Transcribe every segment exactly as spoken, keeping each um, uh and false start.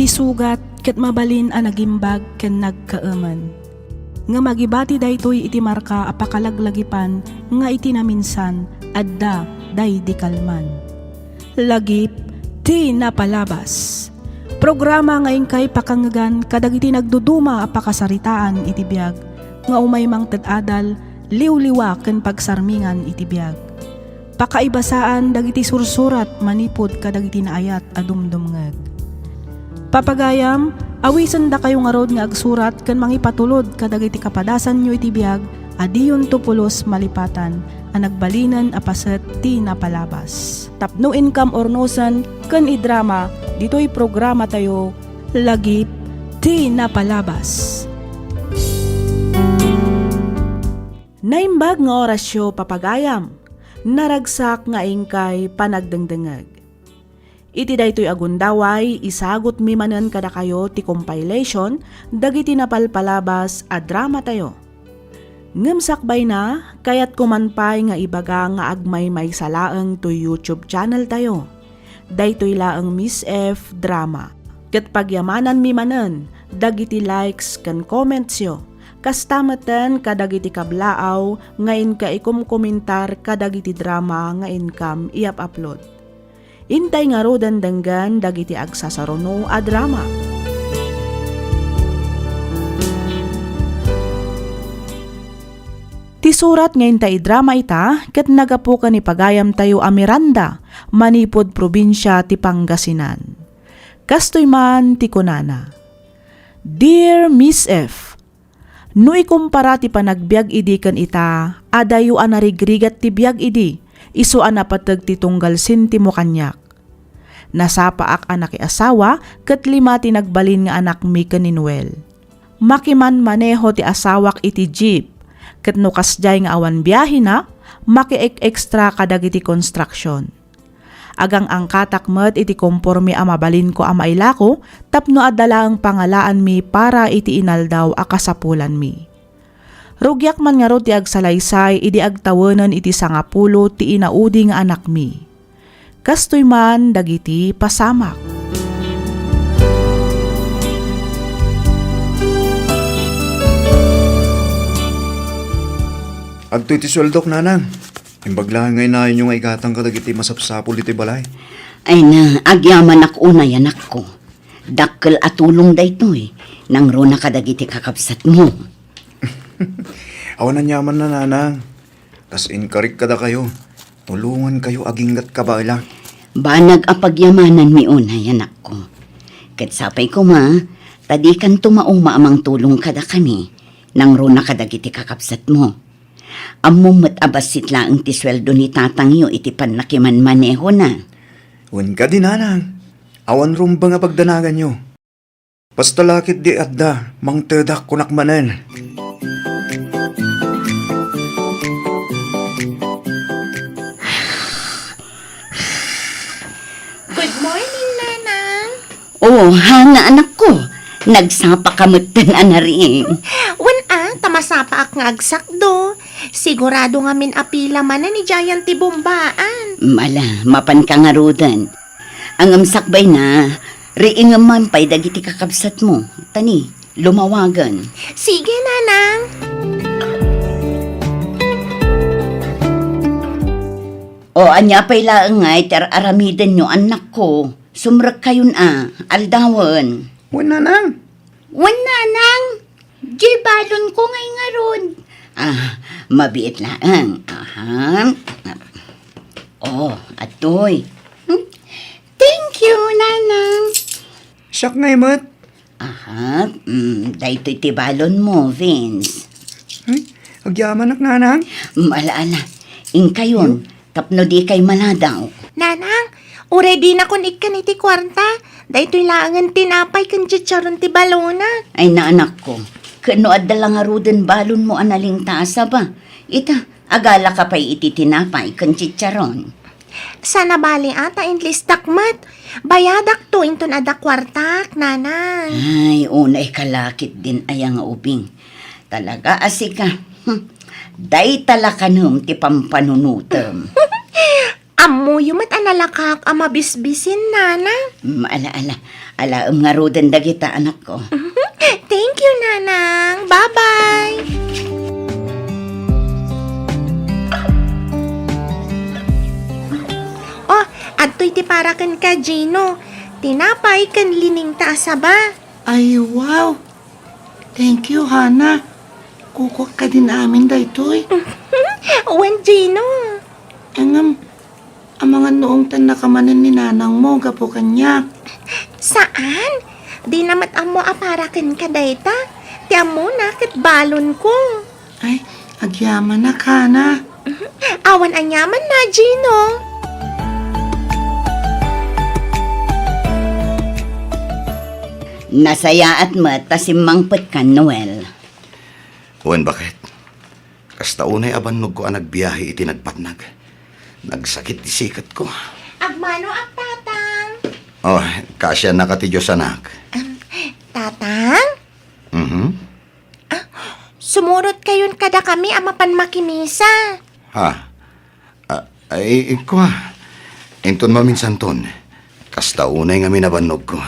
Ti sugat ket mabalin a nagimbag ken nagkaemen. Ngem agibati daytoy iti marka a pakalaglagipan nga iti naminsan, adda daydi kalman. Lagip ti napalabas. Programa nga inkay pakangegan kadagiti nagduduma a pakasaritaan iti biag nga umay mangted adal, liwliwa ken pagsarmingan iti biag. Pakaibasaan dagiti sursurat manipud kadagiti naayat a dumdumngeg. Papagayam, awisendakayo ngarud nga agsurat ken mangipatulod kadagiti kapadasanyo iti biag a diyonto pulos malipatan a nagbalinen a paset ti napalabas. Tapno inkam urnosen ken idrama ditoy programatayo, Lagip ti Napalabas. Naimbag nga orasyo, papagayam. Naragsak nga inkay panagdengdengeg. Iti daytoy a gundaway, isagutmi manen kadakayo ti compilation dagiti napalpalabas a dramatayo. Ngem sakbayna, kayatko man pay nga ibaga nga agmaymaysa laeng toy YouTube channeltayo. Daytoy laeng Miss F Drama. Ket pagyamananmi manen dagiti likes ken commentsyo, kasta metten kadagiti kablaaw nga inka ikumkomentar kadagiti drama nga inkam i-upload. Intay ngaruden denggen dagiti agsasaruno a drama. Ti surat nga inta idrama ita ket naggapu ken ni pagayamtayo a Miranda, manipud probinsia ti Pangasinan. Kastoy man ti kunana, Dear Miss F, no ikumpara ti panagbiag idi ken ita, adayo a narigrigat ti biag idi, isu a napateg ti tunggal sentimo kaniak. Nasapaak a nakiasawa ket lima ti nagbalin nga anakmi ken ni Noel. Makimanmaneho ti asawak iti jeep, ket no kasdiay nga awan biahena, makiek-extra kadagiti construction. Agang-angkatak met iti komporme a mabalinko a mailako tapno adda laeng pangalaanmi para iti inaldaw a kasapulanmi. Rugiak man ngarud ti agsalaysay idi agtawenen iti sangapulo ti inaudi nga anakmi. Kastoy man dagiti pasamak. Adtoy ti sueldok, nanang. Imbag laeng nga inayonyo nga igatang kadagiti masapsapul iti balay. Ay na, agyamanak unay, anakko. Dakkel a tulong daytoy, nangruna kadagiti kakabsatmo. Awan aniamanna, nanang. Kas inkarik kadakayo, tulongankayo aginggat kabaelak. Banag a pagyamananmi unay, anakko. Ket sapay koma, ta dikanto mauma a mangtulong kadakami, nangruna kadagiti kakabsatmo. Ammom met a bassit laeng ti sueldo ni tatangyo iti pannakimanmanehona. Wen kadi, nanang, awan rumbeng a pagdanaganyo. Basta la ketdi adda, mangtedak kunak manen. Good morning, Nanang. Oh, Hana, anakko. Nagsapa ka metten a nariing. Wen a, ta masapaak nga agsakdo. Sigurado ngamin a pila manen idiayen ti bombaan. Ala, mapanka ngaruden. Ngem sakbayna, riingem man pay dagiti kakabsatmo. Tani, lumawagen. Sige, Nanang. O, ania pay laeng ngay ti ar-aramidenyo, annakko? Sumrekkayon a, aldawen. Wen, Nanang. Wen, Nanang. Diay balonko ngay ngarud. Ah, mabiit laeng. Aha. Oh, atoy. Hmm? Thank you, Nanang. Siak ngay met. Aha, mm, daytoy ti balonmo, Vince. Ay, agyamanak, Nanang. Mm, ala, ala. Inkayon, tapno dikay maladaw. Nanang, uray dinakon ikkan iti kuarta. Daytoy laengen tinapay ken chicharon ti balonak. Ay, naanakko. Ken no adda la ngaruden balonmo a nalingtasa ba? Ita, agalaka pay iti tinapay ken chicharon. Saan a bali a ta inlistak met. Bayadakto inton adda kuartak, Nanang. Ay, unay ka la ketdin aya nga ubing. Talaga a sika. Hmm. Dayta la kanem ti pampanunotem. Ammoyo met a nalakaak a mabisbisin, Nana. Mm, ala, ala. Alaem ngaruden dagita, anakko. Thank you, Nanang. Bye-bye. Oh, adtoy ti para kenka, Gino. Tinapay ken liningta a saba. Ay, wow! Thank you, Hana. Kukuak kadin amin daytoy. Wen, Gino. Ngem, amangan no ungtannaka manen ni nanangmo gapu kaniak. Saan? Dina met ammo a para kenka dayta. Ti ammona ket balonko. Ay, agyamanak, Hana. Awan aniamanna, Gino. Nasayaat met ta simmangpetkan, Noel. Wen, baket. Kasta unay a bannogko a nagbiahe iti nagpatnag. Nagsakit ti siketko. Agmanoak, Tatang. Oh, kaasiannaka ti Dios, anak. Em, Tatang? Mhm. Ah, sumurotkayon kadakami a mapan makimisa. Ha? Ah, ay, kua. Inton maminsanton, kasta unay ngamin a bannogko.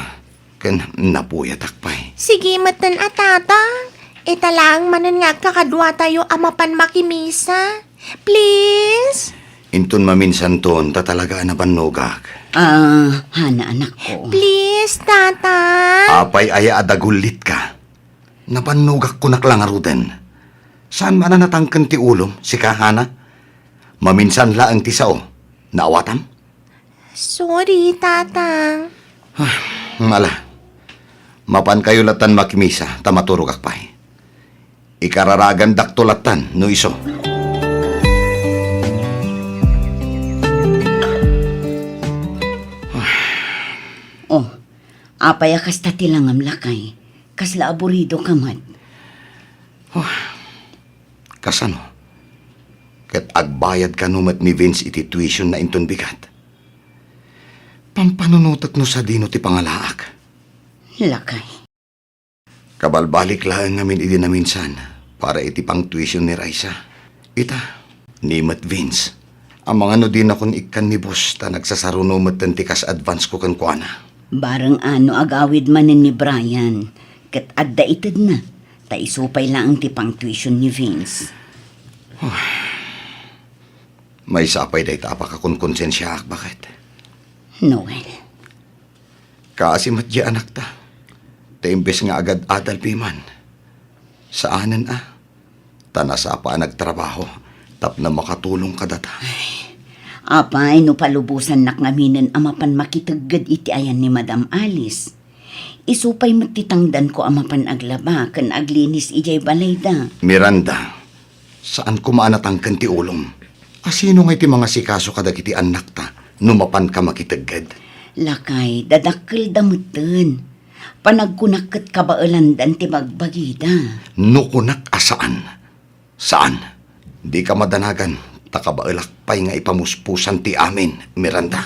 Ken napuyatak pay. Sige metten a, Tatang. Ita laeng manen nga agkakaduatayo a mapan makimisa. Please? Inton maminsanton, ta talaga a nabannogak. Ah, Hana, anakko. Please, Tatang. Apay aya a dagullitka? Nabannogak kunak la ngaruden. Saan man a natangken ti ulom, sika, Hana? Maminsan laeng ti sao. Naawatam? Sorry, Tatang. Ah, ala. Mapankayo lattan makimisa, ta maturogak pay. Ikararagandakto lattan, no isu. Oh, apay a kasta ti langam, lakay? Kasla aburido ka met. Oh, kasano? Ket agbayad kano met ni Vince iti tuition na inton bigat. Pampanunotek no sadino ti pangalaak. Lakay. Kabalbalik laeng ngamin idi naminsan para iti pang-tuition ni Raisa. Ita, ni met Vince. Amangan no dinakon ikkan ni boss ta nagsasaruno metten ti kas advance ko kenkuana. Bareng a no agawid manen ni Brian, ket adda itedna, ta isu pay laeng ti pang-tuition ni Vince. Maysa pay dayta a pakakonkonsensiaak, baket. Noel. Kaasi met di anakta. Ta imbes nga agad-adal piman. Saanen a. Ta nasapa a nagtrabaho tapno makatulong kadata. Ay, apay no palubosannak ngaminen a mapan makitegged iti ayan ni Madam Alice. Isu pay met ti tangdanko a mapan aglaba ken aglinis idiay balayda. Miranda, saan koma a natangken ti ulom. Asino ngay ti mangasikaso kadagiti annakta no mapanka makitegged? Lakay, dadakkelda metten. Panagkunak ket kabaelandan ti bagbagida. No kunak a saan, saan. Dika madanagan, ta kabaelak pay nga ipamuspusan ti amin, Miranda.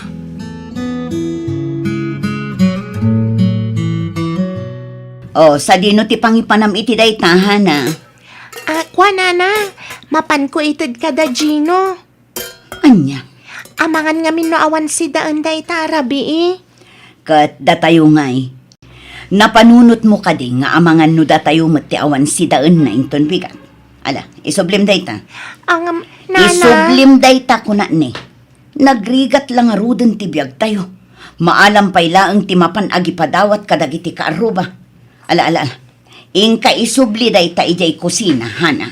O, sadino ti pangipanam iti dayta, Hana? Ah, kua, Nana, mapanko ited kada Gino. Ania? Amangan ngamin no awan sidaen dayta a rabii. Ket datayo ngay. Napanunotmo kadi nga amangan no datayo met ti awan sidaenna inton bigat? Ala, isublim dayta. Ang, Nana. Isublim dayta, kunak ni. Nagrigat la ngaruden ti biagtayo. Maalam pay laeng ti mapan agipadawat kadagiti kaarruba. Ala, ala, ala. Inka isubli dayta idiay kusina, Hana.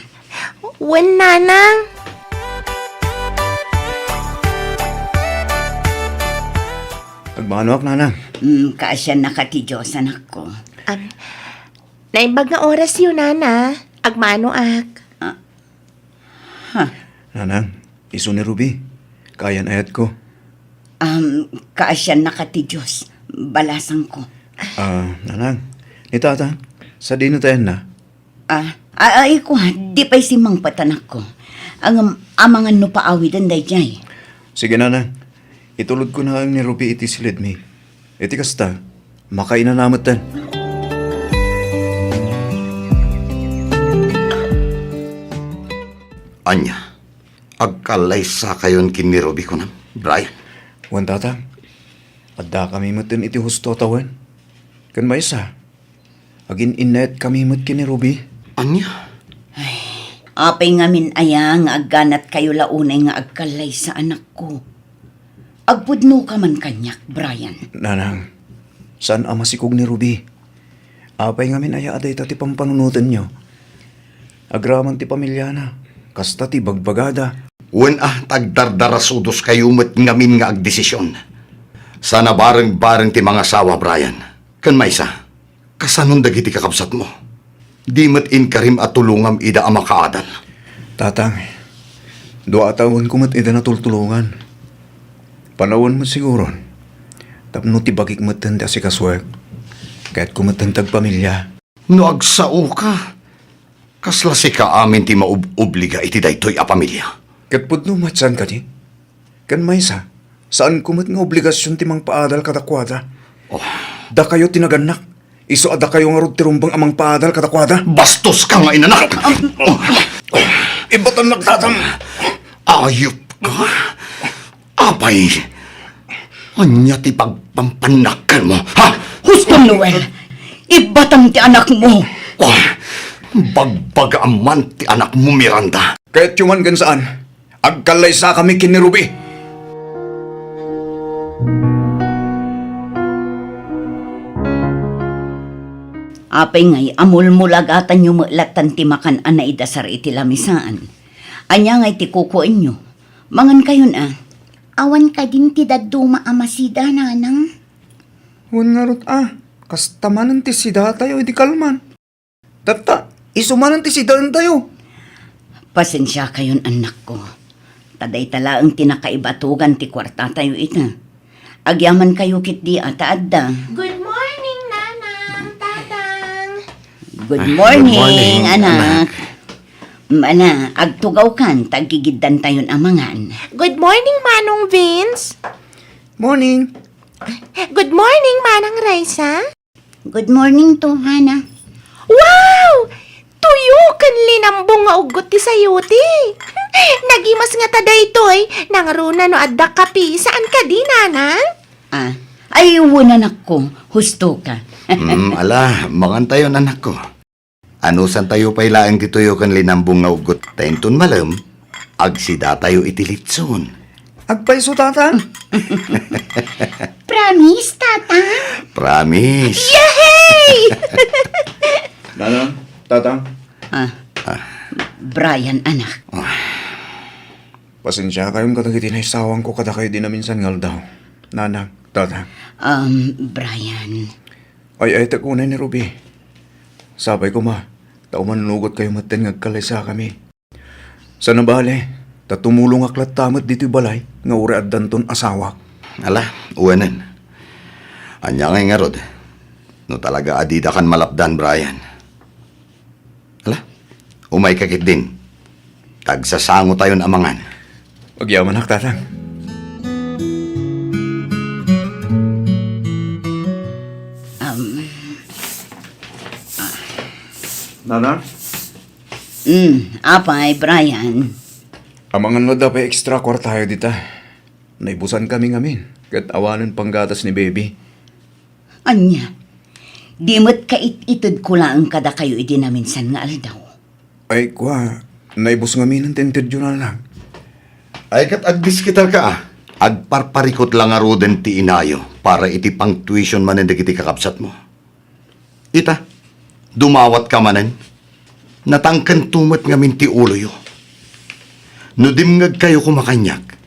Wen, Nanang. Agmanoak, Nanang. Mm, kaasiannaka ti Dios, anakko. Am, naimbag nga orasyo, Nana. Agmanoak. Ah, Ha? Nanang, isu ni Ruby. Kaayan-ayatko. Am, kaasiannaka ti Dios. Balasangko. Ah, Nanang, ni Tatang, sadino ti ayanna? Ah, ah, ay, kua, di pay simmangpet, anakko. Ngem, amangan no paawiden daydiay. Sige, Nanang. Itulodko laeng ni Ruby iti silidmi. Iti kasta, makainana metten. Ania, agkallaysakayon ken ni Ruby, kunam? Brian. Wen, Tatang. Addakami metten iti husto a tawen. Ken maysa, agin-innayetkami met ken ni Ruby. Ania? Ay, apay ngamin aya nga agganatkayo la unay nga agkallaysa, anakko? Agpudnoka man kaniak, Brian. Nanang, saan a masikog ni Ruby. Apay ngamin aya a dayta ti pampanunotenyo? Agraman ti pamiliana, kasta ti bagbagada. Wen a, ta agdardarasudoskayo met ngamin nga agdesision. Saan a bareng-bareng ti mangasawa, Brian. Ken maysa, kasanon dagiti kakabsatmo? Di met inkarim a tulongam ida a makaadal. Tatang, dua a tawenko met ida natultulongan. Panawen met siguron, tapno ti bagik metten ti asikasuek. Kayatko metten ti agpamilia. No agsaoka, kasla sika amin ti maub-obliga iti daytoy a pamilia. Ket pudno met saan kadi? Ken maysa, saanko met nga obligasion ti mangpaadal kadakuada. Oh. Dakayo ti nagannak. Isu a dakayo ngarud ti rumbeng a mangpaadal kadakuada. Bastoska nga inanak! Ibbatannak, Tatang. Ayupka! Apay, ania ti pagpampannakkelmo, ha? Husto, Noel! Ibbatam ti anakmo! Oh, bagbaga man ti anakmo, Miranda. Kayatyo man ken saan, agkallaysakami ken ni Ruby. Apay ngay a mulmulagatanyo met lattan ti makan a naidasar iti lamisaan? Ania ngay ti kukuenyo? Mangankayon a. Awan kadin ti dadduma a masida, nanang? Wen ngarud a, kasta manen ti sidatayo idi kalman. Tatta, isu manen ti sidaentayo. Pasensiakayon, annakko. Ta dayta laeng ti nakaibatogan ti kuartatayo ita. Agyamankayo ketdi a ta adda. Good morning, Nanang, Tatang. Good Ah, good morning, morning, anak. anak. Mana, agtugawkan, ta agigiddantayon a mangan. Good morning, Manong Vince. Morning. Good morning, Manang Raisa. Good morning, Tuhana. Wow! Tuyo ken linambong nga uggot ti sayote. Nagimas ngata daytoy, nangruna no adda kape, saan kadi, Nanang? Ah, ay, wen, anakko, husto ka. Mm, ala, mangantayon, anakko. Anusantayo pay laeng ti tuyo ken linambong nga uggot ta inton malem, agsidatayo iti litson. Agpayso, Tatang? Promise, Tatang? Promise. Yehey! Nanang, Tatang. Ah, Ah. Brian, anak. Ah. Pasensiakayon kadagiti naisawangko kadakayo idi naminsan nga aldaw. Nanang, Tatang. Um, Brian. Ay-ayatek unay ni Ruby. Sapay koma, ta umannugot kayo metten nga agkallaysakami. Saan a bale, ta tumulongak latta met ditoy balay nga uray addanton asawak. Ala, uwenen. Ania ngay ngarud, no talaga a didakan malapdan, Brian? Ala, umayka ketdin. Tagsasangotayon a mangan. Agyamanak, Tatang. Um, Nanang? Mm, apay, Brian? Amangan no adda pay extra kuartayo dita. Naibusankami ngamin, ket awanen panggatas ni Baby. Ania? Di met kait-itedko laeng kadakayo idi naminsan nga aldaw. Ay, kua, naibus ngamin ti intedyo, Nanang. Ay, ket agdiskitarka, ah. Agparparikut la ngaruden ti inayo para iti pang-tuition manen dagiti kakabsatmo. Ita, dumawatka manen. Natangkento met ngamin ti uloyo. No dimngegkayo koma kaniak,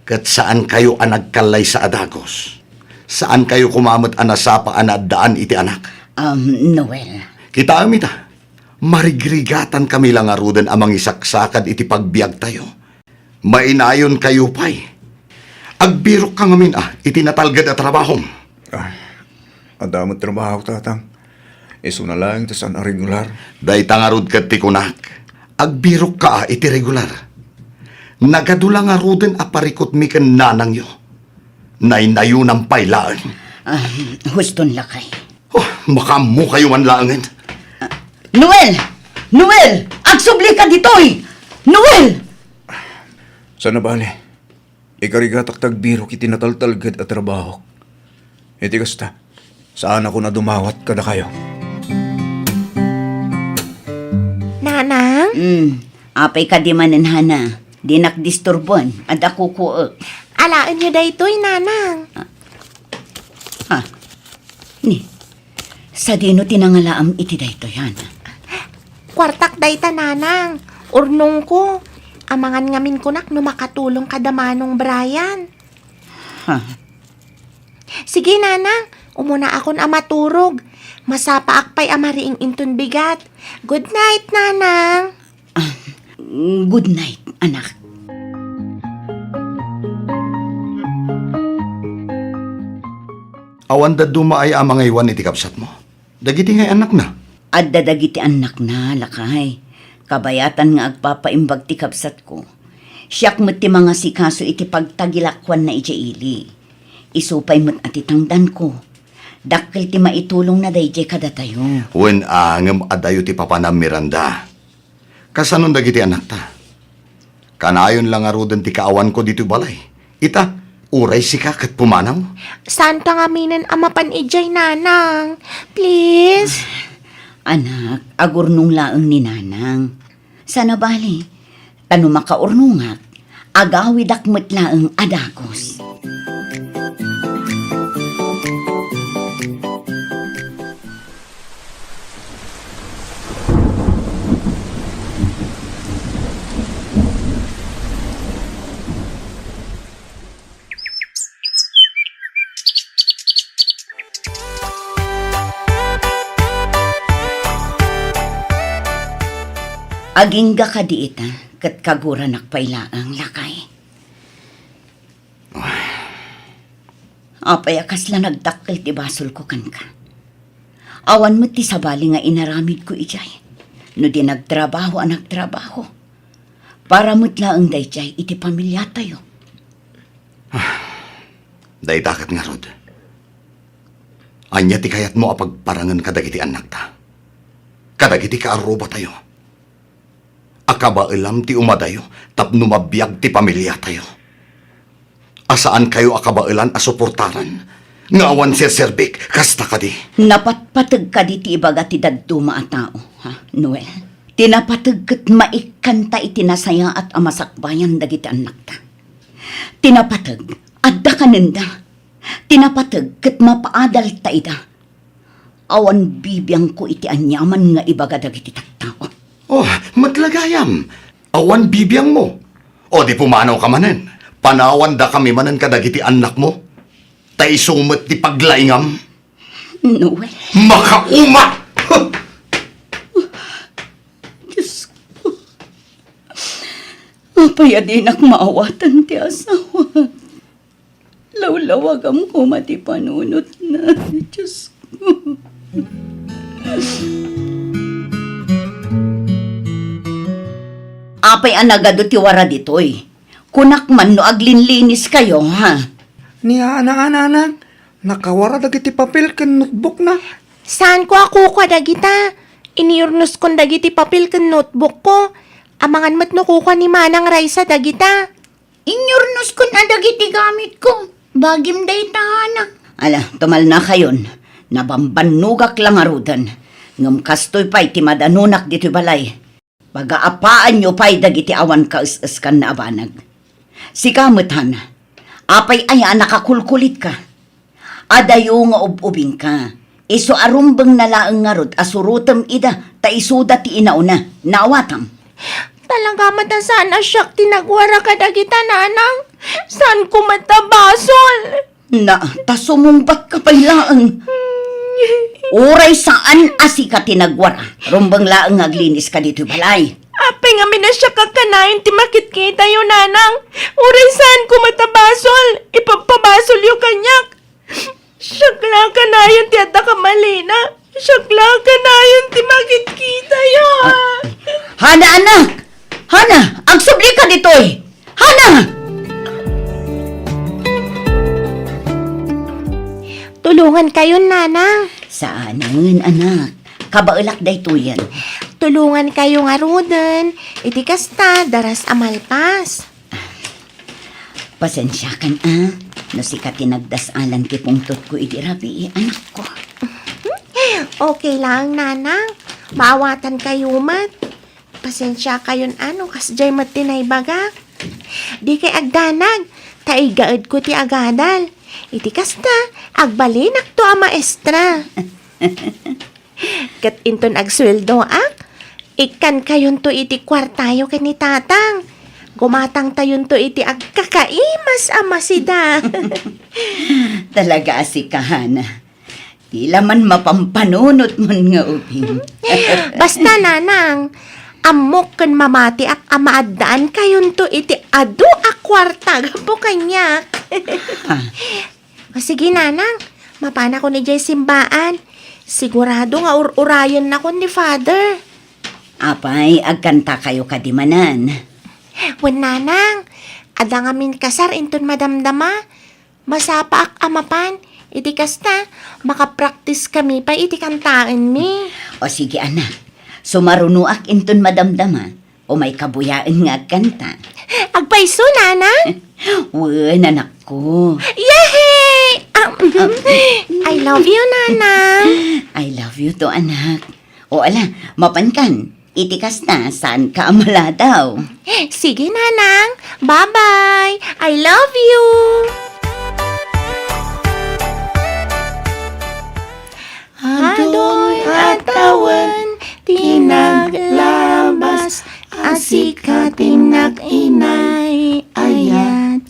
ket saankayo a nagkallaysa a dagus, saankayo koma met a nasapa a naaddaan iti anak. Um, Noel. Kitaem ita, marigrigatankami la ngaruden a mangisaksakad iti pagbiagtayo. Mainayonkayo pay. Agbirokka ngamin a iti natalged a trabahom. Ah, adda met trabaho, Tatang. Isuna laeng ti saan a regular. Dayta ngarud ket ti kunak. Agbirokka a iti regular. Nagadu la ngaruden a parikutmi ken nanangyo. Naynayonam pay laeng. Ah, huston lakay. Oh, makaammokayo man laengen. Noel! Noel! Agsublika ditoy! Noel! Saan a bale? Ikarigatak ti agbirok iti nataltalged a trabahok. Iti kasta, saanakon a dumawat kadakayo. Nanang? Hmm, apay kadi manen, Hana? Dinak disturboen, adda kukuek. Alaenyo daytoy, Nanang. Ah. Ha? Ni, sadino ti nangalaam iti daytoy, Hana? Kuartak dayta, Nanang. Urnongko. Amangan ngamin kunak no makatulong kada Manong Brian. Ha? Sige, Nanang. Umunaakon a maturog. Masapaak pay a mariing inton bigat. Good night, Nanang. Ah, good night, anak. Awan dadduma aya a mangaywan iti kabsatmo? Dagiti ngay annakna? Adda dagiti annakna, lakay. Kabayatan nga agpapaimbag ti kabsatko. Siak met ti mangasikaso iti pagtagilakuanna idiay ili. Isu pay met a ti tangdanko. Dakkel ti maitulongna daydiay kadatayo. Wen a, ngem adayo ti papanam, Miranda. Kasanon dagiti annakta? Kanayon la ngaruden ti kaawanko ditoy balay. Ita, uray sika ket pumanaw. Saanka ngaminen a mapan idiay, Nanang? Please? Anak, agurnong laeng ni Nanang. Saan a bali, ta no makaurnongak, agawidak met laeng a dagus. Agingga kadi ita, ket kaguranak pay laeng, lakay. Apay a kasla nagdakkel ti basolko kenka? Awan met ti sabali nga inaramidko idiay. No di nagtrabaho a nagtrabaho, para met laeng daydiay iti pamiliatayo. Ah, dayta ket ngarud. Ania ti kayatmo a pagparangen kadagiti annakta? Kadagiti kaarrubatayo? A kabaelam ti umadayo tapno mabiag ti pamiliatayo? A saankayo a kabaelan a suportaran nga awan serserbik, kasta kadi? Napatpateg kadi ti ibaga ti dadduma a tao, ha, Noel? Ti napateg ket maikkanta iti nasayaat a masakbayan dagiti annakta. Ti napateg, adda kanenda. Ti napateg ket mapaadalta ida. Awan bibiangko iti aniaman nga ibaga dagiti tattao. Oh, met la gayam. Awan bibiangmo. O di pumanawka manen. Panawandakami manen kadagiti annakmo. Ta isu met ti paglaingam. Noel. Makauma! Diyos ko. Apay a dinak maawatan ti asawa? Lawlawagam koma ti panunotna, Diyos ko. Apay a nagadu ti wara ditoy? Kunak man no aglinlinis kayo, ha? Ni Ana, Ana, Ana, nakawara dagiti papel ken notebookna. Saanko a kukua dagita? Iniyurnoskon dagiti papel ken notebookko. Amangan met no kukua ni Manang Raisa dagita. Inyurnoskon a dagiti gamitko. Bagim dayta, Ana. Ala, tumalnakayon. Nabambannogak la ngaruden. Ngem kastoy pay ti madanunak ditoy balay. Pagaapaanyo pay dagiti awan kaes-eskanna a banag. Sika met, Hana, apay aya a nakakulkulitka? Adayo nga ub-ubingka. Isu a rumbengna laeng ngarud a surotem ida, ta isuda ti inauna. Naawatam. Talaga met a saan a siak ti nagwara kadagita, Nanang. Saanko met a basol. Na, ta sumungbatka pay laeng. Uray saan a sika ti nagwara, rumbeng laeng nga agliniska ditoy balay. Apay ngamin a siak a kanayon ti makitkitayo, Nanang. Uray saanko met a basol, ipagpabasolyo kaniak. Siak la kanayon ti adda kamalina. Siak la kanayon ti makitkitayo. Ah, Hana, anak! Hana, agsublika ditoy! Hana! Tulongankayon, Nanang. Saanen, anak. Kabaelak daytoyen. Tulongankayo ngaruden. Iti kasta, daras a malpas. Pasensiakan a, no sika ti nagdas-alan ti pungtotko idi rabii, anakko. Okay lang, Nanang. Maawatankayo met. Pasensiakayon a no kasdiay met ti naibagak. Dikay agdanag, ta igaedko ti agadal. Iti kasta, agbalinakto a maestra. Ket inton agsueldoak, ikkankayonto iti kuartayo ken ni Tatang. Gumatangtayonto iti agkakaimas a masida. Talaga a sika, Hana. Ti la man mapampanunotmon nga ubing. Basta, Nanang, ammok ken mamatiak a maaddankayonto iti adu a kuarta gapu kaniak. Ha? O sige, Nanang, mapanakon idiay simbaan. Sigurado nga ur-urayennakon ni Father. Apay, agkantakayo kadi manen? Wen, Nanang, adda ngamin kasar inton madamdama. Masapaak a mapan. Iti kasta, makapraktiskami pay iti kantaenmi. O sige, anak. Sumarunoak inton madamdama. Umayka buyaen nga agkanta. Agpayso, Nanang? Wen, anakko. Yehey! Ah, I love you, Nanang. I love you too, anak. O ala, mapankan. Iti kasta, saanka a maladaw. Sige, Nanang. Bye-bye. I love you. Adoy a tawen ti naglabas a sika ti nag-inay-ayat.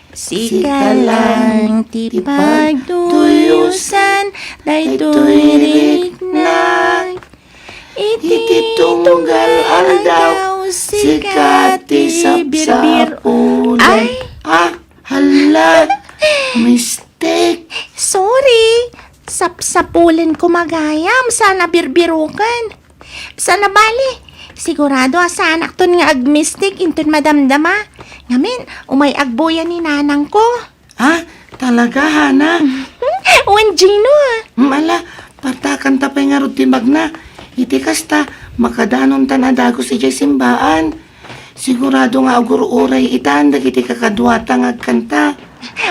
Sika lang ti pagtuyosan daytoy riknak. Iti tunggal aldaw, sika ti sapsapulan. Ay! Ah, hala! Mistake! Sorry! Sapsapulen ko magayam, saan a birbiruken. Saan a bali, sigurado a saanakton nga agmistik inton madamdama. Ngamin, umay agbuya ni nanangko. Ah, talaga, Hana? Wen, Gino, ah. Mm, ala, partakanta pay ngarud ti magna. Iti kasta, makadanontan a dagus idiay simbaan. Sigurado nga agur-uray itan dagiti kakaduata nga agkanta.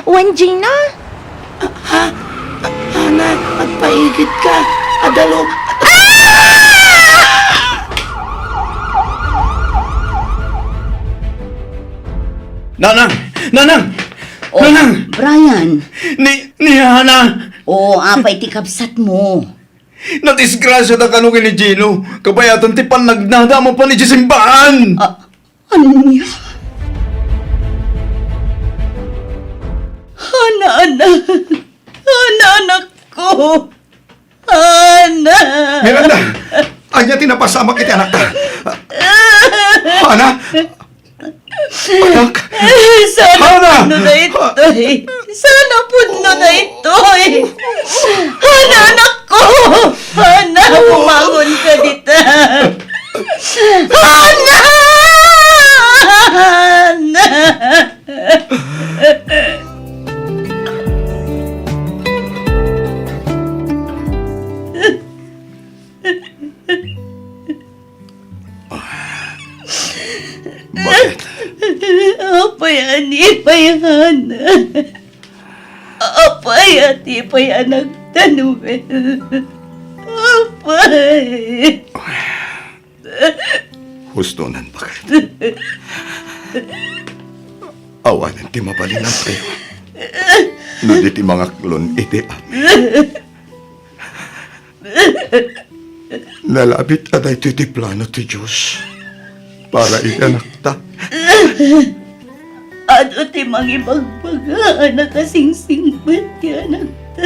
Wen, Gino? Ah, ha? Ah, Hana, agpaigitka. Adalo. Nanang! Nanang! Oh, Nanang! Brian! Ni, ni Hana! Oh, apay ti kabsatmo? Nadisgrasiada kano ken ni Gino, kabayatan ti pannagnada a mapan idiay simbaan! Ah, ania? Hana, anak! Hana, anakko! Hana! Miranda! Ania ti napasamak iti anakta? Hana! Anak! Sana Hana! Pudno daytoy! Sana pudno daytoy! Hana, anakko! Hana, bumangon ka dita! Hana! Hana! Bakit? Apay a ni pay, Hana? Apay a ti pay a nagtanuel? Apay! Husto nan bakit. Awanen ti mabalinantayo no di ti mangaklon iti amin. Nalabit a daytoy ti plano ti Dios para iti anakta. Adu ti mangibagbaga a nakasingsingpet ti anakta.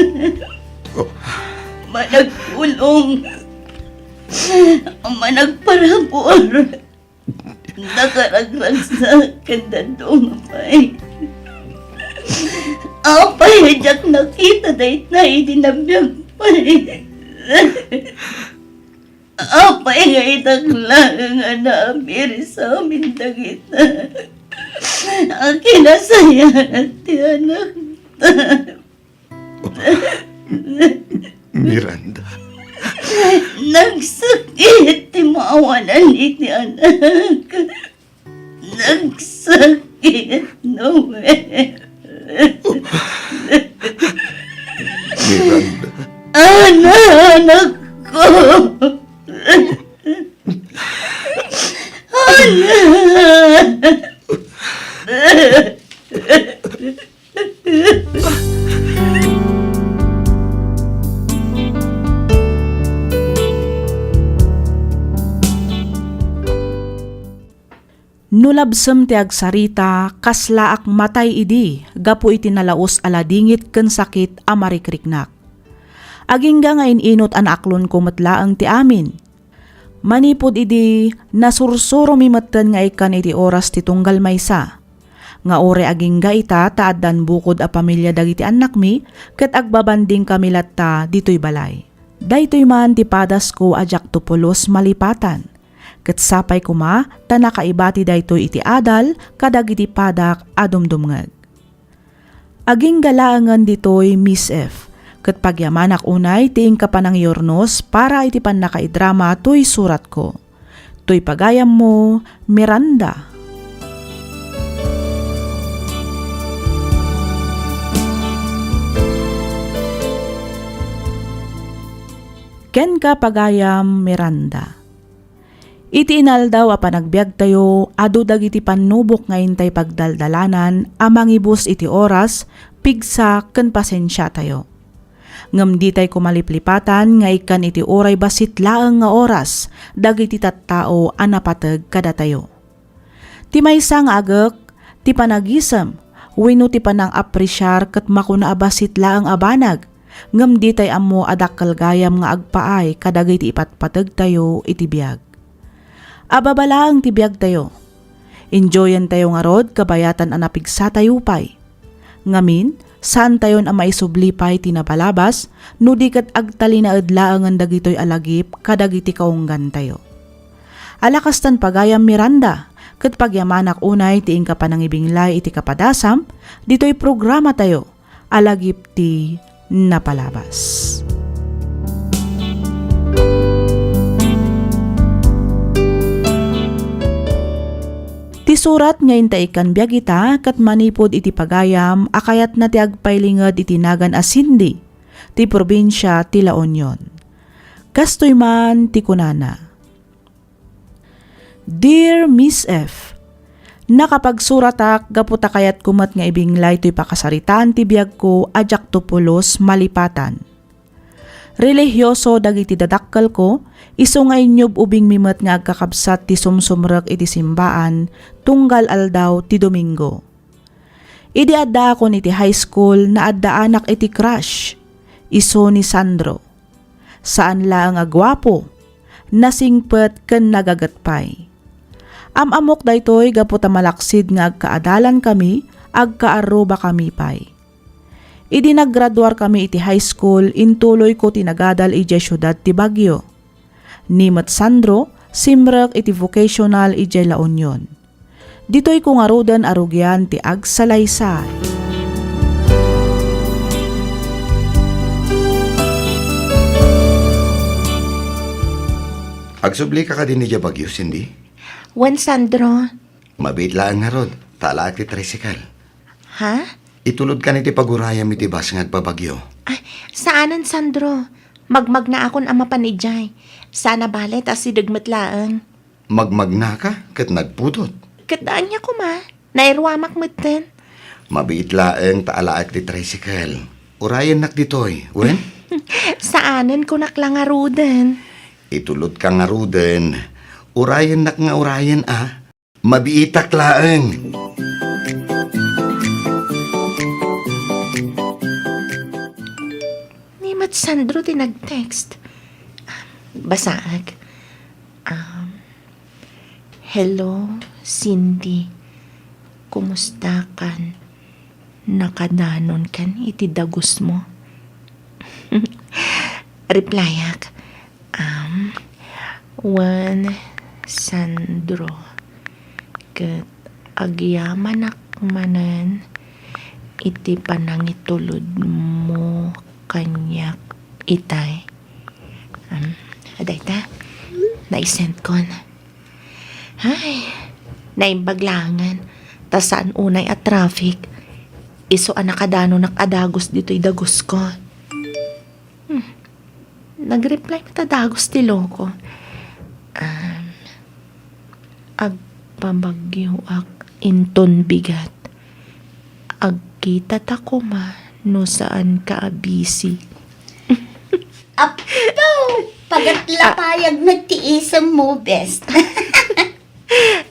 Oh. Managpulong. Managparabur. Nakaragragsak ken dadduma pay. Apay a diak nakita dayta idi nabiag pay? Apay nga idak laeng a naabir sa amin dagita a kinasayaat ti anakta? Miranda. Nagsakit ti maawanan iti anak. Nagsakit, Noel. Miranda. Ana, anak ko. Ana. No labsem ti agsarita, kaslaak matay idi gapu iti nalaus a ladingit ken sakit a marikriknak. Agingga nga in-inut a naaklonko met laeng ti amin. Manipud idi, nasursuromi metten nga ikkan iti oras ti tunggal maysa. Nga uray agingga ita ta addan bukod a pamilia dagiti annakmi, ket agbabandingkami latta ditoy balay. Daytoy man ti padasko a diakto pulos malipatan. Ket sapay koma ta nakaibati daytoy iti adal kadagiti padak a dumdumngeg. Agingga laengen ditoy, Miss F, ket pagyamanak unay ti inka panangiurnos para iti pannakaidrama toy suratko. Toy pagayammo, Miranda. Kenka, pagayam Miranda. Iti inaldaw a panagbiagtayo, adu dagiti pannubok nga intay pagdaldalanan a mangibus iti oras, pigsa, ken pasensiatayo. Ngem ditay koma liplipatan nga ikkan iti uray bassit laeng nga oras dagiti tattao a napateg kadatayo. Ti maysa nga agek, ti panagisem, wenno ti panang-apresiar ket makuna a bassit laeng a banag, ngem ditay ammo a dakkel gayam nga agpaay kadagiti ipatpategtayo iti biag. Ababa laeng ti biagtayo. Enjoyentayo ngarud kabayatan a napigsatayo pay. Ngamin, saantayon a maisubli pay ti napalabas no di ket agtalinaed laengen dagitoy a lagip kadagiti kaunggantayo. Ala kastan, pagayam Miranda, ket pagyamanak unay ti inka panangibinglay iti kapadasam ditoy programatayo a lagip ti napalabas. Ti surat nga intay ikkan biag ita ket manipud iti pagayam a kayatna ti agpailinged iti nagan a Cindy, ti probinsia ti La Union. Kastoy man ti kunana, Dear Miss F, nakapagsuratak gapu ta kayatko met nga ibinglay toy pakasaritaan ti biagko a diakto pulos malipatan. Relihioso dagiti dadakkelko, isu nga inyub-ubingmi met nga agkakabsat ti sumsumrek iti simbaan tunggal aldaw ti Domingo. Idi addaakon iti high school, naaddaanak iti crush, isu ni Sandro. Saan laeng a guapo, nasingpet ken nagaget pay. Am-ammok daytoy gapu ta malaksid nga agkaadalankami, agkaarrubakami pay. Idi naggraduarkami iti high school, intuloyko ti nagadal idiay siudad ti Baguio. Ni met Sandro, simrek iti vocational idiay La Union. Ditoyko ngaruden a rugian ti agsalaysay. Agsublika kadin idiay Baguio, Cindy? Wen, Sandro. Mabiit laeng ngarud, ta alaek ti tricycle. Ha? Itulodkan iti pagurayam iti bus nga agpa-Baguio. Ay, saanen, Sandro. Magmagnaakon a mapan idiay. Saan a bale ta asideg met laeng. Magmagnaka ket nagpudot. Ket ania koma, nairuamak metten. Mabiit laeng ta alaek ti tricycle. Urayennak ditoy, wen? Saanen, kunak la ngaruden. Itulodka ngaruden. Urayennak nga urayen a. Mabiitak laeng. Ni met Sandro ti nag-text. Basaek. Um, "Hello, Cindy. Kumusta kan? Nakadanonkan iti dagusmo?" Replyak, um, "Wen, Sandro, ket agyamanak manen iti panangitulodmo kaniak itay." Um, adayta, naisendkon. Ay, naimbag laengen, ta saan unay a traffic. Isu a nakadanonak a dagus ditoy dagusko. Nag-reply met a dagus ti loko. Um, agpabagyoak inton bigat. Agkita ta koma no saan ka a busy. Apo! Pagatlapayag met ti isem mo, best.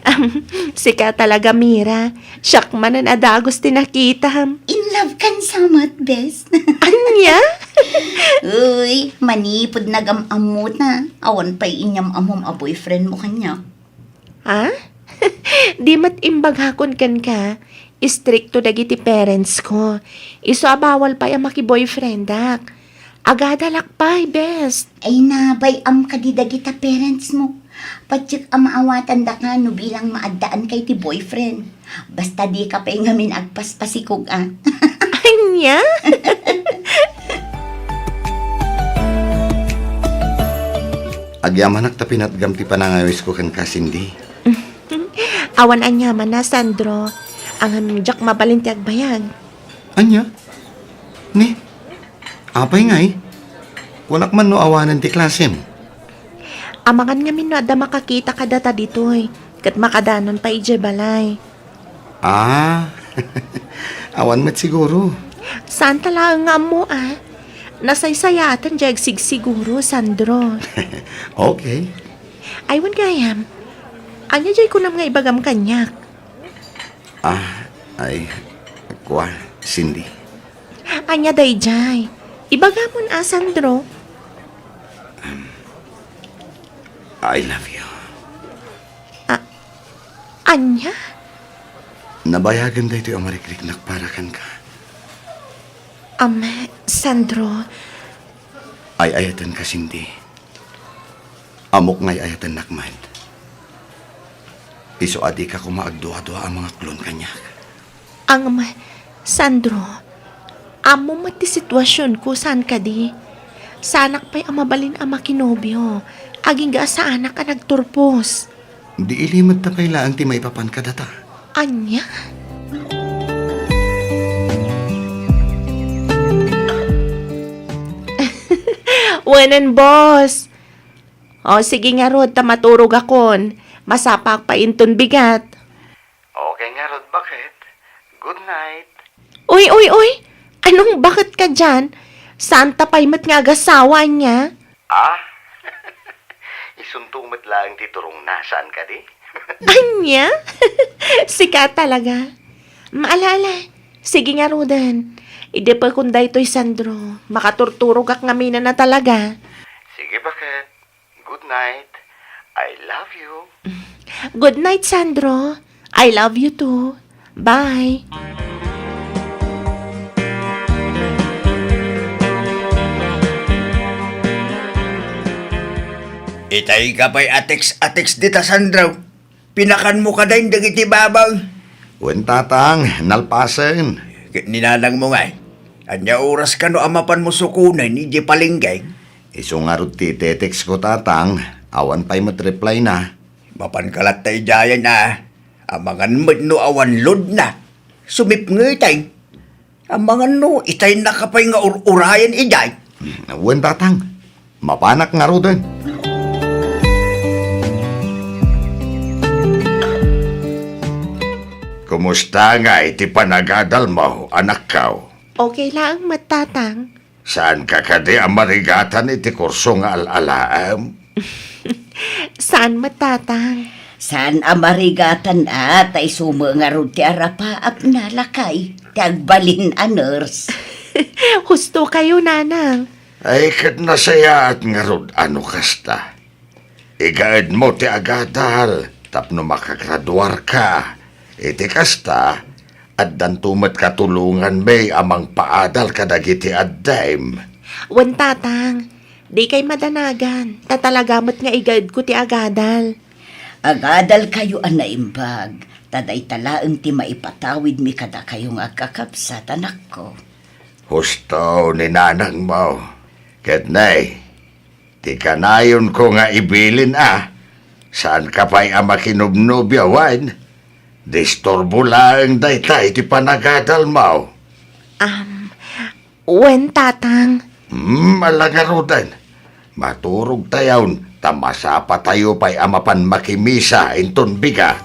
Am, sika talaga, Mira. Siak manen a dagus ti nakitam. In love kan sa met, bes. Ania? Uy, manipud nagam-ammota, awan pay inyam-ammom a boyfriend mo kaniak. Ha? Di met imbagakon kenka, istrikto dagiti parents ko. Isu a bawal pay a makiboyfriendak. Agadalak pay, bes. Ay, nabay-am kadi dagita parents mo. Patiek a maawatandaka no bilang maaddaanka iti boyfriend. Basta dika pay ngamin agpaspasikog, a. Ania? Agyamanak ta pinatgam ti panangawisko kenka, Cindy. Awan aniamanna, Sandro. Ngem diak mabalin ti agbayag. Ania? Ni? Apay ngay? Kunak man no awanen ti klasem. Amangan ngamin no adda makakita kadata ditoy, ket makadanon pay idiay balay. Ah, awan met siguro. Saan ta laeng nga ammo, a? Nasaysayaaten diay agsigsiguro, Sandro. Okay. Ay, wen gayam. Ania diay kunam nga ibagam kaniak? Ah, ay, kua, Cindy. Ania daydiay? Ibagamon a, Sandro. I love you. A-, ania? Nabayagen daytoy a marikriknak para kenka. Am, Sandro. Ay-ayatenka, Cindy. Ammok nga ay-ayatennak met. Isu a dika koma agduadua a mangaklon kaniak. Ngem, Sandro, ammom met ti situasionko, saan kadi? Saanak pay a mabalin a makinobio, agingga a saanak a nagturpos. Di ilimetta pay laeng ti maipapan kadata. Ania? Wenen, boss. O, sige ngarud, ta maturogakon. Masapaak pay inton bigat. Okay ngarud, baket. Good night. Uy, uy, uy! Anong baket ka diyan? Saan ta pay met nga agasawa, ania? Ah? Isunto met laeng ti turongna, saan kadi? Ania? Sika talaga. Maala-ala. Sige ngaruden. Idepekon daytoy, Sandro. Makaturturogak ngamin a talaga. Sige, baket. Good night. I love you. Good night, Sandro. I love you too. Bye. Itay ka pay a text a text dita, Sandro. Pinakanmo kadayn dagiti babag? Wen, Tatang, nalpasen. Ket ni nanangmo ngay, ania oras kano a mapanmo sukonen idiay palengke? Isu ngarud ti ite-text ko, Tatang. Awan pay met reply na. Mapanka latta idiayen a. Amangan met no awan load na. Sumipngetay. Amangan no, itay naka pay nga ur-urayen idiay. Wen, Tatang. Mapanak ngaruden. Kumusta ngay ti panagadalmo, anakko? Okay laeng met, Tatang. Saanka kadi a marigatan iti kurso nga al-alaem? Saan met, Tatang. Saan a marigatan a, ta isu met ngarud ti arapaapna, lakay, ti agbalin a nurse. Husto kayo, Nanang. Ay, ket nasayaat ngarud a no kasta. Igaedmo ti agadal tapno makagraduarka. Iti kasta, addanto met katulonganmi a mangpaadal kadagiti addem. Wen, Tatang, dikay madanagan, ta talaga met nga igaedko ti agadal. Agadalkayo a naimbag, ta dayta laeng ti maipatawidmi kadakayo nga agkakabsat, anakko. Husto ni nanangmo. Ket nay, ti kanayonko nga ibilin a, saanka pay a makinubnubio wen? Disturbo laeng dayta iti panagadalmo. Am, wen, Tatang. Hmm, ala ngaruden. Maturogtayon, ta masapatayo pay a mapan makimisa inton bigat.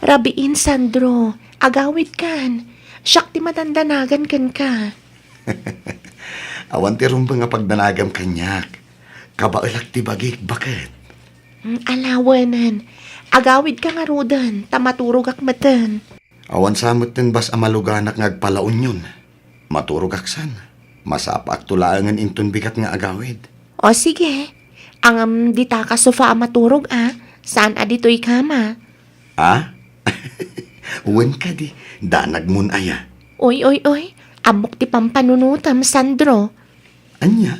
Rabiin, Sandro, agawidkan. Siak ti madandanagan kenka. Awan ti rumbeng a pagdanagam kaniak. Kabaelak ti bagik, baket. Mm, ala wen. Agawidka ngaruden, ta maturogak metten. Awan sa metten bas a maluganak nga agpalaunyon. Maturogak san. Masapaakto laengen inton bigat nga agawid. O sige. Ngem dita ka sofa a maturog a. Saan a ditoy kama? A? Wen kadi, danagmon aya. Oy, oy, oy. Ammok ti pampanunotem, Sandro. Ania?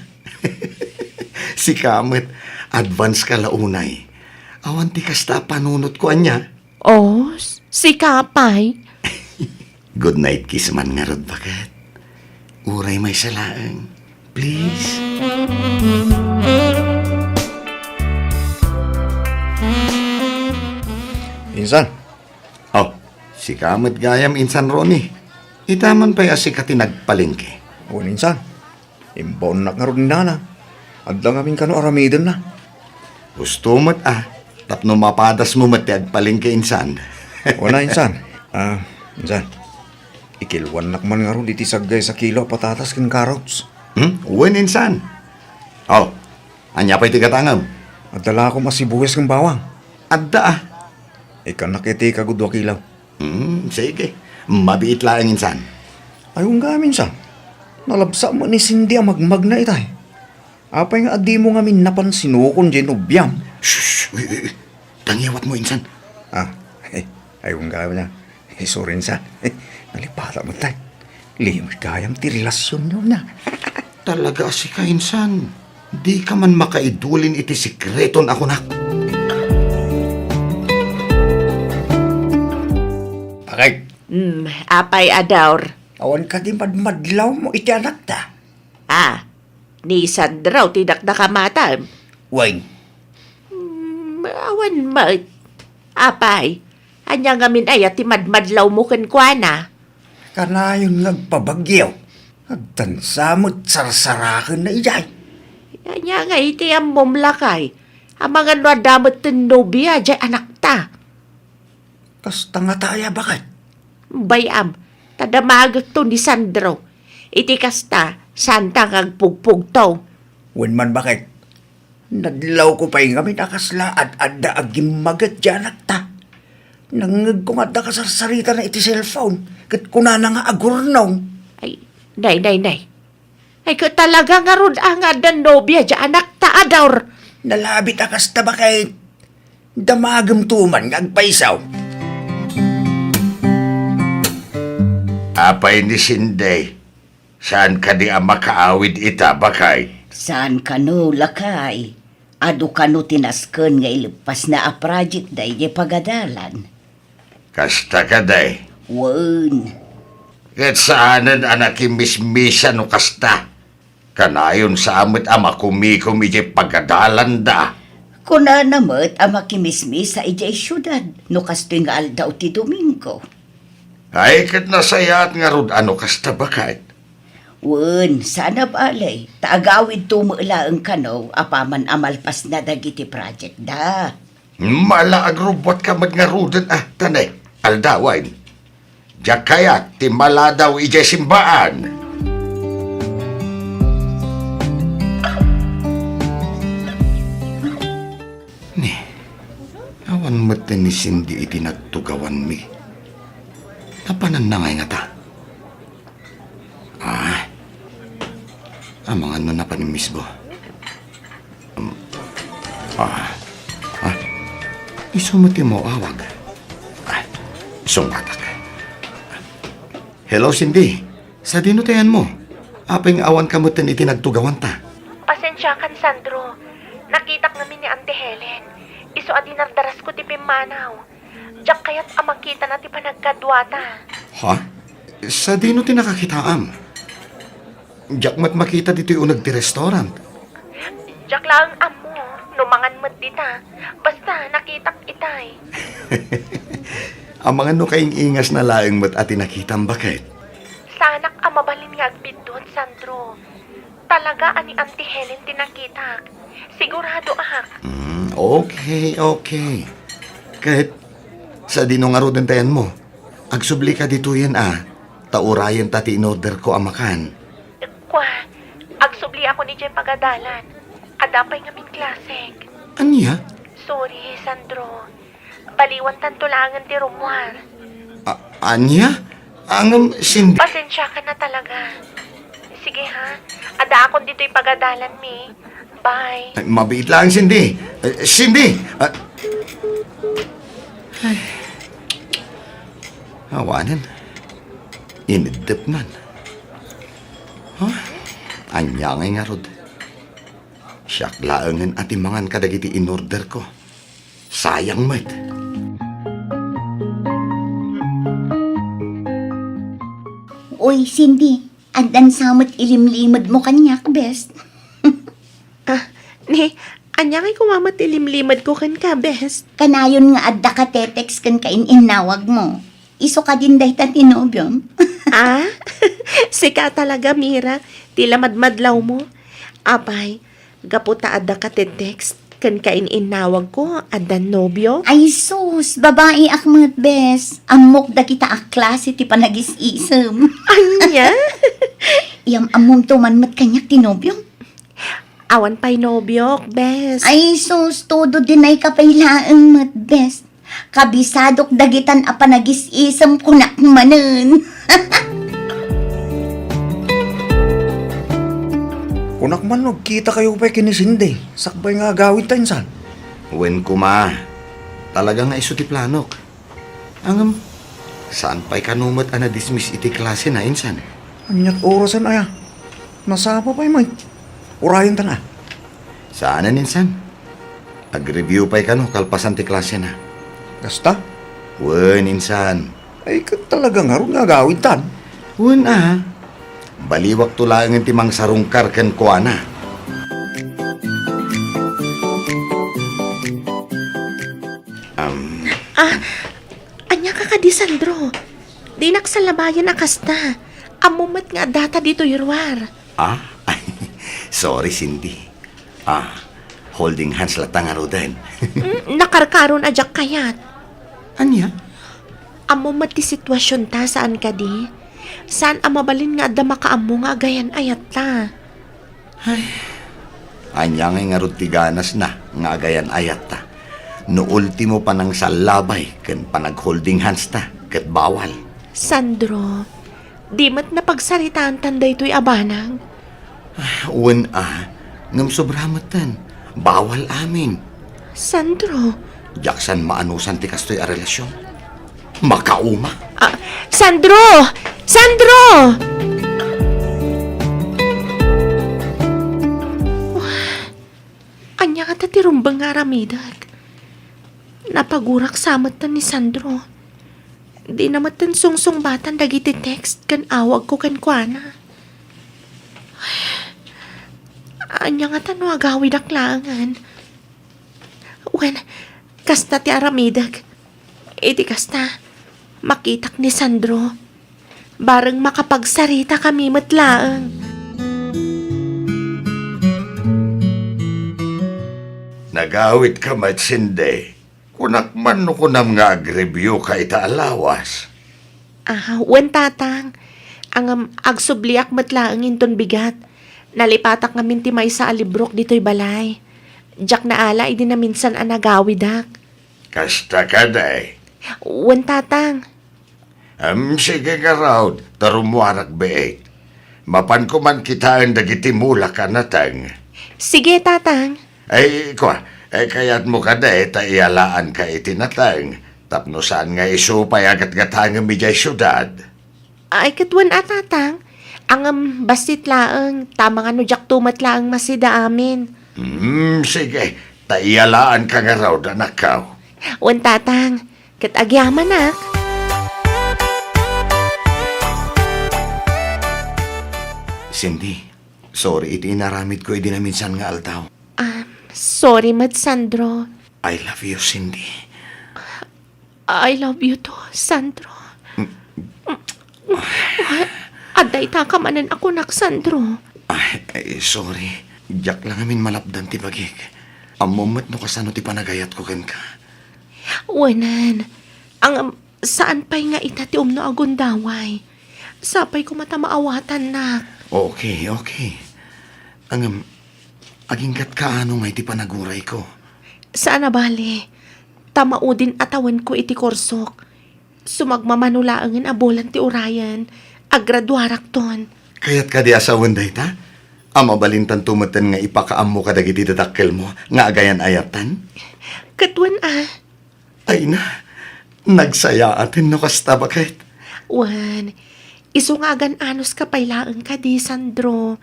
Sika met, advance ka la unay. Awan ti kasta a panunotko, ania? Oh, s-, sika pay. Good night kiss man ngarud, baket. Uray maysa laeng. Please. Insan. Oh, sika met gayam, Insan Ronnie. Ita man pay a sika ti nagpalengke. Wen, Insan. Imbaonnak ngarud ni Nana. Adda ngamin kano aramidenna. Husto met a, tapno mapadasmo met ti agpalengke, Insan. Wen a, Insan. A, Insan. Ikiluannak man ngarud iti saggaysa kilo a patatas ken carrots. Hmm? Wen, Insan. Aw, ania pay ti gatangem? Adda lakom a sibuyas ken bawang. Adda a. Ikkannak iti kagudua kilo. Hmm, sige. Mabiit laeng, Insan. Ay, wen gayam, Insan. Nalabsa met ni Cindy a magmagna itay. Apay nga adimo ngamin napan sinukon diay nobiam? Shh! Uy, uy, uy. Tangiwatmo, Insan. A, ay, ay, wen gayam a. Ay, sorry, Insan. Nalipata met tay. Limos gayam ti relasionyo na. Talaga a sika, Insan. Dika man makaidulin iti sekreton a kunak. Bakit? Hmm, apay, Adaur? Awan kadi madmadlawmo iti anakta? A, ni Sandro ti dakdakamatam. Wen. Hmm, awan met. Apay, ania ngamin aya ti madmadlawmo kenkuana? Kanayon nga agpabagyo. Agtansa met sarsarakenna idiay. Ania nga iti ammom, lakay? Amangan no adda metten nobia diay anakta? Kasta ngata aya, baket? Bay-am, ta damagekto ni Sandro. Iti kasta, saanta nga agpugpugto. Wen man, baket. Nadlawko pay ngamin a kasla ad-adda a gimmaget diay anakta. Nangngegko nga adda kasarsaritana iti cellphone, ket kunana nga agurnong. Ay, nay, nay, nay. Ay, ket talaga ngarud a nga adda nobia diay anakta, Adaur. Nalabit a kasta, baket. Damagemto man nga agpayso. Apay ni Cindy, saan kadi a makaawid ita, baket? Saan kano, lakay? Adu kano ti nasken nga ileppasna a project daydiay pagadalan? Kasta kadi? Wen. Ket saanen a nakimismisa no kasta. Kanayon sa met a makumikom idiay pagadalanda. Kunana met a makimismisa idiay siudad no kastoy nga aldaw ti Domingo. Ay, ket nasayaat ngarud a no kasta, baket. Wen, saan a bale, ta agawidto met laeng kano apaman a malpasna dagiti project da. Mala agrubbuatka met ngaruden a, ta ne, aldawen. Diak kayat ti maladaw idiay simbaan. Ne, awan met ni Cindy iti nagtugawanmi. Napananna ngay ngata? Ah. Amangan no napan ni Miss Bo. Um, ah. Ah. Isu met ti maawag. Ah. Sungbatak. Hello, Cindy. Sadino ti ayanmo? Apay nga awan ka metten iti nagtugawanta? Pasensiakan, Sandro. Nakitak ngamin ni Auntie Helen. Isu a dinardarasko ti pimmanaw. Diak kayat a makitana ti panagkaduata. Ha? Sadino ti nakakitaam? Diak met makita ditoy uneg ti restaurant. Diak laeng ammo no mangan met dita. Basta, nakitak itay. Amangan no kaing-ingasna laeng met a ti nakitam, baket? Saanak a Agbiddut, Sandro. Talaga a ni Auntie Helen ti nakitak. Siguradoak. Mm, okay, okay. Ket sadino ngaruden ti ayanmo? Agsubli ka ditoyen a, ta urayenta ti inorderko a makan. Kua, agsubliakon idiay pagadalan. Adda pay ngamin klasek. Ania? Sorry, Sandro. Baliwantanto laengen ti rummuar. A-, ania? Ngem, Cindy. Pasensiakan a talaga. Sige ha, addaakon ditoy pagadalanmi. Bye. Ay, mabiit laeng, Cindy. Eh, Cindy! Ah. Ay. Awanen. Iniddep man. Huh? Ania ngay ngarud? Siak laengen a ti mangan kadagiti inorderko. Sayang met. Uy, Cindy, addan sa met ilimlimedmo kaniak, bes. Ah, ni, ania ngay koma met ilimlimedko kenka, bes? Kanayon nga adda ka text ken kainnawagmo. Isu kadin dayta ti nobiom? Ah? Sika talaga, Mira, ti lamadmadlawmo. Apay, gapu ta adda ka text ken kainnawagko, addan nobio? Ay sus, babaiak met, bes. Ammok dagita a klase ti panagis-isem. Ania? Iyam-ammomto man met kaniak ti nobiom? Awan pay nobiok, bes. Ay sus, todo dinay ka pay laeng met, bes. Kabisadok dagitan a panagis-isem, kunak manen. Kunak man no agkitakayo pay ken ni Cindy, sakbay nga agawidta insan. Wen koma, talaga nga isu ti planok. Ngem, saan pay kano met a nadismiss iti klasena insan? Aniat orasen aya? Nasapa pay met. Urayentan a. Saanen insan. Ag-review pay kano kalpasan ti klasena. Kasta? Wen, insan. Ay, ket talaga ngarud nga agawidtan. Wen a. Baliwakto laengen ti mangsarungkar kenkuana. Am. Ah, ania ka kadi, Sandro? Dinak salabayan a kasta. Ammom met nga addata ditoy ruar. Ah? Sorry, Cindy. Ah, holding hands latta ngaruden. Mm, nakarkaron a diak kayat. Ania? Ammom met ti situasionta, saan kadi? Saan a mabalin nga adda makaammo nga agayan-ayatta. Ay, ania ngay ngarud ti ganasna nga agayan-ayatta? No ultimo, panangsallabay ken panag-holding hands ta, ket bawal. Sandro, di met napagsaritaantan daytoy a banag? Ah, wen a, ngem sobra metten. Bawal amin. Sandro. Diak san maanusan ti kastoy a relasyon. Makauma. Ah, Sandro! Sandro! Ania ngata ti rumbeng nga aramidek? Napagurak sa metten ni Sandro. Dina metten sungsungbatan dagiti text ken awagko kenkuana. Ania ngata no agawidak laengen? Wen, kasta ti aramidek. Iti kasta, makitak ni Sandro. Bareng makapagsaritakami met laeng. Nagawidka met, Cindy. Kunak man no kunam nga agreview ka ita a lawas. Ah, wen, Tatang. Ngem, agsubliak met laeng inton bigat. Nalipatak ngamin ti maysa a librok ditoy balay. Diak naala idi naminsan a nagawidak. Kasta kadi? Wen, Tatang. Em, sige ngarud, ta rummuarak biit. Mapanko man kitaen dagiti mulak a nateng. Sige, Tatang. Ay, kua, ay, kayatmo kadi ta iyalaanka iti nateng, tapno saan nga isu pay a gatgatangem idiay siudad? Ay, ket wen a, Tatang. Ngem, bassit laeng, ta mangano diakto met laeng masida amin. Hmm, sige, ta iyalaanka ngarud, anakko. Wen, Tatang. Ket agyamanak. Cindy, sorry iti inaramidko idi naminsan nga aldaw. Ah, sorry met, Sandro. I love you, Cindy. I love you too, Sandro. Mm. Dayta ka manen a kunak, Sandro. Ay, ay, sorry. Diak la ngamin malapdan ti bagik. Ammom met no kasano ti panagayatko kenka. Wen, ang, saan pay nga ita ti umno a gundaway. Sapay koma ta maawatannak. Okay, okay. Ngem, agingga't kaano ngay ti panagurayko? Saan a bale, ta maudin a tawenko iti kursok. Sumagmamano laengen a bulan ti urayen, agraduarakton. Kayat kadi a sawen dayta? A mabalintanto metten nga ipakaammo kadagiti dadakkelmo nga agayan-ayatan? Ket wen a. Ay na, nagsayaaten no kasta, baket. Wen, isu nga agan-anuska pay laeng kadi, Sandro.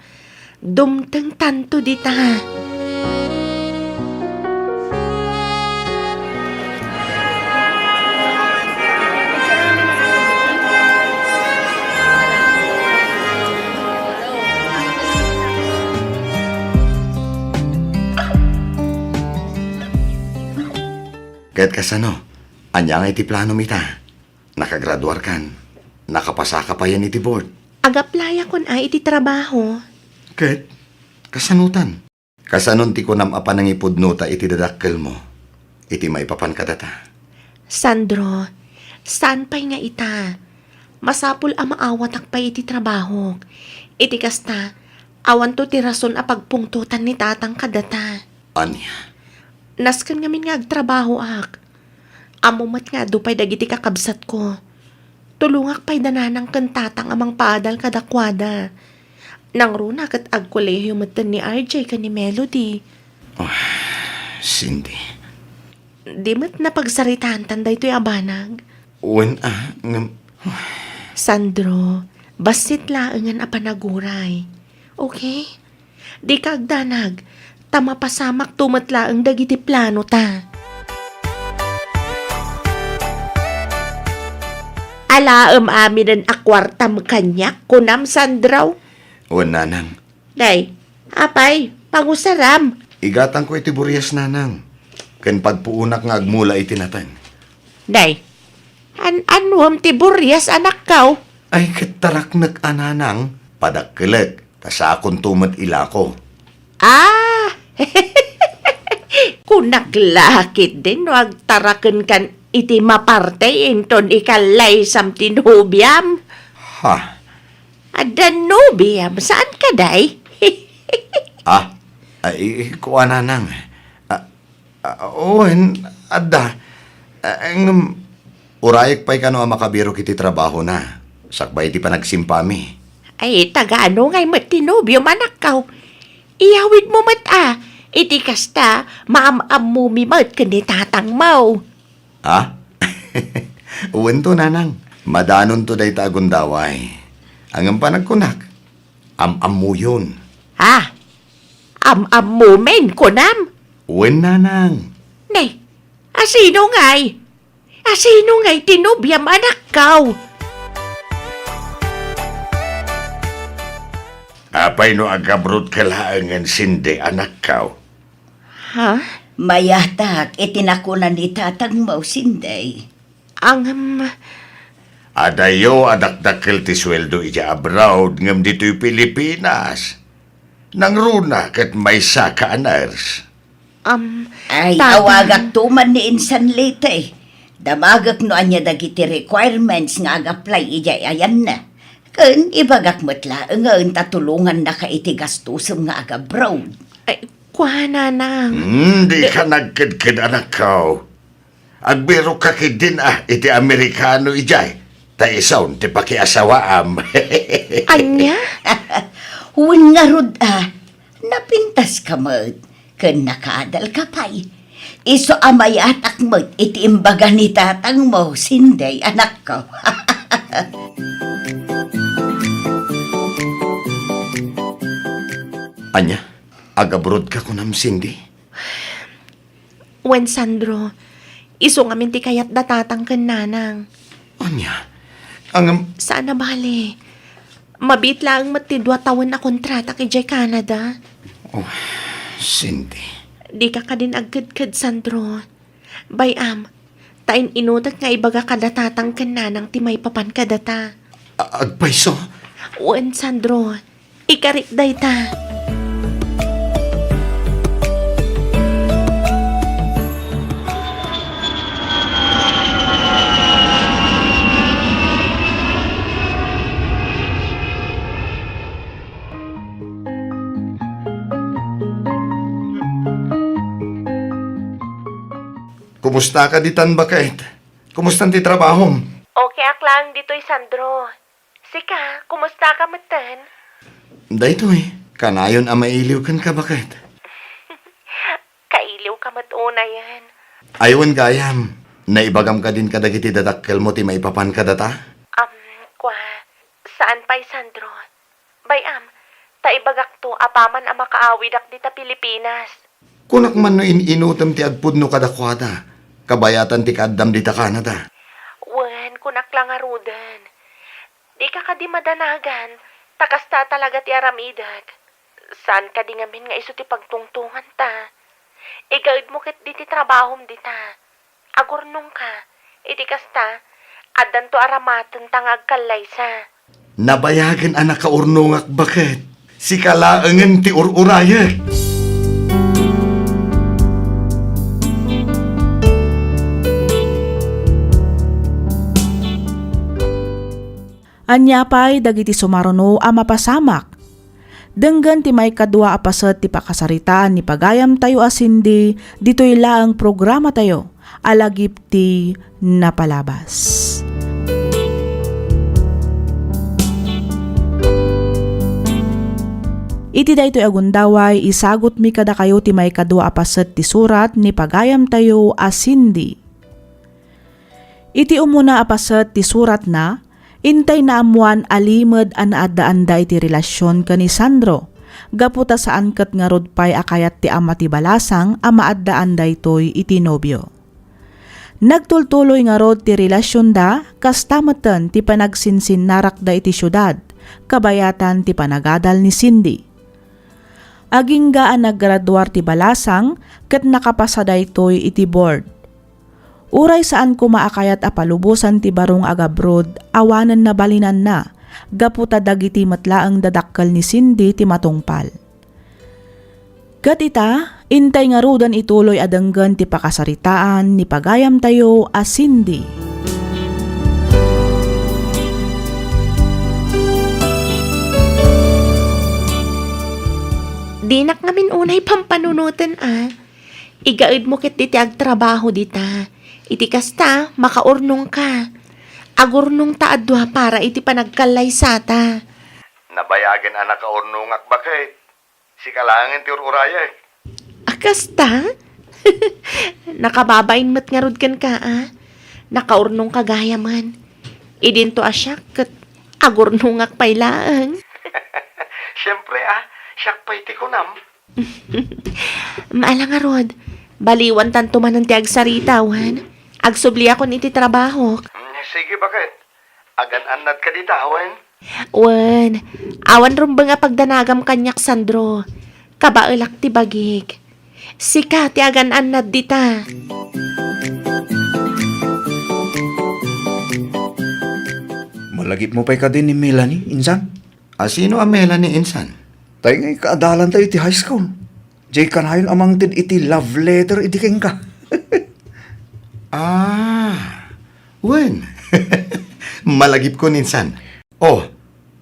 Dumtengtanto dita. Ket kasano? Ania ngay ti planom ita? Nakagraduarkan? Nakapasaka payen iti board? Ag-applyakon a iti trabaho. Ket, kasanotan? Kasanon ti kunam a panangipudnota iti dadakkelmo, iti maipapan kadata? Sandro, saan pay nga ita? Masapul a maawatak pay iti trabahok. Iti kasta, awanto ti rason a pagpungtotan ni tatang kadata. Ania? Nasken ngamin nga agtrabahoak. Ammo met nga adu pay dagiti kakabsatko. Tulongak pay da nanang ken tatang a mangpaadal kadakuada. Nangruna ket agkolehio metten ni R J ken ni Melody. Ah, Cindy. Di met napagsaritaantan daytoy a banag. Wen a, ngem, Sandro, bassit laengen a panaguray. Okay? Dika agdanag, ta mapasamakto met laeng dagiti planota. Alaem aminen a kuartam kaniak, kunam, Sandro? Wen, nanang. Day, apay, pangusaram? Igatangko iti burias, nanang, ken pagpuonak nga agmula iti nateng. Day, an-anuem ti burias, anakko? Ay, ket taraknek a nanang, padakkelek, ta sakonto met ilako. Ah! Kunak la ketdin no agtarakenkan iti maparte inton ikalaysam ti nobiam. Ha? Adda nobiam, saan ka, day? Ah, ay, kuan, nanang. Ah, Ah, wen, adda. Ah, ngem, urayek pay kano a makabirok iti trabahona, sakbay iti panagsimpami. Ay, taga-ano ngay met ti nobiom, anakko? Iyawidmo met a, iti kasta, maam-ammomi met ken ni tatangmo. Ha? Wento, nanang. Madanonto dayta a gundaway. Ngem panagkunak, am-ammoyon. Ha? Am-ammomin, kunam? Wen, nanang. Ne, asino ngay? Asino ngay ti nobiam, anakko? Apay no agabrodka laengen, Cindy, anakko? Ha? Mayatak iti nakuna ni tatangmo, Cindy. Ngem, adayo a dakdakkel ti sueldo idiay abroad ngem ditoy Pilipinas. Nangruna ket maysa ka a nurse. Am, Ay, tata. Awagakto man ni insan Leyte. Damagek no ania dagiti requirements nga ag-apply idiay ayanna. Ken ibagak met laengen ta tulongannaka iti gastosem nga ag-abroad. Ay, kuana, nanang. Hmm, dika nagkedked, anakko. Agbirokka ketdin a iti Amerikano idiay, ta isun ti pakiasawaam. Ania? Wen ngarud a, napintaska met, ken nakaadalka pay. Isu a mayatak met iti imbaga ni tatangmo, Cindy, anakko. Ania? Ag-abroad ka kunam, Cindy? Wen, Sandro, isu ngamin ti kayat da tatang ken nanang. Ania? Ngem, saan a bale. Mabiit laeng met ti dua tawen a kontratak idiay Canada. Oh, Cindy. Dika kadin agkedked, Sandro. Bay-am, ta in-inutek nga ibaga kada tatang ken nanang ti maipapan kadata. A-, agpayso? Wen, Sandro. Ikarik dayta. Kumustaka ditan, baket? Kumustan ti trabahom? Okay ak laeng ditoy, Sandro. Sika, kumustaka metten? Daytoy, kanayon a mailiw kenka, baket? Kailiwka met unayen. Ay, wen gayam, naibagam kadin kadagiti dadakkelmo ti maipapan kadata? Am, kua, saan pay, Sandro. Bay-am, ta ibagakto apaman a makaawidak dita Pilipinas. Kunak man no in-inutem ti agpudno kadakuada, kabayatan ti kaaddam dita Canada. Wen, kunak la ngaruden. Dika kadi madanagan, ta kasta talaga ti aramidek. Saan kadi ngamin nga isu ti pagtungtonganta. Igaedmo ket diti trabahom dita. Agurnongka. Iti kasta, addanto a ramatenta nga agkallaysa. Nabayagen a nakaurnongak, baket. Sika laengen ti ur-urayek. Ania pay dagiti sumaruno a mapasamak? Denggen ti maikadua a paset ti pakasaritaan ni pagayamtayo a Cindy ditoy laeng programatayo a lagip ti napalabas. Iti daytoy a gundaway, isagutmi kadakayo ti maikadua a paset ti surat ni pagayamtayo a Cindy. Iti umuna a paset ti suratna, intay naammoan a limed a naaddaan da iti relasion ken ni Sandro, gapu ta saan ket ngarud pay a kayat ti ama ti balasang a maaddaan daytoy iti nobio. Nagtultuloy ngarud ti relasionda, kasta metten ti panagsinsinnarakda iti siudad, kabayatan ti panagadal ni Cindy. Agingga a naggraduar ti balasang ket nakapasa daytoy iti board. Uray saan koma a kayat a palubosan ti baro nga agabrod, awanen nabalinanna, gapu ta dagiti met laeng dadakkel ni Cindy ti matungpal. Ket ita, intay ngaruden ituloy a denggen ti pakasaritaan ni pagayamtayo a Cindy. Dinak ngamin unay pampanunoten a. Igaedmo ketdi ti agtrabaho dita. Iti kasta, makaurnongka. Agurnongta a dua para iti panagkallaysata. Nabayagen a nakaurnongak, baket. Sika laengen ti ur-urayek. A, kasta? Nakababain met ngarud kenka, a. Nakaurnongka gayamen. Idinto a siak ket agurnongak pay laeng. Siempre, a. Siak pay ti kunam. Maala ngarud, baliwantanto manen ti agsarita, wen? Agsubliakon iti trabahok. Mm, sige, baket? Agan-annadka dita, wen? Wen, awan rumbeng a pagdanagam kaniak, Sandro. Kabaelak ti bagik. Sika ti agan-annad dita. Malagipmo pay kadi ni Melanie, insan? A, sino a Melanie, insan? Tay nga ikaadalantayo iti high school. Jay kanayon a mangted iti love letter idi kenka. Ah, wen. Malagipkon, insan. Oh,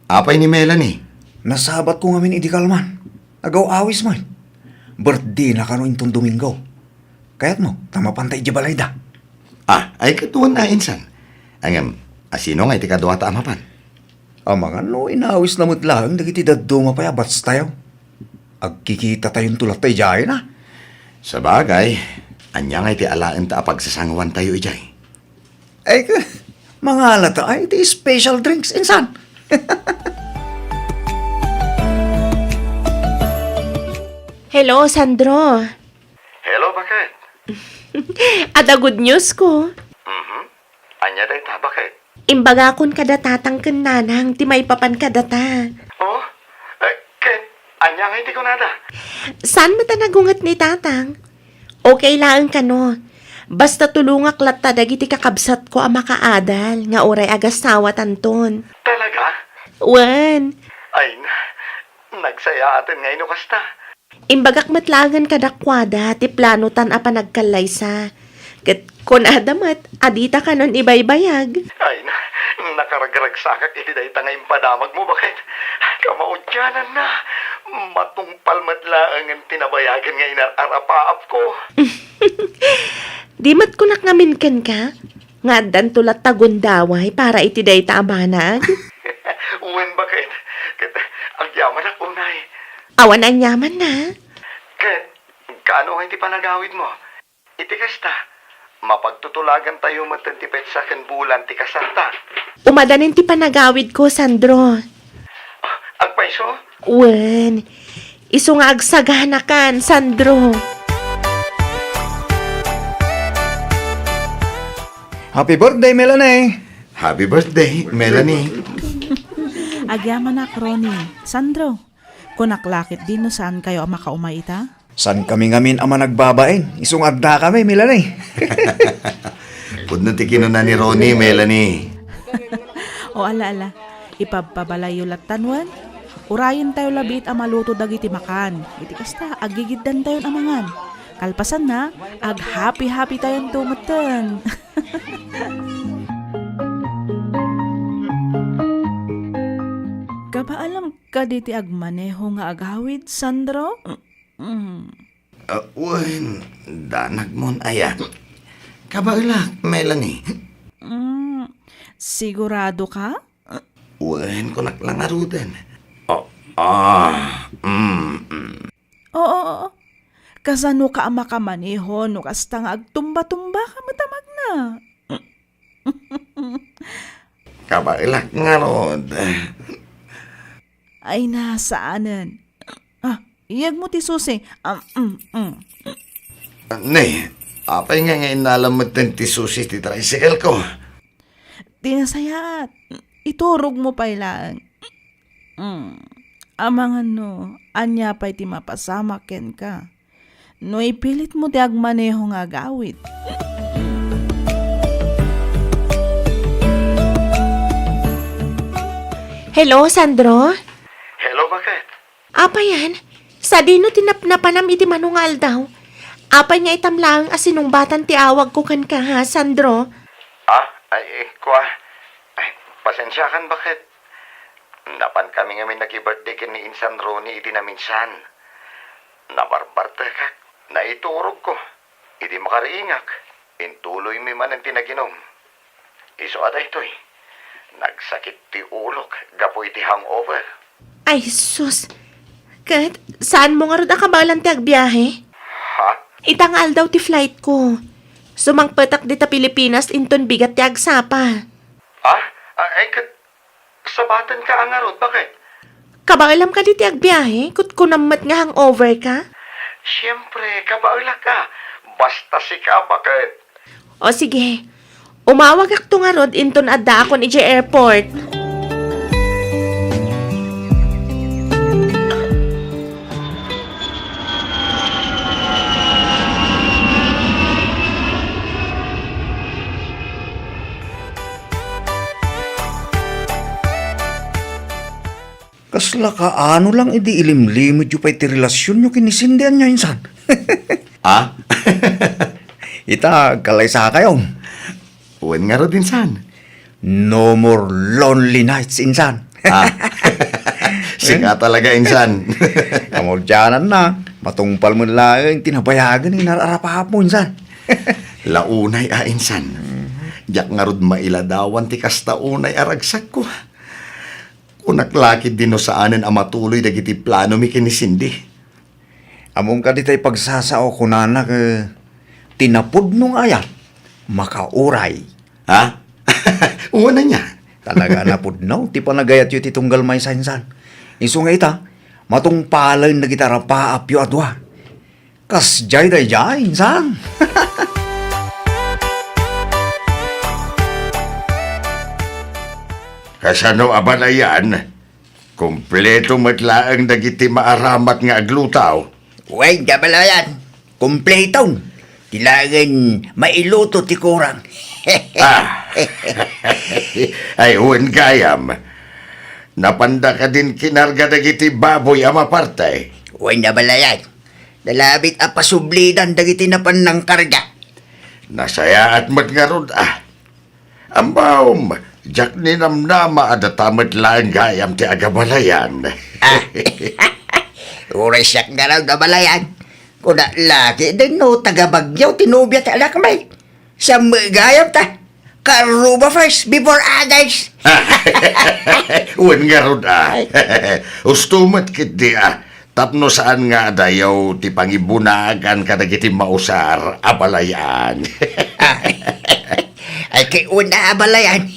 apay ni Melanie? Nasabatko ngamin idi kalman. Agaw-awis man. Birthdayna kano inton Domingo. Kayatmo, ta mapanta idiay balayda. Ah, ay, ket wen a, insan. Ngem, a, sino nga iti kaduata a mapan? Amangan no inawisna met laeng dagiti dadduma pay a batchtayo. Agkikitatayon latta idiay, a. Sabagay, ania nga iti alaenta a pagsasanguantayo idiay? Ay, ka, mangalata ay iti special drinks, insan. Hello, Sandro. Hello, baket? Adda good news ko. Mhm. Ania dayta, baket? Imbagakon kada tatang ken nanang ti maipapan kadata. Oh? Eh, ket ania nga iti kunada? Saan met a nagunget ni tatang? Okay laeng kano. Basta tulongak latta dagiti kakabsatko a makaadal nga uray agasawatanton. Talaga? Wen. Ay, na, nagsayaaten ngay no kasta. Imbagak met laengen kadakuada ti planotan a panagkallaysa. Ket kunada met a dita kanon ibaybayag. Ay, na, nakaragragsakak iti dayta nga impadamagmo, baket. Kamaudiananna, matungpal met laengen ti nabayagen nga inar-arapaapko. Di met kunak ngamin kenka, nga addanto latta gundaway para iti dayta a banag? Wen, baket. Ket agyamanak unay. Awan aniamanna. Ket kaano ngay ti panagawidmo? Iti kasta, mapagtutulagantayo metten ti petsa ken bulan ti kasarta. Umadanin ti panagawidko, Sandro. Ah, agpayso? Wen, isu nga agsaganakan, Sandro. Happy birthday, Melanie! Happy birthday, Melanie! Agyamanak, Ronnie. Sandro, kunak la ketdi no saankayo a makaumay ita? Saankami ngamin a managbabain, isu nga addakami, Melanie. Pudno ti kinuna ni Ronnie, Melanie. O, ala, ala. Ipabpabalayyo lattan wen. Urayentayo labiit a maluto dagiti makan. Iti kasta, aggigiddantayon a mangan. Kalpasanna, aghappy-happytayonto metten. Kabaelam kadi ti agmaneho nga agawid, Sandro? Mm. Ah, wen, danagmon aya. Kabaelak, Melanie. Mm, sigurado ka? Wen, kunak la ngaruden. Ah, ah, mm, mm. Oo, oo. Kasano ka a makamaneho no kasta nga agtumba-tumba ka met a magna? Kabaelak ngarud. Ay, na, saanen. Ah, iyegmo ti susi. Ah, mm, mm. Ne, apay nga nga innalam metten ti susi ti tricycle ko? Ti nasayaat, iturogmo pay laeng. Mm. Amangan no, ania pay ti mapasamak kenka? No ipilitmo ti agmaneho nga agawid. Hello, Sandro? Hello, baket? Apay yan? Sadino ti napnapanam iti mano nga aldaw? Apay nga itam laeng a sinungbatan ti awagko kenka, ha, Sandro? Ah, ay, eh, kua. Ay, pasensiakan, baket? Napankami ngamin naki-birthday ken ni Insan Ronnie idi naminsan. Nabarbartekak, naiturogko. Idi makariingak, intuloymi manen ti naginum. Isu a daytoy, nagsakit ti ulok gapu iti hangover. Ay, sus! Ket, saanmo ngarud a kabaelan ti agbiahe? Ha? Ita nga aldaw ti flightko. Sumangpetak dita Pilipinas inton bigat ti agsapa. Ah? Ah, ay, ket, sabatenka a ngarud, baket? Kabaelam kadi ti agbiahe? Kutkunam met nga hangover ka? Siempre, kabaelak a. Basta sika, baket? O sige, umawagakto ngarud inton addaakon idiay airport. Kasla kaano lang idi ilimlimedyo pay ti relasionyo ken ni Cindy ania, insan? Ah? Ita, agkalaysakayo. Wen ngarud, insan. No more lonely nights, insan. Ah. Sika talaga, insan. Kamaudiananna, matungpal met laeng ti nabayagen nga inar-arapapmo, insan. La unay a, insan. Diak ngarud mailadawan ti kasta unay a ragsakko. Kunak la ketdi no saanen a matuloy dagiti planomi ken ni Cindy. Ammom kadi tay pagsasao, kunana, eh, ti napudno nga ayat, makauray. Ha? Wen ania? Talaga a napudno ti panagayatyo iti tunggal maysa, insan. Isu nga ita, matungpalen dagiti arapaapyo a dua. Kasdiay daydiay, insan. Kasano a balayan? Kompleto met laeng dagiti maaramat nga aglutaw. Wen, kabalayan. Kompleto. Ti laengen mailuto ti kurang. Ah. Ay, wen gayam. Napanda kadin kinarga dagiti baboy a maparte? Wen, abalayan. Nalabit a pasublidan dagiti napan nangkarga. Nasayaat met ngarud, a. Ammom, diak ninamnama a data met laeng gayam ti agabalayan. A. Uray siak ngarud, abalayan. Kuna lagi, no taga Baguio ti nobia ti anakmi. Siam met gayam ta. Kaarruba first before others. Wen ngarud, a. Ay. Husto met ketdi, a. Tapno saan nga adayo ti pangibunagan kadagiti mausar, abalayan. Ay, kay una, abalayan.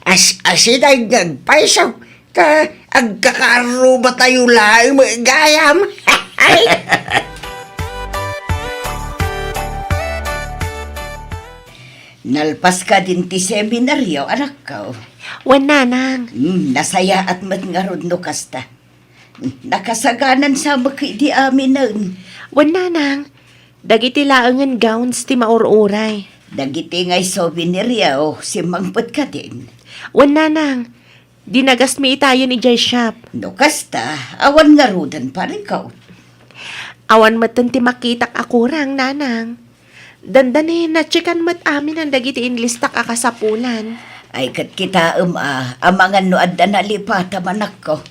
As-, asidag nga agpayso. Ta agkakaarrubatayo laeng met gayam. Nalpas kadin ti seminaryo, anakko? Wen, nanang. Hmm, nasayaat met ngarud no kasta. Nakasaganan sa met idi aminen. Wen, nanang. Dagiti laengen gowns ti maur-uray. Dagiti ngay souveniryo, simmangpet kadin. Wen, nanang. Dinagasmi itayen idiay shop. No kasta, awan ngaruden, parikot. Awan metten ti makitak a kurang, nanang. Dandani, natsekan met aminen dagiti inlistak a kasapulan. Ay, ket kitaem a, amangan no adda nalipatam, anakko.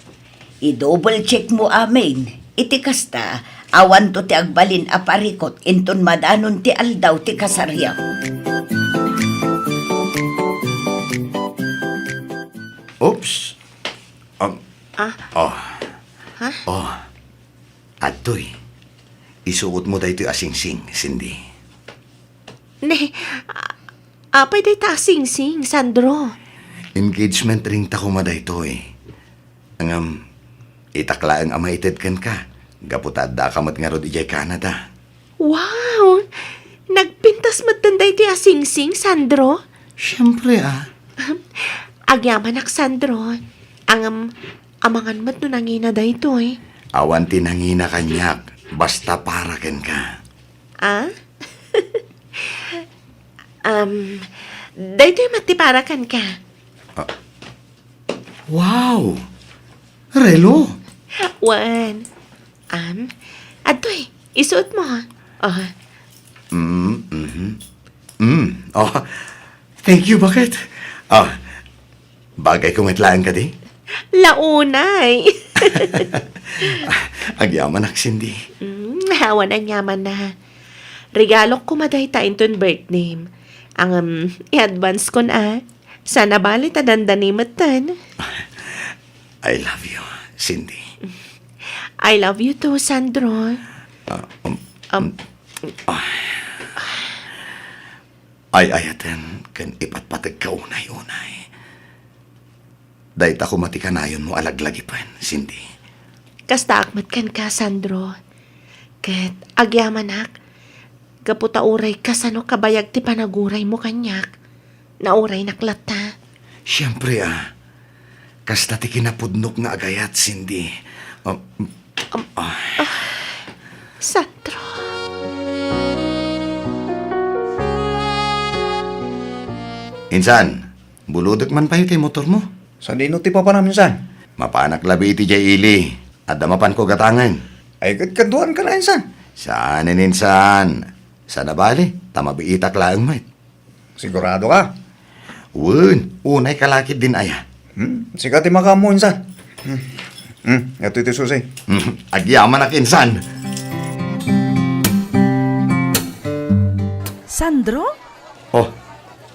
I-double check mo amin. Iti kasta, awanto ti agbalin a parikot inton madanon ti aldaw ti kasaryo. Oops. Um, Ah? Oh. Ha? Oh. Adtoy. Isuot mo daytoy a singsing, Cindy. Ne, a-, apay dayta a singsing, Sandro? Engagement ring ta koma daytoy. Ngem, itak laeng a maited kenka, gapu ta addaka met ngarud idiay Canada. Wow! Nagpintas metten daytoy a singsing, Sandro? Siempre, a. Agyamanak, Sandro. Ngem, amangan met no nangina daytoy. Awan ti nangina kaniak, basta para kenka. Ah? Um, daytoy met ti para kenka. Ah. Wow! Relo! Wen. Um, adtoy, isuot mo. Oh. Mm, mhm. Mm, oh. Thank you, bakit? Oh. Bagay ko met laeng kadi? Launay. Agyamanak, Cindy. Mm, awan aniamanna. Regalok koma dayta inton birthday. Ngem, i-advance kon a. Saan a bale ta dandani metten. I love you, Cindy. I love you too, Sandro. Ah, um, Um, ah. Ay-ayaten ken ipatpategka unay-unay. Dayta koma ti kanayonmo a laglagipen, Cindy. Kastaak met kenka, Sandro. Ket agyamanak, gapu ta uray kasano kabayag ti panaguraymo kaniak, nauraynak latta. Siempre, a. Kasta ti kinapudnok nga agayat, Cindy. Um, Um, ah. Ah, Sandro. Insan, bulodek man pay ti motormo? Sadino ti papanam, insan? Mapanak labi iti diay ili. Adda mapanko gatangen. Ay, ket kaduaanka la, insan. Saanen, insan. Saan a bale, ta mabiitak laeng met. Sigurado ka? Wen, unay ka lakit din aya. Hmm, sika ti makaammo, insan. Hmm. Hmm, ito iti susi. Hmm, agyamanak, insan. Sandro? Oh,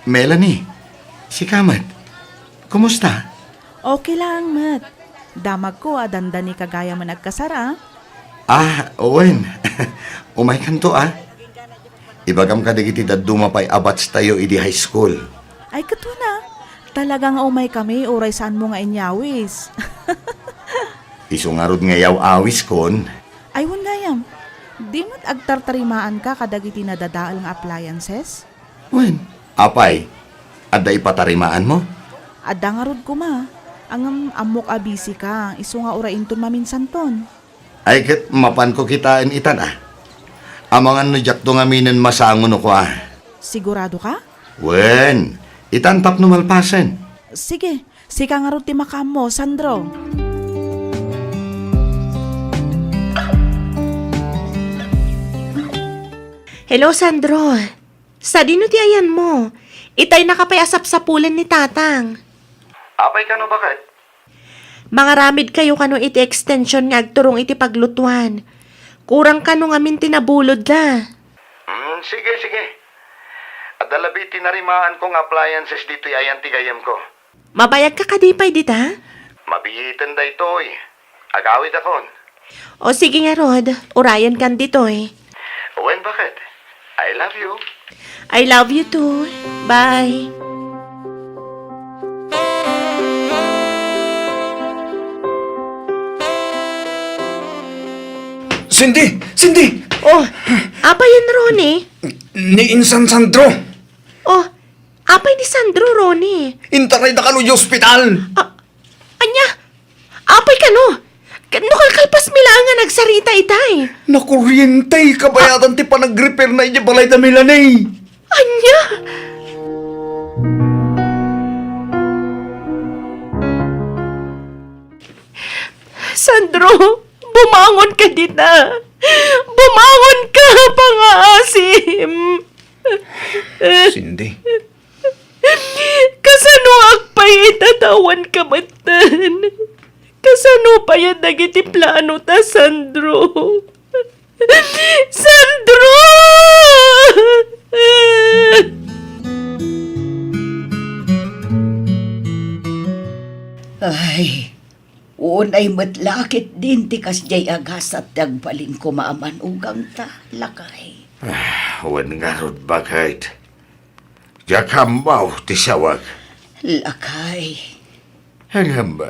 Melanie. Sika met. Kumusta? Okay lang met. Damagko a dandanika gayam a nagkasar, a. Ah, wen. Umaykanto, a. Ibagam kadagiti dadduma pay a batch tayo idi high school. Ay, ket wen a. Talaga nga umaykami, uray saanmo nga inyawis. Isu ngarud nga yaw-awiskon. Ay, wen gayam. Di met agtartarimaanka kadagiti nadadael nga appliances? Wen, apay, adda ipatarimaanmo? Adda ngarud koma. Ngem ammok a busy ka, isu nga uray inton maminsanton. Ay, ket mapanko kitaen itan, a. Amangan no diakto ngaminen masango no kua. Sigurado ka? Wen, itan tapno malpasen. Sige, Sika ngarud ti makaammo, Sandro. Hello, Sandro. Sadino ti ayanmo? Itay naka pay a sapsapulen ni Tatang. Apay kano, baket? Mangaramidkayo kano iti extension nga agturong iti paglutuan. Kurang kano ngamin ti nabulodda. Hmm, sige, sige. Adda labi ti narimaanko nga appliances ditoy ayan ti gayyemko. Mabayagka kadi pay dita? Mabiiten daytoy. Agawidakon. O sige ngarud, urayenkan ditoy. Wen, baket? I love you. I love you too. Bye. Cindy! Cindy! Oh, apay yen, Ronnie? Ni insan Sandro. Oh, apay ni Sandro, Ronnie? Intarayda kano iti ospital. Ah, ania? Apay kano? Ket no kalkalpasmi laeng nga nagsarita itay. Nakuriente, kabayatan ti panagrepairna iti balayda Melanie. Ania? Sandro, bumangon ka dita. Bumangon ka, pangaasim. Cindy. Kasanoak pay ita ta awan ka metten? Kasano pay a dagiti planota, Sandro? Sandro! Ay, unay met la ketdin ti kasdiay a gasat ti agbalin koma a manugangta, lakay. Ah, wen ngarud, baket. Diak ammo ti sawag. Lakay. Ngem,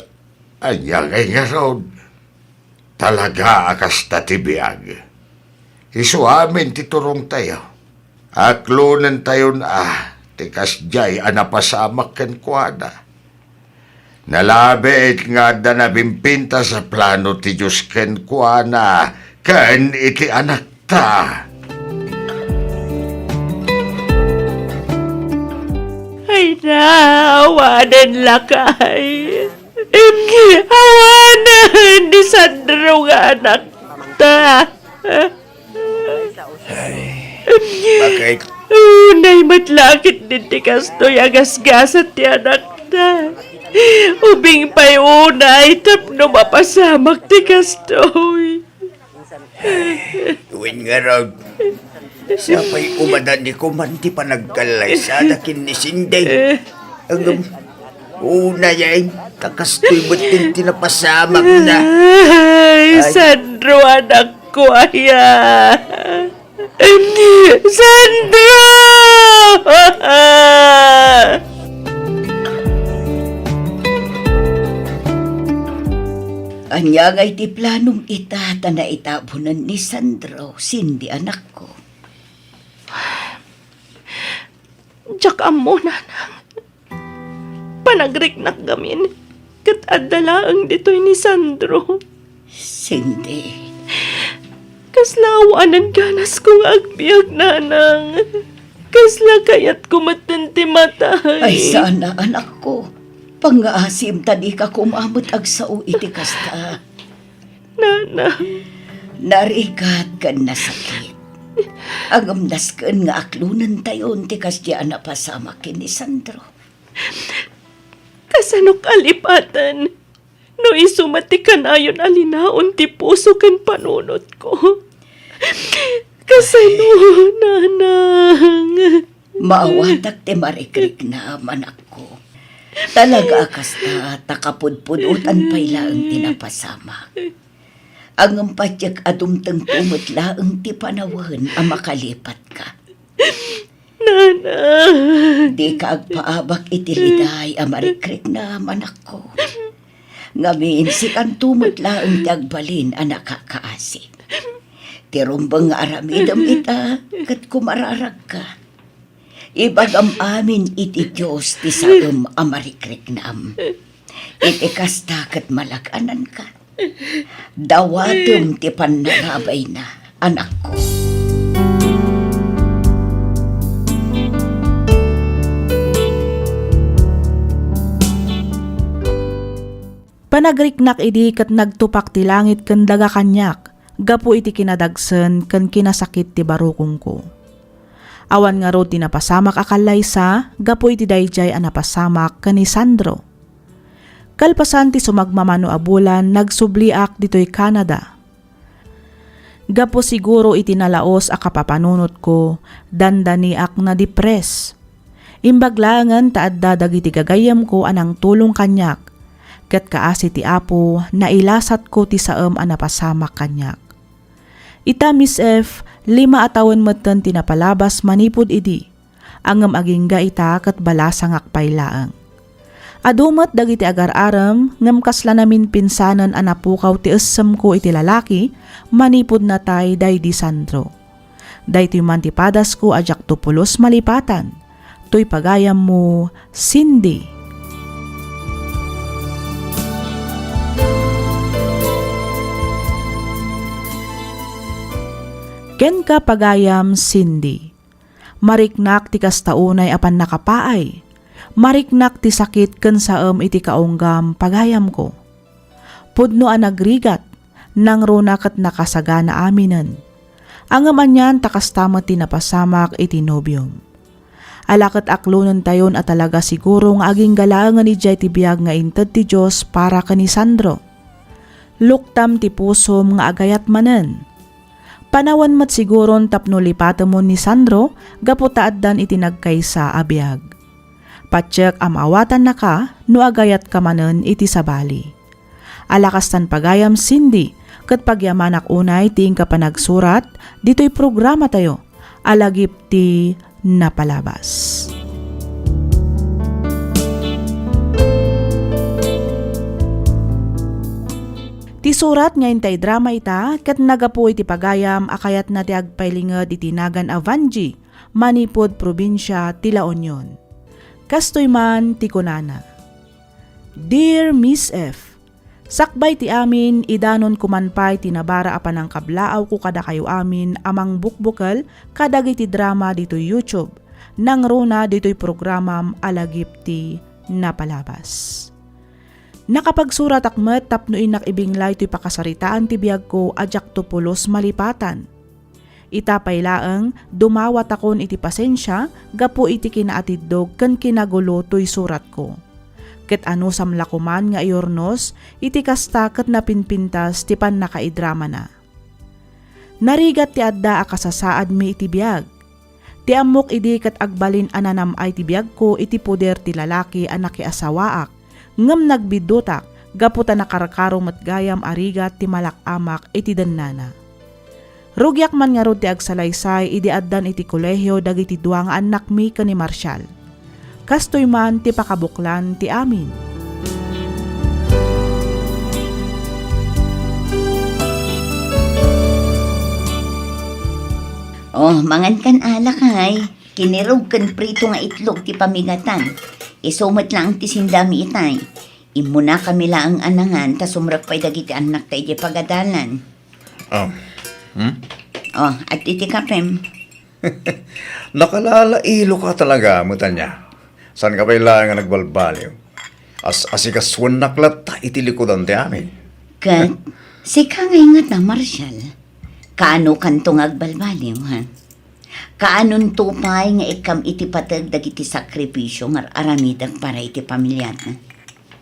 ania ngay ngarud? Talaga a kasta ti biag. Isu amin ti turongtayo. Aklonentayon a ti kasdiay a napasamak kenkuana. Nalabit nga adda nabimpintas a plano ti Dios kenkuana ken iti anakta. Ay na, awanen, lakay. Awanen ni Sandro nga anakta. Ay, baket? Unay met la ketdin ti kastoy a gasgasat ti anakta. Ubing pay unay tapno mapasamak ti kastoy. Wen ngarud, sapay umadan ni kuman ti panagkallaysada ken ni Cindy. Ngem, unay ay, ta kastoy met ti napasamakna. Ay, ay. Sandro, anakko aya. Sandro! Ania ngay ti planom ita ta naitabunen ni Sandro, Cindy, anakko? Diak ammo, nanang. Panagriknak ngamin, ket adda laeng ditoy ni Sandro. Cindy. Kasla awanen ganasko nga agbiag, nanang. Kasla kayatko metten ti matay. Ay, sana, anakko. Pangngaasim ta dika koma met agsao iti kasta. Nanang. Narigat ken nasakit. Ngem nasken nga aklonentayon ti kasdiay a napasamak ken ni Sandro. Kasanok a lipaten no isu met ti kanayon a linaon ti puso ken panunotko? Kasano, nanang? Maawatak ti marikriknam, anakko. Talaga a kasta, ta kapudpudotan pay laeng ti napasamak. Ngem patiek a dumtengto met laeng ti panawen a makalipatka. Nanang. Dika agpaabak iti liday a marikriknam, anakko. Ngamin, sikanto met laeng ti agbalin a nakakaasi. Ti rumbeng nga aramidem ita, ket kumararagka. Ibagam amin iti Dios ti saem a marikriknam. Iti kasta ket malag-ananka. Dawatem ti pannalabayna, anakko. Panagriknak idi ket nagtupak ti langit ken daga kaniak gapu iti kinadagsen ken kinasakit ti barukongko. Awan ngarud ti napasamak a kallaysa gapu iti daydiay a napasamak ken ni Sandro. Kalpasan ti sumagmamano a bulan, nagsubliak ditoy Canada. Gapu siguro iti nalaos a kapapanunotko, dandaniak nadipres. Imbag laengen ta adda dagiti gagayyemko a nangtulong kaniak, ket kaasi ti Apo, nailasatko ti saem a napasamak kaniak. Ita, Miss F, lima a tawen metten ti napalabas manipud idi. Ngem agingga ita ket balasangak pay laeng. Adu met dagiti agar-arem, ngem kasla naminpinsanen a napukaw ti essemko iti lalaki manipud natay daydi Sandro. Daytoy man ti padasko a diakto pulos malipatan. Toy pagayammo, Cindy. Kenka, pagayam Cindy. Mariknak ti kasta unay a pannakapaay. Mariknak ti sakit ken saem iti kaunggam, pagayamko. Pudno a nagrigat, nangruna ket nakasagana aminen. Ngem anian ta kasta met ti napasamak iti nobiom. Ala ket aklonentayon a talaga siguro nga agingga laengen idiay ti biag nga inted ti Dios para ken ni Sandro. Luktam ti pusom nga agayat manen. Panawen met siguron tapno lipatemon ni Sandro gapu ta addan iti nagkaysa a biag. Patiek a maawatannaka no agayatka manen iti sabali. Ala kastan pagayam, Cindy, ket pagyamanak unay ti inka panagsurat ditoy programatayo a lagip ti napalabas. Ti surat nga intay drama ita ket nagapu iti pagayam a kayatna ti agpailinged iti nagan a Vangie, manipud probinsia ti La Union. Kastoy man ti kunana, Dear Miss F, sakbay ti amin, idanon ko man pay ti nabara a panangkablaawko kadakayo amin a mangbukbukel kadagiti drama ditoy YouTube, nangruna ditoy programam a lagip ti napalabas. Nakapagsuratak met tapno innak ibinglay toy pakasaritaan ti biagko a diakto pulos malipatan. Ita pay laeng, dumawatakon iti pasensia gapu iti kinaatiddog ken kinagulo toy suratko. Ket anusam la koman nga iurnos iti kasta ket napinpintas ti pannakaidramana. Narigat ti adda a kasasaadmi iti biag. Ti ammok idi ket agbalin a nanam-ay ti biagko iti poder ti lalaki a nakiasawaak, ngem nagbiddutak gapu ta nakarkaro met gayam a rigat ti malak-amak iti dennana. Rugiak man ngarud ti agsalaysay idi addan iti kolehio dagiti dua nga annakmi ken ni Marshall. Kastoy man ti pakabuklan ti amin. Oh, mangan kan alakay. Kinirog ken prito nga itlog ti pamigatan. Isu met laeng ti sindami itay. Immunakami laeng a nangan ta sumrek pay dagiti annakta idiay pagadalan. Oh. Hmm? Oh, at iti kapem. Nakalalailo ka talaga met ania. Saan ka pay laeng nga nagbalbaliw? As-asikasuennak latta iti likudan ti amin. Ket, sika ngay ngata, Marshall. Kaano kanto nga agbalbaliw, ha? Kaanonto pay nga ikkam iti pateg dagiti sakripisio nga ar-aramidek para iti pamiliatna?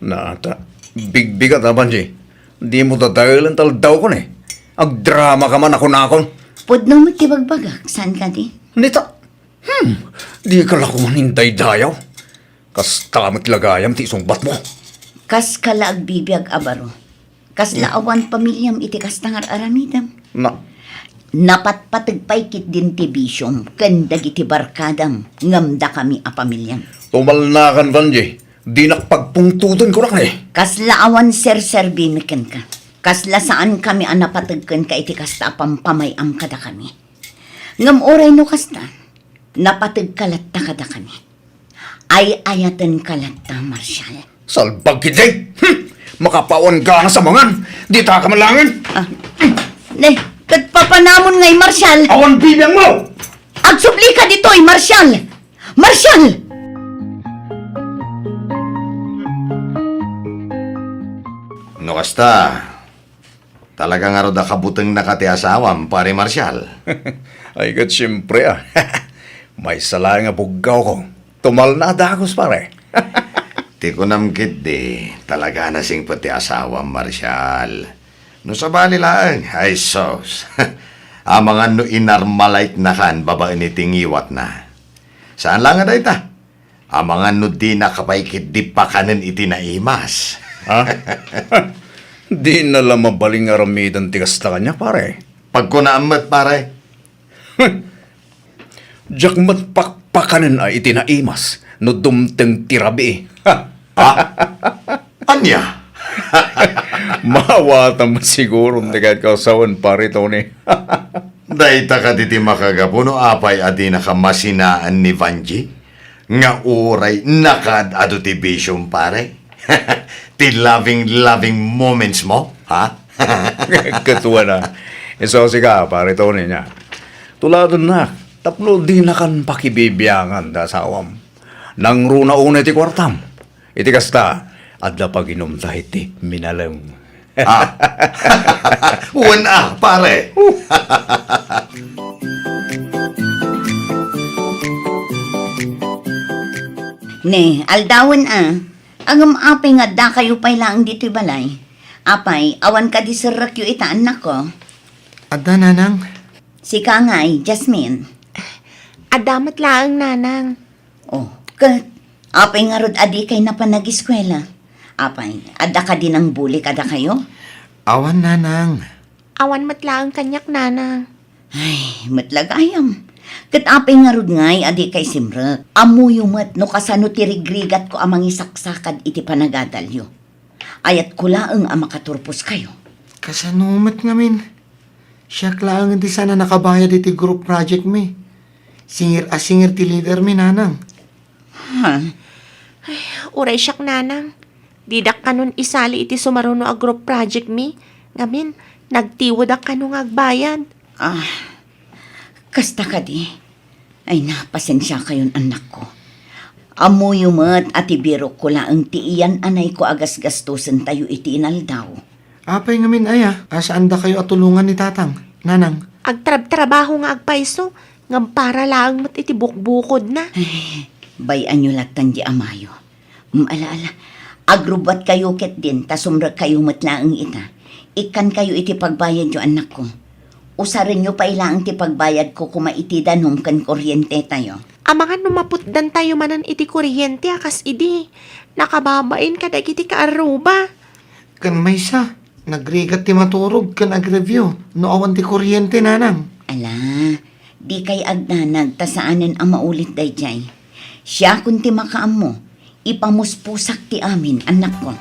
Nata, bigbigat a, Vangie. Dimo dadaelen ta aldawkon, eh. Agdrama ka man a kunakon. Pudno met ti bagbagak, saan kadi? Nita, hmm, di ka la koman indaydayaw. Kasta met la gayam ti isungbatmo. Kaska la agbibiag a baro. Kasla awan pamiliam iti kasta nga ar-aramidem. Na- Napatpateg pay ketdin ti bisiom ken dagiti barkadam ngem dakami a pamiliam. Tumalnakan, Vangie. Dinak pagpungtoten, kunak ni. Kasla awan serserbimi kenka. Kasla saankami a napateg kenka iti kasta a pampamay-am kadakami. Ngem uray no kasta, napategka latta kadakami. Ay-ayatenka latta, Marshall. Salbag ketdi! Hmm! Makapawan gana sa mangan! Dita ka malangen! Ah. Ne, ket papanamon ngay, Marshall! Awan bibiangmo! Agsubli ka ditoy, Marshall! Marshall! No kasta, talaga ngarud a kabutengnaka ti asawam, Pare Marshall? Ay, ket siempre, a. Maysa laeng a buggawko. Tumalna a dagus, pare. Ti kunam ketdi, talaga a nasingpet ti asawam, Marshall. No sabali laeng, ay sus. Amangan no inarmalaitnakan babaen iti ngiwatna. Saan laeng a dayta. Amangan no dinaka pay ketdi pakanen iti naimas. Ha? Dina la mabalin nga aramiden ti kasta kaniak, pare. Pagkunaam met, pare. Diak met pakpakanen a iti naimas no dumteng ti rabii. Ha? Ha? Ania? Maawatam met siguro ti kayatko a sawen, Pare Tony. Dayta kadi ti makagapu no apay a dinaka masinaan ni Vanjie? Nga uray nakaad-adu ti bisiom, pare? Ti loving, loving moments mo, ha? Ket wen a. Isu sika, Pare Tony, nia. Tuladennak, tapno dinakan pakibibiangan ti asawam. Nangruna unay ti kuartam. Iti kasta, adda paginumta iti minalem. Ah. Wen a, pare. Ne, aldawen a. Ngem apay nga addakayo pay laeng ditoy balay? Apay, awan kadi serrekyo ita, annakko? Adda, nanang. Sika ngay, Jasmine? Adda met laeng, nanang. Oh, ket apay ngarud a dikay napan nag-eskuela? Apay, adda kadi nangbuli kadakayo? Awan, nanang. Awan met laeng kaniak, nanang. Ay, met la gayam. Ket apay ngarud ngay a dikay simrek? Ammoyo met no kasano ti rigrigatko a mangisaksakad iti panagadalyo. Ayatko laeng a makaturposkayo. Kasano met ngamin? Siak laeng ti saan a nakabayad iti group project mi. Singir a singir ti leader mi, nanang. Ha? Ay, uray siak, nanang. Didak kanon isali iti sumaruno a group project mi. Ngamin, nagtiwedak kano nga agbayad. Ah, kasta kadi? Ay na, pasensiakayon, annakko. Ammoyo met a ti birokko laeng ti iyan-anayko a gasgastusentayo iti inaldaw. Apay ngamin aya a saandakayo a tulongan ni tatang, nanang? Agtrabtrabaho nga agpayso, ngem para laeng met iti bukbukodna. Ay, bay-anyo lattan di amayo. Mm, ala, ala. Agrubbuatkayo ketdin, ta sumrekkayo met laeng ita. Ikkankayo iti pagbayadyo, annakko. Usarenyo pay laeng ti pagbayadko koma iti danum ken kuryentetayo. Amangan no maputdantayo manen iti kuryente a kas idi. Nakababain kadagiti kaarruba. Ken maysa, nagrigat ti maturog ken agreview no awan ti kuryente, nanang. Ala, dikay agdanag ta saanen a maulit daydiay. Siakon ti makaammo, ipamuspusak ti amin, annakko.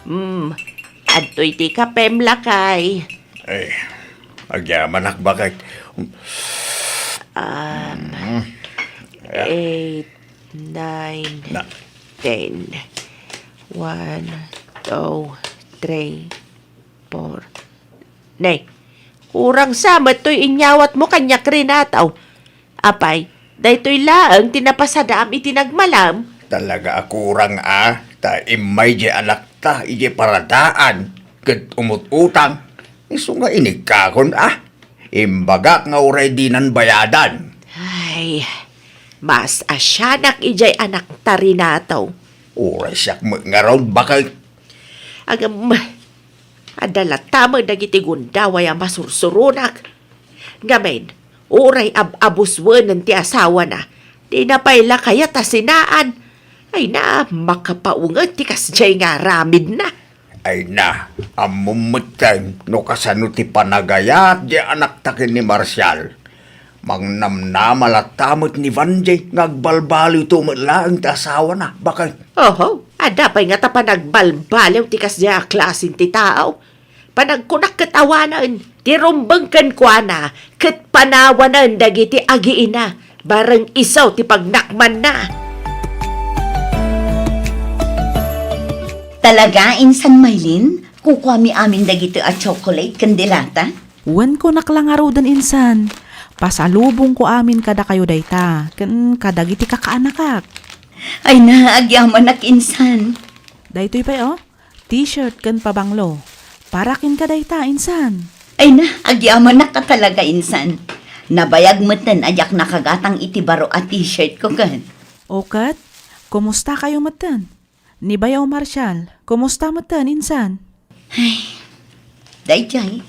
Hmm, adtoy ti kapem, lakay. Ay, agyamanak, baket. Um, Mm. Eight, nine, Na- ten. One, two, three, four. Nay, kurang sa met toy inyawatmo kaniak, Renato. Apay, daytoy laeng ti napasadaam iti nagmalam? Talaga a kurang a, ta immay di anakta iti paradaan ket umut-utang. Isu nga inikkakon a, imbagak nga uray dinan bayadan. Ay, mas asianak idiay anakta, Renato. Uray siak met ngarud, baket. Agam, adda latta met dagiti gundaway a masursuronak. Ngamin, uray ab-abuswenen ti asawana, dina pay la kayat a sinaan. Ay na, makapaunget ti kasdiay nga aramidna. Ay na, ammom metten no kasano ti panagayat di anakta ken ni Marcial. Mangnamnama latta met ni Vanjie nga agbalbaliwto met laeng ti asawana, baket. Oho, adda pay ngata panagbalbaliw ti kasdiay a klasen ti tao. Panagkunak ket awanen ti rumbeng kenkuana ket panawanen dagiti agiina, bareng isu ti pagnakmanna. Talaga, Insan Maylin? Kukuami amin dagitoy a chocolate ken delata? Wen, kunak la ngaruden, Insan. Pasalubongko amin kadakayo dayta, ken kadagiti kakaanakak. Ay na, agyamanak, insan. Daytoy pay, oh. T-shirt ken pabanglo. Para kenka dayta, insan. Ay na, agyamanak ka talaga, insan. Nabayag metten a diak nakagatang iti baro a t-shirt ko ken. O ket, kumusta kayo metten? Ni Bayaw Marshall, kumusta metten, insan? Ay, daydiay,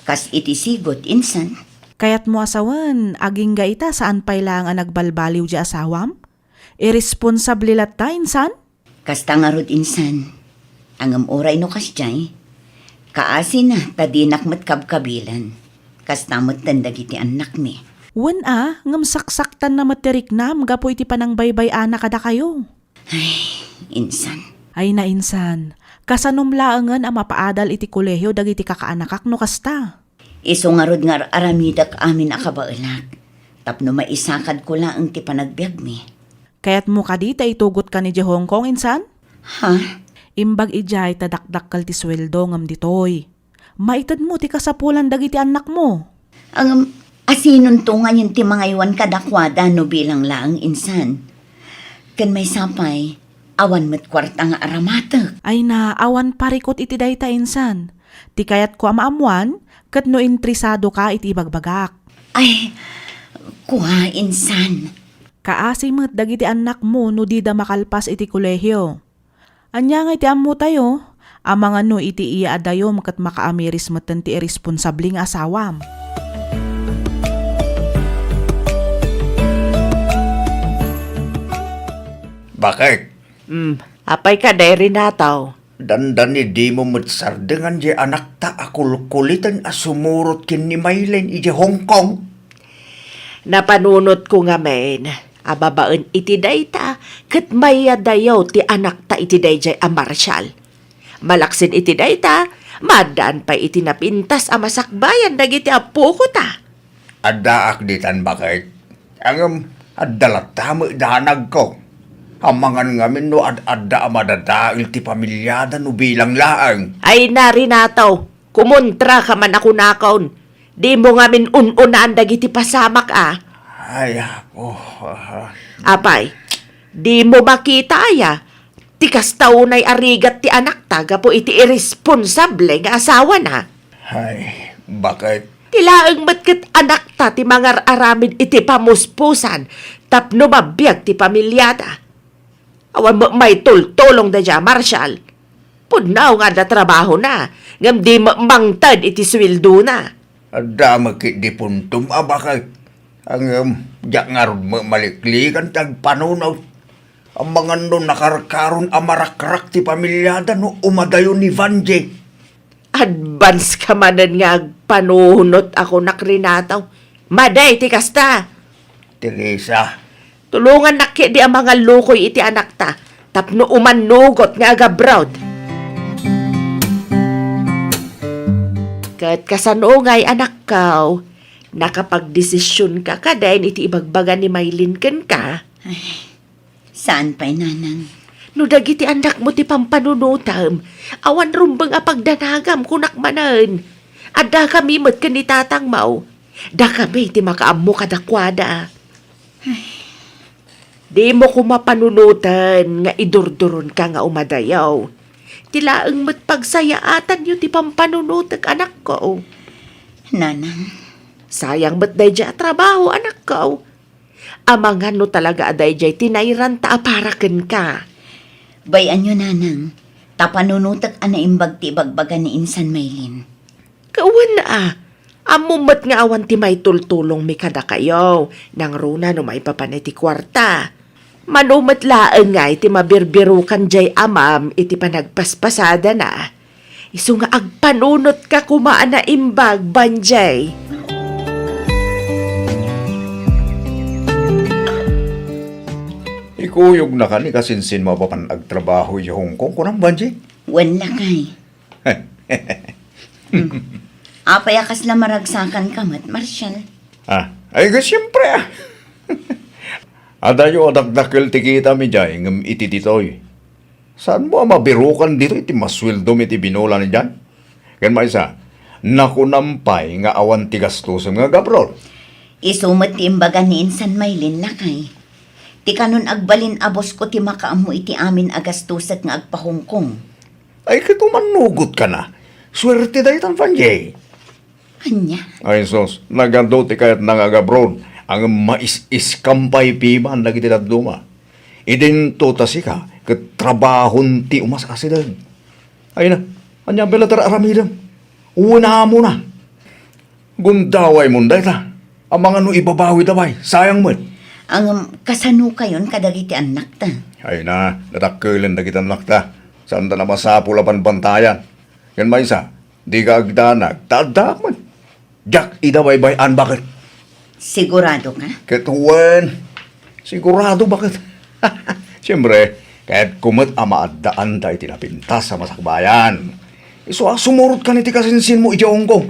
kas iti sigut, insan. Kayatmo a sawen, agingga ita saan pay laeng a nagbalbaliw di asawam? Irresponsable latta, insan? Kasta ngarud, insan. Ngem uray no kasdiay, kaasina ta dinak met kabkabilan. Kasta metten dagiti annakmi. Wen a, ngem saksaktanna met ti riknam gapu iti panangbaybay-ana kadakayo. Ay, insan. Ay na, insan. Kasanom laengen a mapaadal iti kolehio dagiti kakaanakak no kasta? Isu ngarud nga ar-aramidek amin a kabaelak, tapno maisakadko laeng ti panagbiagmi. Kayatmo kadi ta itugotka idiay Hong Kong, insan? Ha? Imbag idiay ta dakdakkel ti sueldo ngem ditoy. Maitedmo ti kasapulan dagiti annakmo. Ngem, asinonto ngayen ti mangaywan kadakuada no bilang laeng, insan? Ken maysa pay, awan met kuarta nga aramatek. Ay na, awan parikut iti dayta, insan. Ti kayatko a maammuan, ket no interesadoka iti ibagbagak. Ay, kua, insan. Kaasi met dagiti annakmo no dida makalpas iti kolehio. Ania ngay ti ammotayo? Amangan no iti iya a dayom ket makaamiris metten ti irresponsable nga asawam. Bakit? Hmm, apay ka, Day Renato? Dandani dimo met sardengan diay anakta a kulkuliten a sumurot ken ni Maylin idiay Hong Kong? Napanunotko ngamin a babaen iti dayta ket mayadayaw ti anakta iti daydiay a Marshall. Malaksid iti dayta, maaddaan pay iti napintas a masakbayan dagiti appokota. Addaak ditan, bakit? Ngem, adda latta met danagko. Amangan ngamin no ad-adda a madadael ti pamiliada no bilang laeng. Ay na, Renato, kumontraka man a kunakon. Dimo ngamin un-unaan dagiti pasamak a. Ay, apo. Ah. Apay, dimo makita aya? Ti kasta unay a rigat ti anakta gapu iti irresponsable nga asawana. Ay, bakit? Ti laeng met ket anakta ti mangar-aramid iti pamuspusan tapno mabiag ti pamiliada. Awan met maitultulong daydiay a Marshall. Pudno nga adda trabahona, ngem di met mangted iti suweldona. Adda met ketdi puntom a bakit. Ngem, diak ngarud met maliklikan ti agpanunot. Amangan no nakarkaron a marakrak ti pamiliada no umadayo ni Vanjie. Advance ka manen nga agpanunot a kunak, Renato. Madi ti kasta. Teresa. Tulongannak ketdi a mangallukoy iti anakta tapno umannugot nga agabroad. Ket kasano ngay, anakko? Nakapagdesisionka kadin iti ibagbaga ni Maylin kenka? Ay, saan pay, nanang. No dagiti annakmo ti pampanunotem, awan rumbeng a pagdanagam, kunak manen. Addakami met ken ni tatangmo. Dakami ti makaammo kadakuada. Ay. Dimo koma panunoten nga idurduronka nga umadayaw. Ti laeng met pagsayaatanyo ti pampanunotek, anakko. Nanang. Sayang met daydiay a trabaho, anakko. Amangan no talaga a daydiay ti nairanta a para kenka. Bay-anyo, nanang, ta panunotek a naimbag ti ibagbaga ni insan Maylin. Kawan a, ammom met nga awan ti maitultulongmi kadakayo, nangruna no maipapan iti kuarta. Mano met laeng ngay ti mabirbirokan diay amam iti panagpaspasadana. Isu nga agpanunotka koma a naimbag, Vanjie. Ikuyogna kani kasinsin mapapan agtrabaho idiay Hong Kong, kunam, Vanjie? Wen, lakay. Hmm. Apay a kasla maragsakanka met, Marshall? Ah, ay, ga, siyempre, ah. Adayo a dakdakkel ti kitam idiay, ngem iti ditoy. Saanmo a mabirokan ditoy ti masueldom iti binulan idiay? Ken maysa, nakunam pay nga awan ti gastosem nga agabroad. Isu met ti imbaga ni insan Maylin, lakay. Ikanon agbalin a bosko ti makaammo iti amin a gastusek nga agpahongkong. Ay, ket umannugotkana. Suerte daytan, Fanjay. Ania? Ay, sus, nagadu ti kayatna nga agabroad, ngem mais-iskampay piman dagiti dadduma. Idinto ta sika, ket trabahon ti umas-asideg. Ay na, ania bella ti aramidem? Unaamona. Gundaway mon dayta. Amangan no ibabawida pay, sayang met. Ngem, kasano kayon kadagiti annakta? Ay na, nadakkelen dagiti annakta. Saanda a masapul a banbantayan. Ken maysa, dika agdanag, ta addaak met. Diak ida baybay-an, baket. Sigurado ka? Ket wen, sigurado, baket. Siempre, kayatko met a maaddaanda iti napintas a masakbayan. Isu a sumurot kan iti kasinsinmo iti Hong Kong.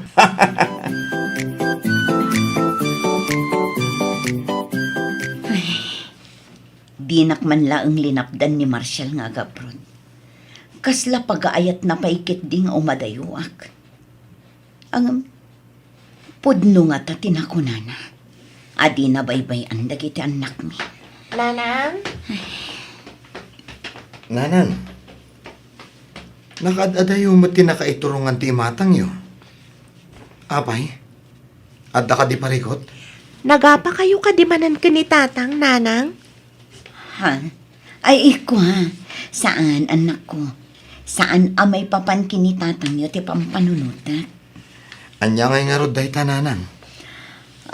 Ay, dinak man laeng linapdan ni Marshall nga agabroad. Kasla pagaayatna pay ketdi nga umadayoak. Ngem, pudno ngata ti nakunana a dina baybay-an dagiti annakmi. Nanang? Nanang, nakaad-adayo met ti nakaiturongan ti imatangyo. Apay, adda kadi parikut? Nagapakayo kadi manen ken ni Tatang, Nanang? Ha? Ay, ikua, saan, annakko. Saan a maipapan ken ni Tatangyo ti pampanunotek. Ania ngay ngarud dayta, Nanang?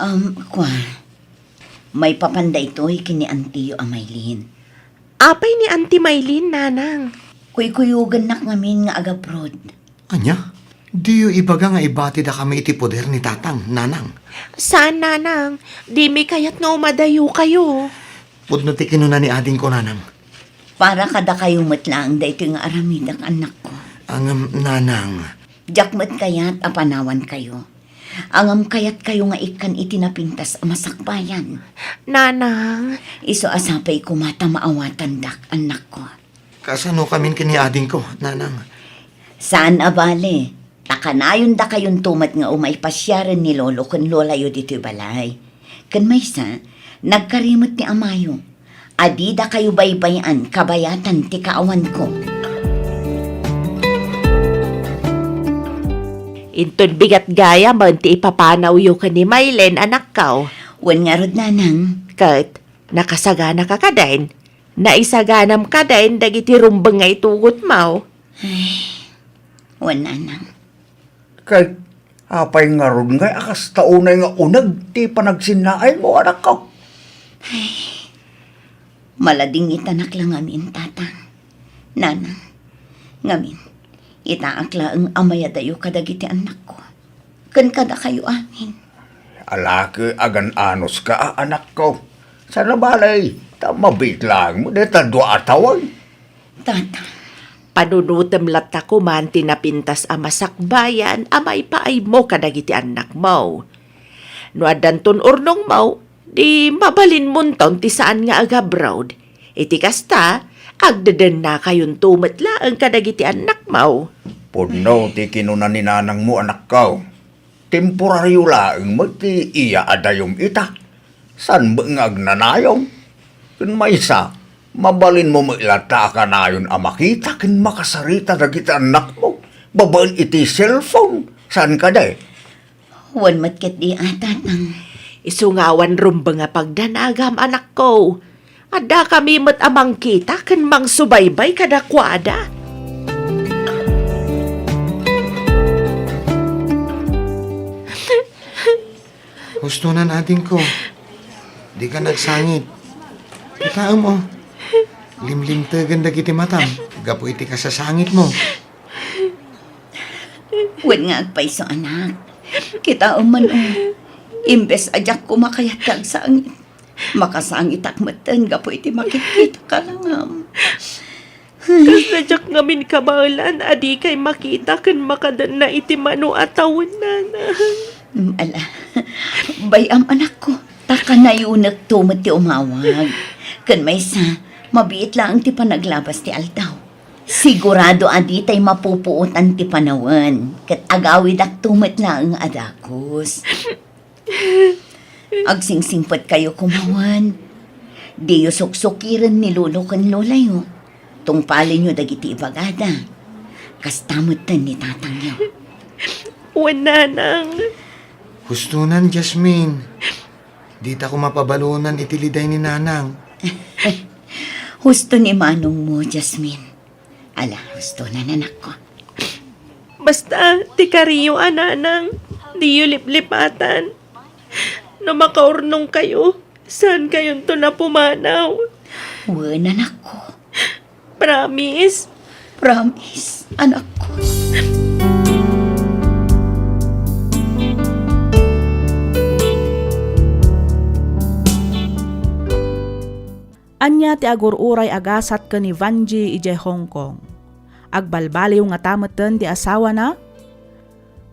Um, kua, maipapan daytoy ken ni Antiyo a Maylin. Apay ni Anti Maylin, Nanang? Kuykuyogennak ngamin nga agabroad. Ania? Diyo ibaga nga ibatidakami iti poder ni Tatang, Nanang? Saan, Nanang. Dimi kayat nga umadayokayo. Pudno ti kinuna ni adingko, Nanang. Para kadakayo met laeng daytoy nga aramidek, annakko. Ngem, Nanang. Diak met kayat a panawankayo. Ngem kayatkayo nga ikkan iti napintas a masakbayan. Nanang. Isu a sapay koma ta maawatandak, annakko. Kasanokamin ken ni adingko, Nanang? Saan a bale, ta kanayondakayonto met nga umay pasiaren ni lolo ken lolayo ditoy balay. Ken maysa, nagkari met ti amayo. A didakayo baybay-an kabayatan ti kaawanko. Inton bigat gayamen ti ipapanawyo ken ni Maylin, anakko. Wen ngarud, Nanang. Ket, nakasaganaka kadin? Naisaganam kadin dagiti rumbeng nga itugotmo? Ay, wen, Nanang. Ket apay ngarud ngay a kasta unay nga uneg ti panagsinnaaymo, anakko? Ay, maladingitanak la ngamin, Tatang. Nanang, ngamin, itaak laeng a mayadayo kadagiti annakko. Ken kadakayo amin. Alake agan-anuska a anakko. Saan a bale, ta mabiit laeng met dayta dua a tawen. Tata. Panunotem latta koman ti napintas a masakbayan a maipaaymo kadagiti annakmo. No addanton urnongmo, di mabalinmonton ti saan nga agabroad. Iti kasta, agdedennakayonto met laeng kadagiti annakmo. Pudno ti kinuna ni nanangmo, anakko. Temporario laeng met ti iyaadayom ita. Saan met nga agnanayom? Ken maysa, mabalinmo met latta a kanayon a makita ken makasarita dagiti annakmo babaen iti cellphone. Saan kadi? Wen met ketdi a, Tatang. Isu nga awan rumbeng a pagdanagam, anakko. Addakami met a mangkita ken mangsubaybay kadakuada. Hustonan, adingko. Dika nagsangit. Kitaem, o. Limlimtegen dagiti matam gapu iti kasasangitmo. Wen nga agpayso, anak. Kitaem man, o. Imbes a diak koma kayat nga agsangit, makasangitak metten gapu iti makitkita ka langam. Kasla diak ngamin kabaelan a dikay makita ken makadanna iti mano a tawen, nanang. Mm, ala. Bay-am, anakko, ta kanayonekto met ti umawag. Ken maysa, mabiit laeng ti panaglabas ti aldaw. Sigurado a ditay mapupuotan ti panawen, ket agawidakto met laeng a dagus. Agsingsingpetkayo koma, wen. Diyo suksukiren ni lolo ken lolayo. Tungpalenyo dagiti ibagada. Kasta metten ni tatangyo. Wen, nanang. Hustonan, Jasmine. Dita koma pabalunan iti liday ni nanang. Husto ni manongmo, Jasmine. Ala, hustonan, anakko. Basta, ti kariyo a nanang, diyo liplipatan. No makaurnongkayo, saankayonto a pumanaw. Wen, anakko. Promise? Promise, anakko. Ania ti agur-uray a gasat ken ni Vanjie idiay Hong Kong? Agbalbaliw ngata metten ti asawana?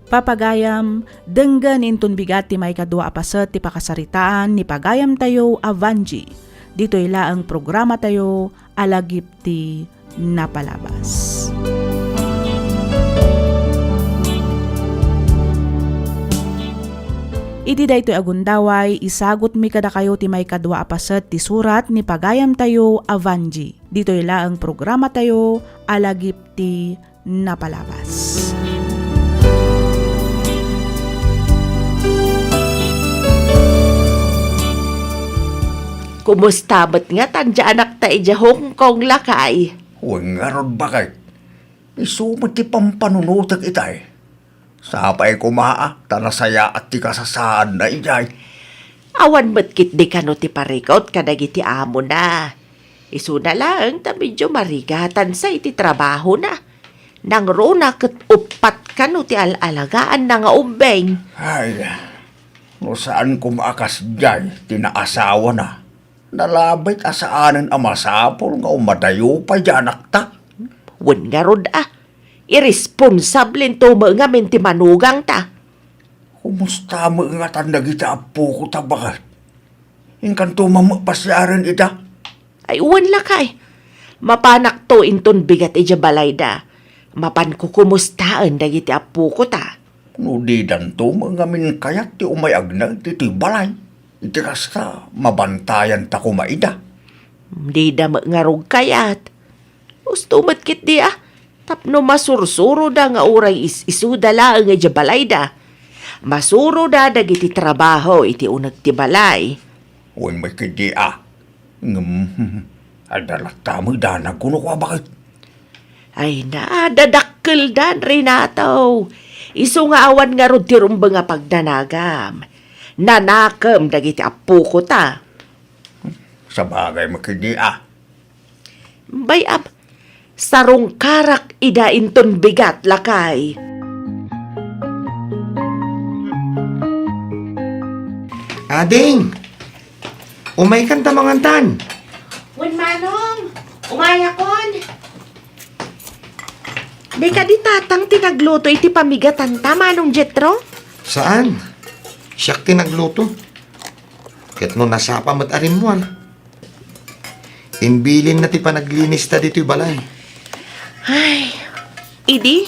Papagayam, denggen inton bigat ti maikadua a paset ti pakasaritaan ni pagayamtayo a Vanjie ditoy laeng programatayo a Lagip ti Napalabas. Iti daytoy a gundaway, isagutmi kadakayo ti maikadua a paset ti surat ni pagayamtayo a Vanjie ditoy laeng programatayo a Lagip ti Napalabas. Kumusta met ngatan ti anakta idiay Hong Kong, lakay? Wen ngarud, baket. Isu met ti pampanunotek itay. Sapay koma a ta nasayaat ti kasasaadna idiay. Awan met ketdi kano ti parikut kadagiti amona. Isuna laeng ta medio marigatansa iti trabahona. Nangruna ket uppat kano ti al-alagaanna nga ubbing. Ay, no saan koma a kasdiay ti naasawana, nalabit a saanen a masapul nga umadayo pay ti anakta. Wen ngarud a, iresponsablento met ngamin ti manugangta. Kumusta met ngatan dagiti appokota, baket? Inkanto met pasiaren ida? Ay, wen lakay. Mapanakto inton bigat idiay balayda. Mapanko kumustaen dagiti appokota. No didanto met ngamin kayat ti umay agna ditoy balay, iti kasta, mabantayanta koma ida. Dida met ngarud kayat. Husto met ketdi a, tapno masursuroda nga uray is-isuda laeng idiay balayda. Masuroda dagiti trabaho iti uneg ti balay. Wen met ketdi a. Ngem, adda latta met danag kuno kua, baket? Ay na, dadakkeldan, Renato. Isu nga awan ngarud ti rumbeng a pagdanagam. Nanakem dagiti appokota. Sabagay met ketdi a. Bay-am, sarungkarak ida inton bigat, lakay. Ading! Umaykan ta mangantan. Wen, manong, umayakon. Di kadi tatang ti nagluto iti pamigatanta, Manong Jetro? Saan? Siak ti nagluto. Ket no nasapa met a rimmuar. Imbilinna ti panaglinista ditoy balay. Ay, idi,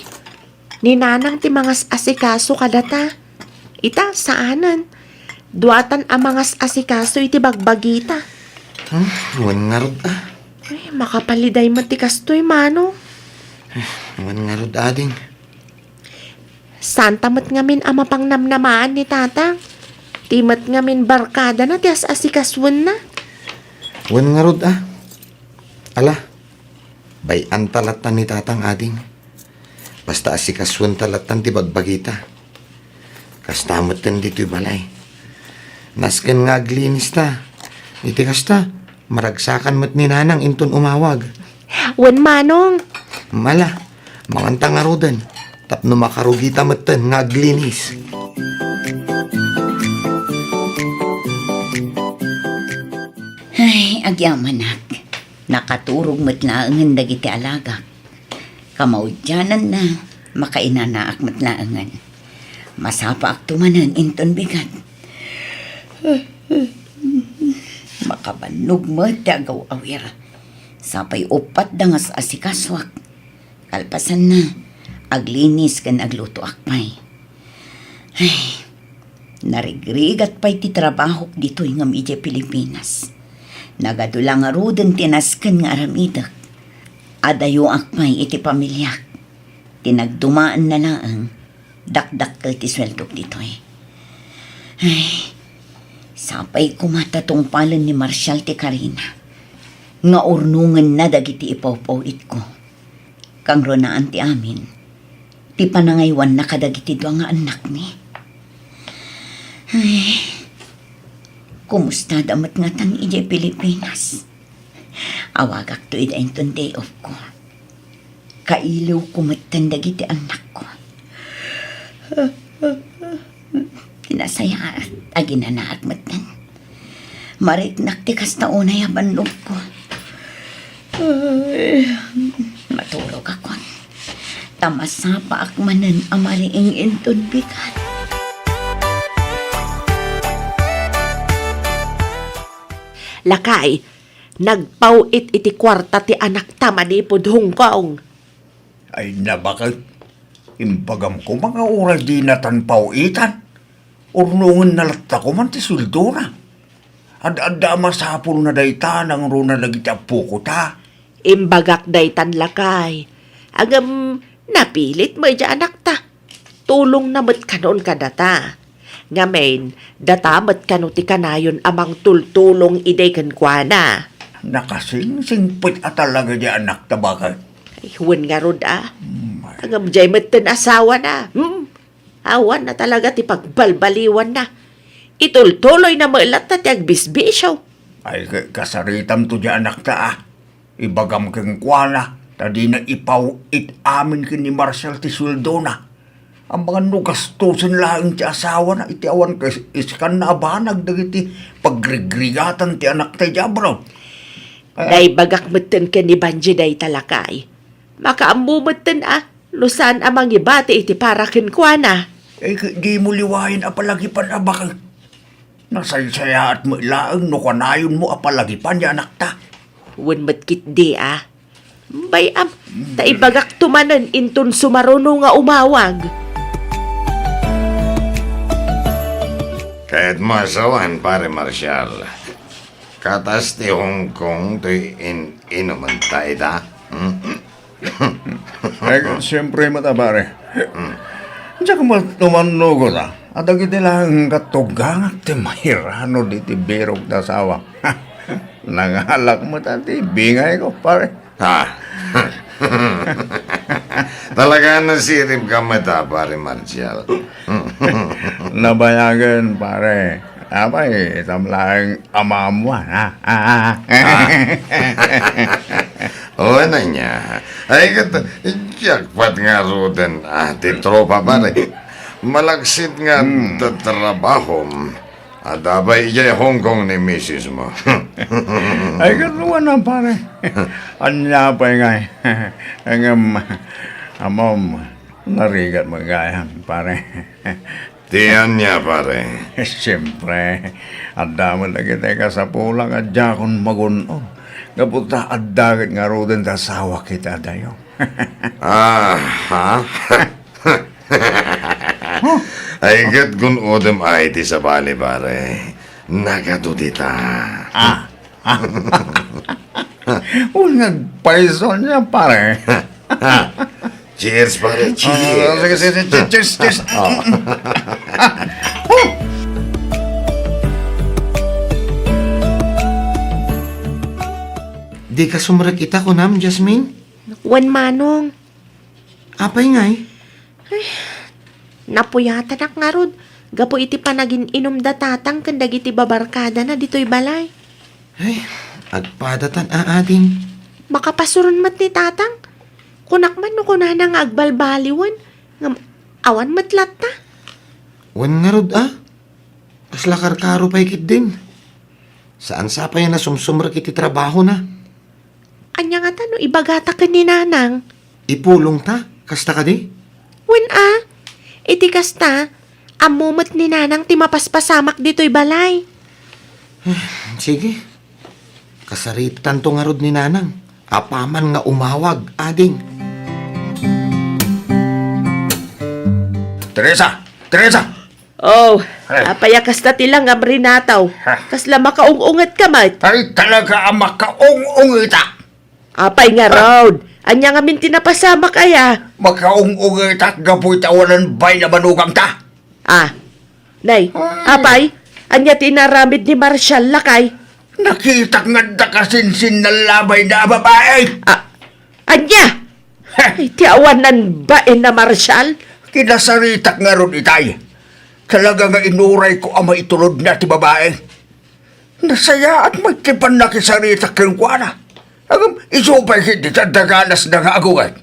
ni nanang ti mangas-asikaso kadata. Ita, saanen. Duatan a mangas-asikaso iti bagbagita. Hmm, wen ngarud a. Ay, makapaliday met ti kastoy, mano. Wen ngarud, ading. Santa met ngamin a mapangnamnamaan ni tatang. Ti met ngamin barkadana ti as-asikasuenna. Wen ngarud a. Ala, bay-anta lattan ni tatang, ading. Basta asikasuenta lattan ti bagbagita. Kasta metten ditoy balay. Nasken nga aglinista. Iti kasta, maragsakan met ni nanang inton umawag. Wen, manong. Ala, manganta ngaruden. Tapno makarugita metten nga aglinis. Ay, agyamanak. Nakaturog met laengen dagiti alagak. Kamaudiananna, makainanaak met laengen. Masapaakto manen inton bigat. Makabannog met ti agaw-awir. Sapay uppat da nga as-asikasuak. Kalpasanna, aglinis ken aglutoak pay. Ay, narigrigat pay ti trabahok ditoy ngem idiay Pilipinas. Nagadu la ngaruden ti nasken nga aramidek. Adayoak pay iti pamiliak. Ti nagdumaenna laeng, dakdakkel ti sueldok ditoy. Ay, sapay koma ta tungpalen ni Marshall ti karina nga urnongenna dagiti ipawpaw-itko. Kangrunaan ti amin, ti panangaywanna kadagiti dua nga annakmi. Ay, kumustada met ngatan idiay Pilipinas? Awagakto ida inton day off ko. Kailiwko metten dagiti annakko. Ti nasayaat, aginanaak metten. Mariknak ti kasta unay a bannogko. Ay, maturogakon. Ta masapaak manen a mariing inton bigat. Lakay, nagpaw-it iti kuarta ti anakta manipud Hong Kong. Ay, nabaket. Imbagam koma nga uray dinatan paw-itan. Urnongenna latta koman ti sueldona. Ad-adda a masapulna dayta nangruna dagiti appoko ta. Imbagak daytan, lakay. Ngem, napilit met idiay anakta. Tulongna met kanon kadata. Ngamin, data met kano ti kanayon a mangtultulong idi kenkuana. Nakasingsingpet a talaga diay anakta, baket. Ay, wen ngarud a. Mm. Ngem diay metten asawana. Hmm? Awan na talaga ti pagbalbaliwanna. Itultuloyna met latta ti agbisbisio. Ay, ka-, kasaritamto diay anakta a. Ibagam kenkuana, ta dina ipaw-it amin ken ni Marshall ti sueldona. Amangan no gastosen laeng ti asawana iti awan kas-, iskanna a banag dagiti pagrigrigatan ti anakta idiay abroad. Eh. Naibagak metten ken ni Banji dayta, lakay. Makaammo metten a, no saan a mangibati iti para kenkuana. Eh, dimo liwayen a palagipan a baket. Nasaysayaat met laeng no kanayonmo a palagipan diay anakta. Wen met ketdi a. Bay-am, ta ibagakto manen inton sumaruno nga umawag. Ket masawan, Pare Marshall. Katas ti Hong Kong ti in-, inumenta ita? Hmm? Ay, siyempre met a, pare. Diak met umannugot a, a dagiti laeng katugangak ti mairanod iti birok ti asawak. Nangalak met a ti bingayko, pare. Ha? Talaga nasiribka met a, Pare Marshall. Nabayagen, pare. Apay, itam laeng ammoan, ha? Ah. Wen ania. Ay, ket, jackpot ngaruden, ah, ti tropa, pare. Malaksid nga Hmm. tatrabahom. Adda pay idiay Hong Kong ni misismo. Ay, ket wen a, pare. Ania pay ngay? Ngem, ammom, narigat met gayam, pare. Ti ania, pare? Siempre, adda met dagiti kasapulan a diakon magun-od. Gapu ta adda ket ngaruden ti asawak iti adayo. Aha. Ay, ket gun-odem ay ti sabali, pare. Nagadu dita. Ah. Ah. Wen nga agpayso ania, pare. Cheers, pare. Cheers. Ah, sige, sige, sige. Cheers, cheers. Oh. Dika sumrek ita, kunam, Jasmine? Wen, Manong. Apay ngay? Ay, napuyatanak ngarud gapu iti panagin-inum da Tatang ken dagiti babarkadana ditoy balay. Ay, agpadatan a ading. Makapasuron met ni Tatang. Kunak man no kunana nga agbalbaliwen, ngem awan met latta. Wen ngarud a? Kasla karkaro pay ketdin. Saan sa pay a nasumsumrek iti trabahona? Ania ngata no ibagata ken ni Nanang? Ipulongta? Kasta kadi? Wen a, iti kasta, ammo met ni Nanang ti mapaspasamak ditoy balay. Sige. Kasaritanto ngarud ni Nanang. Apaman nga umawag, ading. Teresa! Teresa! Oh, Apay a kasta ti langam, Renato? Kasla makaung-ungetka met? Ay, talaga a makaung-ungetak. Apay ngarud? Ania ngamin ti napasamak aya? Makaung-ungetak gapu iti awanan bain a manugangta. Ah, nay, Ay. Apay, ania ti inaramid ni Marshall, lakay? Nakitak nga adda kasinsinna a bain a babai. Ah, ania? Heh. Ay, ti awanan bain a Marshall? Kinasaritak ngarud itay. Talaga nga inurayko a maitulodna ti babai. Nasayaat met ti pannakisaritak kenkuana. Ngem isu pay ketdi ti adda ganasna nga agunget.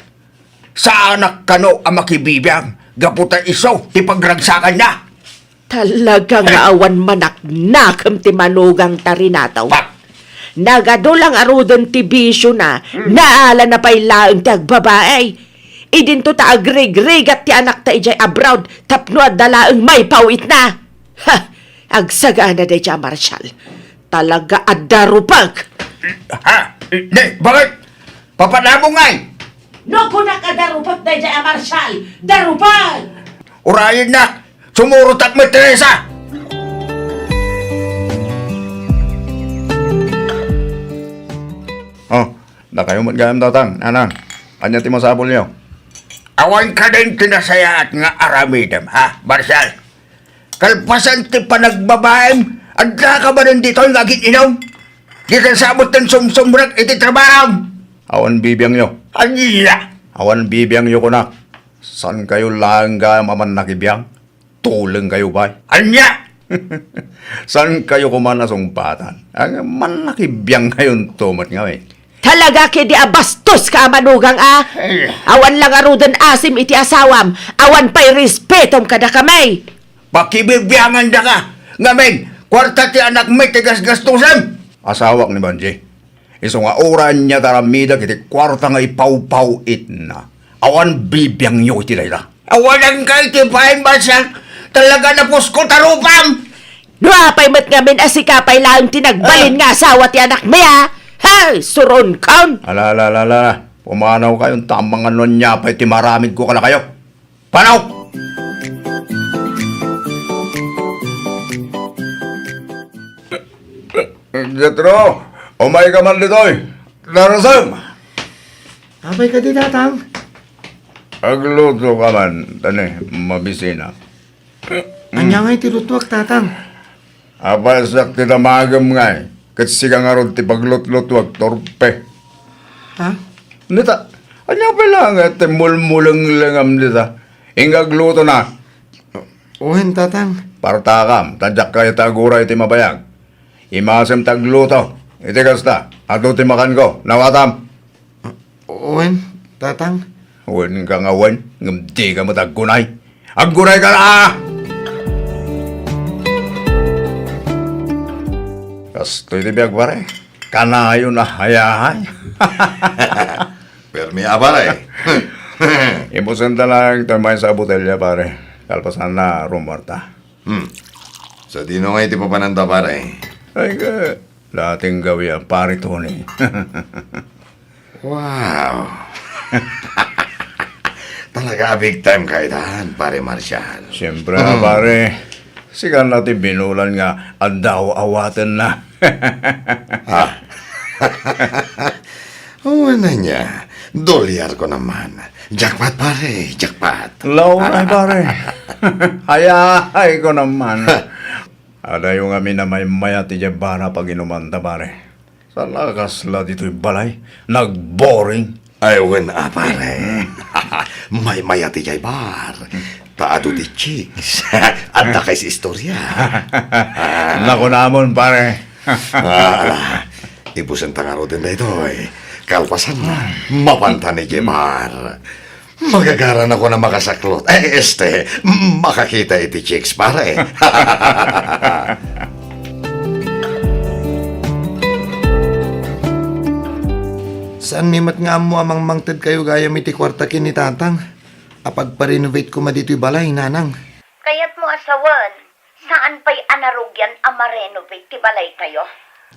Saanak kano a makibibiang gapu ta isu ti pagragsakanna. Talaga nga awan manaknakem ti manugangta, Renato. Pat! Nagadu la ngaruden ti bisiona, Hmm. Naalana pay laeng ti agbabae. Idinto ta agrigrigat ti anakta idiay abroad tapno adda laeng maipawitna. Ha! Agsagana daydiay a Marshall. Talaga a darupek! Ha? Ne, bakit? Papanamong ngay? No kunak a darupek daydiay a Marshall, darupek! Urayennak, sumurotak met, Teresa! Oh, dakayo met gayam, Tatang, Nanang. Ania ti masapulyo? Awan kadin ti nasayaat nga aramidem, ha, Marshall? Kalpasan ti panagbabaem, adda ka manen ditoy nga agin-inom? Di ka sa met ten sumsumrek iti trabahom. Awan bibiangyo. Ania? Awan bibiangyo, kunak. Saan kayo laeng gayam a mannakibiang? Tuleng kayo pay. Ania? Saan kayo koma a sungpatan? Ang mannakibiang kayo to met ngamin. Talaga ketdi a bastos ka a manugang a. Ay. Awan la ngaruden asim iti asawam, awan pay respetom kadakami. Pakibibiangandaka, ngamin, kuarta ti anakmi ti gasgastusem. Asawak ni Banji. Isu nga uray ania ti aramidek iti kuarta nga ipawpawitna. Awan bibiangyo iti dayta. Awanan ka iti paimbasak, talaga napusko ta rupam! No apay met ngamin a sika pay laeng ti nagbalin Ah. nga asawa ti anakmi, a? Hay, suronkon! Ala, ala, ala, ala. Pumanaw kayo, ta amangan no ania pay ti maramidko kadakayo. Panaw! Jethro, umay ka man ditoy. Darasem! Apay kadi, Tatang? Agluto ka man, tani, mabisina. Ania ngay ti lutuak, Tatang? Apay siak ti damagem ngay, ket sika ngarud ti paglutlutuak, torpe. Ha? Nita, ania pay la nga ti mulmulenglengam dita? Inka agluto na. Wen, Tatang. Partakam, ta diak kayat ti aguray ti mabayag. Imasem ti agluto. Iti kasta, adu ti makanko. Nawatam. Wen, Tatang. Wen ka nga wen, ngem di ka met aggunay. Aggunay ka la! Kastoy ti biag, pare. Kanayon a hayahay. Permi a, pare. Imusenta lang ti maysa a botelya, pare. Kalpasanna, rumuarta. Hmm. Sadino ngay ti papananta, pare? Ay, ka, dating gawi a pare Tony. Wow. Talaga a big time ka itan, pare Marshall. Siyempre, Hmm. pare. Sika na ti binulan nga adda awatenna. Ah. Wen ania, dolyar ko naman. Jackpot, pare, jackpot. Lauray, pare. Hayahay ko naman. Adayo ngamin a maymayat idiay bar a paginumanta, pare. Saan a kasla ditoy balay? Nagboring. Ay, wen a, pare. Maymayat idiay bar. Ta adu ti chicks. Adda kay istorya. Nakunamon, pare. Ah, ala. Ibusenta ngaruden daytoy. Kalpasan, mapanta idiay bar. Magagaranako a makasaklot. Eh, este, makakita iti chicks, pare. Saanmi met nga ammo a mangmangted kayo gayam iti kuarta ken ni Tatang a pagpa-renovate koma ditoy balay, Nanang. Kayatmo a sawen, saan pay a narugian a ma-renovate ti balaytayo?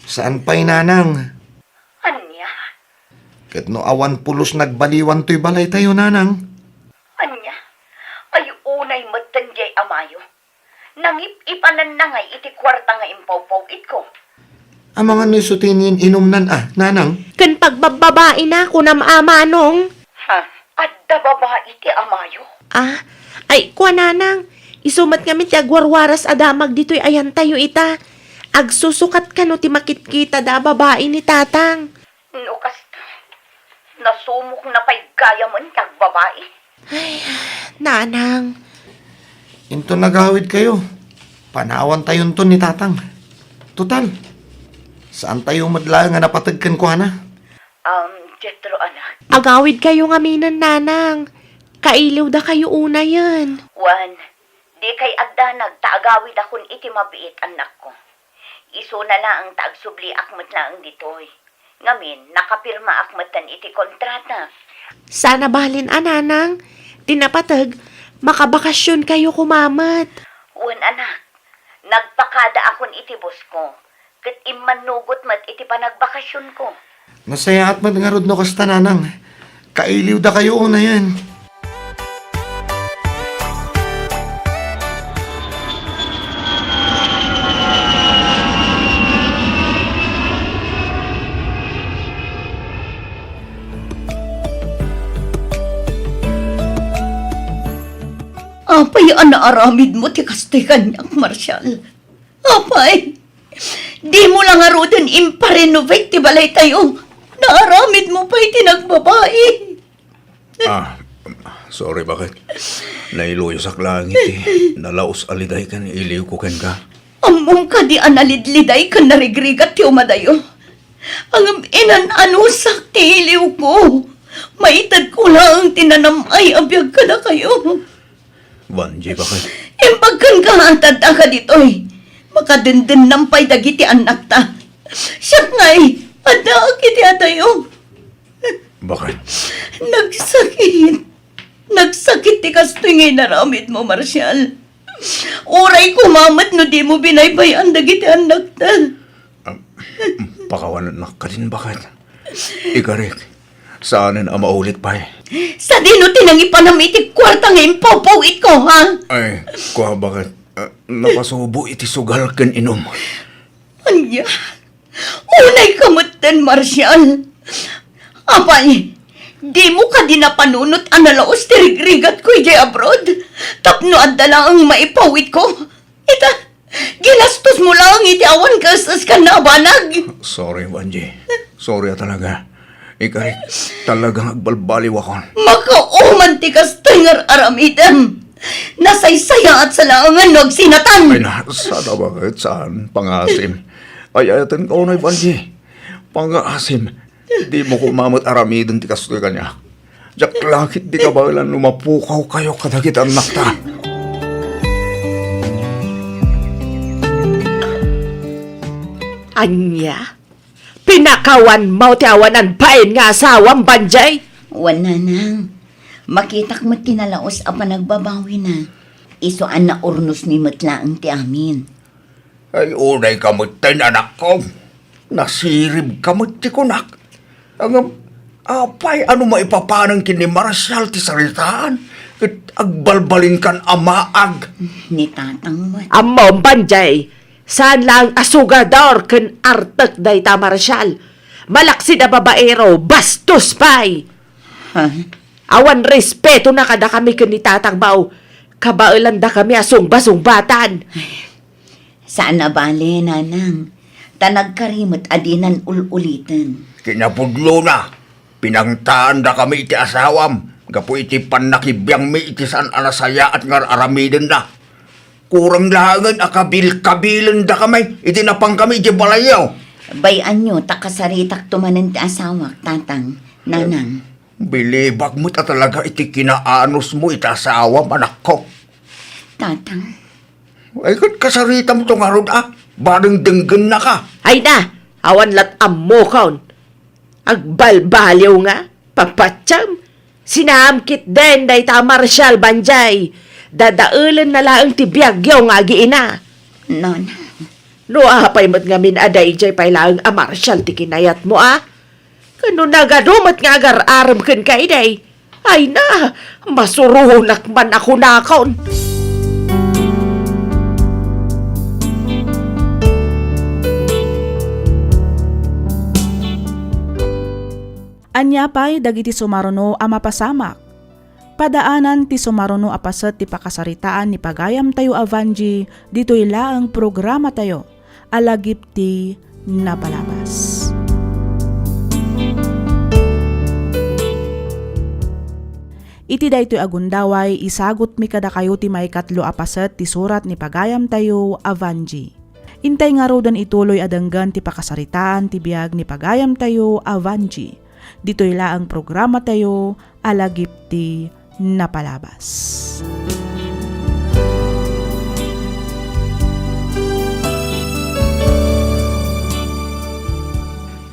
Saan pay, Nanang. Ania? Ket no awan pulos nagbaliwan toy balaytayo, Nanang. Ania? Ay, unay met diay amayo. Ip-ipananna ngay iti kuarta nga impawpaw-itko. Amangan no isu ti inin-inumnan a, nanang? Ken pagbabbabaina, kunam a, manong. Ha? Adda babai ti amayo? Ah, ay, kua, nanang. Isu met ngamin ti agwarwaras a damag ditoy ayantayo ita. Agsusukat kano ti makitkitada a babai ni tatang. No kasta, nasumokna pay gayamen ti agbabai. Ay, nanang. Inton agawidkayo, panawantayonto ni tatang. Total, saantayo met laeng a napateg kenkuana. Um, Jethro, anak. Agawidkayo ngaminen, nanang. Kailiwdakayo unayen. Wen, dikay agdanag ta agawidakon iti mabiit, annakko. Isuna laeng ta agsubliak met laeng ditoy. Ngamin, nakapirmaak metten iti kontrata. Saan a balin a, nanang, ti napateg, makabakasionkayo koma met. Wen, anak, nagpakadaakon iti bosko, ket immannugot met iti panagbakasionko. Nasayaat met ngarud no kasta, nanang. Kailiwdakayo unayen. Apay a naaramidmo ti kastoy kaniak, Marshall? Apay, dimo la ngaruden imparenovate ti balaytayo. Naaramidmo pay ti nagbabai. Ah, sorry, baket. Nailuyosak laeng iti nalaus a liday ken iliwko kenka. Ammom kadi a nalidliday ken narigrigat ti umadayo? Ngem inan-anusak ti iliwko. Maitedko laeng ti nanam-ay a biag kadakayo. Vangie, baket. Imbag kenka a ta addaka ditoy. Makadendennam pay dagiti annakta. Siak ngay, addaak iti adayo. Baket? Nagsakit. Nagsakit ti kastoy nga inaramidmo, Marshall. Uray koma met no dimo binaybay-an dagiti annakta. Ah, pakawanennak kadin, baket. Ikarik, saanen a maulit pay. Sadino ti nangipanam iti kuarta nga impawpaw-itko, ha? Ay, kua, baket. Ah, napasubo iti sugal ken inum. Ania? Unayka metten, Marshall. Apay, dimo kadi napanunot a nalaus ti rigrigatko idiay abroad tapno adda laeng maipawitko? Ita, ginastosmo laeng iti awan kaes-eskanna a banag. Sorry, Vangie. Sorry a talaga. Ikarik, talagang agbalbaliwakon. Makauman ti kastoy nga ar-aramidem. Nasaysayaat sa laengen no agsinatan. Ay na, sada, baket saan? Pangaasim. Ay-ayatenka unay, Vangie. Pangaasim. Dimo koma met aramiden ti kastoy kaniak. Diak la ketdi kabaelan no mapukawkayo kadagiti annakta. Ania? Pinakawanmo ti awanan bain nga asawam, Vangie? Wen, nanang. Makitak met ti nalaus a panagbabawina. Isu a naurnosmi met laeng ti amin. Ay, unayka metten, anakko. Nasiribka met ti kunak. Ngem, apay a no maipapanen ken ni Marshall ti saritaan ket agbalbalinkan a maag? Ni tatang met. Ammom, Vangie, saan laeng a sugador ken artek dayta Marshall. Malaksid a babaero, bastos pay. Ha? Awan respetona kadakami ken ni tatang, baw. Kabaelandakami a sungbasungbatan. Saan a bale, nanang, ta nagkari met a dinan ul-uliten. Kinapudlona, pinangtaandakami iti asawam gapu iti pannakibiangmi iti saan a nasayaat nga ar-aramidenna. Kurang laengen a kabilkabilendakami idi napangkami iti balayyo. Bay-anyo ta kasaritakto manen ti asawak, tatang, nanang. Bilibak met a talaga iti kinaanosmo iti asawam, anakko. Tatang. Ay, ket kasaritamto ngarud a, bareng denggennaka. Ay na, awan lat ammokon. Agbalbaliw nga, papatiam. Sinaam ketdin dayta a Marshall, Vangie. Dadaelenna laeng ti biagyo nga agiina. Nona. No apay met ngamin a daydiay pay laeng a Marshall ti kinayatmo, a? Ken no nagadu met nga agar-arem kenka idi, ay na, masuronak man a kunakon. Ania pay dagiti sumaruno a mapasamak? Padaanan ti sumaruno a paset ti pakasaritaan ni pagayamtayo a Vangie ditoy laeng programatayo a Lagip ti Napalabas. Iti daytoy a gundaway, isagutmi kadakayo ti maikatlo a paset ti surat ni pagayamtayo a Vangie. Intay ngaruden ituloy a denggen ti pakasaritaan ti biag ni pagayamtayo a Vangie ditoy laeng programatayo a Lagip ti Napalabas.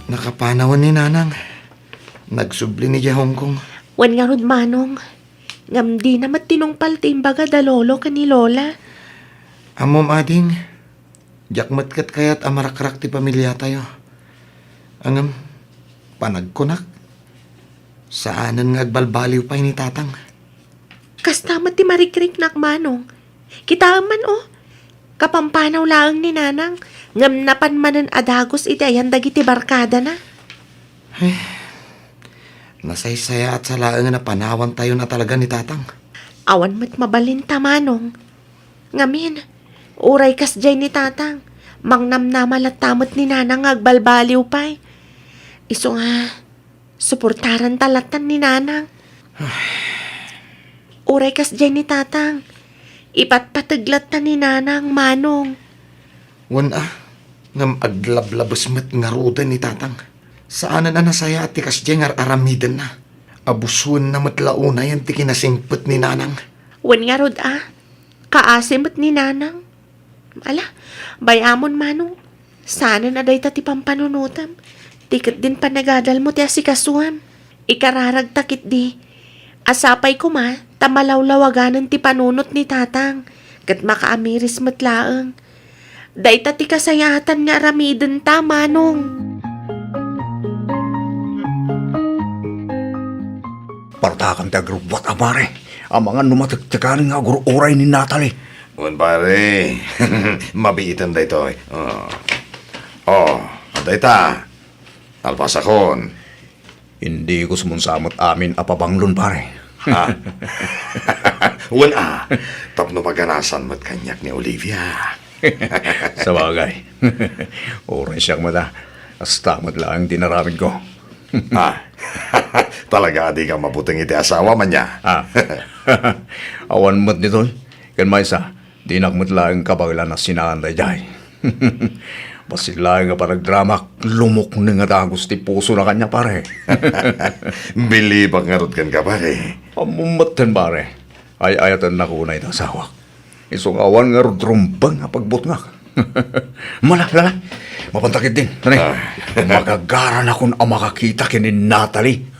Nakapanawen ni Nanang. Nagsubli ni Hong Kong. Wen ngarud, Manong. Ngem dina met tinungpal ti imbaga da Lolo ken ni Lola. Ammom, ading, diak met ket kayat a marakrak ti pamiliatayo. Ngem, panagkunak, saanen nga agbalbaliw pay ni Tatang. Kasta met ti marikriknak, Manong. Kitaem man, o. Kapampanaw laeng ni Nanang, ngem napan manen a dagus iti ayan dagiti barkadana. Ay, nasaysayaat sa laeng a panawantayon a talaga ni Tatang. Awan met mabalinta, Manong. Ngamin, uray kasdiay ni Tatang, mangnamnama latta met ni Nanang nga agbalbaliw pay. Isu nga, suportaranta lattan ni Nanang. Uray kasdiay ni Tatang, ipatpateg latta ni Nanang, Manong. Wen a, ngem aglablabes met ngaruden ni Tatang. Saanen a nasayaat ti kasdiay nga ar-aramidenna. Abusuenna met la unayen ti kinasingpet ni Nanang. Wen ngarud a, kaasi met ni Nanang. Ala, bay-amon, Manong. Saanen a dayta ti pampanunotem. Ti ketdin panagadalmo ti asikasuem. Ikararagta ketdi a sapay koma ta malawlawaganen ti panunot ni Tatang, ket makaamiris met laeng. Dayta ti kasayaatan nga aramidenta, Manong. Partakan ti agrubbuat a pare, amangan no matektekanen nga agur-uray ni Natalie. Wen, pare. Mabiiten daytoy. Oh. Oh, dayta. Nalpasakon. Indik usmon sa met amin a pabanglon, pare. Ha? Wen a, tapno maganasan met kaniak ni Olivia. Sabagay. Uray siak met a, kasta met laeng ti inaramidko. Ah, talaga a dika mabuteng iti asawa, ania? Ah. Awan met ditoy. Ken maysa, dinak met laeng kabaelan a sinaan daydiay. Bassit laeng a panagdramak, lumukneng a dagus ti pusona kaniak, pare. Bilibak ngarud kenka, pare. Ammom metten, pare. Ay-ayatennak unay ti asawak. Isu nga awan ngarud rumbeng a pagbutngak. Mala, lala. Mapanta ketdin. Tani. Ah. Magagaranakon a makakita ken ni Natalie.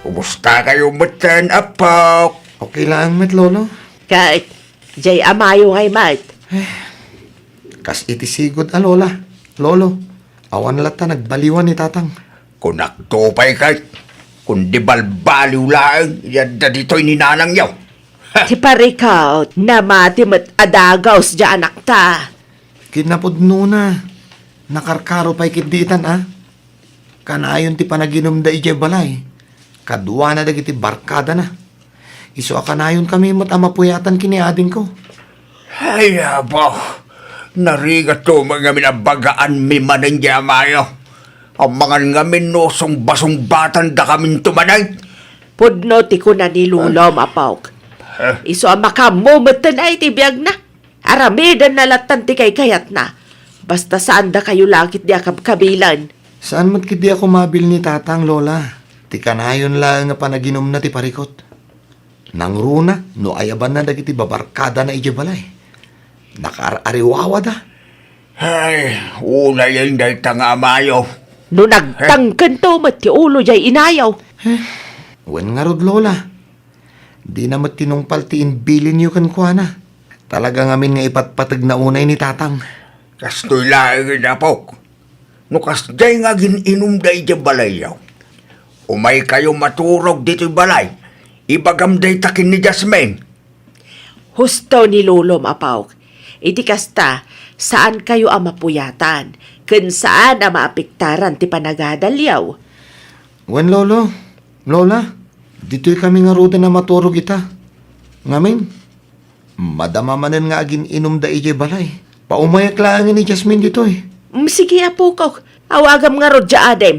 Kumusta kayo metten, Apok? Okay laeng met, Lolo. Ket, jay amayo ngay met. Eh, kas iti sigud a Lola, Lolo, awan latta nagbaliwan ni Tatang. Kunakto pay ket, kundi balbaliw laeng, yadda ditoy ni nanangyo. Ti parikot, namati met a dagaus diay anakta. Kinapudnona, nakarkaro pay ketdi itan a. Kanayon ti panaginumda idiay balay, kaduana dagiti barkadana. Isu a kanayonkami met a mapuyatan ken ni adingko. Ay, apo, narigatto met ngamin a bagaanmi manen diay amayo. Amangan ngamin no sungbasungbatan dakaminto manen. Pudno ti kuna ni Lolom, apok. Eh? Isu a makaammo metten a iti biagna. Aramidenna lattan ti kaykayatna. Basta saan dakayo la ketdi a kabkabilan. Saan met ketdi a kumabil ni Tatang, Lola. Ti kanayon laeng a panaginumna ti parikot. Nangruna no ayabanna dagiti babarkadana idiay balay. Nakaar-ariwawada. Ay, unayen dayta nga amayo. No nagtangkento met ti ulo diay inayo. Eh, wen ngarud, Lola. Dina met tinungpal ti imbilinyo kenkuana. Talaga ngamin nga ipatpategna unay ni Tatang. Kastoy laeng, apok. No kasdiay nga agin-inumda idiay balayyo, umaykayo maturog ditoy balay. Ibagam dayta ken ni Jasmine. Husto ni Lolom, apok. Iti kasta, Saankayo a mapuyatan, ken saan a maapektaran ti panagadalyaw. Wen, Lolo, Lola, ditoy kami ngaruden a maturog ita. Ngamin, madama manen nga agin-inumda idiay balay. Paumayak laengen ni Jasmine ditoy. Mm, sige, apokok. Awagam ngarud diay adem.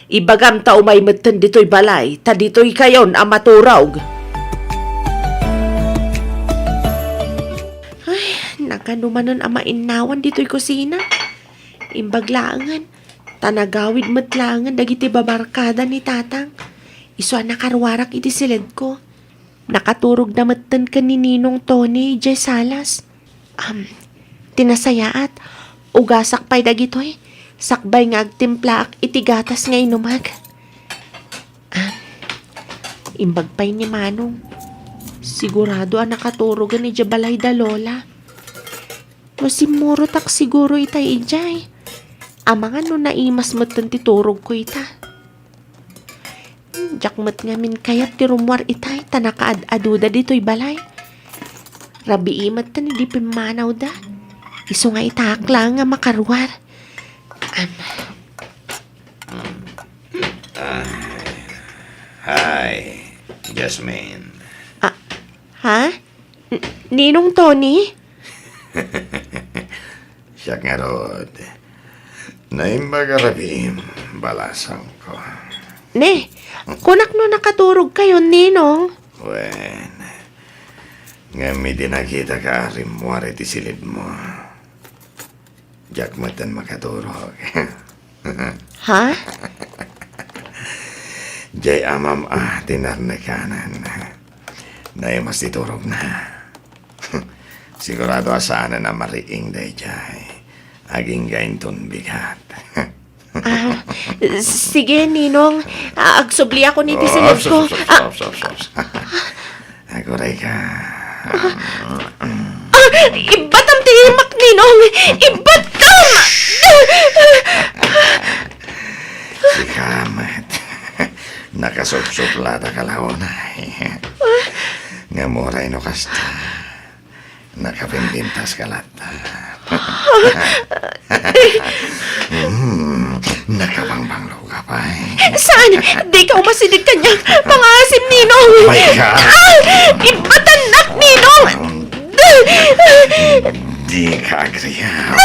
Ibagam ta umay metten ditoy balay, ta ditoykayon a maturog. Ay, nakano manen a mainnawan ditoy kusina. Imbag laengen, ta nagawid met laengen dagiti babarkada ni Tatang. Isu a nakaruarak iti siledko. Nakaturogda metten ken ni Ninong Tony idiay salas. Am, ti nasayaat, ugasak pay dagitoy, sakbay nga agtimplaak iti gatas nga inumek. Am, imbag pay ni Manong. Sigurado a nakaturogen idiay balay da Lola. No simmurotak siguro itay idiay. Amangan no naimas metten ti turogko ita. Diak met ngamin kayat ti rummuar itay ta nakaad-aduda ditoy balay. Rabii metten idi pimmanawda. Isu nga itaak laeng nga makaruar. Am. Ah, hi, Jasmine. Ah, ha? N-, Ninong Tony? Siak ngarud. Naimbag a rabiim, balasangko. Ne, kunak no nakaturogkayon, Ninong? Wen, ngem idi nakitak a rimmuar iti silidmo, diak metten makaturog. Ha? Diay amam a tinarnekanan. Naimas ti turogna. Sigurado a saanen a mariing daydiay. Agingga inton bigat. Ah, sige, Ninong. Ah, agsubliakon iti siledko. Ah, aguray ka. Ah, ibbatam ti imak, Ninong! Ibbatam! Sika met. Nakasupsupla ta ka la unay. Ngem uray no kasta, nakapinpintas ka latta. Hmm, nakabangbanglo ka pay. Saan? Dika umasideg kaniak. Pangaasim, Ninong. May ka. Ah! Ibbatannak, Ninong! Dika agriaw.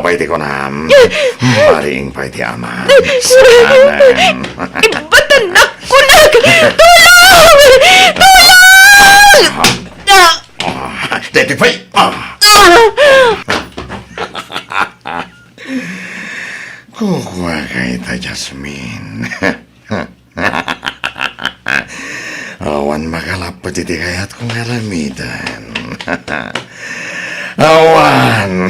Apay ti kunam? Mariing pay ti ama. Saanen. Ibbatannak, kunak! Tulong! Tulong! Ah! Ah, deti pay! Ah! Ah! Kukua ka ita, Jasmine. Awan makalappet iti kayatko nga aramiden. Awan!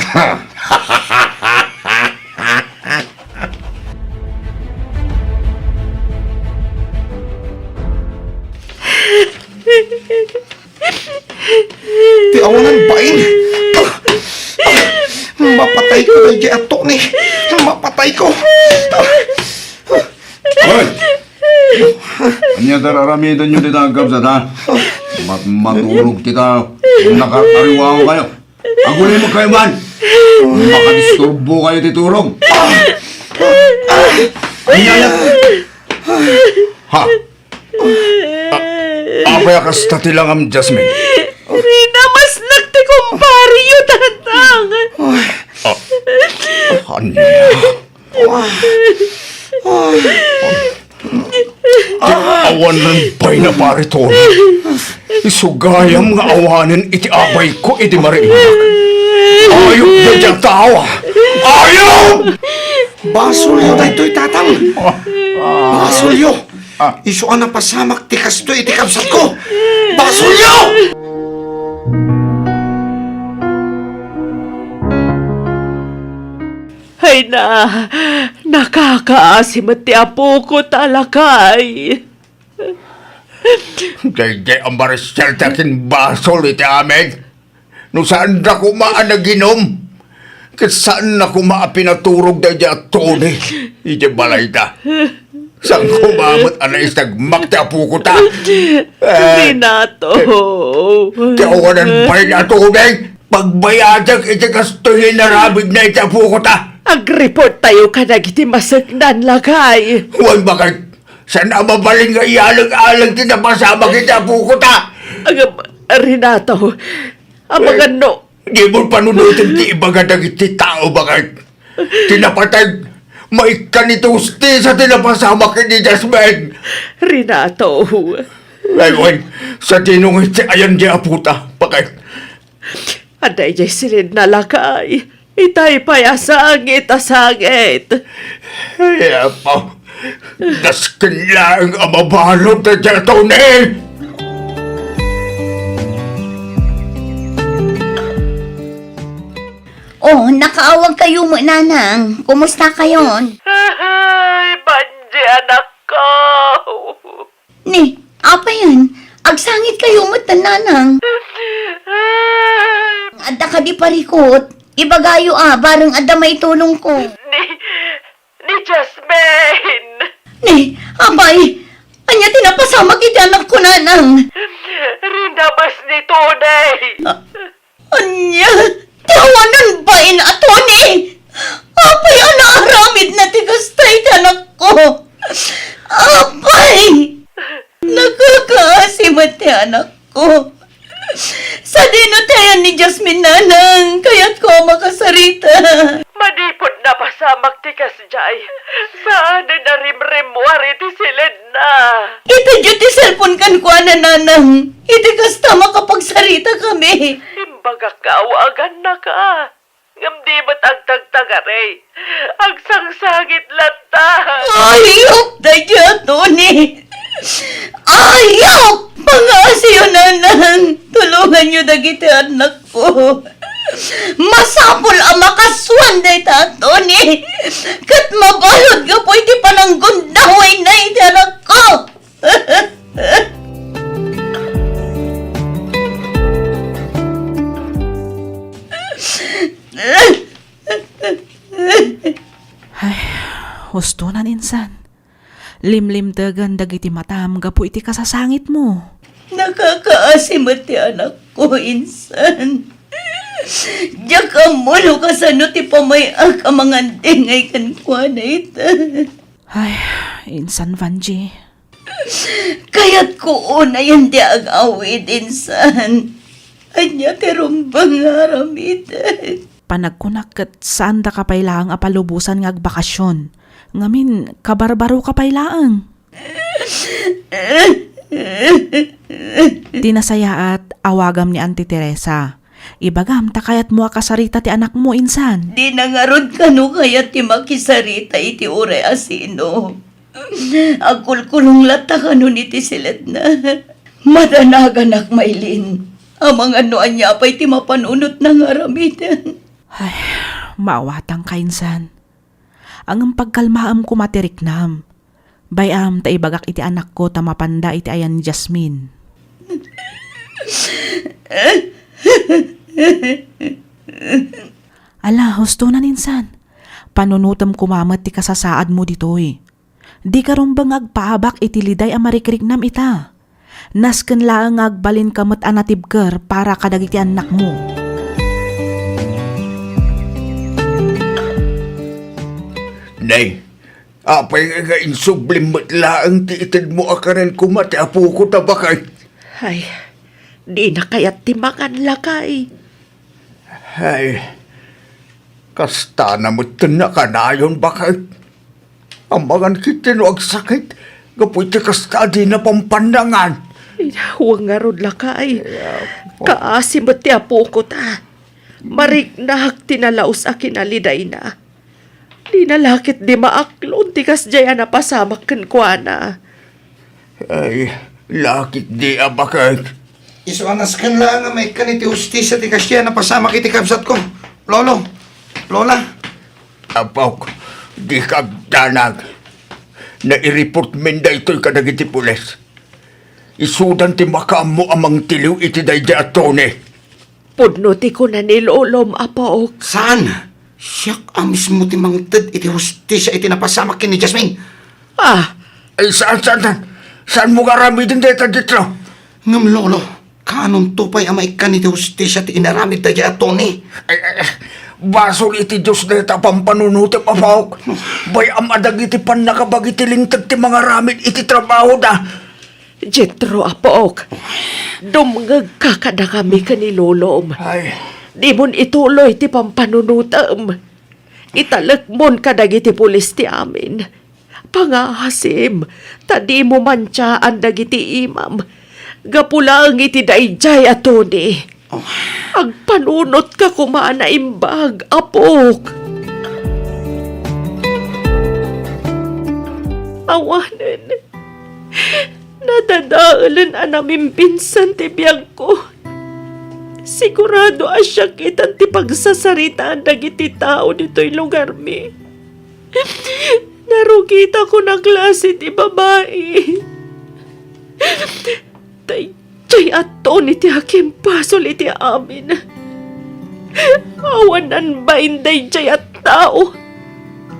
Ti awanan bain! Ah! Ah! Mapatayko daydiay a Tony! Mapatayko! Ah! Hoy! Ania ti ar-aramidenyo dita a kabsat, ha? Mat-, maturog ti tao. Nakakariwawa kayo. Agulimek kayo man! Makadisturbo kayo ti turog. Ania, ania? Ha? A-, apay a kasta ti langam, Jasmine? Rinamasnak ti kumpareyo, Tatang. Ah, ania? Awanen pay na pare Tony. Isu gayam nga awanen iti abayko idi mariingak. Ayup daydiay a tao, a! Ayup! Basolyo daytoy, Tatang. Basolyo. Ah. Isu a napasamak ti kastoy iti kabsatko. Basolyo! Ay na, nakakaasi met ti apoko ta lakay. Daydiay a Maricel ti akinbasol iti amin. No saanda koma a naginom, ket saanna koma a pinaturog daydiay a Tony idiay balayda. Saan koma met a naisagmak ti apoko ta? Eh, Renato. Ti awanan pay a tubig. Pagbayadek iti kastoy nga inaramidna iti apokota. Agreport tayo kadagiti maseknan, lakay. Wen, baket, saan a mabalin nga iyaleg-aleg ti napasamak iti apokota. Agam, Renato, amangan no. Dimo panunoten ti ibaga dagiti tao, baket. Ti napateg, maikkan iti hustisia ti napasamak ken ni Jasmine. Renato. Wen, sadino nga iti ayan ti apota, baket. Adda idiay siledna, lakay. Itay pay a sangit a sangit. Ay, Apo, nasken laeng a mabalud dayta Tony. Oh, nakaawag kayo met, Nanang. Kumusta kayon? Ay, Banji, anak ko. Ni, apayen? Agsangit kayo met, Nanang. Adda kadi parikut? Ibagayo a, bareng adda maitulongko. Ni, ni Jasmine. Ni, apay, ania ti napasamak iti anakko, Nanang? Rinabas ni Tony. Ah, Ania? Ti awanan bain a Tony? Apay a naaramidna ti kasta iti anakko? Apay! Nakakaasi met ti anakko. Sadino ti ayan ni Jasmine, Nanang? Kayatko a makasarita. Manipud napasamak ti kasdiay, saanen a rimrimmuar iti siledna. Itedyo ti cellphone kenkuana, Nanang. Iti kasta, makapagsaritakami. Imbagak nga awagannaka, ngem di met agtagtagari. Agsangsangit latta. Ayup dayta, Tony. Ayup! Pangaasiyo, Nanang. Tulonganyo dagiti annakko. Masapul a makasuan dayta, Tony. Ket mabalud gapu iti pananggundawayna iti annakko. Ay, hustonan, insan. Limlimtegen dagiti matam gapu iti kasasangitmo. Nakakaasi met ti anakko, insan. Diak ammo no kasano ti pamay-ak a mangandengay kenkuana ita. Ay, insan, Vanji. Kayatko unayen ti ag-awid, insan. Ania ti rumbeng nga aramiden? Panagkunak ket saandaka pay laeng a palubosan nga agbakasyon. Ngamin, kabarbaroka pay laeng. Ti nasayaat, awagam ni Auntie Teresa. Ibagam ta kayatmo a kasarita ti anakmo, insan. Dina ngarud kano kayat ti makisarita iti uray a sino. Agkulkulong latta kanon iti siledna. Madanaganak, Maylin. Amangan no ania pay ti mapanunotna nga aramiden. Ay, maawatangka, insan. Ngem pagkalmaem koma ti riknam. Bay-am ta ibagak iti anakko ta mapanda iti ayan ni Jasmine. Ala, hustonan, insan. Panunotem koma met ti kasasaadmo ditoy. Dika rumbeng nga agpaabak iti liday a marikriknam ita. Nasken laeng nga agbalinka met a natibker para kadagiti annakmo. Nay, apay nga insublim met laeng ti itedmo a karen koma ti apoko ta baket? Ay, dina kayat ti mangan, lakay. Ay, kastana metten a kanayon, baket. Amangan ketdi no agsakit gapu iti kasta a dina pampannangan. Ay, wen ngarud, lakay. Ay, apo. Kaasi met ti apoko ta. Mariknak ti nalaus a kinalidayna. Dina la ketdi maaklon ti kasdiay a napasamak kenkuana. Ay, la ketdi a baket. Isu a nasken laeng nga maikkan iti hustisia ti kasdiay a napasamak iti kabsatko. Lolo, Lola. Apok, dika agdanag. Naireportmin daytoy kadagiti pulis. Isudan ti makaammo a mangtiliw iti daydiay a Tony. Pudno ti kuna ni Lolom, apok. Saan? Siak a mismo ti mangted iti hustisia iti napasamak ken ni Jasmine. Ah. Ay, saan, saan, saan? Saanmo nga aramiden dayta, Jetro? Ngem, Lolo, Kaanonto pay a maikkan iti hustisia ti inaramid daydiay a Tony? Ay, ay, ay, basol iti Dios dayta a pampanunotem, apok. Bay-am a dagiti pannakabagi ti linteg ti mangaramid iti trabahoda. Jetro, apok, dumngegka kadakami ken ni lolom. Ay. Dimon ituloy ti pampanunotem. Italekmon kadagiti pulis ti amin. Pangasim, ta dimo mantiaan dagiti imam. Gapu laeng iti daydiay a Tony. Oh. Agpanunotka koma a naimbag, apok. Awanen, nadadaelen a namimbinsan ti biagko. Sigurado a siak itan ti pagsasaritaan dagiti tao ditoy lugarmi. Narugita ko a klase ti babai. Daydiay a Tony ti akimbasol iti amin. Awan nagbain daydiay a tao.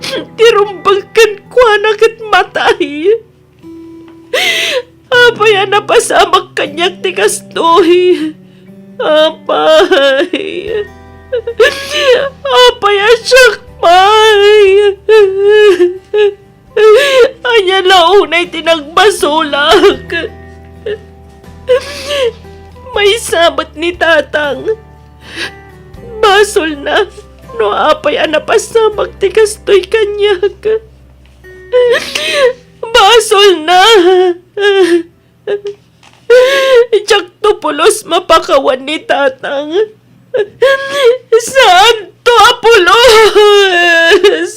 Ti rumbeng kenkuana ket matay. Apay a napasamak kaniak ti kastoy? Apay. Apay a siak pay? Ania la unay ti nagbasolak? Maysa met ni Tatang. Basolna no apay a napasamak ti kastoy kaniak. Basolna. Diakto pulos mapakawan ni Tatang. Saanto a pulos!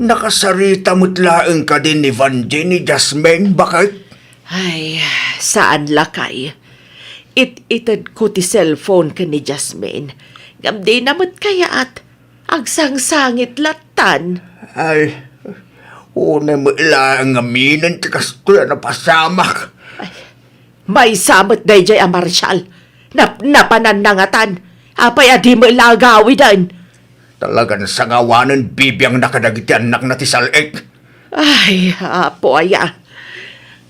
Nakasarita met laeng kadi ni Vangie ni Jasmine, baket? Ay, saan lakay. It-itedko ti cellphone ken ni Jasmine. Ngem dina met kayat. Agsangsangit lattan. Ay, unay met laeng ngaminen ti kastoy a napasamak. Ay, maysa met daydiay a Marshall. Nap-, napananna ngatan. Apay a di met la agawiden? Talagan sangawanen bibiangna kadagiti annakna ti sal-ik. Ay, Apo aya.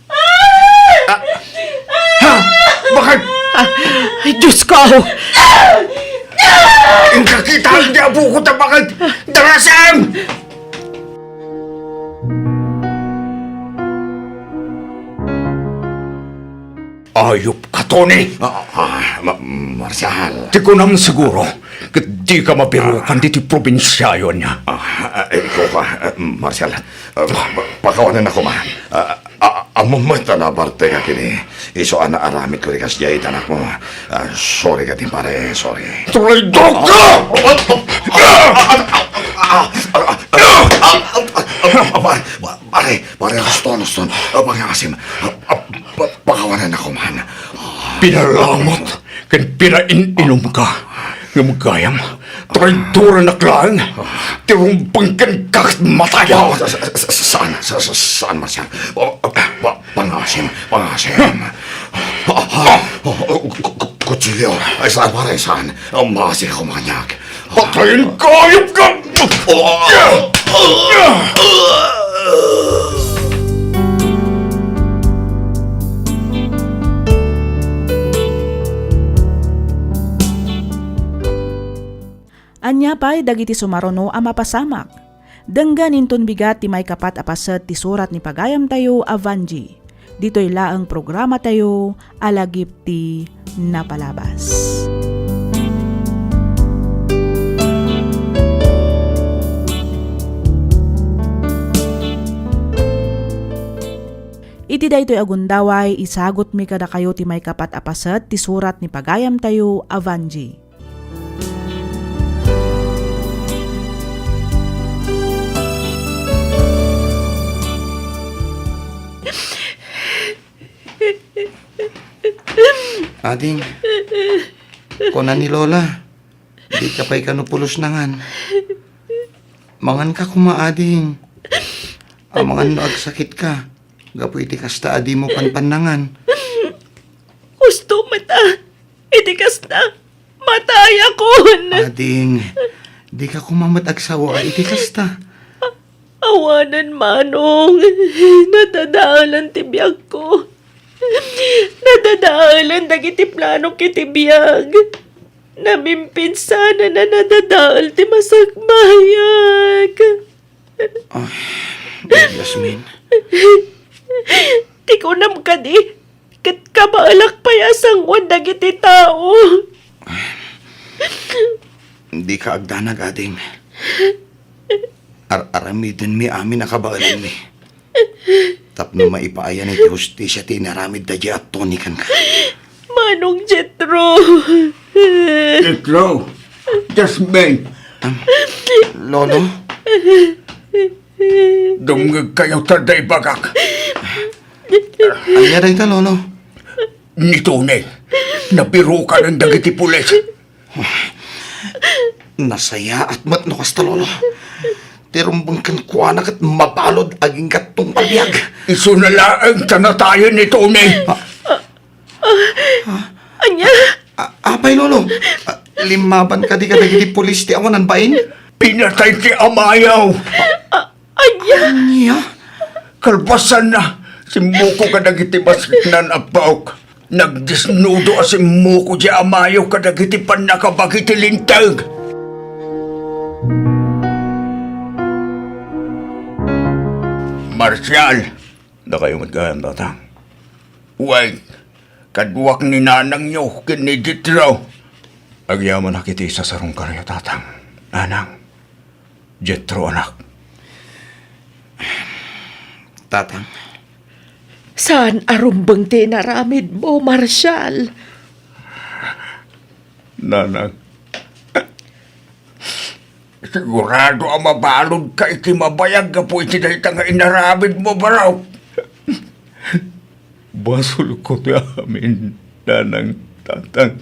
Ah! Ha? Baket? Ah, ay, Diyos ko! Inka kita, hindi apo ko ta baket! Darasem! Ayupka, Tony! Ah, ah, Ma-, Marshall. Ti kunam siguro, ket dika mabirukan ditoy probinsiayo ania. Ah, ah, ikaw ka, ah, Marshall. Ah, pa-, pakawanennak koma. Ah, ah, ammom met a nabartek a kini. Isu a naaramidko ti kasdiay iti anakmo. Ah, sorry kadi, pare, sorry. Traidor ka! Ah, ah, ah, ah, ah, ah, ah, ah, ah, ah, ah, ah, Pare, pare, Aston, Aston. Ah, pangasim. Ah, ah, pa-, pakawanennak koma. Pinalamot ken pinain-inumka. Ngem gayam, traidor a naklang. Ti rumbeng kenka ket matayam. Oh, sa-, sa-, sa-, saan, sa-, sa-, saan, Marshall? Oh, ah, pa-, pangasim, pangasim. Ah, ah, oh, oh, ku-, ku-, kutsilyo. Ay, saan, pare, saan? Ah, maasi ka kumanyag. Patayen ka, ayupka! Ania pay dagiti sumaruno a mapasamak? Denggen inton bigat ti maikapat a paset ti surat ni pagayamtayo a Vangie. Ditoy laeng programatayo a Lagip ti Napalabas. Iti daytoy a gundaway, isagutmi kadakayo ti maikapat a paset ti surat ni pagayamtayo a Vangie. Ading, kuna ni Lola, dika pay kano pulos nangan. Manganka koma, ading. Amangan no agsakitka gapu iti kasta a dimo panpannangan. Husto met a iti kasta, matayakon. Ading, Dika koma met agsawaa iti kasta. Awanen, Manong. Nadadaelan ti biagko. Nadadaelan dagiti planok iti biag. Naminpinsanan a nadadael ti masakbayak. Ay, Jasmine. Ti kunam kadi, ket kabaelak pay a sangoen dagiti tao. Dika agdanag, ading. Ar-aramidenmi amin a kabaelanmi. Tapno maipaayan iti hustisia ti inaramid daydiay a Tony kenka. Manong Jetro. Jetro! Jasmine! Am, Lolo? Dumngegkayo ta daybagak. Ania dayta, Lolo? Ni Tony, nabirukanen dagiti pulis. Nasayaat met no kasta, Lolo. Ti rumbeng kenkuana ket mabalud agingga tungpalbiag. Isuna laeng ta natayen ni Tony. Ah. Ah. Ania? A-, apay, Lolo? Ah, limmaban kadi kadagiti pulis ti awanan bain? Pinatay ti amayo. Ah, ania? Ania? Kalpasanna, simmukok kadagiti bassit nga appaok. Nagdesnudo a simmukok diay amayo kadagiti pannakabagi ti linteg. Marshal! Dakayo met gayam, Tatang. Wen, kaduak ni nanangyo ken ni Jetro. Agyamanak iti isasarungkaryo, Tatang. Nanang, Jetro, anak. Tatang. Saan a rumbeng ti inaramidmo, Marshal? Nanang, sigurado a mabaludka iti mabayag gapu iti dayta nga inaramidmo, barok. Basolko ti amin, Nanang, Tatang.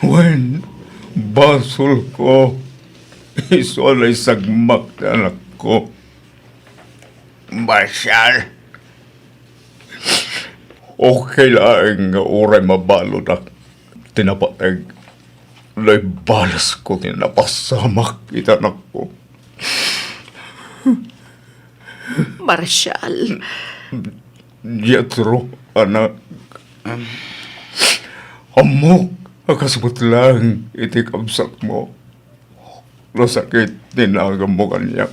Wen, basolko. Isu a naisagmak ti anakko. Marshal. Okay laeng nga uray mabaludak ti napateg, naibalesko ti napasamak iti anakko. Marshal. Jetro, anak. Ammok a kasbut laeng iti kabsatmo. Nasakit ti naganmo kaniak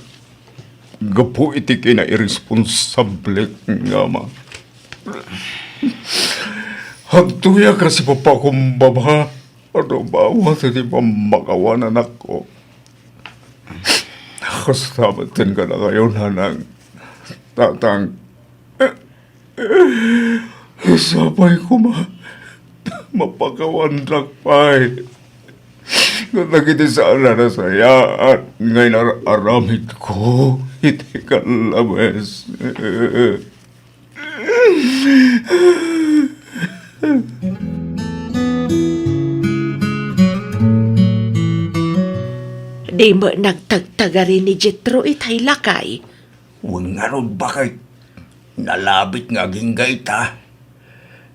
gapu iti kinairresponsablek nga ama. Agtoyak a sipapakumbaba a dumawat iti pammakawan a anakko. Kasta met ken kadakayo, Nanang, Tatang. Sapay koma, mapakawandak pay kadagiti saan a nasayaat nga inar-aramidko iti kallabes. Di met nagtagtagari ni Jetro itay lakay. Wen ngarud, baket, nalabit nga agingga ita.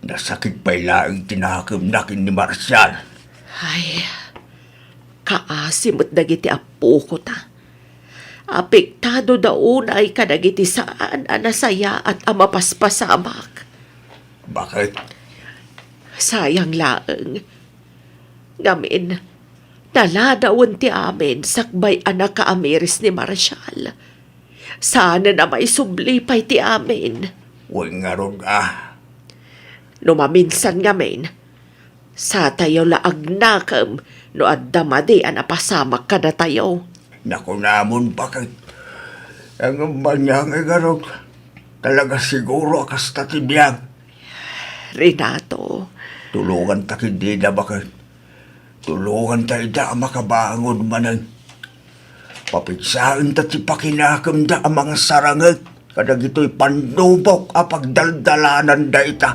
Nasakit pay laeng ti nakemna ken ni Marshal. Ay, kaasi met dagiti appoko ta. Apektado da unay kadagiti saan a nasayaat a mapaspasamak. Baket? Sayang laeng. Ngamin, naladawen ti amin sakbay a nakaamiris ni Marshal. Saanen a maisubli pay ti amin. Wen ngarud a. No maminsan ngamin, satayo la agnakem no adda madi a napasamak kadatayo. Nakunamon, baket. Ngem ania ngay ngarud, talaga siguro a kasta ti biag. Renato. Tulonganta ketdi ida, baket. Tulonganta ida a makabangon manen. Papigsaenta ti pakinakemda a mangsarangek kadagitoy pannubok a pagdaldalananda ita.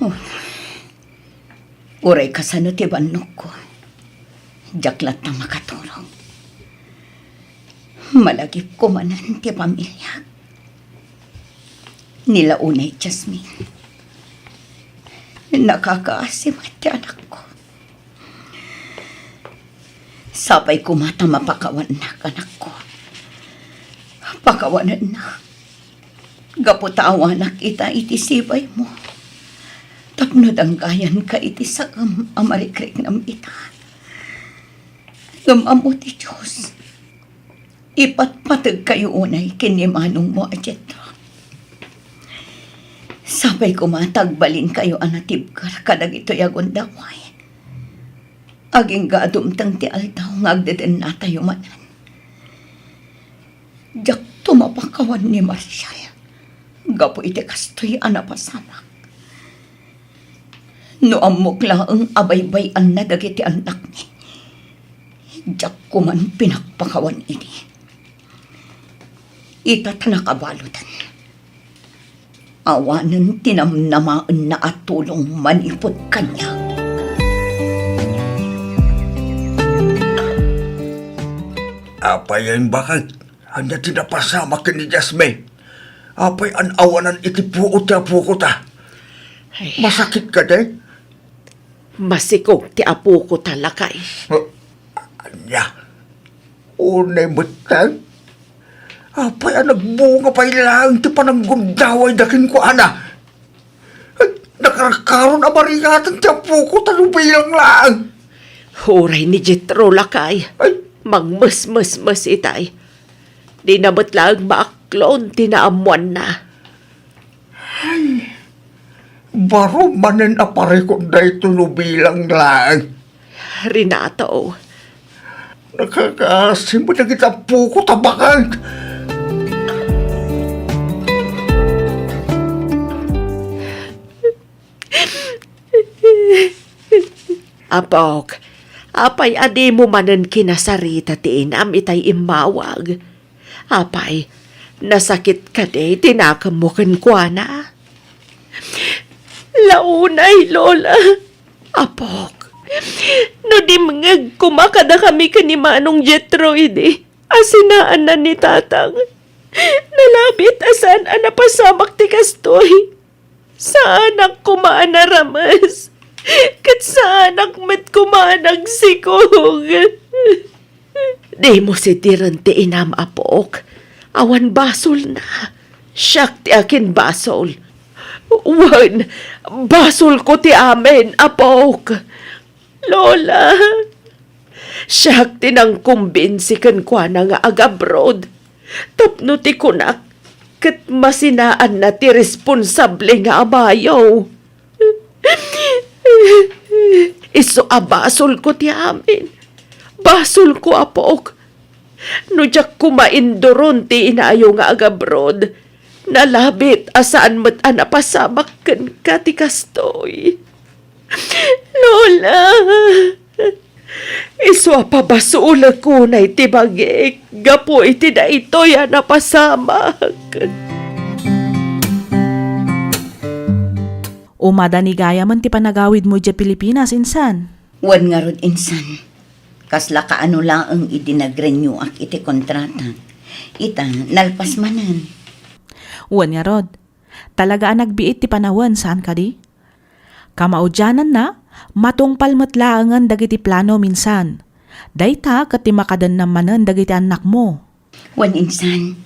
Oh. Uray kasano ti bannogko, diak latta makaturog. Malagipko manen ti pamiliak. Ni la unay, Jasmine. Nakakaasi met ti anakko. Sapay koma ta mapakawannak, anakko. Pakawanennak. Gapu ta awanak ita iti sibaymo. Tapno danggayanka iti saem a marikriknam ita. Ngem ammo ti Dios, ipatpategkayo unay ken ni manongmo a Jetro. Sapay koma ta agbalinkayo a natibker kadagitoy a gundaway. Agingga a dumteng ti aldaw nga agdedennatayo manen. Diakto mapakawan ni Marshall gapu iti kastoy a napasamak. No ammok laeng a baybay-anna dagiti annakmi, diak koman pinakpakawan idi. Ita ta nakabaludan. Awanen ti namnamaenna a tulong manipud kaniak. Apay a imbakek? Ania ti napasamak ken ni Jasmine? Apay an-awanan iti puot ti apoko ta? Ay. Masakit kadi? Masikog ti apoko ta, lakay. Ania? Unay metten? Apay a nagbunga pay laeng ti pananggundawayda kenkuana? Ay, nakarkaron a marigatang ti apoko ta no bilang laeng. Uray ni Jetro, lakay. Ay. Mangmesmesmes itay. Dina met laeng maaklon ti naammoanna. Ay, baro manen a parikut daytoy no bilang laeng. Renato. Nakakaasi met dagiti apoko ta bakag. Apok, apay a dimo manen kinasarita ti inam itay immawag? Apay, nasakit kadi ti nakemmo kenkuana? Launay, Lola. Apok, no dimngeg koma kadakami ken ni Manong Jetro idi a sinaanna ni Tatang, nalabit a saan a napasamak ti kastoy. Saanak koma a narames, ket saanak met koma a nagsikog. Dimo sidiren ti inam, apok. Awan basolna. Siak ti akinbasol. Wen, basolko ti amin, apok. Lola, siak ti nangkumbinsi kenkuana nga agabroad tapno ti kunak ket masinaanna ti responsable nga amayo. Isu a basolko ti amin. Basolko, apok. No diak koma induron ti inayo nga agabroad, nalabit a saan met a napasamak kenka ti kastoy. Lola, isu a pabasolek unay ti bagik gapu iti daytoy a napasamak. Umada ni gayamen ti panagawidmo idiay Pilipinas, insan? Wen ngarud, insan. Kasla kaano laeng idi nag-renewak iti kontratak. Ita, nalpas manen. Wen ngarud, talaga a nagbiit ti panawen, saan kadi? Kamaudiananna, matungpal met laengen dagiti planom, insan. Dayta ket ti makadennam manen dagiti annakmo. Wen insan,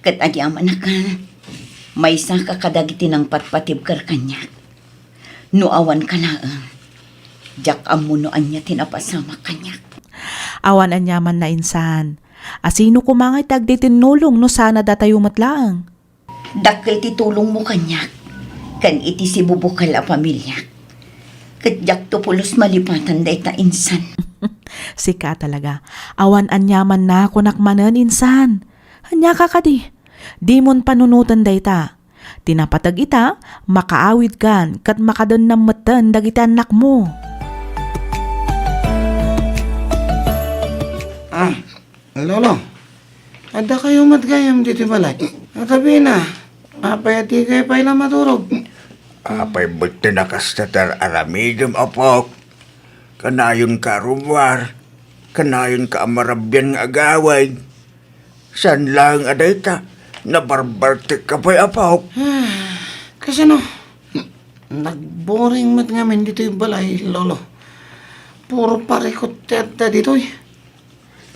ket agyamanak a, maysaka kadagiti nangpatpatibker kaniak. No awanka laeng, diak ammo no ania ti napasamak kaniak. Awan aniamanna, insan. A sino koma ngay ti agtitinnulong no saan a datayo met laeng? Dakkel ti tulongmo kaniak ken iti sibubukel a familiak. Ket diakto pulos malipatan dayta, insan. Sika talaga. Awan aniamanna, kunak manen, insan. Aniaka kadi? Dimon panunoten dayta. Ti napateg ita, makaawidkan ket makadennam metten dagiti annakmo. Ah, Lolo, addakayo met gayam ditoy balay. Atabina, apay a dikay pay la maturog? Apay met ti nakasta ti ar-aramidem, apok? Kanayonka a rummuar, kanayonka a marabian nga agawid. Saan laeng a dayta, nabarbartekka pay, apok? Ah, kasano? Nagboring met ngamin ditoy balay, Lolo. Puro parikot ti adda ditoy.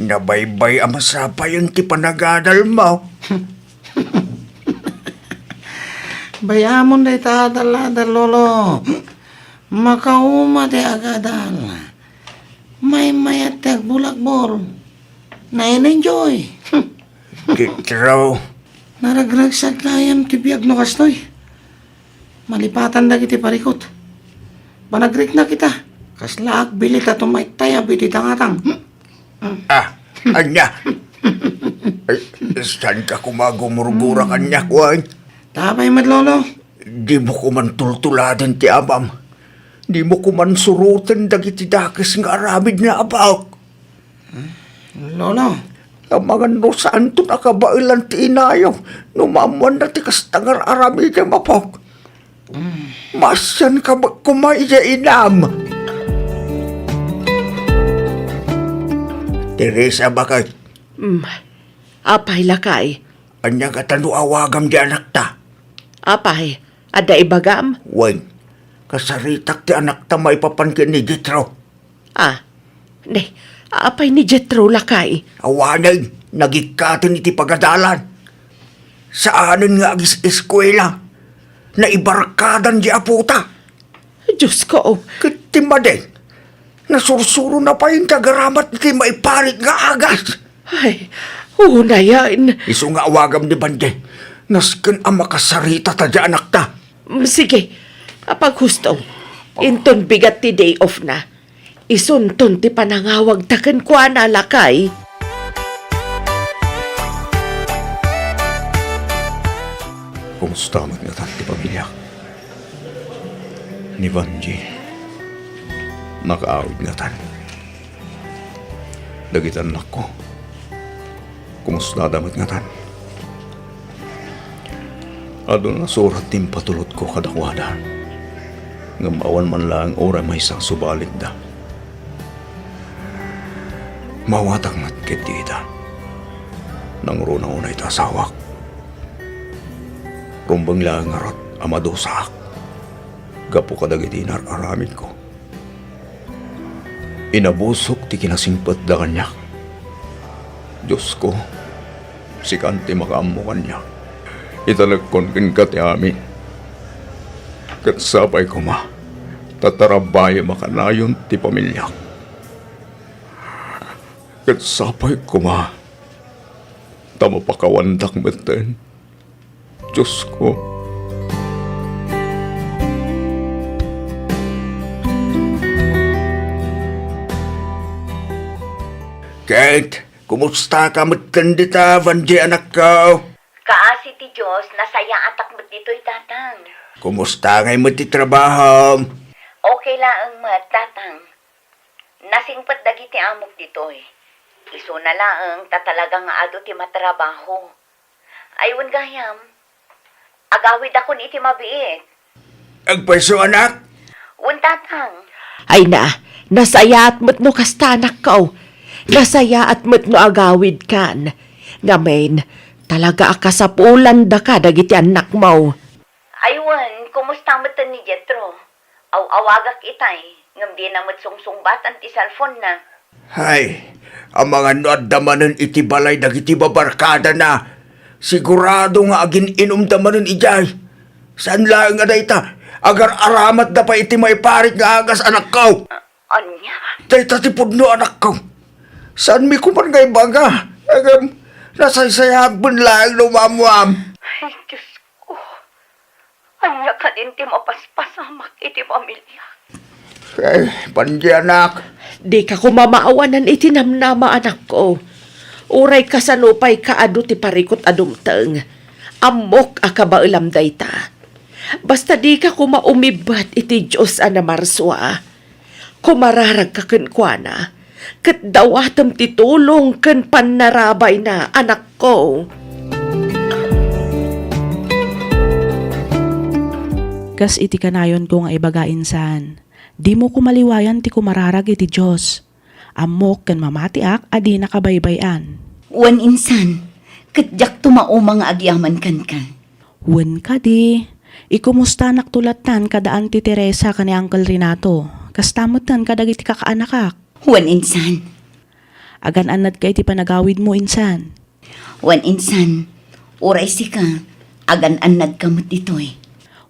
Nabaybay a masapayen ti panagadalmo. Bay-amon dayta adal-adal, Lolo. Makauma ti agadal. Maymayat ti agbolagbol. Na-enjoy. Kitro. Naragragsak gayam ti biag no kastoy. Malipatan dagiti parikot. Panagriknak ita. Kasla agbilit a tumaytayab iti tangatang. Hmm? Ah, ania? Ay, saan ka koma gumurgura kaniak, wen? Tapay met, Lolo. Dimo koman tultuladen ti amam. Dimo koman suroten dagiti dakes nga aramid nga apok. Lolo. Amangan no saanton a kabaelan ti inayo no maammoanna ti kasta nga ar-aramidem, apok. Maasianka met koma idiay inam. Teresa, bakay. Mm. Apay, lakay? Ania ngata no awagam di anakta? Apay, adda ibagam? Wen, kasaritak ti anakta maipapan ken ni Jetro. Ah, ne, apay ni Jetro, lakay? Awanen, nagikkaten iti pagadalan. Saanen nga agis-eskuela. Naibarkadan di apota. Diosko. Ket ti madeng, nasursurona pay ti agaramat iti maiparit nga agas. Ay, unayen. Isu nga awagam ni Bande. Nasken a makasarita ta di anakta. Mm, sige, apaghusto. Inton bigat ti day off na, isunton ti panangawagta kenkuana, lakay. Kumusta met ngatan ti pamiliak? Ni Vanji, nakaawid ngatan. Dagiti annakko, kumustada met ngatan? Adun a surat ti impatulodko kadakuada, ngem awan man laeng uray maysa a subalikda. Maawatak met ketdi ita. Nangruna unay ti asawak. Rumbeng laeng ngarud a madusaak gapu kadagiti inar-aramidko. Inabusok ti kinasingpetda kaniak. Diosko, sikan ti makaammo kaniak. Italekkon kenka ti amin. Ket sapay koma ta tarabayem a kanayon ti pamiliak. Ket sapay koma ta mapakawandak metten. Diosko. Ket, kumustaka metten dita, Vanji, anakko? Kaasi ti Dios, nasayaatak met ditoy, Tatang. Kumusta ngay met ti trabahom? Okay laeng met, Tatang. Nasingpet dagiti amok ditoy. Isuna laeng ta talaga nga adu ti matrabaho. Ay, wen gayam, agawidakon iti mabiit. Agpayso, anak? Wen, Tatang. Ay na, nasayaat met no kasta, anakko. Nasayaat met no agawidkan. Ngamin, talaga a kasapulandaka dagiti annakmo. Ay wen, kumusta metten ni Jetro? Aw-awagak itay, ngem dina met sungsungbat ti cellphone-na. Hay, amangan no adda manen iti balay dagiti babarkadana. Sigurado nga agin-inumda manen idiay. Saan laeng a dayta, agar-aramatda pay iti maiparit nga agas, anakko. A-, ania? Dayta ti pudno, anakko. Saanmi koman nga ibaga. Ngem, nasaysayaat laeng no maammuam. Ay, Diosko. Ania kadin ti mapaspasamak iti pamiliak? Ay, Vanji, anak. Dika koma maawanan iti namnama, anakko. Uray kasano pay kaadu ti parikut a dumteng, ammok a kabaelam dayta. Basta dika koma umibat iti Dios a namarsua. Kumararagka kenkuana, ket dawatem ti tulong ken pannarabayna, anakko. Kas iti kanayonko nga ibaga insan, dimo koma liwayan ti kumararag iti Dios. Ammok ken mamatiak a dinaka baybay-an. Wen insan, ket diakto mauma nga agyaman kenka. Wen kadi, Ikumustanakto lattan kada Auntie Teresa ken ni Uncle Renato. Kasta metten kadagiti kakaanakak. Wen, insan. Agan-annadka iti panagawidmo, insan. Wen, insan. Uray sika, agan-annadka met ditoy.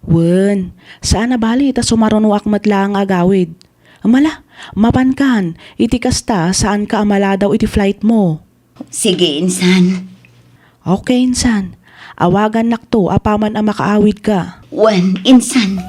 Wen, saan a bali ta sumarunoak met laeng nga agawid. Amala, mapankan, iti kasta, saanka a maladaw iti flightmo. Sige, insan. Okay, insan. Awagannakto apaman a makaawidka. Wen, insan.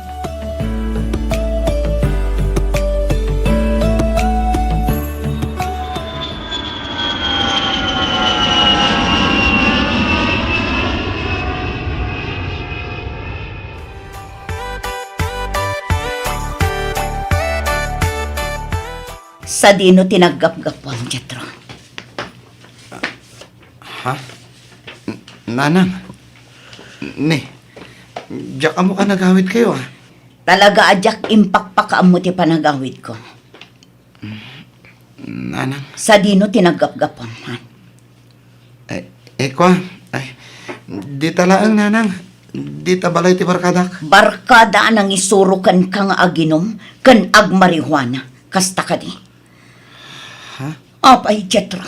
Sadino ti naggapgapuam, Jetro? Ha? N-, Nanang? Ni, diak ammo a nagawidkayo, a? Talaga a diak impakpakaammo ti panagawidko. Nanang? Sadino ti naggapgapuam, ha? Eh, eh, kua, ay, dita laeng, Nanang. Dita balay ti barkadak. Barkada a nangisuro kenka nga aginum ken agmarihuana. Kasta kadi? Ha? Apay, Jetro?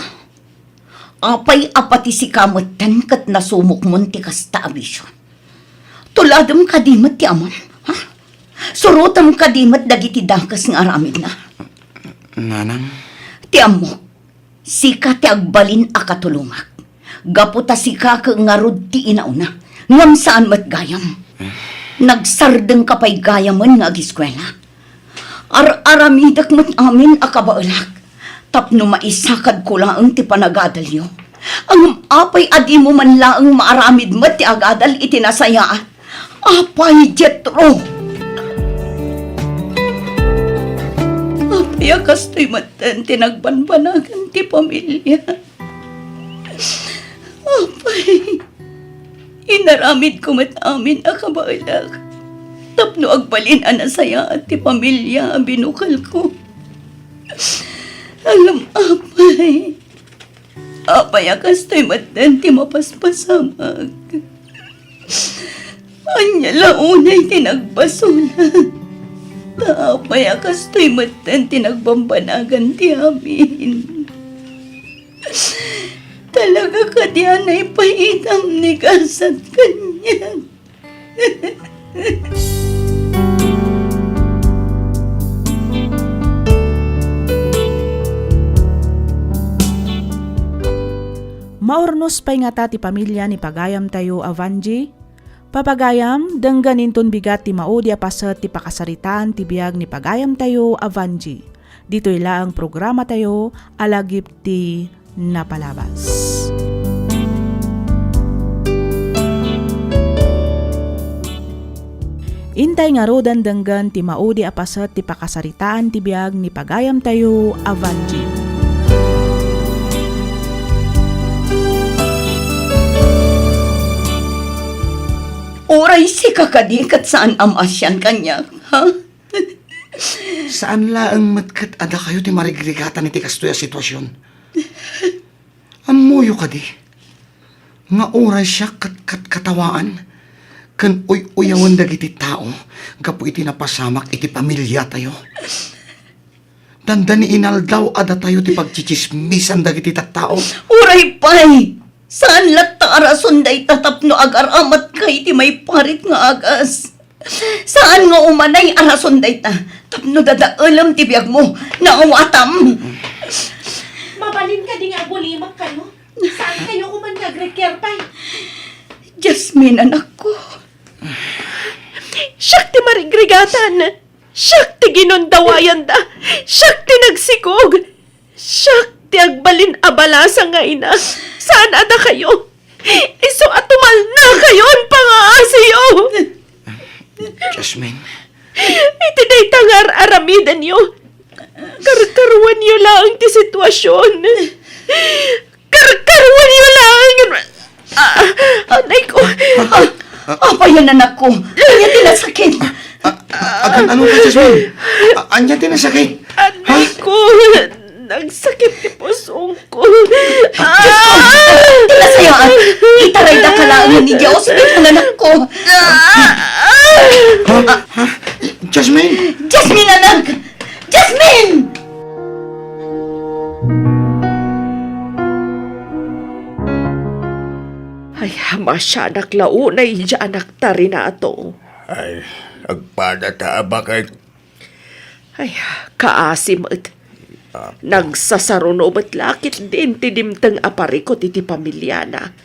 Apay a pati sika metten ket nasumokmon ti kasta a bisio? Tuladem kadi met ti amam, ha? Surotem kadi met dagiti dakes nga aramidna? Nanang? Ti ammok, sika ti agbalin a katulongak. Gapu ta sika ket ngarud ti inauna, ngem saan met gayam. Nagsardengka pay gayamen nga agiskuela. Ar-aramidek met amin a kabaelak tapno maisakadko laeng ti panagadalyo. Ngem apay a dimo man laeng maaramid met ti agadal iti nasayaat? Apay, Jetro! Apay a kastoy metten ti nagbanbanagan ti pamilia? Apay, inaramidko met amin a kabaelak tapno agbalin a nasayaat ti pamilia a binukelko. Ngem apay, apay a kastoy metten ti mapaspasamak? Ania la unay ti nagbasolak? Ta apay a kastoy metten ti nagbambanagan ti amin? Talaga kadi a naipayitam ni gasat kaniak? Maurnos pay ngata ti pamilia ni pagayamtayo a Vangie? Papagayam, denggen inton bigat ti maudi a paset ti pakasaritaan ti biag ni pagayamtayo a Vangie. Ditoy laeng programatayo a lagip ti napalabas. Intay ngaruden denggen ti maudi a paset ti pakasaritaan ti biag ni pagayamtayo a Vangie. Uray sika kadi ket saan a maasian kaniak, ha? Saan laeng met ket a dakayo ti marigrigatan iti kastoy a situasion. Ammoyo kadi nga uray siak ket katkatawaan ken uy-uyawen dagiti tao gapu iti napasamak iti pamiliatayo? Dandani inaldaw a datayo ti pagtsitsismisan dagiti tattao. Uray pay! Saan latta a rason dayta tapno agar-amatka iti maiparit nga agas. Saan nga umanay a rason dayta tapno dadaelem ti biagmo. Naawatam! Mabalin kadi nga agulimakkayo? Saankayo koma nga agriker pay? Jasmine, anakko. Siak ti marigrigatan. Siak ti ginundawayanda. Siak ti nagsikog. Siak ti agbalin a balasa nga ina. Saan a dakayo? Isu a tumalnakayon pangaasiyo. Jasmine. Iti dayta nga ar-aramidenyo, karkaruanyo laeng ti situasion. Karkaruanyo laeng. Ah, anay ko. Ah, apay, anakko? Ania ti nasakit? Ah, ah, agan-ano ka, Jasmine? Ah, ania ti nasakit? Anay ko. Nagsakit ti pusongko. Ah! Ti nasayaan, itarayda ka laeng ni Dios, iti anakko. Ah! Jasmine! Jasmine, anak! Jasmine! Ay, masianak la unay idiay anakta, Renato. Ay, agpada ta a baket. Ay, kaasi met. Ah. Nagsasaruno met la ketdin ti dimteng a parikut iti pamiliana.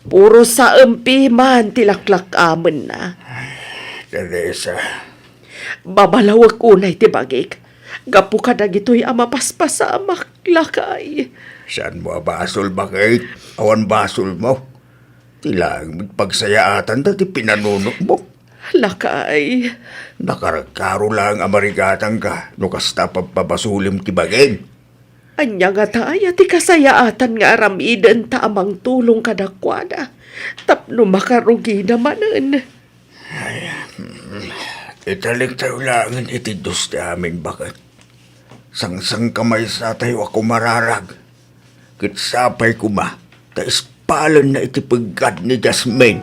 Puro saem piman ti laklak-amenna. Ay, Teresa. Babalawek unay ti bagik. Gapu kadagitoy a mapaspasamak, lakay. Saanmo a basol, baket? Awan basolmo. Ti laeng met pagsayaatanta ti pinanunotmo. Lakay. Nakarkaro laeng a marigatangka no kasta pagpabasolem ti bagim. Ania ngata aya ti kasayaatan nga aramidenta a mangtulong kadakuada tapno makarugida manen? Ay, mm, italiktayo laengen iti Dios ti amin, baket. Sangsangkamaysatayo a kumararag. Ket sapay koma ta ispalenna iti peggad ni Jasmine.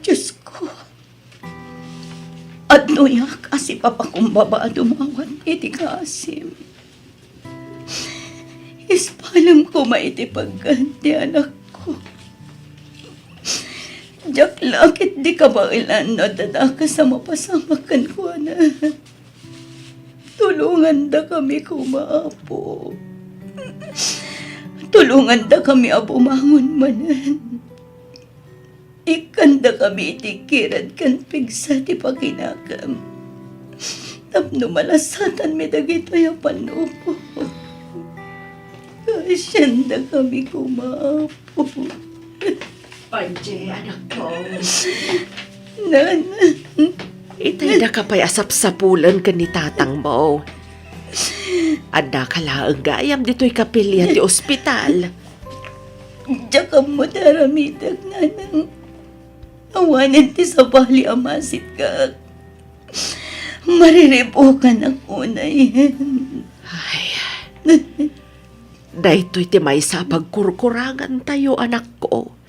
Diosko, adtoyak a sipapakumbaba a dumawat iti kaasim. Ispalem koma iti peggad ti anakko. Diak la ketdi kabaelan no adda dakes a mapasamak kenkuana. Tulongandakami koma, Apo. Tulongandakami a bumangon manen. Ikkandakami iti kirad ken pigsa ti pakinakem tapno malasatanmi dagitoy a pannupot. Kaasiandakami koma, Apo. Angie, anakko. Nana. Itay daka pay a sapsapulen ken ni tatangmo. Addaka laeng gayam ditoy kapilya ti ospital. Diak ammo ti aramidek, nanang. Awanen ti sabali a masitkak. Maririb-okanak unay. Ay. Daytoy ti maysa a pagkurkurangantayo, anakko.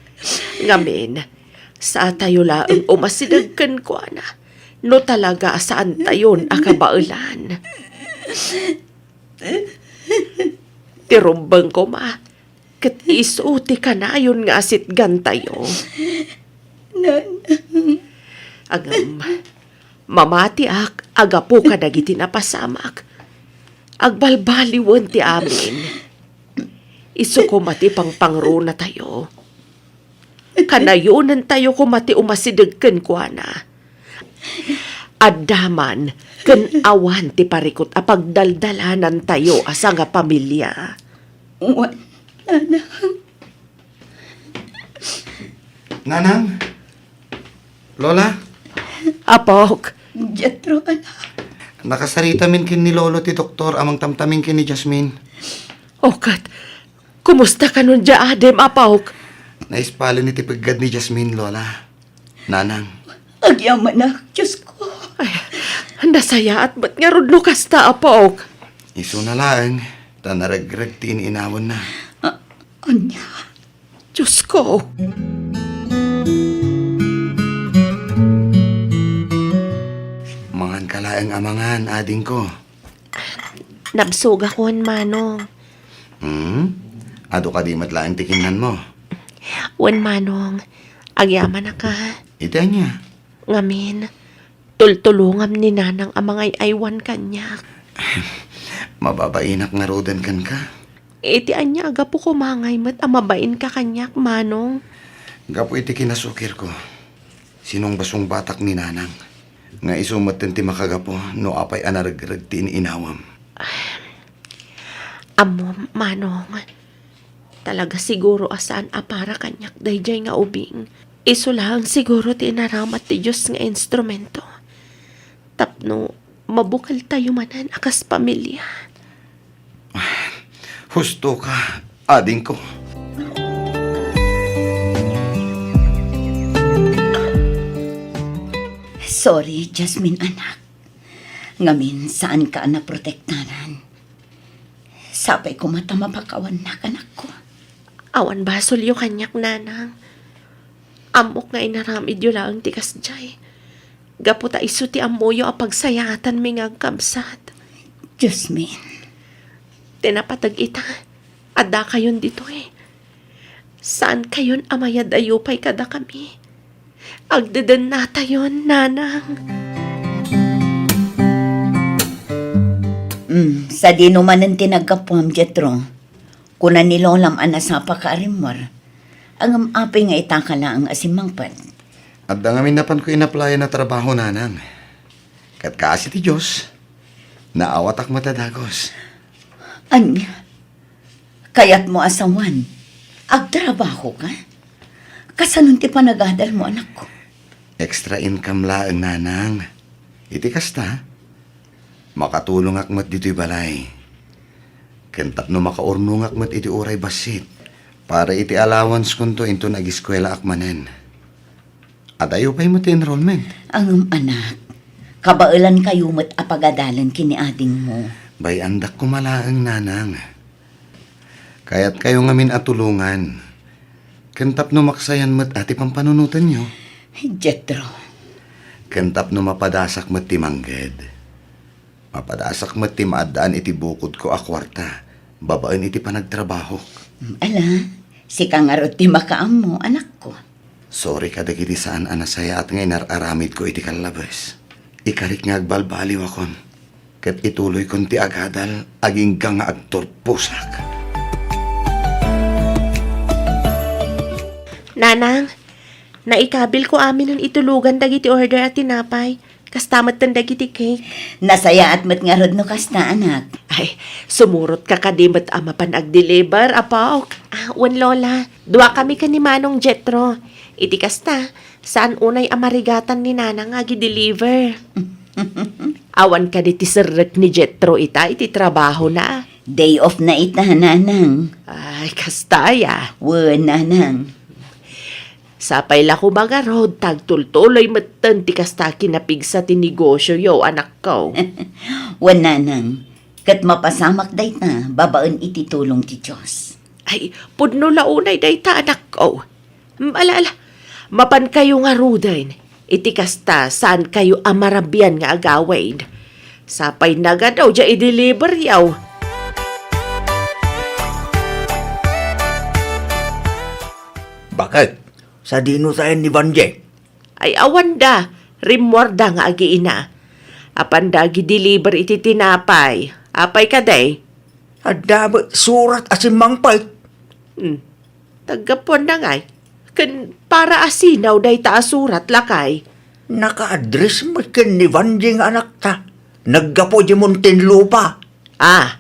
Ngamin, saatayo laeng umasideg kenkuana no talaga a saantayon a kabaelan. Ti rumbeng koma, ket isu ti kanayon nga asitgantayo. Nanang. Ngem, mamatiak a gapu kadagiti napasamak. Agbalbaliwen ti amin. Isu koma ti pangpangrunatayo. Kanayonentayo koma ti umasideg kenkuana. Adda man ken awan ti parikut a pagdaldalanantayo a sangapamilia. Wen, nanang. Nanang? Lola? Apok. Jethro, anak. Nakasaritamin ken ni Lolo ti doktor a mangtamtamin ken ni Jasmine. O ket, kumusta kanon dia adim, apok? Naispalen iti peggad ni Jasmine, Lola. Nanang. Agyamanak, Diosko. Ay, nasayaat met ngarud no kasta, apok. Isuna laeng, ta naregreg ti in-inawenna. A-, ania? Diosko. Manganka laeng a mangan, adingko. Nabsogakon, Manong. Hmm? Adu kadi met laeng ti kinnanmo? Wen, Manong. Agyamanak a. Iti ania? Ngamin, tultulongam ni Nanang a mangay-aywan kaniak. Mababainak ngaruden kenka. Iti ania a gapu koma ngay met a mabainka kaniak, Manong? Gapu iti kinasukirko, sinungbasungbatak ni Nanang, nga isu metten ti makagapu no apay a naregreg ti in-inawam. Ammom, Manong, talaga siguro a saan a para kaniak daydiay nga ubing. Isu laeng siguro ti inaramat ti Dios nga instrumento tapno mabukeltayo manen a kas pamilia. Husto ka, adingko. Sorry, Jasmine, anak. Ngamin, saanka a naprotektanan. Sapay koma ta mapakawannak, anakko. Awan basolyo kaniak, Nanang. Ammok nga inaramidyo laeng ti kasdiay. Gapu ta isu ti ammoyo a pagsayaatanmi nga agkabsat. Dios mi. Ti napateg ita, addakayon ditoy. Saankayon a mayad-ayo pay kadakami. Agdedennatayon, nanang. Mm, sadino manen ti naggapuam, Jetro? Kuna ni Lolam a nasapaka a rimmuar. Ngem apay nga itaka laeng a simmangpet? Adda ngamin napanko inaplayan a trabaho, nanang. Ket kaasi ti Dios, naawatak met a dagus. Ania? Kayatmo a sawen, agtrabahoka? Kasanon ti panagadalmo, anakko? Extra income laeng, nanang. Iti kasta, makatulongak met ditoy balay. Ken tapno makaurnongak met iti uray bassit, para iti allowance-konto inton ageskuelaak manen. Adayo pay met ti enrollment. Ngem, anak, kabaelankayo met a pagadalen ken ni adingmo. Bay-andak koma laeng, nanang. Kayatkayo ngamin a tulongan. Ken tapno maksayan met a ti pampanunotenyo. Jetro. Ken tapno mapadasak met ti mangged. Mapadasak met ti maaddaan iti bukodko a kuarta babaen iti panagtrabahok. Ala, sika ngarud ti makaammo, anakko. Sorry kadagiti saan a nasayaat nga inar-aramidko iti kallabes. Ikarik nga agbalbaliwakon, ket ituloykon ti agadal agingga nga agturposak. Nanang, naikabilko aminen itulogan dagiti order a tinapay. Kasta metten dagiti cake. Nasayaat met ngarud no kasta, anak. Ay, sumurotka kadi met a mapan agdeliver, Apok? Ah, wen, Lola. Duakami ken ni Manong Jetro. Iti kasta, saan unay a marigatan ni Nanang nga agideliver. Awan kadi ti serrek ni Jetro ita iti trabahona? Day off na ita, Nanang. Ay, kasta aya. Wen, Nanang. Sapay la koma ngarud ta agtultuloy metten ti kasta a kinapigsa ti negosioyo, anakko. Wen, Nanang, ket mapasamak dayta babaen iti tulong ti Dios. Ay, pudno la unay dayta, anakko. Ala, ala, mapankayo ngaruden. Iti kasta, saankayo a marabian nga agawid. Sapay nagano diay i-deliveryo. Baket? Sadino sayan ni Vanjie? Ay, awanda. Rimmuarda nga agiina. Apanda agi-deliver iti tinapay. Apay kadi? Adda met surat a simmangpet. Hmm. Taggapuanna ngay. Ken para asino dayta a surat, lakay? Naka-address met ken ni Vanjie nga anakta. Naggapu idiay Muntinlupa. Ah.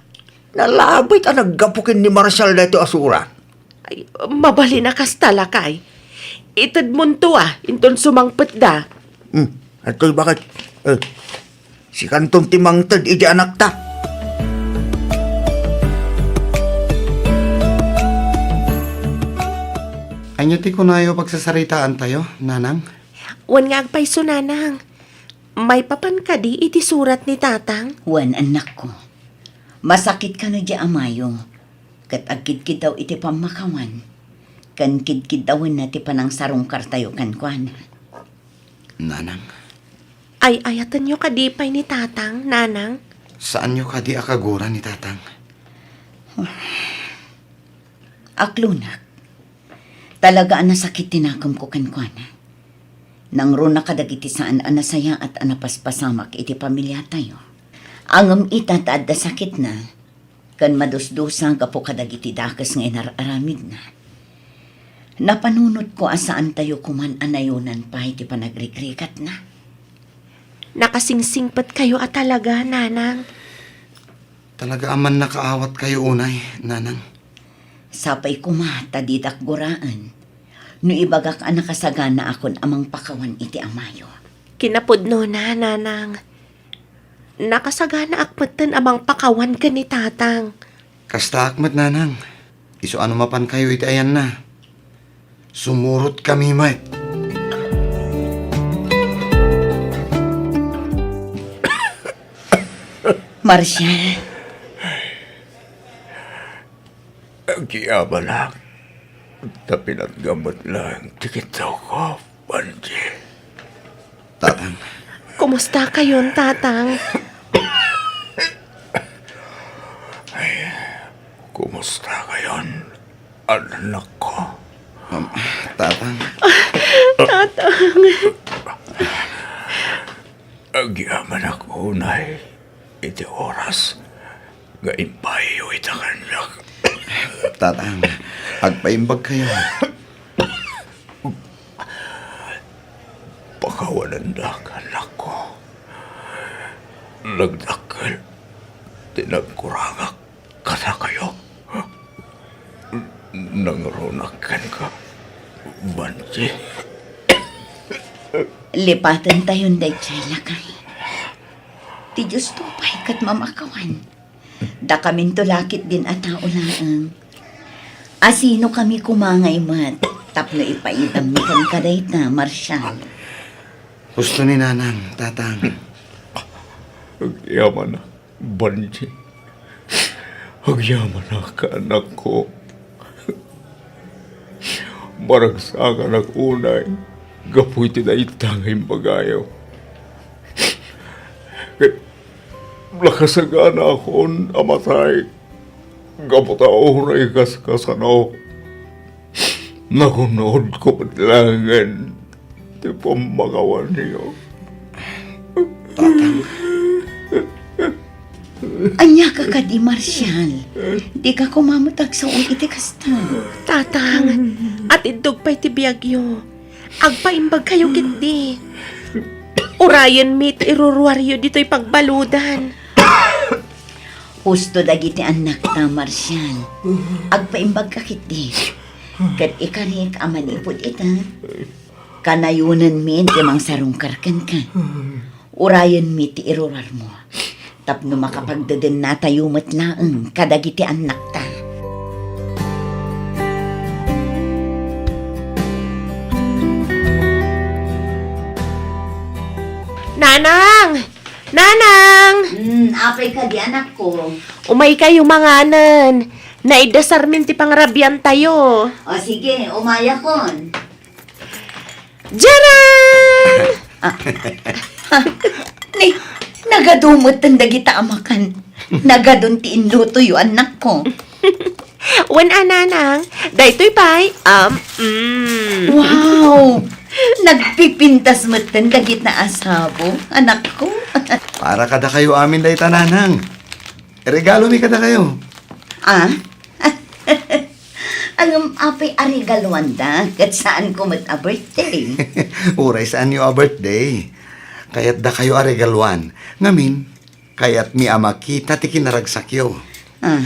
Nalabit a naggapu ken ni Marshall daytoy a surat. Ay, mabalin a kasta, lakay. Itedmonto, ah, inton sumangpetda. Hmm, adtoy baket. Eh, sikanton ti mangted iti anakta. Ania ti kunayo pagsasaritaantayo, Nanang? Wen nga agpayso, Nanang. Maipapan kadi iti surat ni Tatang? Wen, annakko. Masakit kano diay amayo, ket agkidkiddaw iti pammakawan, ken kidkiddawenna ti panangsarungkartayo kenkuana. Nanang. Ay-ayatenyo kadi pay ni Tatang, Nanang? Saanyo kadi a kaguran ni Tatang? Aklonak, talaga a nasakit ti nakemko kenkuana. Nangruna kadagiti saan a nasayaat a napaspasamak iti pamiliatayo. Ngem ita ta adda sakitna, ken madusdusa gapu kadagiti dakes nga inar-aramidna. Napanunotko a saantayo koman a nayonan pay ti panagrigrikatna. Nakasingsingpetkayo a talaga, Nanang. Talaga a mannakaawatkayo unay, Nanang. Sapay koma ta didak guraen no ibagak a nakasaganaakon a mangpakawan iti amayo. Kinapudnona, Nanang. Nakasaganaak metten a mangpakawan ken ni Tatang. Kastaak met, Nanang. Isu a no mapankayo iti ayanna, sumurotkami met. Marshall. Agyamanak. Ta pinatgam met laeng ti kittawko, Banji. Tatang. Kumusta kayon, Tatang? Ay, kumusta kayon, anakko? Um, Tatang. Tatang. Agyamanak unay iti oras nga impaayyo ita kaniak. Tatang, agpaimbag kayo. Pakawanendak, anakko. Nagdakkel ti nagkurangak kadakayo. Nangruna kenka, Banji. Lipatentayon daydiay, lakay. Ti Diosto pay ket mamakawan. Dakaminto la ketdin a tao laeng. Asino kami koma ngay met tapno ipaidammi kenka dayta, Marshal? Husto ni Nanang, Tatang. Agyamanak, Banji. Agyamanak, anakko. Maragsakanak unay gapu iti dayta nga imbagayo. Ket nakasaganakon a matay gapu ta uray kaskasano, nagunodko met laengen ti pammakawanyo. Tatang. Ania ka kadi, Marshal? Dika koma met agsao iti kasta. Tatang, atiddog pay ti biagyo. Agpaimbag kayo ketdi. Urayenmi ti iruruaryo ditoy pagbaludan. Husto dagiti annakta, Marshal. Agpaimbagka ketdi. Ket ikarik a manipud ita, kanayonenmi ti mangsarungkar kenka. Urayenmi ti iruruarmo tapno makapagdedennatayo met laeng kadagiti annakta. Nanang! Nanang! Hmm, apay kadi, anakko? Umaykayo manganen. Naidasarmin ti pangrabiantayo. O sige, umayakon. Jaran! Ah. Ni, nagadu metten dagita a makan. Nagadun ti inlutoyo, annakko. Wen a, Nanang, daytoy pay, um, mm. Wow! Nagpipintas metten dagita a sabo, anakko. Para kadakayo amin dayta, Nanang. Regalomi kadakayo. Ah? Ngem apay a regaloanda, ket saanko met a birthday? Uray saanyo a birthday, kayatdakayo a regaloan. Ngamin, kayatmi a makita ti kinaragsakyo. Ah.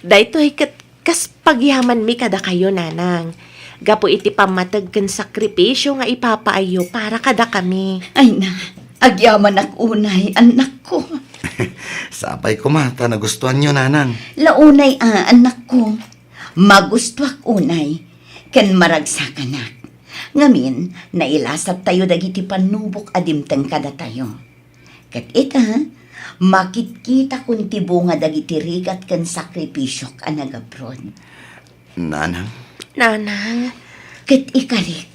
Daytoy ket kas pagyamanmi kadakayo, Nanang, gapu iti pammateg ken sakripisio nga ipapaayyo para kadakami. Ay na, agyamanak unay, annakko. Sapay koma ta nagustuanyo, Nanang. La unay a, annakko. Magustuak unay, ken maragsakanak. Ngamin, nailasattayo dagiti pannubok a dimteng kadatayo. Ket ita, makitkitakon ti bunga dagiti rigat ken sakripisiok a nagaprod. Nanang? Nanang? Ket ikarik,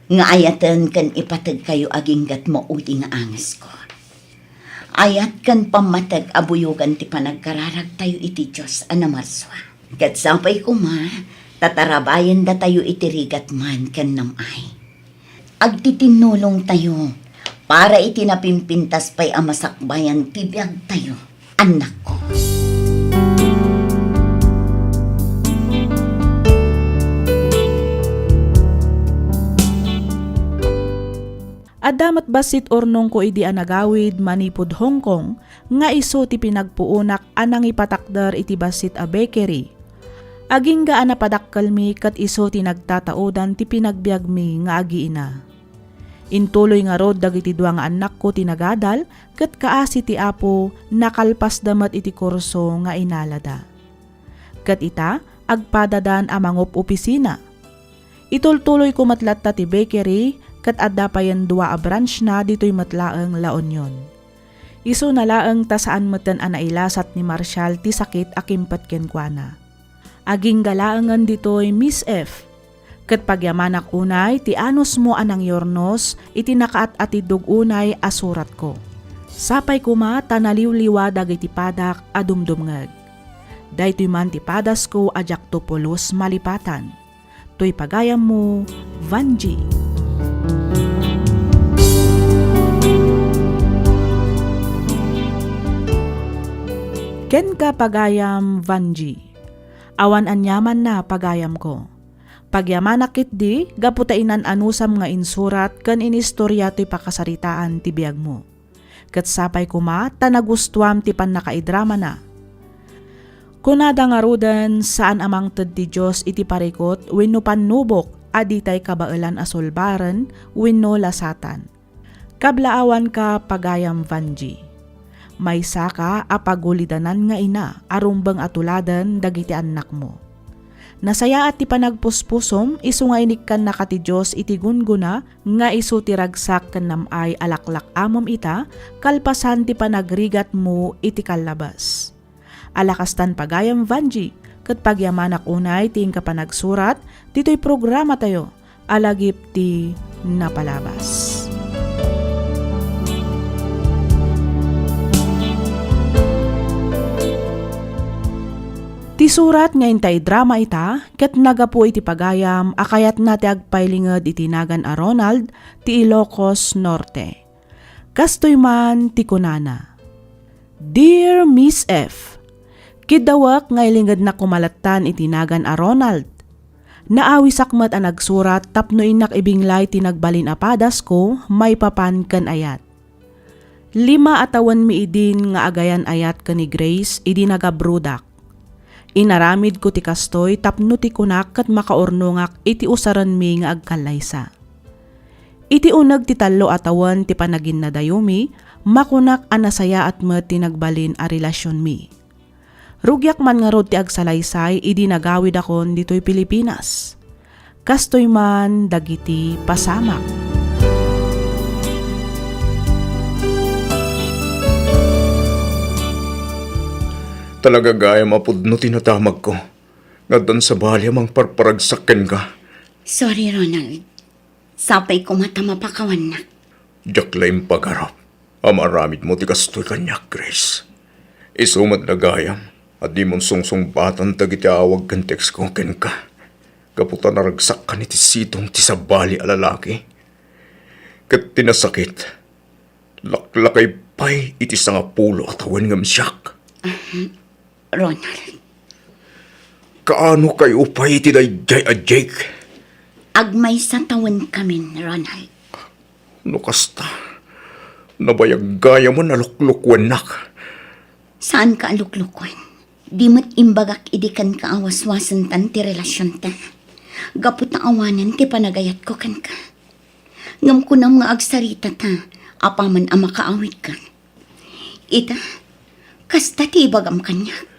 nga ayaten ken ipategkayo aginggat maudi nga angesko. Ayat ken pammateg a buyogan ti panagkararagtayo iti Dios a namarsua. Ket sapay koma, ta tarabayendatayo iti rigat man ken nam-ay. Agtitinnulongtayo para iti napimpintas pay a masakbayan ti biagtayo, annakko. Adda met bassit urnongko idi a nagawid manipud Hong Kong nga isu ti pinagpuonak a nangipatakder iti bassit a bakery. Agingga a napadakkelmi ket isu ti nagtataodan ti pinagbiagmi nga agiina. Intuloy ngarud dagiti dua nga annakko ti nagadal ket kaasi ti Apo, nakalpasda met iti kurso nga inalada. Ket ita, agpadadan a mangup-opisina. Itultuloyko met latta ti bakery ket adda payen dua a branchna ditoy met laeng La Union. Isuna laeng ta saan metten a nailasat ni Marshall ti sakit a kimpet kenkuana. Agingga laengen ditoy, Miss F. Ket pagyamanak unay ti anusmo a nangyurnos iti nakaat-atidog unay a suratko. Sapay koma ta naliwliwa dagiti padak a dumdumngeg. Daytoy man ti padasko a diakto pulos malipatan. Toy pagayammo, Vanji. Kenka, pagayam Vanji. Awan aniamanna, pagayamko. Pagyamanak ketdi gapu ta inan-anusam nga insurat ken inistoria toy pakasaritaan ti biagmo. Ket sapay koma ta nagustuam ti pannakaidramana. Kunada ngaruden, saan a mangted ti Dios iti parikut wenno pannubok a ditay kabaelan a sulbaren wenno lasatan. Kablaawanka, pagayam Vanji. Maysaka a pagulidanan nga ina a rumbeng a tuladen dagiti annakmo. Nasayaat ti panagpuspusom isu nga inikkannaka ti Dios iti gunggona nga isu ti ragsak ken nam-ay a laklak-amem ita kalpasan ti panagrigatmo iti kallabas. Ala kastan, pagayam Vanji, ket pagyamanak unay ti inka panagsurat ditoy programatayo a Lagip ti Napalabas. Ti surat nga inta idrama ita ket nagapu iti pagayam a kayatna ti agpailinged iti nagan a Ronald ti Ilocos Norte. Kastoy man ti kunana, "Dear Miss F, kiddawek nga ilingednak koma lattan iti nagan a Ronald. Naawisak met a nagsurat tapno innak ibinglay ti nagbalin a padasko maipapan ken ayat. Lima a tawenmi idin nga agayan-ayat ken ni Grace idi nagabrodak. Inaramidko ti kastoy tapno ti kunak ket makaurnongak iti usarenmi nga agkallaysa. Iti uneg ti tallo a tawen ti panaginnadayomi, makunak a nasayaat met ti nagbalin a relasionmi. Rugiak man ngarud ti agsalaysay idi nagawidakon ditoy Pilipinas. Kastoy man dagiti pasamak." Talaga gayam a pudno ti nadamagko. Nga addan sabali a mangparparagsak kenka. Sorry, Ronald. Sapay koma ta mapakawannak. Diak la impagarup a maaramidmo ti kastoy kaniak, Grace. Isu met la gayam a dimon sungsungbatan dagiti awag ken textko kenka. Gapu ta naragsakkan iti sidong ti sabali a lalaki. Ket ti nasakit, laklakay pay iti sangapulo a tawen ngem siak. Ronald. Kaano kayo pay iti daydiay a Jake? Agmaysa tawenkamin, Ronald. No kasta, nabayag gayamen a luklukuennak. Saanka a luklukuen. Di met imbagak idi kenka a waswasentan ti relasionta. Gapu ta awanen ti panagayatko kenka. Ngem kunam nga agsaritata apaman a makaawidka. Ita, kasta ti ibagam kaniak.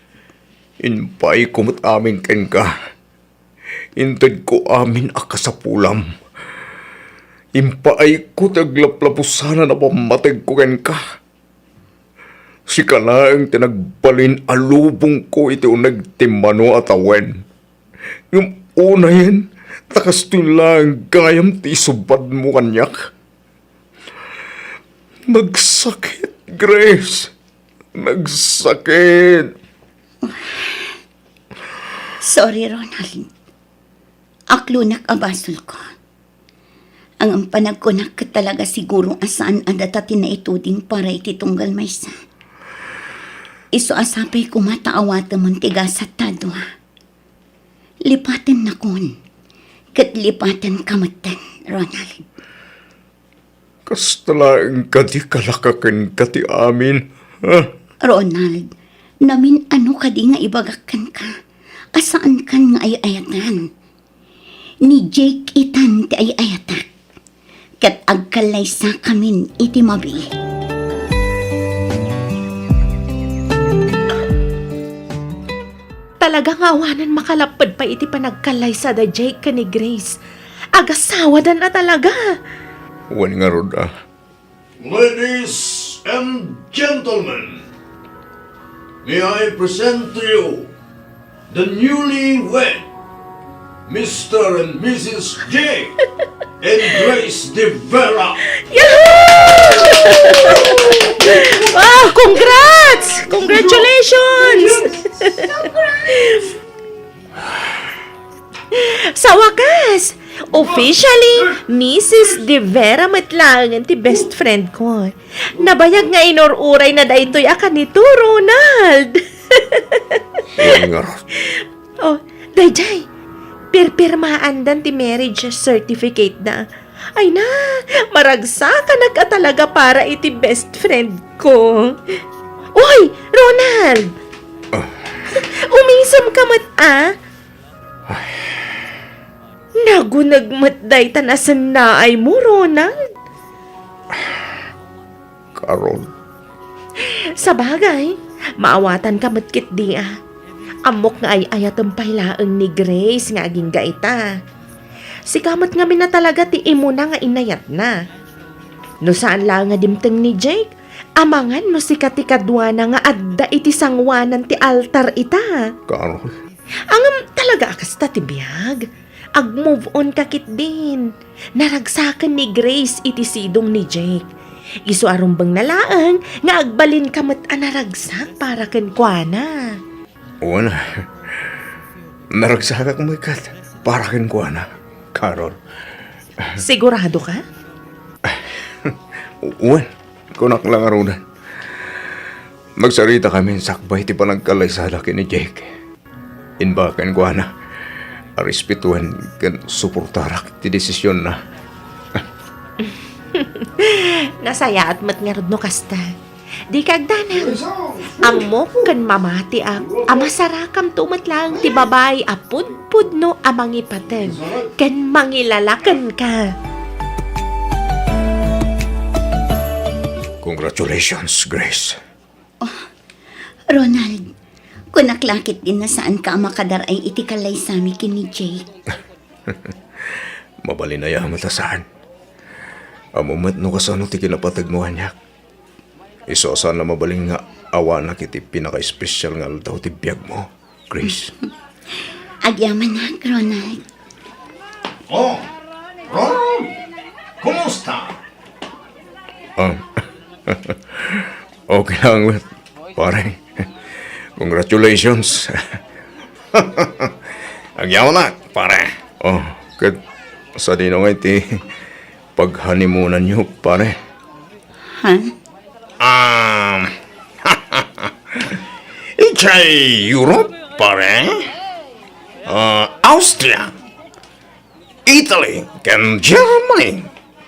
Impaayko met amin kenka. Intedko amin a kasapulam. Impaayko ti aglaplapusanan a pammategko kenka. Sika laeng ti nagbalin a lubongko iti uneg ti mano a tawen. Ngem unayen ta kastoy laeng gayam ti isubadmo kaniak. Nagsakit, Grace. Nagsakit. Sorry, Ronald. Aklonak a basolko. Ngem panagkunak ket talaga siguro a saan a data ti naituding para iti tunggal maysa. Isu a sapay koma ta awatemon ti gasat ta dua. Lipatennakon, ket lipatenka metten, Ronald. Kasta laeng kadi kalaka kenka ti amin, ha? Ronald, namin-ano kadi nga ibagak kenka a saankan nga ay-ayatan? Ni Jake itan ti ay-ayatak, ket agkallaysakamin iti mabiit. Talaga nga awanen makalapped pay iti panagkallaysa da Jake ken ni Grace. Agasawadan a talaga! Wen ngarud a. Ladies and gentlemen, may I present to you the newlywed, Mister and Missus J and Grace De Vera. Yahoo! Wow, congrats! Congratulations! Sa wakas, officially, Missus De Vera met laengen ti best friend ko. Nabayag nga inur-uray na daytoy a kanito, Ronald. Wen ngarud. Oh, dayjay, pirpirmaandan ti marriage certificate da. Ay na, maragsakanak a talaga para iti best friend ko. Uy, Ronald! Umisem ka met, ah? Naguneg met dayta nasennaay mo, Ronald. Carol. Sabagay, maawatan ka met ketdi a. Ammok nga ay-ayatem pay laeng ni Grace nga agingga ita. Sika met ngamin a talaga ti imuna nga inayatna. No saan laeng nga dimteng ni Jake, amangan no sika ti kaduana nga adda iti sanguanan ti altar ita. Carol. Ngem talaga a kasta ti biag. Ag-move on ka ketdin. Naragsaken ni Grace iti sidong ni Jake. Isu a rumbengna laeng nga agbalinka met a naragsak para kenkuana. Wen, naragsakak met ket para kenkuana, Carol. Sigurado ka? Wen, kunak la ngaruden. Magsaritakami sakbay ti panagkallaysada ken ni Jake. Imbag kenkuana a respetuen ken suportarak ti desisionna. Nasayaat met ngarud no kasta. Dika agdanag. Ammok ken mamatiak a masarakamto met laeng ti babai a pudpudno a mangipateg ken mangilala kenka. Congratulations, Grace. Ronald, kunak la ketdin a saanka a makadar-ay iti kallaysami ken ni Jake. Mabalin aya met a saan. Ammo met no kasano ti kinapategmo kaniak. Isu a saan a mabalin nga awanak iti pinakaespesial nga aldaw ti biagmo, Grace. Agyamanak, Ronald. Oh, Ronald! Kumusta? Ah, okay lang, pare. Congratulations. Agyamanak, pare. Oh, ket sadino ngay ti paghanimunanyo, pare? Ha? Um, idiay Europe, pare? Ah, Austria, Italy, ken Germany.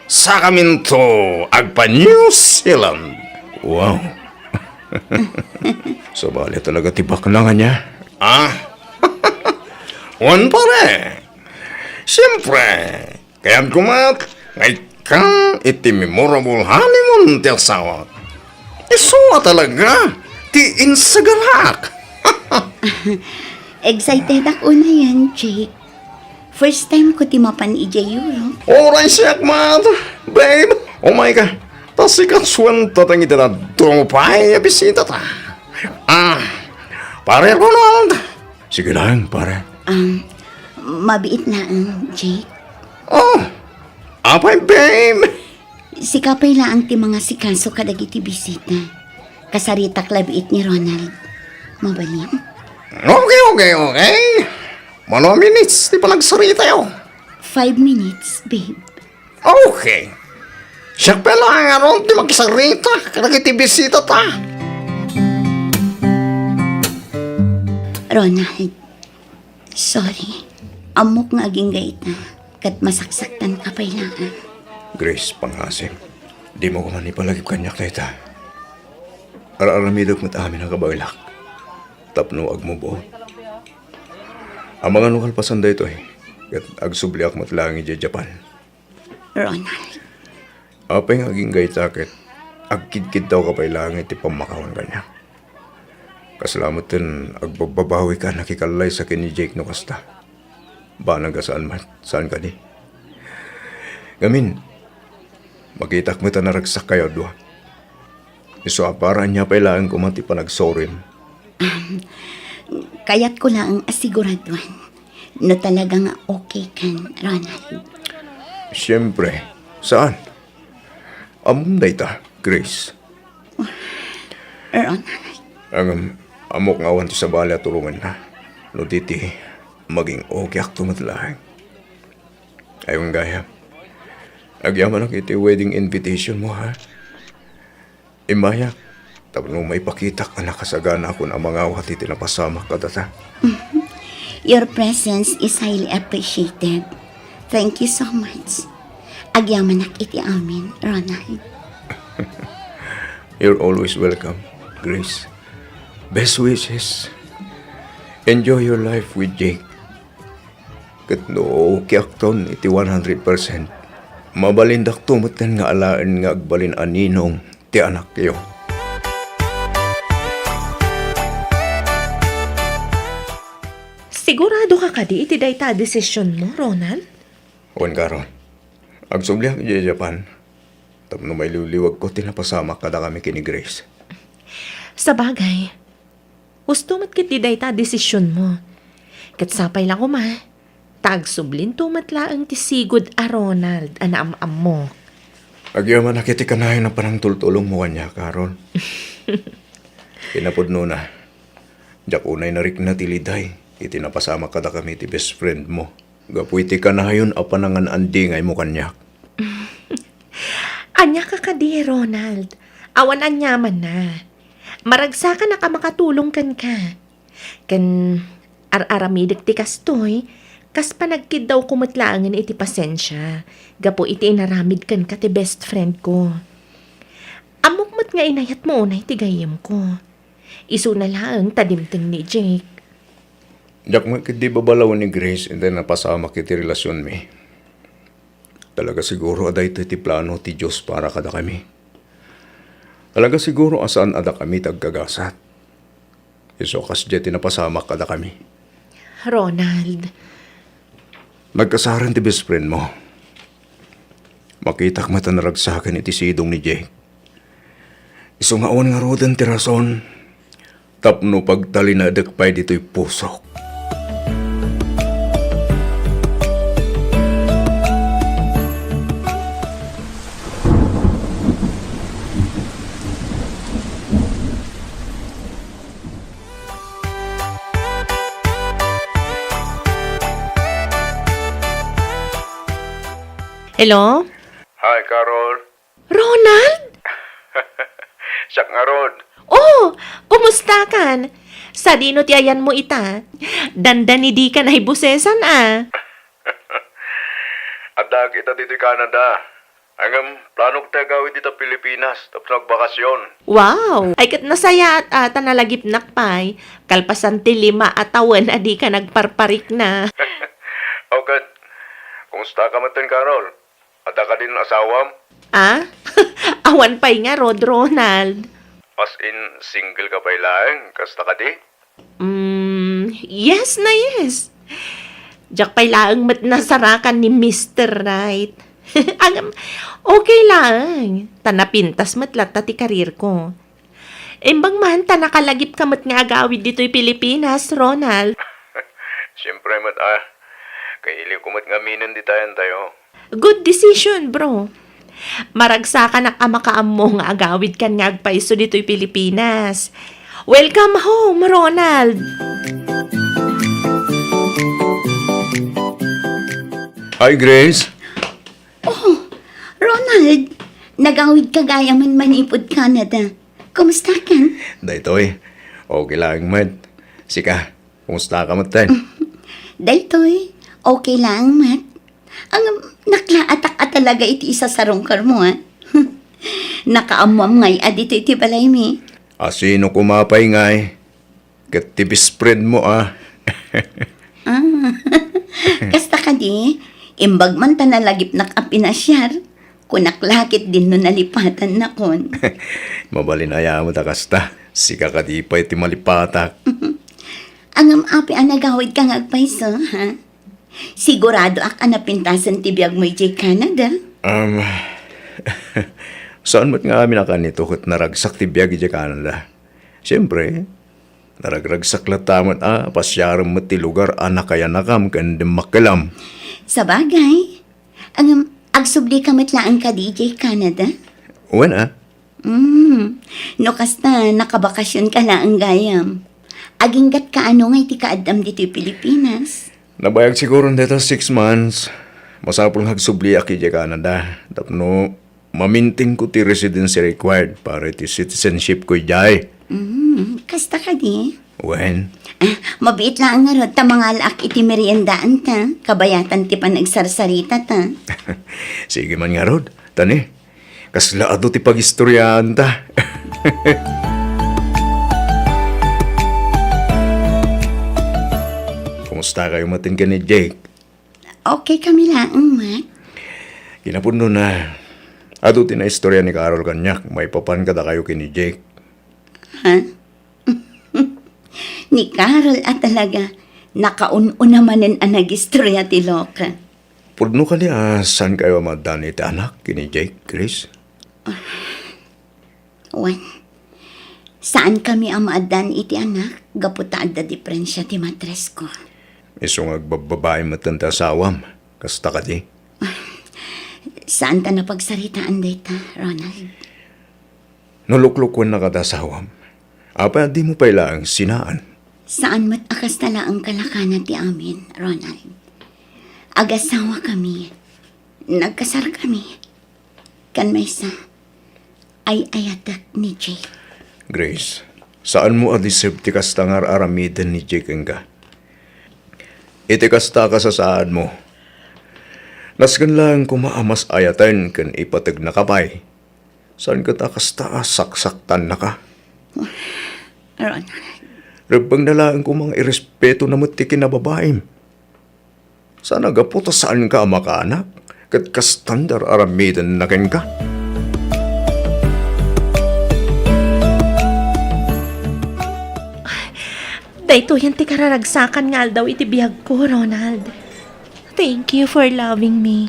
Sakaminto agpa-New Zealand. Wow. Sabali talaga ti baknang ania. Ah? Wen, pare. Siyempre, kayatko met nga ikkan iti memorable honeymoon ti asawak. Isu a talaga ti insagarak. Excited ak unayen, Jake. First time ko ti mapan idiay Europe. Uray siak met, babe. Umay ka. Ta sika suentateng iti dadduma pay a bisitata. Ah, pare Ronald. Sige lang, pare. Um, mabiit laeng, Jake. Oh, apay, babe? Sika pay laeng ti mangasikaso kadagiti bisita. Kasaritak la biit ni Ronald. Mabalin? Okay, okay, okay. Mano a minutes ti panagsaritayo? Five minutes, babe. Okay. Siak pay laeng ngarud ti magsarita kadagiti bisitata. Ronald, sorry. Ammok nga agingga ita, ket masaksaktanka pay laeng. Grace, pangasem. Dimo koma ipalagip kaniak dayta. Ar-aramidek met amin a kabaelak tapno agmove on. Amangan no kalpasan daytoy, ket agsubliak met laeng idiay Japan. Ronald. Apay nga agingga ita ket agkidkidtawka pay laeng iti pammakawan kaniak? Kasla met ten agbabbabawi ka nakikallaysa ken ni Jake no kasta. Banag a saan met, saan kadi? Ngamin, makitak met a naragsak kayo a dua. Isu a para ania pay laeng koma ti panagsorim. Kayatko laeng a siguraduan. no talaga nga okay kan, Ronald. Siyempre. Saan? Ammom dayta, Grace. Ronald. Ngem, ammok nga awan ti sabali a tulonganna. No di ti maging okay akto met laeng. Ay, wen gayam. Agyamanak iti wedding invitation mo, ha? Immayak, tapno maipakitak a nakasaganakon a mangawat iti napasamak kadata. Your presence is highly appreciated. Thank you so much. Agyamanak iti amin, Ronald. You're always welcome, Grace. Best wishes. Enjoy your life with Jake. Ket no okay akton iti one hundred percent, mabalindakto metten nga alaen nga agbalin a ninong ti anakyo. Sigurado ka kadi iti dayta a desisionmo, Ronald? Wen, Carol. Agsubliak idiay Japan tapno mailiwliwagko ti napasamak kadakami ken ni Grace. Sabagay, husto met ketdi dayta a desisionmo. Ket sapay la koma, ta agsublinto met laeng ti sigud a Ronald a naam-ammok. Agyamanak iti kanayon a panangtultulongmo kaniak, Carol. Kinapudnona, diak unay narikna ti liday iti napasamak kadakami ti best friendmo gapu iti kanayon a panangan-andingaymo kaniak. Ania ka kadi, Ronald? Awan aniamanna. Maragsakanak a makatulong kenka. Ken ar-aramidek ti kastoy, kas panagkiddawko met laengen iti pasensia, gapu iti inaramid kenka ti best friend ko. Ammok met nga inayatmo unay ti gayyemko. Isuna laeng ta dimteng ni Jake. Diak met ketdi babalawen ni Grace iti napasamak iti relasionmi. Talaga siguro a daytoy ti plano ti Dios para kadakami. Talaga siguro a saan a dakami ti agkagasat. Isu a kasdiay ti napasamak kadakami. Ronald. Nagkasaren ti best friendmo. Makitak met a naragsaken iti sidong ni Jake. Isu nga awan ngaruden ti rason tapno pagtalinaedek pay ditoy pusok. Hello? Hi, Carol. Ronald? Siak ngarud. Oh, kumustakan? Sadino ti ayanmo ita? Dandani dikan naibusesan a. Addaak ita ditoy Canada. Ngem, planok ti agawid dita Pilipinas tapno agbakasyon. Wow! Ay, ket nasayaat a ta nalagipnak pay, kalpasan ti lima a tawen a dika nagparparikna. Aw ket, kumusta ka metten, Carol? Adda kadin asawam? Ah? Awan pay ngarud, Ronald. As in, single ka pay laeng, kasta kadi? Mm, yes na yes. Diak pay laeng met nasarakan ni Mister Right. Ngem, okay laeng. Ta napintas met latta ti career ko. Imbag man ta nakalagip ka met nga agawid ditoy Pilipinas, Ronald. Siempre met a. Kailiw ko met nga aminen ditayan tayo. Good decision, bro. Maragsakanak a makaammo nga agawid kan nga agpayso ditoy Pilipinas. Welcome home, Ronald! Hi, Grace. Oh, Ronald! Nagawid ka gayam manipud Canada. Kumusta ka? Daytoy, okay laeng met. Sika, kumusta ka met? Daytoy, okay laeng met. Ang naklaatak a talaga iti isasarungkarmo, a. Nakaammoam ngay a ditoy iti balaymi. A, sino koma pay ngay? Ket ti best friend mo, a. Ah. Kasta kadi, imbag man ta nalagipnak a pinasiar, kunak la ketdin no nalipatannakon. Mabalin aya met a kasta. Sika kadi pay ti malipatak. Ngem apay a nagawid ka nga agpayso, ha? Siguradoak a napintasen ti biagmo idiay Canada. Um, saan met nga amin a kanito ket naragsak ti biag idiay Canada. Siempre, Naragragsak latta met a pasiarem met ti lugar a nakayanakam ken dimmakkelam. Sabagay, ngem agsubli ka met laeng kadi idiay Canada? Wen a. Mm, no kasta, nakabakasyon ka laeng gayam. Aginggat kaano nga iti kaaddam ditoy Pilipinas? Nabayag siguron dayta six months. Masapul nga agsubliak idiay Canada tapno mamintingko ti residency required para iti citizenshipko idiay. Mm, kasta kadi? Wen. Ah, mabiit laeng ngarud ta mangalaak iti meriendaanta, kabayatan ti panagsarsarita ta. Sige man ngarud, tani. Kasla adu ti pagistoriaanta. Kumusta kayo matin ken ni Jake? Okay kami laeng, Mac. Kinapudno na, adu ti naistorya ni Carol kaniak maipapan kadakayo ken ni Jake. Ha? Ni Carol a talaga, nakaun-una manen a nagistorya ti loka. Pudno kadi a saan kayo a maaddaan iti anak ken ni Jake, Grace? Wen, saan kami a maaddaan iti anak gapu ta adda diferensia ti matrisko. Isu nga agbabbabain metten ti asawam, kasta kadi? Saan ta napagsaritaan dayta, Ronald. No luklukuen na kada asawam, apay a dimo pay laeng sinaan? Saan met a kasta laeng kalakana ti amin, Ronald. Agasawa kami. Nagkasar kami. Kan maysa, ay-ayatek ni Jake. Grace, saanmo a deserve ti kasta nga ar-aramiden ni Jake kenka. Iti kasta a kasasaadmo, nasken laeng koma a mas ayaten ken ipategnaka pay. Saan ket a kasta a saksaktannaka? Ronald. Rebbengna laeng koma nga irespetona met ti kinababaim. Saan a gapu ta saanka a makaanak, ket kastan ti ar-aramidenna kenka? Daytoyen ti kararagsakan nga aldaw iti biagko, Ronald. Thank you for loving me.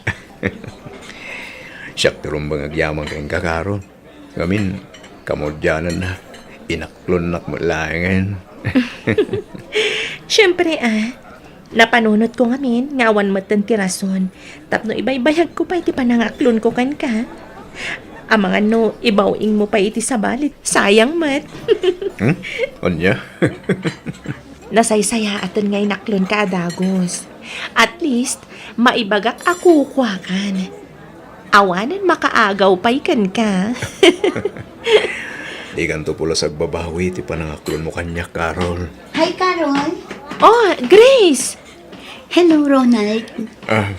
Siak ti rumbeng agyaman kenka, Carol. Ngamin, kamaudiananna, inaklonnak met laengen. Siempre, a, napanunotko ngamin nga awan metten ti rason tapno ibaybayagko pay ti panangaklonko kenka. Amangan no ibaw-ingmo pay iti sabali, sayang met. Hmm? Ania? Nasaysayaaten nga inaklonka a dagus. At least, maibagak a kukuakan. Awanen makaagaw pay kenka. Dikanto pulos agbabawi ti panangaklonmo kaniak, Carol. Hi, Carol. Oh, Grace! Hello, Ronald. Ah,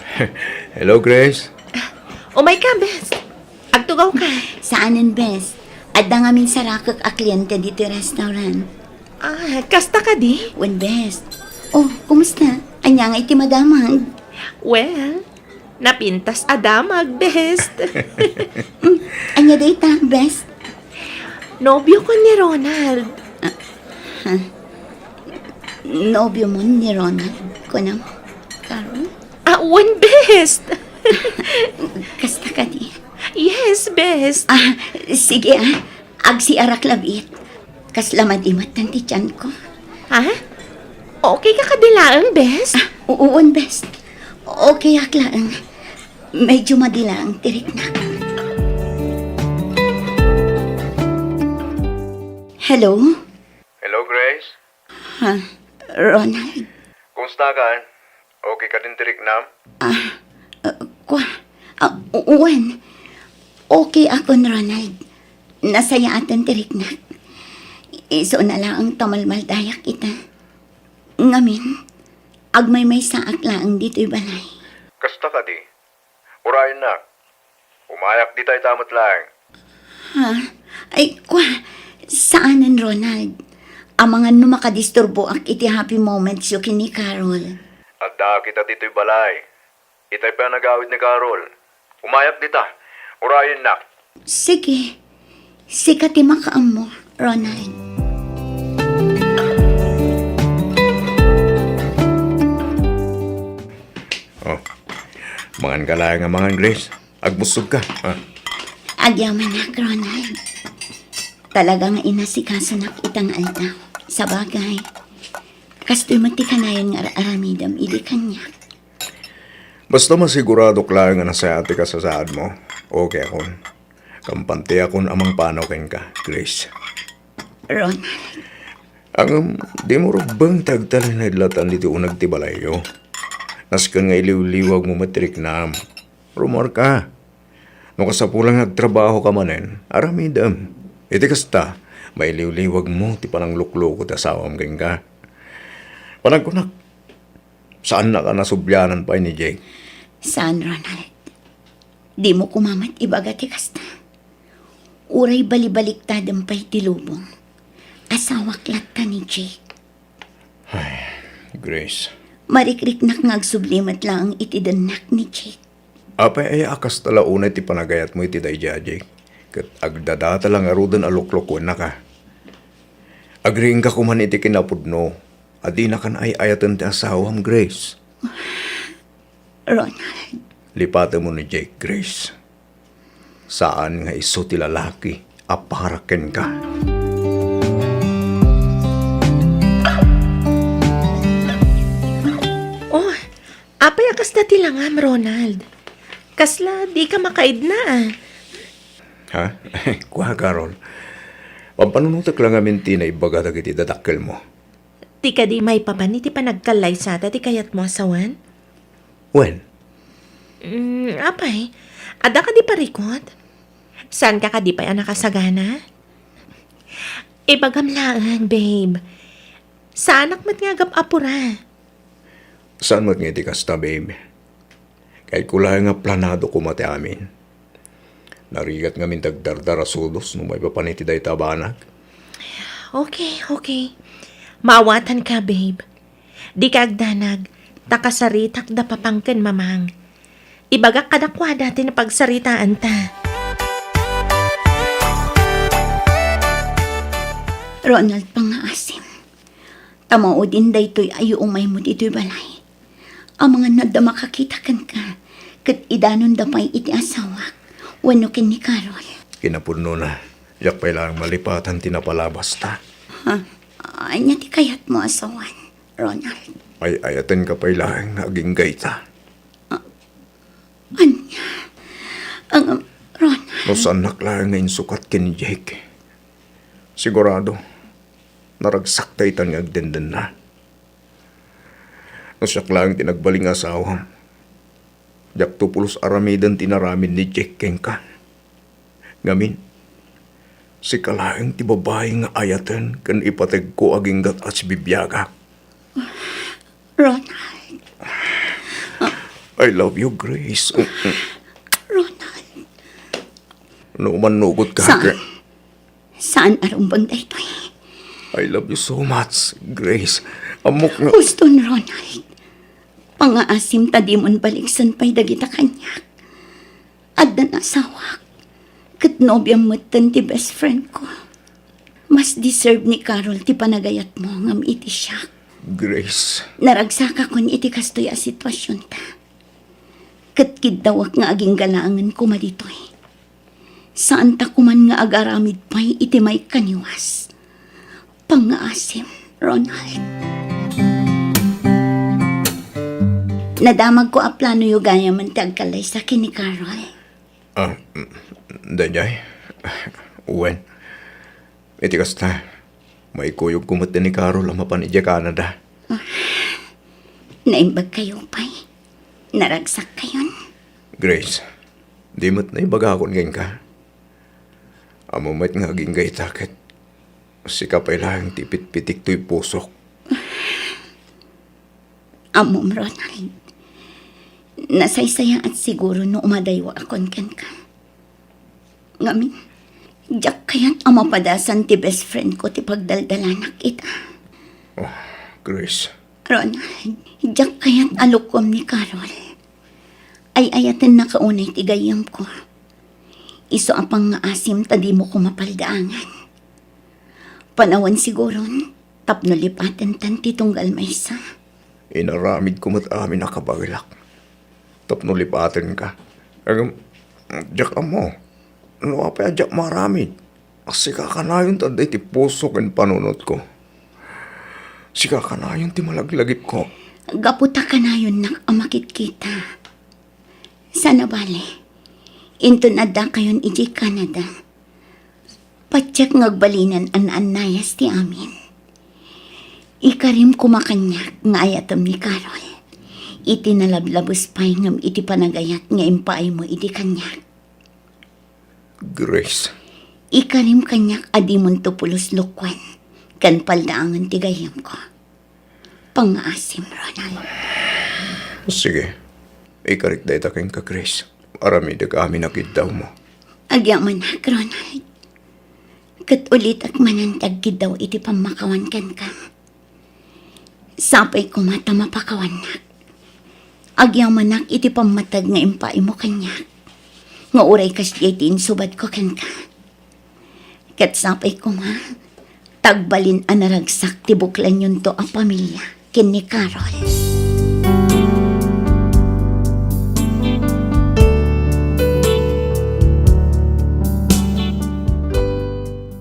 hello, Grace. Umayka, bes. Agtugawka. Saanen, bes. Adda ngamin sarakek a kliente ditoy restaurant. Ah, kasta kadi? Wen, bes. Oh, kumusta? Ania ngay ti madamag? Well, napintas a damag, bes. Mm, ania dayta, bes? Nobiokon ni Ronald. Ah, ha? Nobiomon ni Ronald, kunam, Carol? Ah, wen, bes. Kasta kadi? Yes, bes. Ah, sige, ah. Agsiarak labiit. Kasla madimet ti tianko. Ha? Okay ka kadi laeng, bes? Ah, uon, bes. Okay ak laeng. Medyo madi laeng ti riknak. Hello? Hello, Grace? Ha, Ronald? Kumusta ka? Okay ka din ti riknam? Ah, uh, kwa, ah, u-, wen. Okay akon, Ronald. Nasayaaten ti riknak. Isu na laeng ta malmaldayak ita. Ngamin, agmaymaysaak laeng ditoy balay. Kasta kadi? Urayennak. Umayak dita ita met laeng. Ha? Ay, kwa, saanen, Ronald. Amangan no makadisturboak iti happy moments yo ken ni Carol. Addaak ita ditoy balay. Itay pay a nagawid ni Carol. Umayak dita. Urayennak. Sige. Sika ti makaammo, Ronald. Oh. Mangan ka laeng a mangan, Grace. Agmusog ka, ha? Agyamanak, Ronald. Talaga nga inasikasunak ita nga aldaw. Sabagay, kastoy met ti kanayon nga ar-aramidem idi kaniak. Basta masiguradok laeng a nasayaat ti kasasaadmo, okay akon. Kampante akon a mangpanaw kenka, Grace. Ronald. Ngem, dimo rubbeng ti agtalinaed latta ditoy uneg ti balayyo. Nasken nga iliwliwagmo met ti riknam. Rumuarka. No kasapulan nga agtrabahoka manen, aramidem. Iti kasta, mailiwliwagmo ti pananglukloko ti asawam kenka. Panagkunak, saannak a nasublianan pay ni Jake? Saan, Ronald. Dimo koma met ibaga ti kasta. Uray balibaliktadem pay ti lubong. Asawak latta ni Jake. Ay, Grace. Marikriknak nga agsubli met laeng iti dennak ni Jake. Apay aya a kasta la unay ti panagayatmo iti daydi a Jake? Ket agdadata la ngaruden a luklok kuennak a. Agriingka koman iti kinapudno a dinakan ay-ayaten ti asawam, Grace. Ronald. Lipatemmo ni Jake, Grace. Saan nga isu ti lalaki a para kenka. Oh, apay a kasta ti langam, Ronald? Kasla dika makaidna, a? Ha? Kua, Carol. Pampanunotek la ngamin ti naibaga dagiti dadakkelmo. Ti kadi maipapan iti panagkallaysata ti kayatmo a sawen? Wen? Mm, apay, adda kadi parikut? Saanka kadi pay a nakasagana? Ibagam laeng, babe. Saanak met nga agap-apura. Saan met nga iti kasta, babe? Kayatko laeng nga planado koma ti amin. Narigat ngamin ti agdardara sudos no maipapan iti dayta a banag. Okay, okay. Maawatanka, babe. Dika agdanag, ta kasaritak da papang ken mamang. Ibagak kadakuada ti napagsaritaanta. Ronald, pangngaasim. Ta maudin daytoy a yuumaymo ditoy balay. Amangan adda makakita kenka, ket idanonda pay iti asawak wenno ken ni Carol. Kinapudnona, diak pay laeng malipatan ti napalabasta. Ha? Ania ti kayatmo a sawen, Ronald? Ay-ayatenka pay laeng nga agingga ita. Ania? Ang, Ronald. No saannak laeng nga insukat ken ni Jake, sigurado, naragsak daytan nga agdendenna. No siak laeng ti nagbalin nga asawam, diakto pulos aramiden ti inaramid ni Jake kenka. Ngamin, sika laeng ti babai nga ayaten ken ipategko aginggat a sibibiagak. Ronald. I love you, Grace. Ronald. No, mannugot ka, Saan? Gra- Saan a rumbeng daytoy? I love you so much, Grace. Ammok nga Huston, Ronald. Pangngaasim ta dimon baliksen pay dagita kaniak. Addan asawak, ket nobiam metten ti best friend ko. Mas deserve ni Carol ti panagayatmo ngem iti siak. Grace. Naragsakakon iti kastoy a situasionta. Ket kiddawek nga agingga laengen koma ditoy. Saanta koman nga agaramid pay iti maikaniwas. Pangngaasim, Ronald. Nadamagko a planoyo gayamen ti agkallaysa ken ni Carol. Ah, mm, daydiay? Wen. Iti kasta, maikuyogko met ni Carol a mapan idiay Canada. Ah, naimbagkayo pay. Naragsakkayon. Grace, di met naibagakon kenka. Ammom met nga agingga ita ket sika pay laeng ti pitpitik toy pusok. Ammom, Ronald. Nasaysayaat siguro no umadaywaakon kenka. Ngamin, diak kayat a mapadasan ti best friend ko ti pagdaldalanak ita. Oh, Grace. Ronald, diak kayat a lukuem ni Carol. Ay-ayatennaka unay ti gayyemko. Isu a pangngaasim ta dimo ko mapaldaangan. Panawen siguron, tapno lipatentan ti tunggal maysa. Inaramidko met amin a kabaelak tapno lipatenka. Ngem, diak ammo no apay a diak maaramid. Sika kanayon ti adda iti puso ken panunotko. Sika kanayon ti malaglagipko. Gapu ta kanayonnak a makitkita. Sana bale, inton addakayon idiay Canada, patiek nga agbalinan a naannayas ti amin. Ikarim koma kaniak nga ayatem ni Carol. Iti nalablabes pay ngem iti panagayat nga impaaymo idi kaniak. Grace. Ikarim kaniak a dimonto pulos lokoen ken paldaangen ti gayyemko. Pangngaasim, Ronald. Sige. Ikarik dayta kenka, Grace. Aramidek amin a kiddawmo. Agyamanak, Ronald. Ket ulitek manen ti agkiddaw iti pammakawan kenka. Sapay koma ta mapakawannak. Agyamanak iti pammateg nga impaaymo kaniak, nga uray kasdiay ti insubadko kenka. Ket sapay koma ta agbalin a naragsak ti buklanyonto a pamilia ken ni Carol.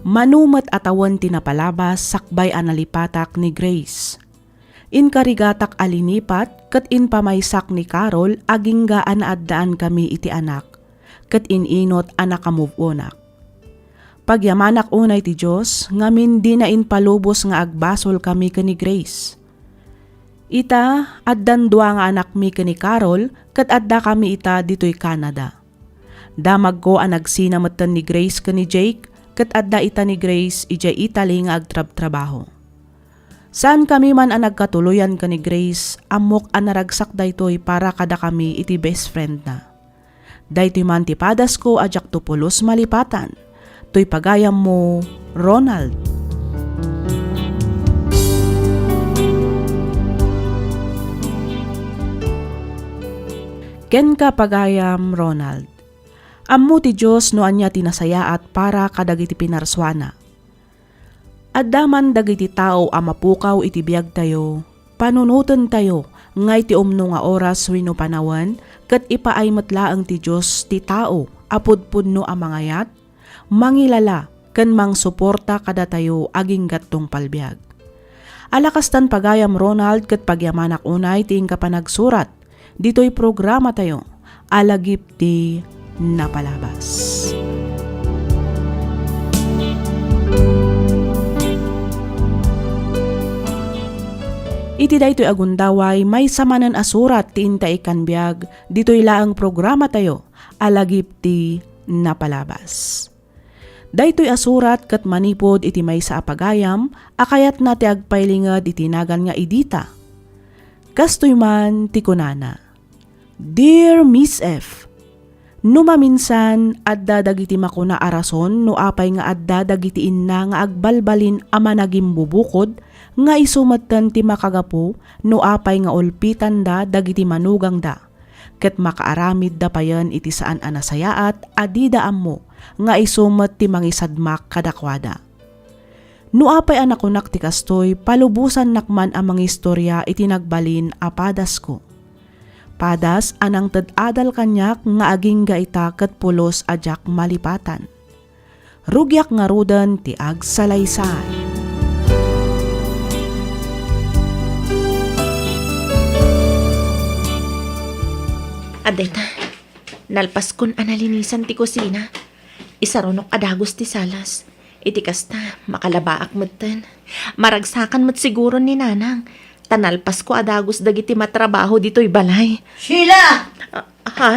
Mano met a tawen ti napalabas sakbay a nalipatak ni Grace. Inkarigatak a linipat ket impamaysak ni Carol agingga a naaddaankami iti anak, ket in-inot a nakamove-onak. Pagyamanak unay ti Dios ngamin dina impalubos nga agbasolkami ken ni Grace. Ita, addan dua nga anakmi ken ni Carol ket addakami ita ditoy Canada. Damagko a nagsina metten ni Grace ken ni Jake, ket adda ita ni Grace idiay Italy nga agtrabtrabaho. Saankami man a nagkatuloyan ken ni Grace, ammok a naragsak daytoy para kadakami iti best friendna. Daytoy man ti padasko a diakto pulos malipatan. Toy pagayammo, Ronald. Kenka, pagayam Ronald. Ammo ti Dios no ania ti nasayaat para kadagiti pinarsuana. Adda man dagiti tao a mapukaw iti biagtayo, panunotentayo, ngay ti umno nga oras wenno panawen, ket ipaay met laeng ti Dios ti tao a pudpudno a mangayat, mangilala, ken mangsuporta kadatayo agingga tungpal biag. Ala kastan, pagayam Ronald, ket pagyamanak unay ti inka panagsurat ditoy programatayo a lagip ti napalabas. Iti daytoy a gundaway, maysa manen a surat ti inta ikkan biag ditoy laeng programatayo a lagip ti napalabas. Daytoy a surat ket manipud iti maysa a pagayam a kayatna ti agpaylinged iti nagan nga Edita. Kastoy man ti kunana, "Dear Miss F, no maminsan, adda dagiti makuna a rason no apay nga adda dagiti inna nga agbalbalin a managimbubukod nga isu metten ti makagapu no apay nga ulpitanda dagiti manugangda." Ket makaaramidda payen iti saan a nasayaat a dida ammo nga isu met ti mangisadmak kadakuada. No apay a nakunak ti kastoy, palubosannak man a mangistoria iti nagbalin a padasko. Padas a nangted adal kaniak nga agingga ita ket pulos a diak malipatan. Rugiak ngaruden ti agsalaysay. Adda ita, nalpaskon a nalinisan ti kusina. Isarunok a dagus ti salas. Iti kasta, makalabaak metten. Maragsakan met siguro ni Nanang. Ta nalpasko a dagus dagiti matrabaho ditoy balay. Sheila! Ah, ha?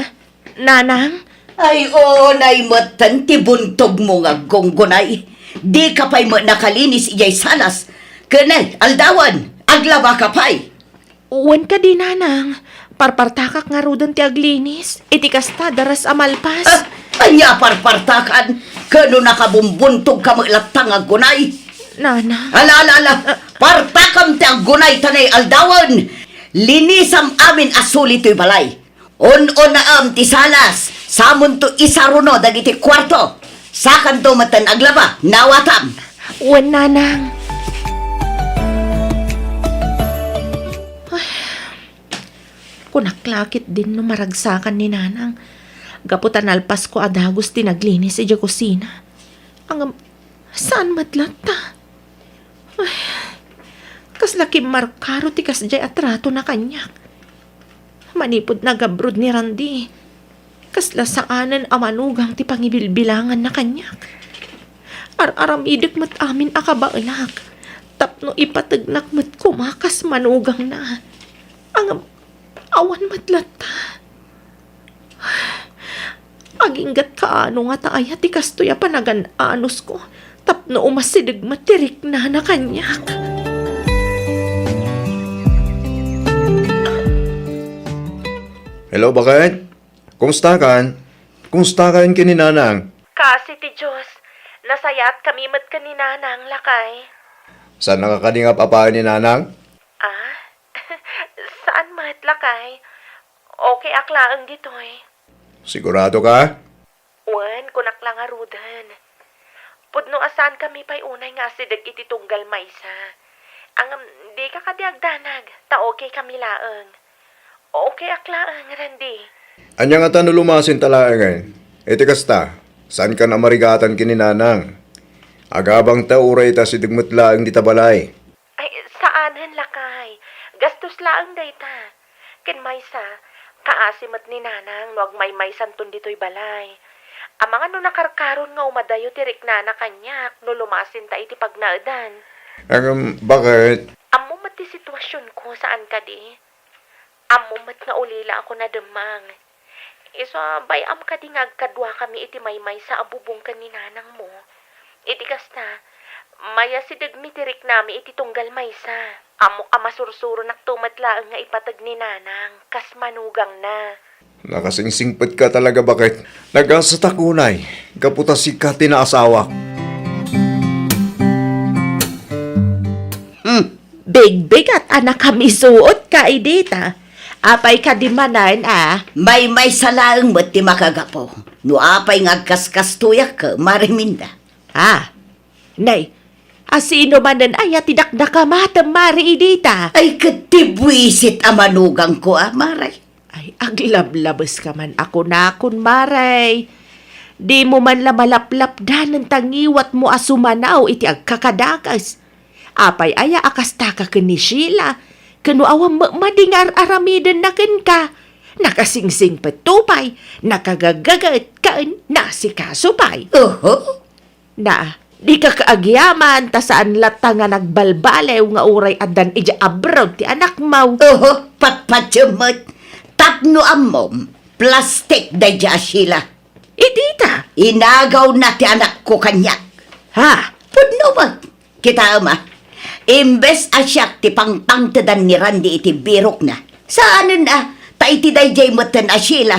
Nanang? Ay, unay metten ti buntogmo nga aggunggunay. Dika pay met nakalinis idiay salas. Ken ay, aldawen, aglabaka pay. Wen kadi, Nanang. Parpartakak ngaruden ti aglinis. Iti kasta, daras a malpas. Ah, ania parpartakan? Ken no nakabumbuntogka met latta nga aggunay. Nanang. Ala, ala, ala. Partakam ti aggunay ta nay aldawen. Linisam amin a suli toy balay. Un-unaem ti salas, samonto isaruno dagiti kuarto. Sakanto metten aglaba, nawatam. Wen, Nanang. Ay, kunak la ketdin no maragsakan ni Nanang. Gapu ta nalpasko a dagus ti naglinis idiay kusina. Ngem, saan met latta? Ay, Kasla kimmarkaro ti kasdiay a tratona kaniak. Manipud nag-abroad ni Randy, kasla saanen a manugang ti pangibilbilanganna kaniak. Ar-aramidek met amin a kabaelak tapno ipategnak met koma kas manugangna. Ngem awan met latta. Aginggat kaano ngata aya ti kastoy a panagan-anusko tapno umasideg met ti riknana kaniak. Hello, baket? Kumustakan? Kumustakan ken ni Nanang? Kaasi ti Dios, nasayaatkami met ken ni Nanang, lakay. Saannaka kadi nga ap-apaen ni Nanang? Ah? Saan met, lakay. Okay ak laeng ditoy. Sigurado ka? Wen, kunak la ngaruden. Pudno a saankami pay unay nga asideg iti tunggal maysa. Ngem, dika kadi agdanag, ta okay kami laeng. Okay ak laeng, Randy. Ania ngata no lumasinta laengen? Iti kasta, saankan a marigatan ken ni Nanang. Agabangta uray ita asideg met laeng dita balay. Ay, saanen, lakay. Gastos laeng dayta. Ken maysa, kaasi met ni Nanang no agmaymaysanton ditoy balay. Amangan no nakarkaron nga umadayo ti riknana kaniak no lumasinta iti pagnaedan. Ngem, baket? Ammo met ti situasionko, saan kadi? Ammo met nga ulila ako nademmang. Isu a bay-am kadi nga agkaduakami iti maymaysa a bubong ken ni nanangmo. Iti kasta, mayasidegmi ti riknami iti tunggal maysa. Ammok a masursuronakto met laeng nga ipateg ni nanang kas manugangna. Nakasingsingpetka talaga, baket. Nagasatak unay, gapu ta sika ti naasawak. Hmm. Bigbigat a nakamisuotka idi ta. Apay kadi manen a? Maymaysa laeng met ti makagapu. No apay nga agkaskastoyak, Mare Minda. Ah, nay, a sino manen aya ti dakdakamatem, Mare, idi ta? Ay, ket ti buisit a manugangko, a, Mare. Ay, aglablabeska man a kunakon, Mare. Dimo man la malaplapdanen ta ngiwatmo a sumanaw iti agkakadakes. Apay aya a kastaka ken ni Sheila? Ken no awan met madi nga ar-aramidenna kenka, nakasingsingpetto pay, nakagagaget ken nasikaso pay. Oho. Na, dika kaagyaman ta saan latta nga nagbalbaliw nga uray addan idiay abroad ti anakmo. Oho, patpatiem met. Tapno ammom, plastik daydiay a Sheila. Idi ta? Inagawna ti anakko kaniak. Ha? Pudno met. Kitaem a, imbes a siak ti pangpangtedan ni Randy iti birokna, saanen a, ta iti daydiay metten a Sheila,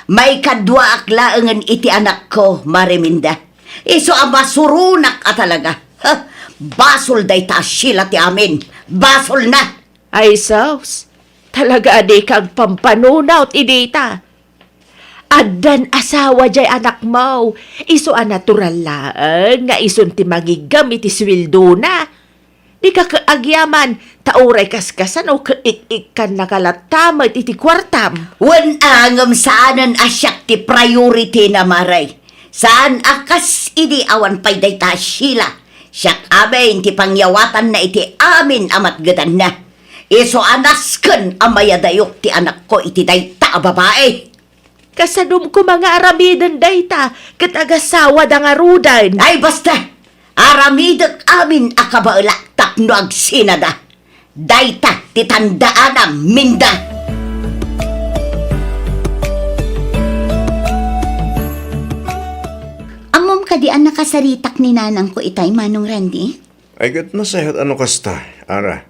maikaduaak laengen iti anakko, Mare Minda. Isu a masuronak a talaga. Ha? Basol dayta a Sheila ti amin. Basolna. Ay sus, talaga a dika agpampanunot idi ta. Addan asawa diay anakmo, isu a natural laeng nga isun ti mangiggem iti suweldona. Dika kaagyaman, ta uray kaskasano ket ik-ikkannaka latta met iti kuartam. Wen a, ngem saanen a siak ti priority na, Mare. Saan a kas idi awan pay dayta a Sheila. Siak amin ti pangyawatanna iti amin a matgedanna. Isu a nasken a mayadayok ti anakko iti dayta a babai. Kasadom koma nga aramiden dayta ket agasawada ngaruden. Ay, basta! Aramidek amin a kabaelak tapno agsinada. Dayta ti tandaanam, Minda. Ammom kadi a nakasaritak ni nanangko itay, Manong Randy? Ay, ket nasayaat a no kasta, Ara.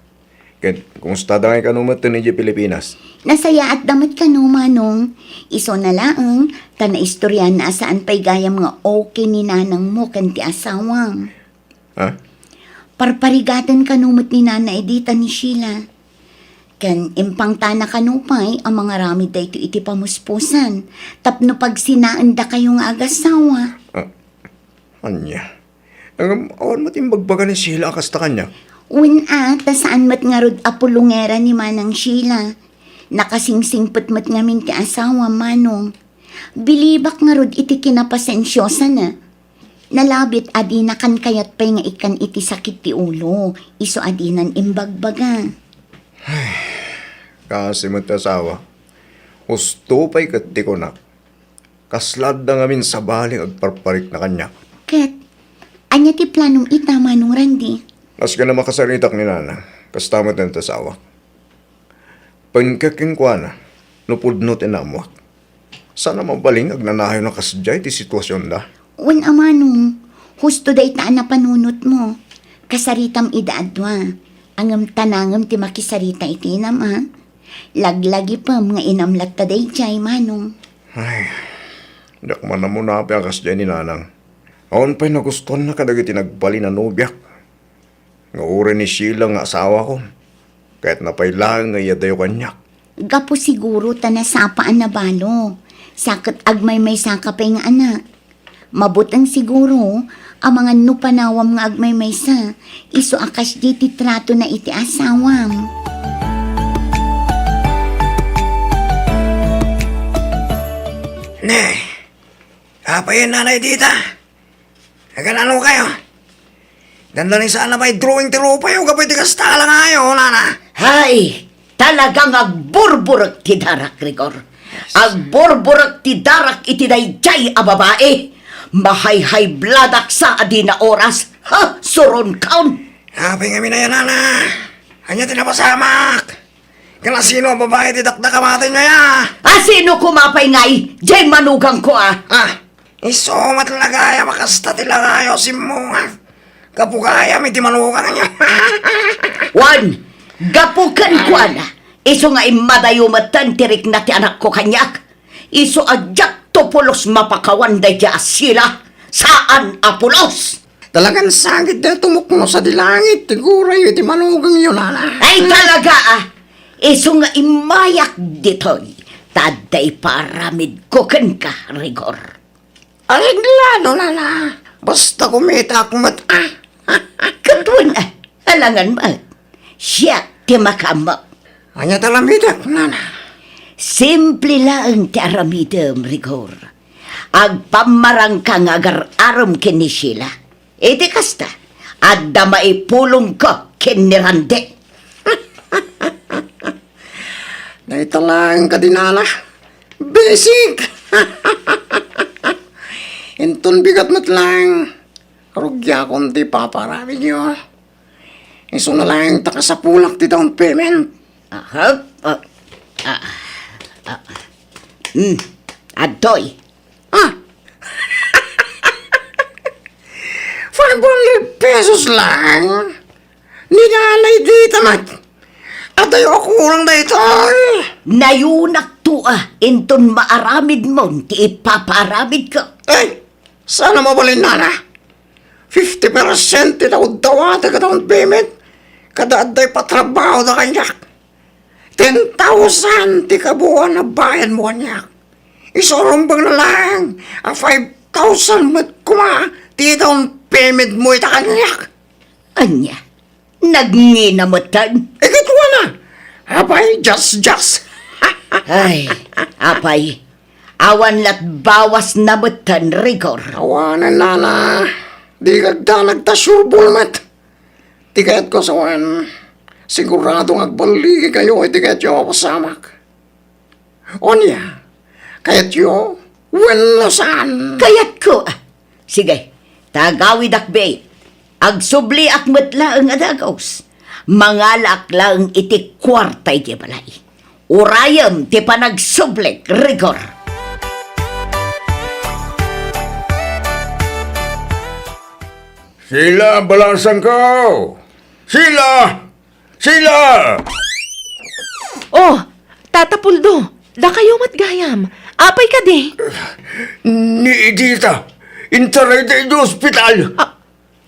Ket kumusta da ngay kano met idiay Pilipinas? Nasayaatda met kano, Manong. Isuna laeng, ta naistoryaanna a saan pay gayam nga okay ni nanangmo ken ti asawam. Ha? Parparigaten kano met ni Nana idi ta ni Sheila. Ken impangtana kano pay a mangaramid daytoy iti pamuspusan tapno pagsinaendakayo nga agasawa. Ah, ania? Ngem awan met imbagbaga ni Sheila a kasta kaniak. Wen a, ta saan met ngarud a pulongera ni Manang Sheila. Nakasingsingpet met ngamin ti asawa, Manong. Bilibak ngarud iti kinapasensiosana. Nalabit a dinakan kayat pay nga ikkan iti sakit ti ulo, isu a dinan imbagbaga. Kasi met ti asawa, husto pay ket ti kunak. Kasla adda ngamin sabali nga agparparikna kaniak. Ket, ania ti planom ita, Manong Randy? Maski a makasaritak ni Nanang, kasta met ti asawak. Pangka kenkuana, no pudno ti naammoak. Saan a mabalin nga agnanayon a kasdiay ti situasionda. Wen a Manong, husto dayta a napanunotmo. Kasaritam ida a dua. Ngem tanangem ti makisarita iti inam, a? Laglagipem nga inam latta daydiay, Manong. Ay, diak man ammo apay a kasdiay ni Nanang. Awan pay nagustuanna kadagiti nagbalin a nobiak. Nga uray ni Sheila nga asawakon, kayatna pay laeng nga iyadayo kaniak. Gapu siguro ta nasapa a nabalo, sa ket agmaymaysaka pay nga anak. Mabuteng siguro, amangan no panawam nga agmaymaysa, isu a kasdiay ti tratona iti asawam. Ne, apay, nanay, dita? Aganano kayo? Dandani saan a may drawing ti rupayo gapu iti kasta a langayo, nana. Hay, talagang agburburek ti darak, Rigor. Agburburek ti darak iti daydiay a babai. Mahay-high blood-ak sa a dina oras. Ha, suron kaon. Apay ngamin aya, nana? Ania ti napasamak? Ken asino a babai ti dakdakamatenyo aya? Asino koma pay ngay, diay manugangko a? Ah, isu met la gayam a kasta ti langayo a simmungan. Gapu gayam iti manugangyo. Wen, gapu kenkuana, isu nga immadayo metten ti rikna ti anakko kaniak. Isu a diakto pulos mapakawan daydiay a Sheila, saan a pulos. Talagan sakit da tumukno sadi langit ti gurayyo iti manugangyo, nana. Ay, talaga, a. Isu nga immayak ditoy, ta adda ipaaramidko kenka, Rigor. Areglado, nana. Basta kumitaak met, a. Ket wen, a, alangan met. Siak ti makaammo. Ania ti aramidek, nana? Simple laeng ti aramidem, Rigor. Agpammarangka nga agar-arem ken ni Sheila. Iti kasta, adda maipulongko ken ni Randy. Dayta laeng kadi, nana. Basic! Inton bigat met laeng, rugiakon ti ipapaaramidyo. Isuna laeng ta kasapulak ti down payment. Aha. Ah, ah, ah. Hmm. Adtoy. Ah. Five hundred pesos lang? Ni nanay dita met. Adayo a kurang daytoy. Nayunak to, a, inton maaramidmon ti ipapaaramidko. Ay, saan a mabalin, nana? Fifty percent ti daw-dawatek a down payment, kada adda ipatrabahoda kaniak. Ten thousand ti kabuoan a bayadmo kaniak. Isu a rumbeng na laeng a five thousand met koma ti down paymentmo ita kaniak. Ania? Nagngina metten? Ikatuana. Apay, just, just. Ay, apay. Awan lat bawasna metten, Rigor. Awanen, nana. Di kagdanag ta sure ball met. Ti kayatko sawen, sigurado nga agballigikayo iti kayatyo a pasamak. Ania? Kayatyo wenno saan? Kayatko. Sige, ta agawidak biit. Agsubliak met laeng a dagus. Mangalaak laeng iti kuarta idiay balay. Urayem ti panagsublik, Rigor. Sheila, balasangko! Sheila! Sheila! Oh, Tata Puldo, dakayo met gayam. Apay kadi? Ni Edita, intarayda idiay ospital. Ah,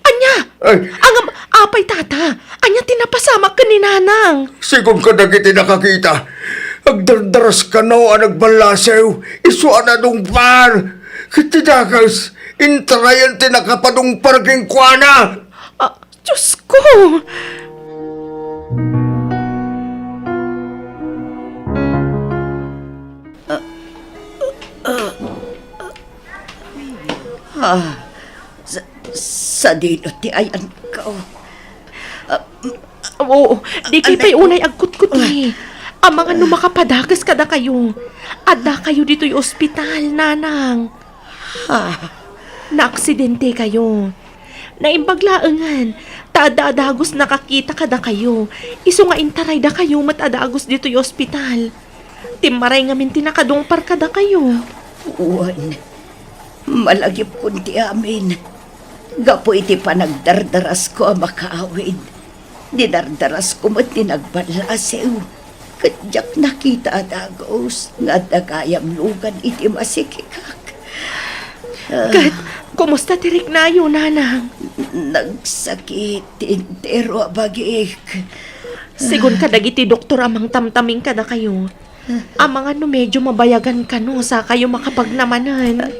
ania? Ay. Ngem, apay, Tata? Ania ti napasamak ken ni Nanang? Sigun kadagiti nakakita, agdardaras kano a nagballasew, isu a nadungpar. Ket ti dakes, intarayan ti nakapadungpar kenkuana. Ah, Diosko! Ah, ah, ah, ah. Ah, s-, Adino ti ayanko? Ah, Oo, dikay pay unay agkutkuti. Amangan no makapadakes kadakayo. Addakayo ditoy ospital, nanang. Ha? Naaksidentekayo. Naimbag laengen, ta adda a dagus nakakita kadakayo. Isu nga intaraydakayo met a dagus ditoy ospital. Timmaray ngamin ti nakadungpar kadakayo. Wen, malagipkon ti amin. Gapu iti panagdardarasko a makaawid, dinardarasko met ti nagballasiw, ket diak nakita a dagus nga adda gayam lugan iti masikikak. Ah. Ket, kumusta ti riknayo, nanang? Nagsakit ti entero a bagik. Sigun kadagiti doktor a mangtamtaming kadakayo, amangan no medyo mabayagan kano sakayo makapagnamanen.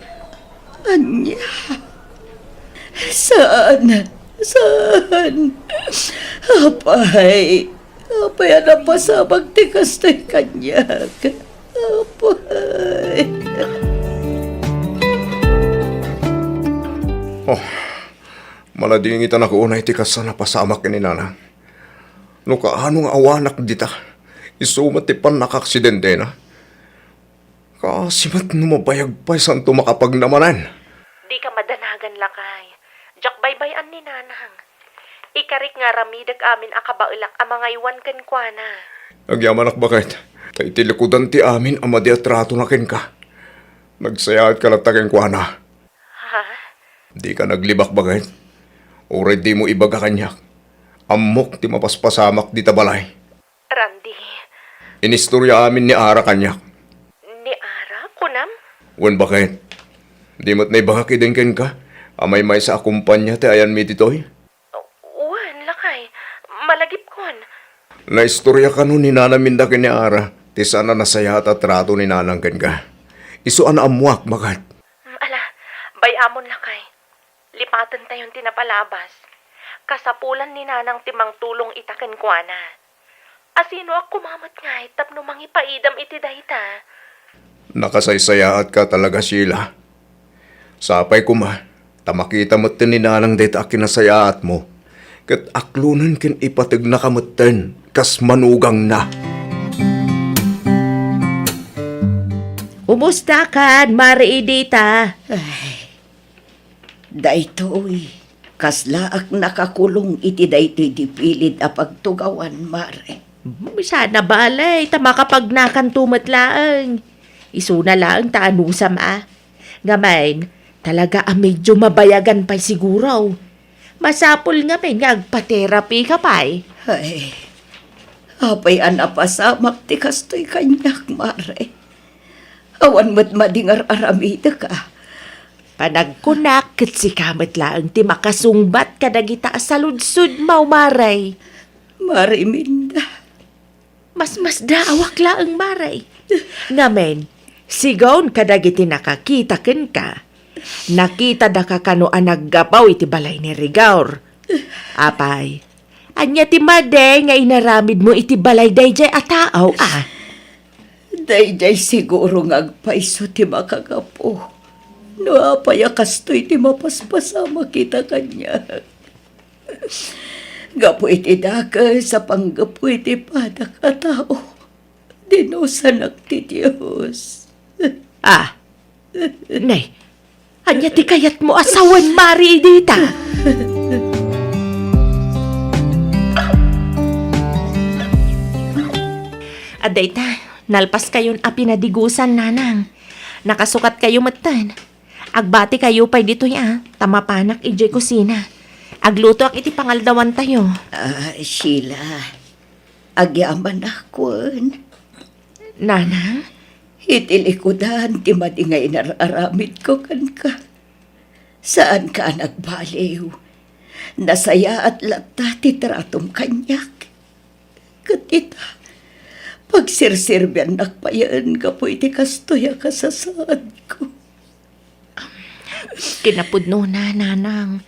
Ania? Saan? Saan? Apay, apay a napasamak ti kastoy kaniak? Apay. Oh, maladingitanak unay ti kas a napasamak ken ni nanang. No kaano nga awanak dita, isu met ti pannakaaksidentena. Kaasi met no mabayag pay santo makapagnamanen. Dika madanagan, lakay. Diak baybay-an ni nanang. Ikarik nga aramidek amin a kabaelak a mangaywan kenkuana. Agyamanak, baket, ta iti likudan ti amin a madi a tratona kenka, nagsayaatka latta kenkuana. Ha? Dika naglibak, baket. Uray dimo ibaga kaniak, ammok ti mapaspasamak dita balay. Randy. Inistorya amin ni Ara kaniak. Ni Ara, kunam? Wen, baket. Di met naibagak idin kenka a maymaysa a kumpania ti ayanmi ditoy? Wen, lakay. Malagipkon. Naistorya kano ni nanangmi ken ni Ara ti saan a nasayaat a trato ni nanang kenka. Isu a naammoak, baket. Mm, ala, bay-amon, lakay. Lipatentayon ti napalabas. Kasapulan ni nanang ti mangtulong ita kenkuana. Asinoak koma met ngay tapno mangipaidam iti dayta? Nakasaysayaatka talaga, Sheila. Sapay koma ta makita metten ni nanang dayta a kinasayaatmo, ket aklonen ken ipategnaka metten kas manugangna. Kumustakan, Mare Edita? Ay, Daytoy, kaslaak nakakulong iti daytoy dipilid a pagtugawan, Mare. Hmm, sana balay, ta makapagnakanto met laeng. Isuna laeng ta anusam a. Ngamin, talaga a medyo mabayagan pay siguro. Masapul ngamin nga agpa-therapy ka pay. Ay, apay a napasamak ti kastoy kaniak, Mare. Awan met madi nga ar-aramidek a. Panagkunak ket sika met laeng ti makasungbat kadagita a saludsodmo, Mare. Mare Minda. Masmasdaawak laeng, Mare. Ngamin, sigaw kadagiti nakakita kenka. Nakitadaka kano a naggapu iti balay ni Rigor? Apay, ania ti madi nga inaramidmo iti balay daydiay a tao, a? Daydiay siguro nga agpayso ti makagapu no apay a kastoy ti mapaspasamak ita kaniak. Gapu iti dakes a panggapu iti padak a tao, dinusanak ti Dios. Ah, nay, ania ti kayatmo a sawen, Mare Edita? Adda ita, nalpaskayon a pinadigusan, nanang. Nakasukatkayo metten. Agbatikayo pay ditoy a, ta mapanak idiay kusina. Aglutoak iti pangaldawantayo. Ah, Sheila, agyamanak wen. Nanang? Iti likudan ti madi nga inar-aramidko kenka. Saanka a nagbaliw. Nasayaat latta ti tratom kaniak. Ket ita, pagsirserbiannak payen gapu iti kastoy a kasasaadko. Kinapudnona, nanang.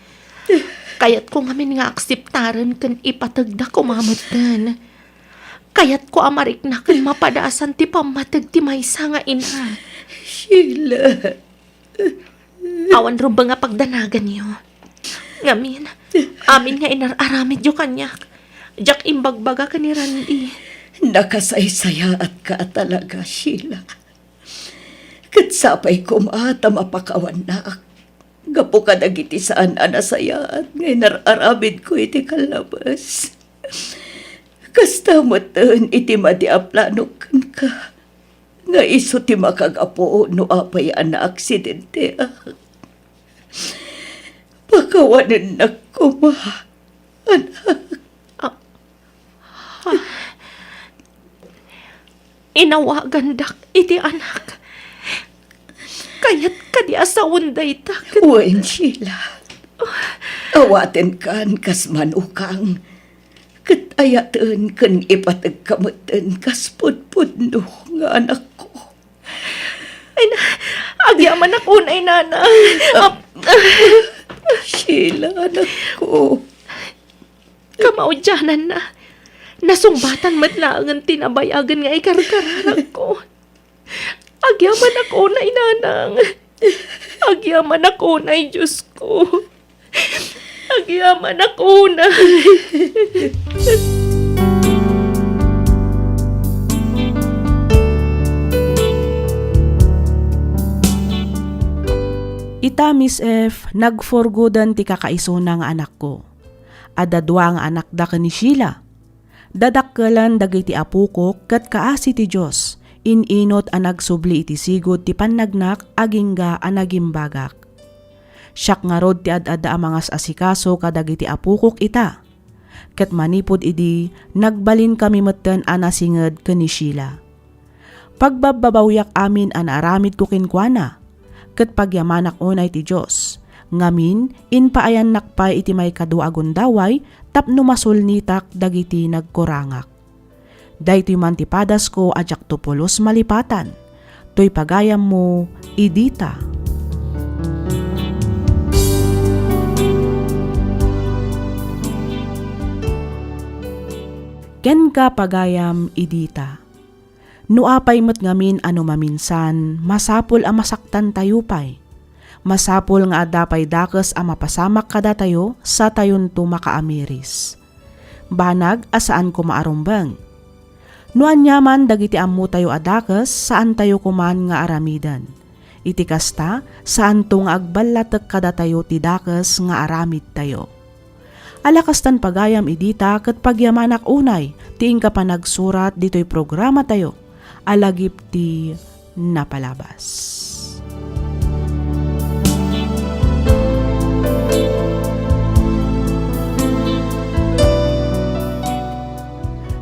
Kayatko ngamin nga akseptaren ken ipategda koma metten. Kayatko a marikna ken mapadasan ti pammateg ti maysa nga ina. Sheila. Awan rumbeng a pagdanaganyo. Ngamin, amin nga inar-aramidyo kaniak, diak imbagbaga ken ni Randy. Nakasaysayaatka a talaga, Sheila. Ket sapay koma ta mapakawannak gapu kadagiti saan a nasayaat nga inar-aramidko iti kallabes. Kasta metten iti madi a planok kenka, nga isu ti makagapu no apay a naaksidente. Pakawanennak koma, anak. Ah, ah. Inawagandak iti anak. Kayat kadi a sawen dayta ket Wen, Sheila. Awatenkan kas manukang. Ket ayaten ken ipategka metten kas pudpudno nga anakko. Ay na, agyamanak unay, Nana. Ah, Ap- Sheila, anakko. Kamaudiananna, nasungbatan met laengen ti nabayagen nga ikarkararakko. Agyamanak unay, Nanang. Agyamanak unay, Diosko. Agyamanak unay. Ita, Miss F, nagforgoden ti kakaisuna nga anakko. Adda dua nga anakda ken ni Sheila. Dadakkelen dagiti apokok ket kaasi ti Dios, in-inut a nagsubli iti sigud ti pannagnak agingga a nagimbagak. Siak ngarud ti ad-adda a mangas-asikaso kadagiti apokok ita. Ket manipud idi, nagbalinkami metten a nasinged ken ni Sheila. Pagbabbabawiak amin a naaramidko kenkuana, ket pagyamanak unay ti Dios. Ngamin, impaayannak pay iti maikadua a gundaway tapno masulnitak dagiti nagkurangak. Daytoy man ti padasko a diakto pulos malipatan. Toy pagayammo, Idita. Kenka, pagayam, Idita. No apay met ngamin a no maminsan, masapul a masaktantayo pay. Masapul nga adda pay dakes a mapasamak kadatayo satayonto makaamiris. Banag a saan koma a rumbeng. No aniaman dagiti ammotayo a dakes, saantayo koman nga aramiden. Iti kasta, saanto nga agballatek kadatayo ti dakes nga aramidtayo. Ala kastan pagayam Idita ket pagyamanak unay ti inka panagsurat ditoy programatayo a Lagip ti Napalabas.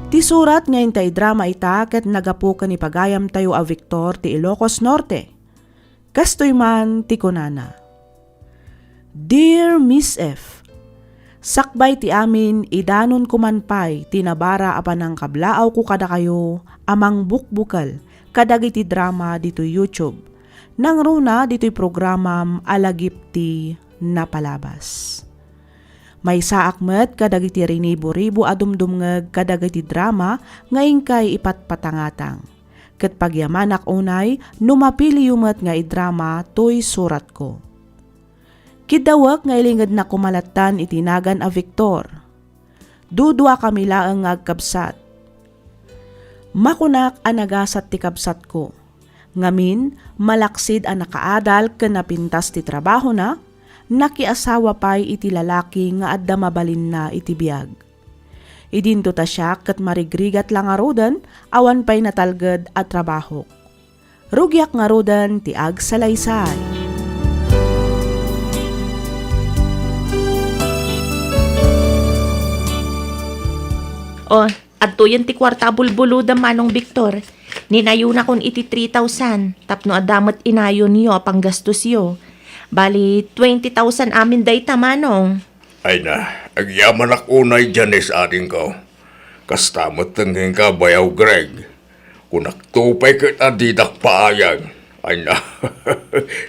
Ti surat nga inta idrama ita ket nagapu ken ni pagayamtayo a Victor ti Ilocos Norte. Kastoy man ti kunana, Dear Miss F, sakbay ti amin, idanonko man pay ti nabara a panangkablaawko kadakayo a mangbukbukel kadagiti drama ditoy YouTube, nangruna ditoy programam a Lagip ti Napalabas. Maysaak met kadagiti rinibo-ribo a dumdumngeg kadagiti drama nga inkay ipatpatangatang. Ket pagyamanak unay no mapiliyo met nga idrama toy suratko. Kiddawek nga ilingednak koma lattan iti nagan a Victor. Duduakami laeng nga agkabsat. Makunak a nagasat ti kabsatko. Ngamin, malaksid a nakaadal ken napintas ti trabahona, nakiasawa pay iti lalaki nga adda mabalinna iti biag. Idinto ta siak ket marigrigat la ngaruden, awan pay natalged a trabahok. Rugiak ngaruden ti agsalaysay. O, adtoyen ti kuarta a bulbulodam, Manong Victor. Ninayonakon iti three thousand, tapno adda met inayonyo a panggastosyo. Bali, twenty thousand amin dayta, Manong. Ay na, agyamanak unay, Janice, adingko. Kasta met kenka, Bayaw Greg. Kunakto pay ket a didak paayag. Ay na,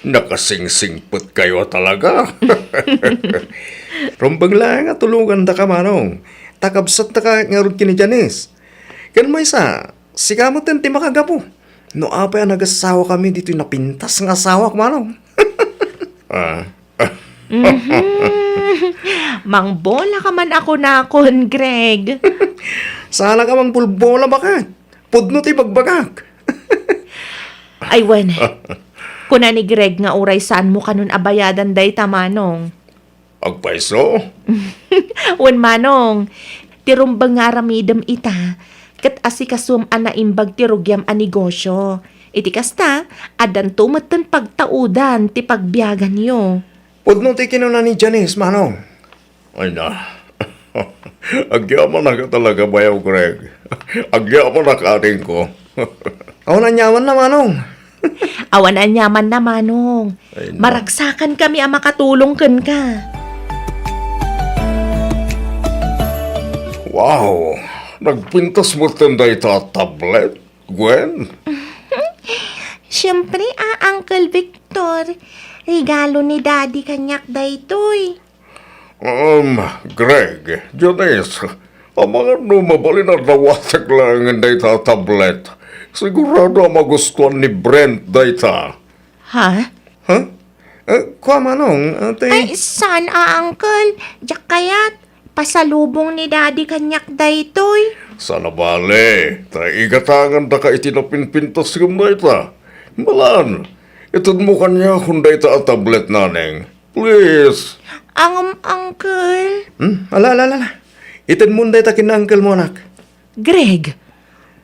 nakasingsingpetkayo a talaga. Rumbeng laeng a tulogandaka, Manong. Ta kabsattaka ngarud ken ni Janice. Ken maysa, sika metten ti makagapu. No apay a nagasawakami ditoy napintas nga asawak, Manong. Ah. Mhm. Mangbola ka man a kunakon, Greg. Saan ka mangbulbola, baket? Pudno ti bagbagak. Ay, wen. Kuna ni Greg nga uray saanmo kanon a bayadan dayta, Manong. Agpayso? Wen, Manong. Ti rumbeng nga aramidem ita, ket asikasuem a naimbag ti rugiam a negosyo. Iti kasta, addanto metten pagtaudan ti pagbiaganyo. Pudno ti kinuna ni Janice, Manong. Ay na. Agyamanak a talaga, Bayaw Greg. Agyamanak, adingko. Awan aniamanna, Manong. Awan aniamanna, Manong. Ay, na. Maragsakankami a makatulong kenka. Wow! Nagpintas metten dayta a tablet, Gwen? Siyempre, a, Uncle Victor. Regalo ni Daddy kaniak daytoy. Um, Greg, Janice, amangan no mabalin a dawatek laengen dayta a tablet. Sigurado a magustuan ni Brent dayta. Ha? Ha? Eh, kua, Manong, ate. Ay, saan a, Uncle? Diak kayat. Pasalubong ni Daddy kaniak daytoy. Saan a bale, ta igatangandaka iti napinpintas ngem dayta. Malan, itedmo kaniakon dayta a tablet, Naneng. Please. Angem, Uncle. Hmm? Ala, ala, ala, ala. Itedmon dayta ken uncle mo, anak. Greg.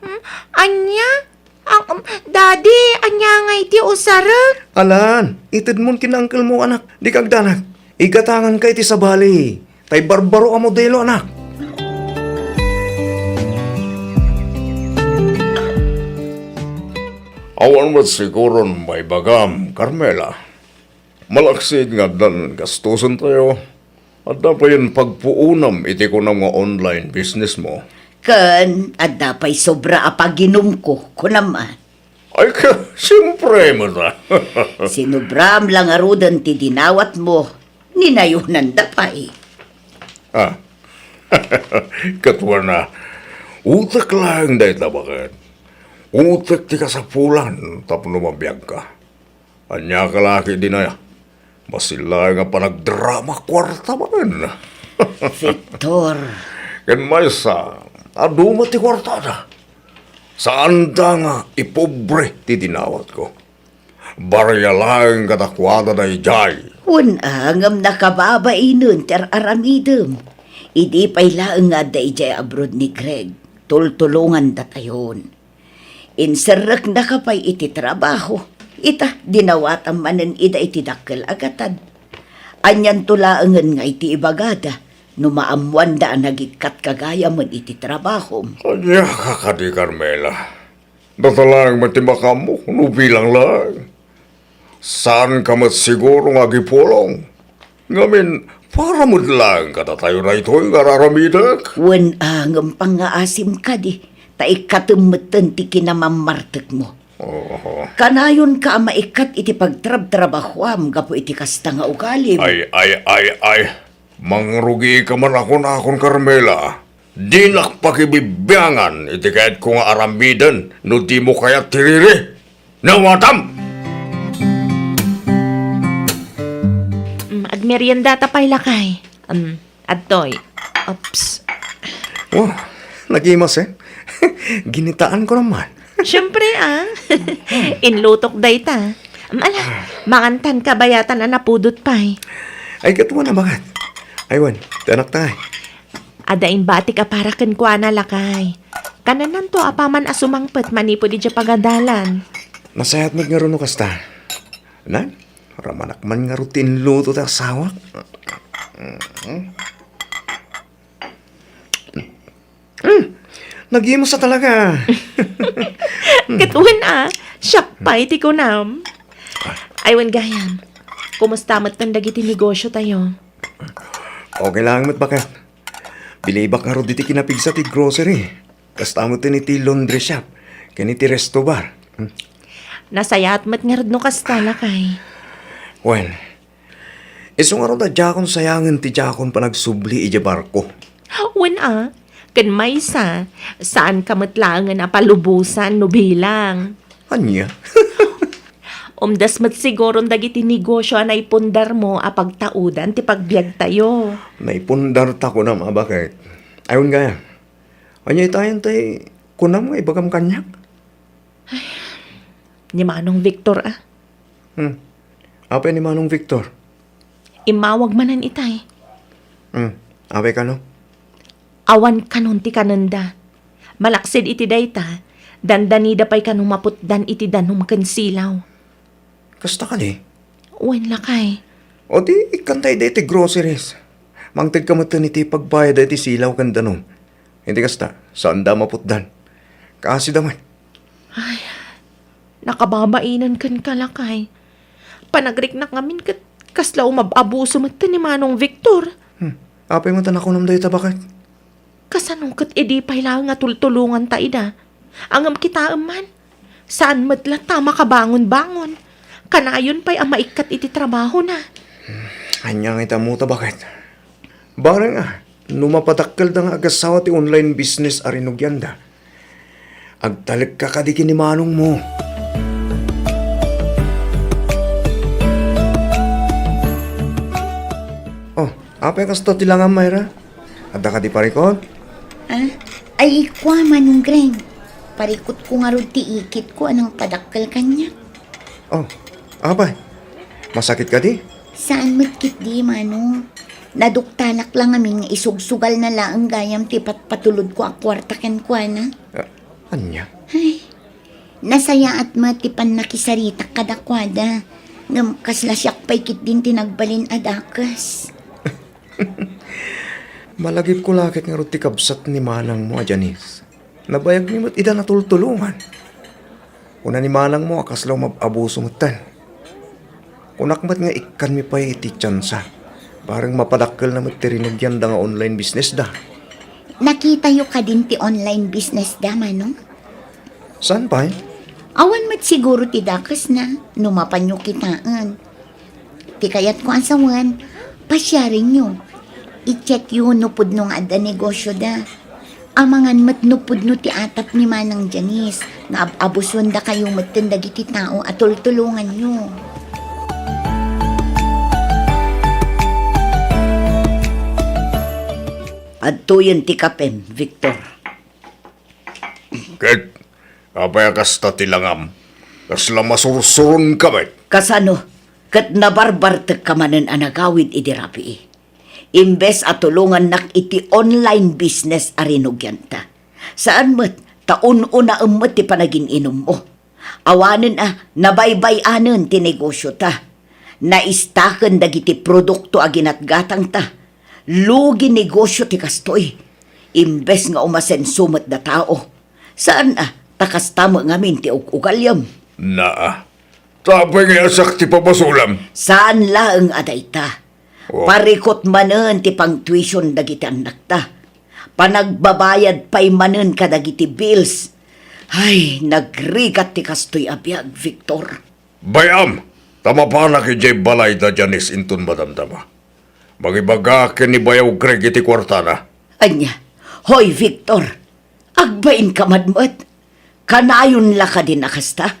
Hmm? Ania? Ang, um, Daddy, ania ngay ti usarek? Alan, itedmon ken uncle mo, anak. Dika agdanag. Igatanganka iti sabali. Tay barbaro a modelo, anak. Awan met siguron maibagam, Carmela. Malaksid nga addan gastosentayo, adda payen pagpuonam iti kunam nga online business mo. Ken adda pay sobra a paginumko, kunam a. Ay ka, siyempre met a. Sinubram la ngaruden ti dinawatmo, ninayonanda pay. Ah. Ket wen a, utek laeng dayta, baket. Utek ti kasapulan tapno mabiagka. Ania ka la ket dinaya? Bassit laeng a panagdrama kuarta manen. Victor. Ken maysa, adu met ti kuartada. Saanda nga ipobre ti dinawatko. Baria laeng kadakuada daydiay. Wen a, ngem nakababainen ti ar-aramidem. Idi pay laeng nga adda idiay abroad ni Greg, tultulongandatayon. Inserreknaka pay iti trabaho. Ita, dinawatam manen ida iti dakkel a gatad. Anianto laengen nga iti ibagada no maammoanda a nagikkatka gayamen iti trabahom? Ania ka kadi, Carmela? Data laeng met ti makaammo no bilang laeng. Saanka met siguro nga agipulong. Ngamin, para met laeng kadatayo daytoy nga ar-aramidek. Wen a, ngem pangngaasim kadi, ta ikkatem metten ti kinamammartekmo. Oho. Kanayonka a maikkat iti pagtrabtrabahuam gapu iti kasta nga ugalim. Ay, ay, ay, ay. Mangrugika man a kunakon, Carmela. Dinak pakibibiangan iti kayatko nga aramiden no dimo kayat ti riri. Nawatam! Mm, agmeriendata pay, lakay. Mm, adtoy. Oops. Oh, nagimas, eh. Ginitaanko naman. Siyempre, ah. Inlutok dayta. Mm, ala, mangantan kabayatan a napudot pay. Ay, ket wen a, baket. Ay, wen, ti anakta ngay. Adda imbatik a para kenkuana, lakay. Kanananto apaman a sumangpet manipud idiay pagadalan. Nasayaat met ngarud no kasta. Nan, ramanak man ngarud ti inluto ti asawak. Mm. Nagimas a talaga. Ket wen a, siak pay ti kunam. Ay, wen gayam, kumusta metten dagiti negosyotayo? Okay lang met, baket. Bilibak ngarud iti kinapigsa ti grocery. Kasta met iti laundry shop ken iti resto bar. Hmm. Nasayaat met ngarud no kasta, lakay. Wen, isu ngarud a diakon sayangen ti diakon panagsubli idiay barko. Wen a, ken maysa, saanka met laengen a palubosan no bilang. Ania? Umdas met siguron dagiti negosio a naipundarmo a pagtaudan ti pagbiagtayo. Naipundarta, kunam a baket. Ayon gayam. Ania itayen tay kunam nga ibagam kaniak? Ni Manong Victor, a. Hmm. Apay ni Manong Victor? Immawag manen itay. Hmm. Apay kano? Awan kanon ti kanenda. Malaksid iti dayta, dandanida pay kano maputdan iti danum ken silaw. Kasta kadi? Wen, lakay. O di, ikkanta iti groceries. Mangtedka metten iti pagbayad iti silaw ken danum. Iti kasta, saanda a maputdan. Kaasida met. Ay, nakababainen kenka, lakay. Panagriknak ngamin ket kasla umab-abuso met ni Manong Victor. Hmm. Apay met a nakunam dayta, baket? Kasano ket idi pay laeng a tultulonganta ida? Ngem kitaem man, saan met latta a makabangon-bangon. Kanayon pay a maikkat iti trabahona. Ania nga ita ammo ta, baket? Bareng a, no mapadakkelda nga agasawa ti online business a rinugianda, agtalekka kadi ken ni manongmo. Oh, apay kasta ti langam, Myra? Adda kadi parikut? Ah? Ay, kua, Manong Greg. Parikutko ngarud ti ikitko a nangpadakkel kaniak. Oh, apay? Masakit kadi? Saan met ketdi, Manong. Naduktalak la ngamin nga isugsugalna laeng gayam ti patpatulodko a kuarta kenkuana. Ah, ania? Ay, nasayaat met ti pannakisaritak kadakuada. Ngem kasla siak pay ketdin ti nagbalin a dakes. Malagipko la ket ngarud ti kabsat ni manangmo a Janice. Nabayagmi met ida natultulongan. Kuna ni manangmo a kasla umab-abuso metten. Kunak met nga ikkanmi pay iti tiansa. Bareng mapadakkelna met ti rinugianda nga online businessda. Nakitayo kadin ti online businessda, Manong? Saan pay? Awan met siguro ti dakesna no mapanyo kitaen. Ti kayatko a sawen, pasiarenyo. I-checkyo no pudno nga adda negosioda. Amangan met no pudno ti atap ni Manang Janice nga ab-abusuendakayo metten dagiti tao a tultulonganyo. Adtoyen ti kapem, Victor. Ket apay a kasta ti langam? Kasla masursuronka met? Kasano? Ket nabarbartekka manen a nagawid idi rabii. Imbes a tulongannak iti online business a rinugianta. Saan met, ta un-unaem met ti panagin-inummo. Awanen a nabaybay-anen ti negosiota. Naistaken dagiti produkto a ginatgatangta. Lugi negosio ti kastoy. Imbes nga umasenso met da tao. Saan a, ta kasta met ngamin ti ug-ugaliam. Naa. Ta apay nga iyasak ti pabasolam? Saan laeng a dayta. Oh. Parikut manen ti pangtuition dagiti annakta. Panagbabayad pay manen kadagiti bills. Ay, nagrigat ti kastoy a biag, Victor. Bay-am, ta mapanak idiay balay da Janice inton madamdama. Mangibagak ken ni Bayaw Greg iti kuartana. Ania? Hoy, Victor! Agbainka man met. Kanayon la kadin a kasta?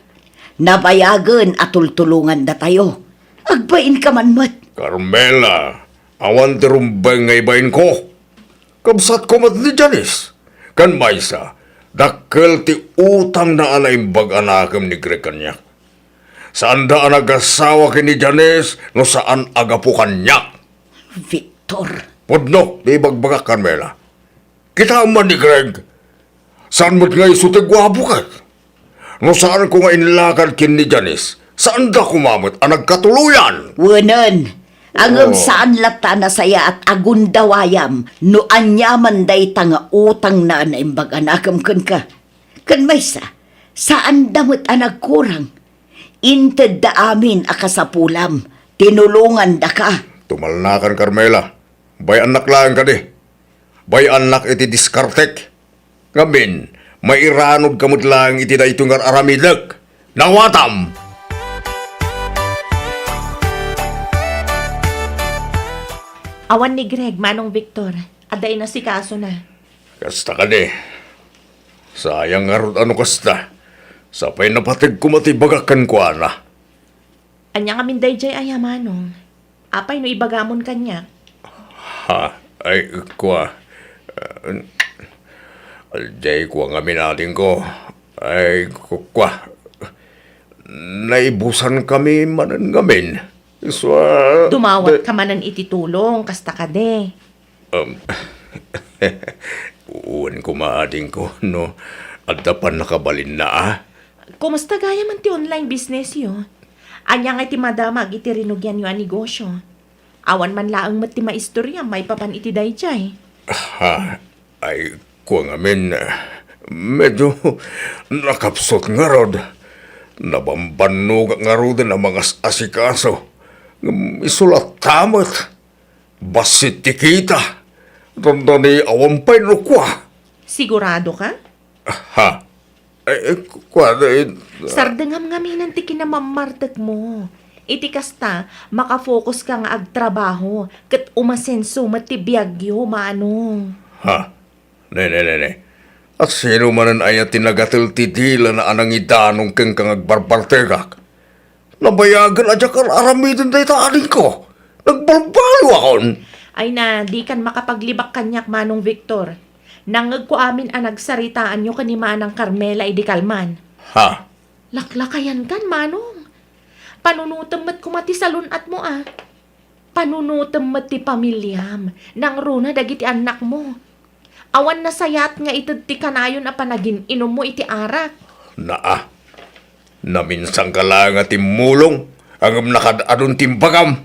Nabayagen a tultulongandatayo. Agbainka man met. Carmela, awan ti rumbeng nga ibainko. Kabsatko met ni Janice. Ken maysa, dakkel ti utangna a naimbag a nakem ni Greg kaniak. Saanda a nagasawa ken ni Janice no saan a gapu kaniak. Victor. Pudno ti ibagbagak, Carmela. Kitaem man ni Greg. Saan met nga isu ti guapo ket? No saanko nga inlakad ken ni Janice, saanda koma met a nagkatuloyan. Wenen, ngem Oh. saan latta a nasayaat a gundawayam no aniaman dayta nga utangna a naimbag a nakem kenka. Ken maysa, saanda met a nagkurang. Intedda amin a kasapulam, tinulongandaka. Tumalnakan, Carmela. Bay-annak laeng kadi. Bay-annak iti diskartek. Ngamin, mairanudka met laeng iti daytoy nga ar-aramidek. Nawatam! Awan ni Greg, Manong Victor. Adda inasikasona. Kasta kadi. Sayang ngarud a no kasta. Sapay napateg koma ti ibagak kenkuana. Ania ngamin daydiay aya, Manong? Apay no ibagamon kaniak? Ha? Ay, kua. Ah, diay kua ngamin, adingko. Ay, ku-, kua. Naibusan kami manen ngamin. So, ah, Dumawat de- ka manen iti tulong, kasta kadi. Um, wen koma, adingko, no adda pannakabalinna, a? Kumusta gayam ti online business yo? Ania ngay ti madamag iti rinugian yo a negosyo? Awan man laeng met ti maistorya maipapan iti daydiay. Ha? Ay, kua ngamin, medyo nakapsut ngarud. Nabambannogak ngaruden a mangas-asikaso. Ngem isu latta met. Bassit ti kita. Dandani awan pay no kua. Sigurado ka? Ha? Eh, eh, kua, eh, Sardengam ngaminen ti kinamammartekmo. Iti kasta, makafocus ka nga agtrabaho, ket umasenso met ti biagyo, Manong. Ha? Ne, ne, ne, ne. A sino manen aya ti nagatel ti dilana a nangidanong kenka nga agbarbartegak? Nabayagen a diak ar-aramiden dayta, adingko. Nagbalbaliwakon. Ay na, dikan makapaglibak kaniak, Manong Victor. Nangngegko amin a nagsaritaanyo ken ni Manang Carmela idi kalman. Ha? Laklakayankan, Manong. Panunotem met koma ti salun-atmo, a. Panunotem met ti pamiliam, nangruna dagiti annakmo. Awan nasayaat nga ited ti kanayon a panagin-inummo iti arak. Naa, naminsanka laeng a timmulong, ngem nakaad-adun ti imbagam.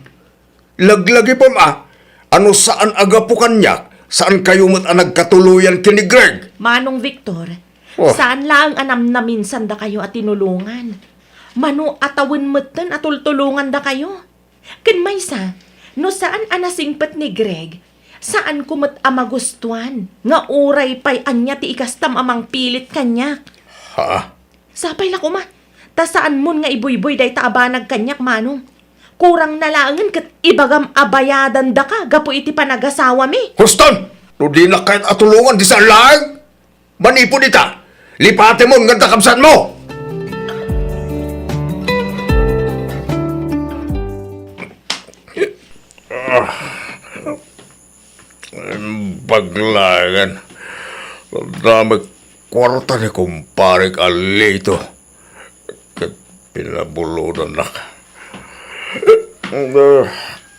Laglagipem a, a no saan a gapu kaniak, saankayo met a nagkatuloyan ken ni Greg. Manong Victor, Oh. Saan laeng a namnaminsandakayo a tinulongan. Mano a tawen metten a tultulongandakayo. Ken maysa, no saan a nasingpet ni Greg, saanko met a magustuan nga uray pay ania ti ikastam a mangpilit kaniak. Ha? Sapay la koma, ta saanmon nga ibuybuy dayta a banag kaniak, Manong. Kurang na laengen ket ibagam a bayadandaka gapu iti panagasawami. Huston! No dinak kayat a tulongan, di saan laeng! Manipud ita, lipatemon nga adda kabsatmo! Ah, baglagan. Damag kuarta ni kumparek a lito. Ket pinabulodannak. Ah,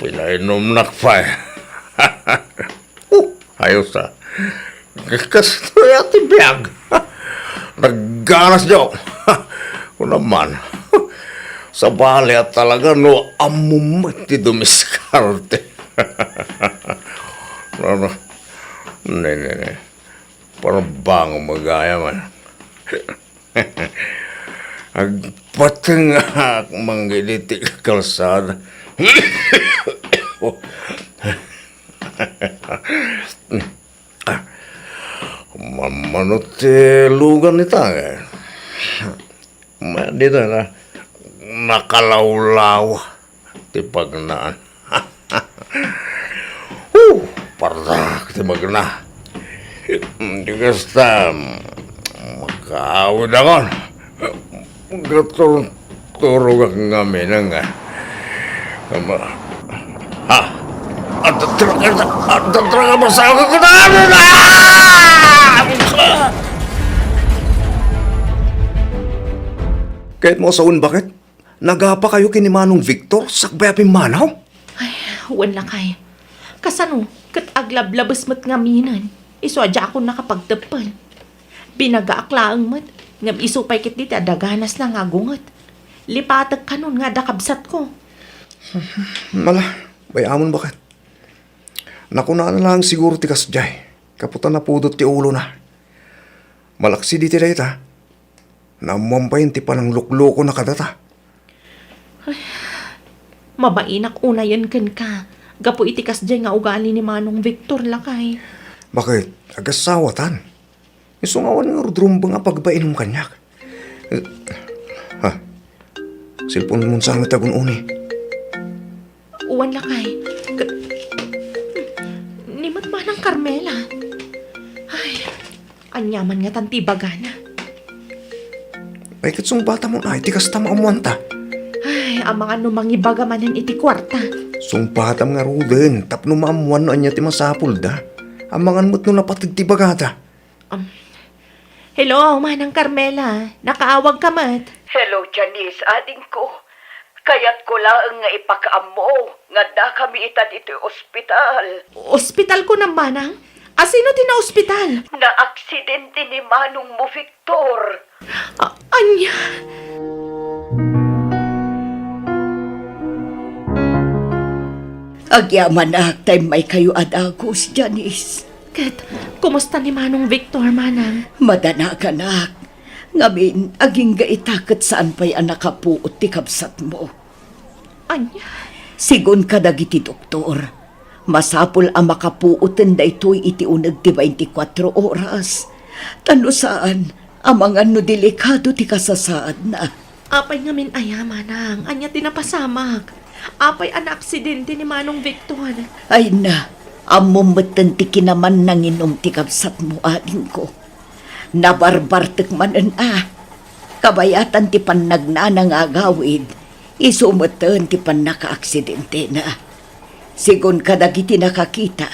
pinainumnak pay. Uh, ayos, ah. Kastoy a ti biag. Nagganas, Joe. Kuna man. Sabali a talaga no ammom met ti dumiskarte. No, no. Ne, ne, ne. Parang bango magaya man. Agpatengak mangged iti kalsada. Mammano ti lugan ita, eh. Ma-, dita na, nakalawlaw ti pagnaan. Huh! Pardak ti magna. Di kasta, makaawid akon. Gaturturogak ngamin nga. Ama. Ha? Adda talaga, adda talaga masakit ko na. Ano na? Kayatmo a sawen, baket? Nagapakayo ken ni Manong Victor sakbay a pimmanaw? Ay, wen lakay. Kasano ket aglablabes met ngaminen, isu a diakon nakapagteppel. Binagaak laeng met, ngem isu pay ketdi ti adda ganasna nga agunget. Lipatek kanon nga adda kabsatko. Ala, bay-amon, baket. Nakunana laeng siguro ti kasdiay, gapu ta napudot ti ulona. Malaksi ditoy dayta, naammoan pay ti panangluklukona kadata. Ay, mabainak unayen kenka, gapu iti kasdiay nga ugali ni Manong Victor, lakay. Baket, agasawatan. Isu nga awan ngarud rumbeng a pagbainum kaniak. Ha? Cellphone-mon sa met agun-uni. Wen lakay. K-, ni met Manang Carmela. Ay, ania man ngatan ti ibagana? Ay, ket sungbatamon ay, ti kasta maammoanta. Ay, Amangan no mangibaga manen iti kuarta. Sungpatam ngaruden tapno maammuan no ania ti masapulda. Amangan met no napateg ti bagada. Um, hello, Manang Carmela. Nakaawag ka met? Hello, Janice, adingko. Kayatko laeng nga ipakaammo nga addakami ita ditoy ospital. Ospital kunam, Manang? Asino ti naospital? Naaksidente ni manongmo, Victor. A-, ania? Agyamanak ta immaykayo a dagus, Janice. Ket, kumusta ni Manong Victor, Manang? Madanaganak. Ngamin, agingga ita ket saan pay a nakapuot ti kabsatmo. Ania? Sigun kadagiti doktor, masapul a makapuoten daytoy iti uneg ti baintikwatro oras. Ta no saan, amangan no delikado ti kasasaadna. Apay ngamin aya, Manang? Ania ti napasamak? Apay a naaksidente ni Manong Victor? Ay na, ammom metten ti kinaman nanginom ti kabsatmo, adingko. Nabarbartek manen a. Kabayatan ti pannagnana nga agawid, isu metten ti pannakaaksidentena. Sigun kadagiti nakakita,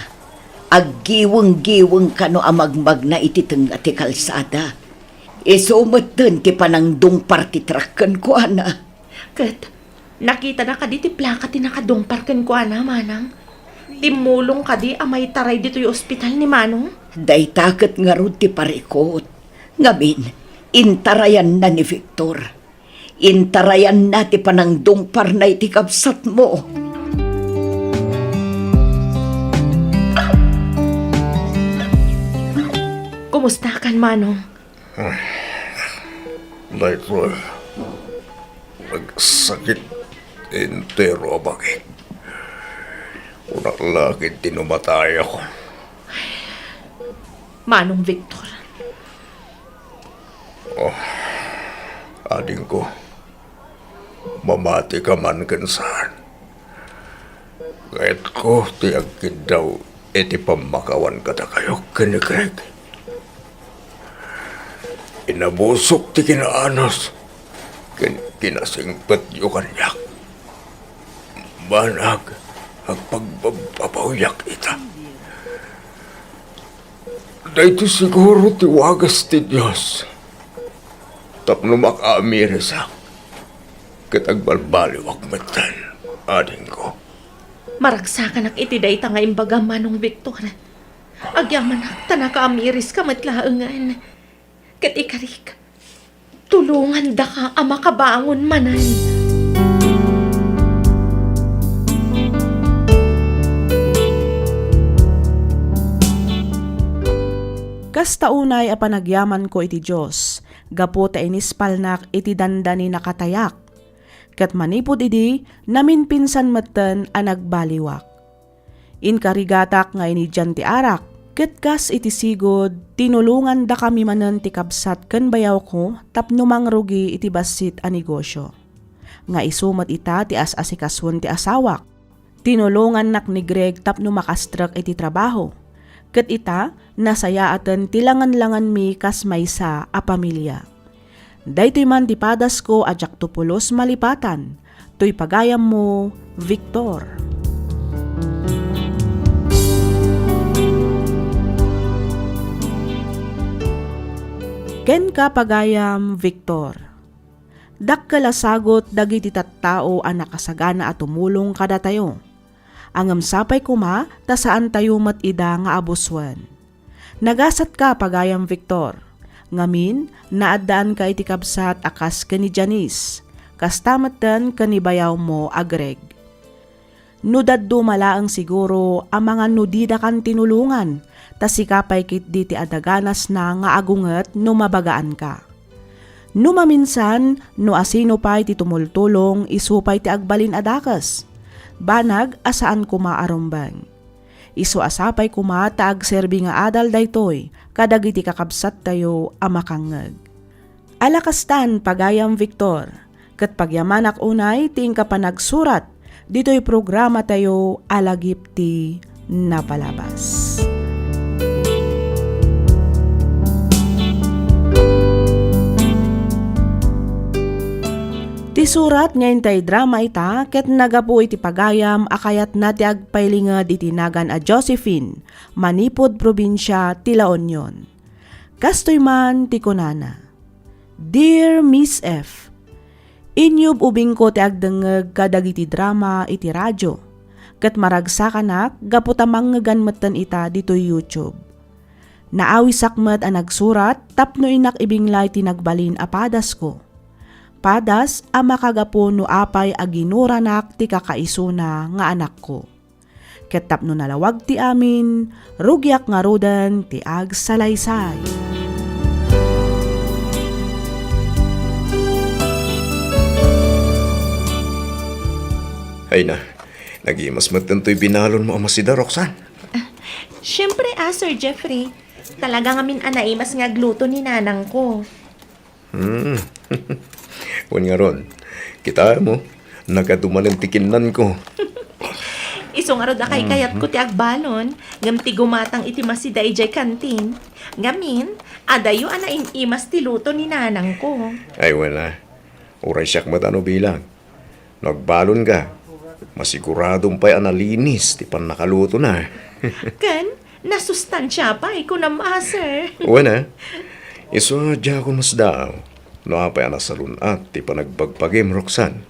aggiweng-giweng kano a magmagna iti tengnga ti kalsada. Isu metten ti panangdungpar ti truck kenkuana. Ket, nakitana kadi ti plaka ti nakadungpar kenkuana, Manang? Timmulong kadi a maitaray ditoy ospital ni Manong? Dayta ket ngarud ti parikut. Ngamin, intarayanna ni Victor. Intarayanna ti panangdungparna iti kabsatmo. Kumusta kan, Manong? Daytoy, nagsakit entero a bangik. Kunak la ket ti no matayakon. Manong Victor. Oh, adingko, mamati ka man ken saan. Kayatko ti agkiddaw iti pammakawan kadakayo ken ni Greg. Inabusok ti kinaanus ken kinasingpetyo kaniak. Banag, agpagbabbabawiak ita. Daytoy siguro ti wagas ti Dios tapno makaamirisak ket agbalbaliwak metten, adingko. Maragsakanak iti dayta nga imbagam, Manong Victor. Agyamanak ta nakaamiriska met laengen. Ket ikarik, tulongandaka a makabangon manen. Kasta unay a panagyamanko iti Dios, gapu ta inispalnak iti dandani nakatayak. Ket manipud idi, naminpinsan metten a nagbaliwak. Inkarigatak nga inidian ti arak, ket kas iti sigud, tinulongandakami manen ti kabsat ken bayawko tapno mangrugi iti bassit a negosio. Nga isu met ita ti as-asikasuen ti asawak. Tinulongannak ni Greg tapno makastrek iti trabaho. Ket ita, nasayaaten ti langan-langanmi kas maysa a pamilia. Daytoy man ti padasko a diakto pulos malipatan. Toy pagayammo, Victor. Kenka, pagayam Victor. Dakkel a sagut dagiti tattao a nakasagana a tumulong kadatayo. Ngem sapay koma ta saantayo met ida nga abusuen. Nagasatka, pagayam Victor. Ngamin, naaddaanka iti kabsat a kas ken ni Janice, kasta metten ken ni bayawmo a Greg. No dadduma laeng siguro, amangan no didakan tinulongan, ta sika pay ketdi ti adda ganasna nga agunget no mabagaanka. No maminsan, no asino pay ti tumultulong, isu pay ti agbalin a dakes. Banag a saan koma a rumbeng. Isu a sapay koma ta agserbi nga adal daytoy kadagiti kakabsattayo a makangngeg. Ala kastan, pagayam Victor, ket pagyamanak unay ti inka panagsurat ditoy programatayo a Lagip ti Napalabas. Ti surat nga intay drama ita ket naggapu iti pagayam a kayatna ti agpailinged iti nagan a Josephine, manipud probinsia ti La Union. Kastoy man ti kunana, "Dear Miss F, inyub-ubingko ti agdengngeg kadagiti drama iti radio, ket maragsakanak gapu ta mangngegan metten ita ditoy YouTube. Naawisak met a nagsurat tapno innak ibinglay ti nagbalin a padasko. Padas a makagapu no apay a ginuranak ti kakaisuna nga anakko. Ket tapno nalawag ti amin, rugiak ngaruden ti agsalaysay." Ay na, nagimas met daytoy binalonmo a masida, Roxanne. Siempre, ah, Sir Jeffrey. Talaga ngamin a naimas nga agluto ni nanangko. Hmm. Wen ngarud, kitaem, nagadu manen ti kinnanko. Isu ngarud a kaykayatko ti agbalon, ngem ti gumatang iti masida idiay kantin. Ngamin, adayo a naim-imas ti luto ni nanangko. Ay, wen a. Uray siak met a no bilang. No agbalonka, masiguradom pay a nalinis ti pannakalutona. Ken, nasustansia pay, kunam a, sir. Wen a, isu a diakon masdaaw no apay a nasalun-at ti panagbagbagim, Roxanne.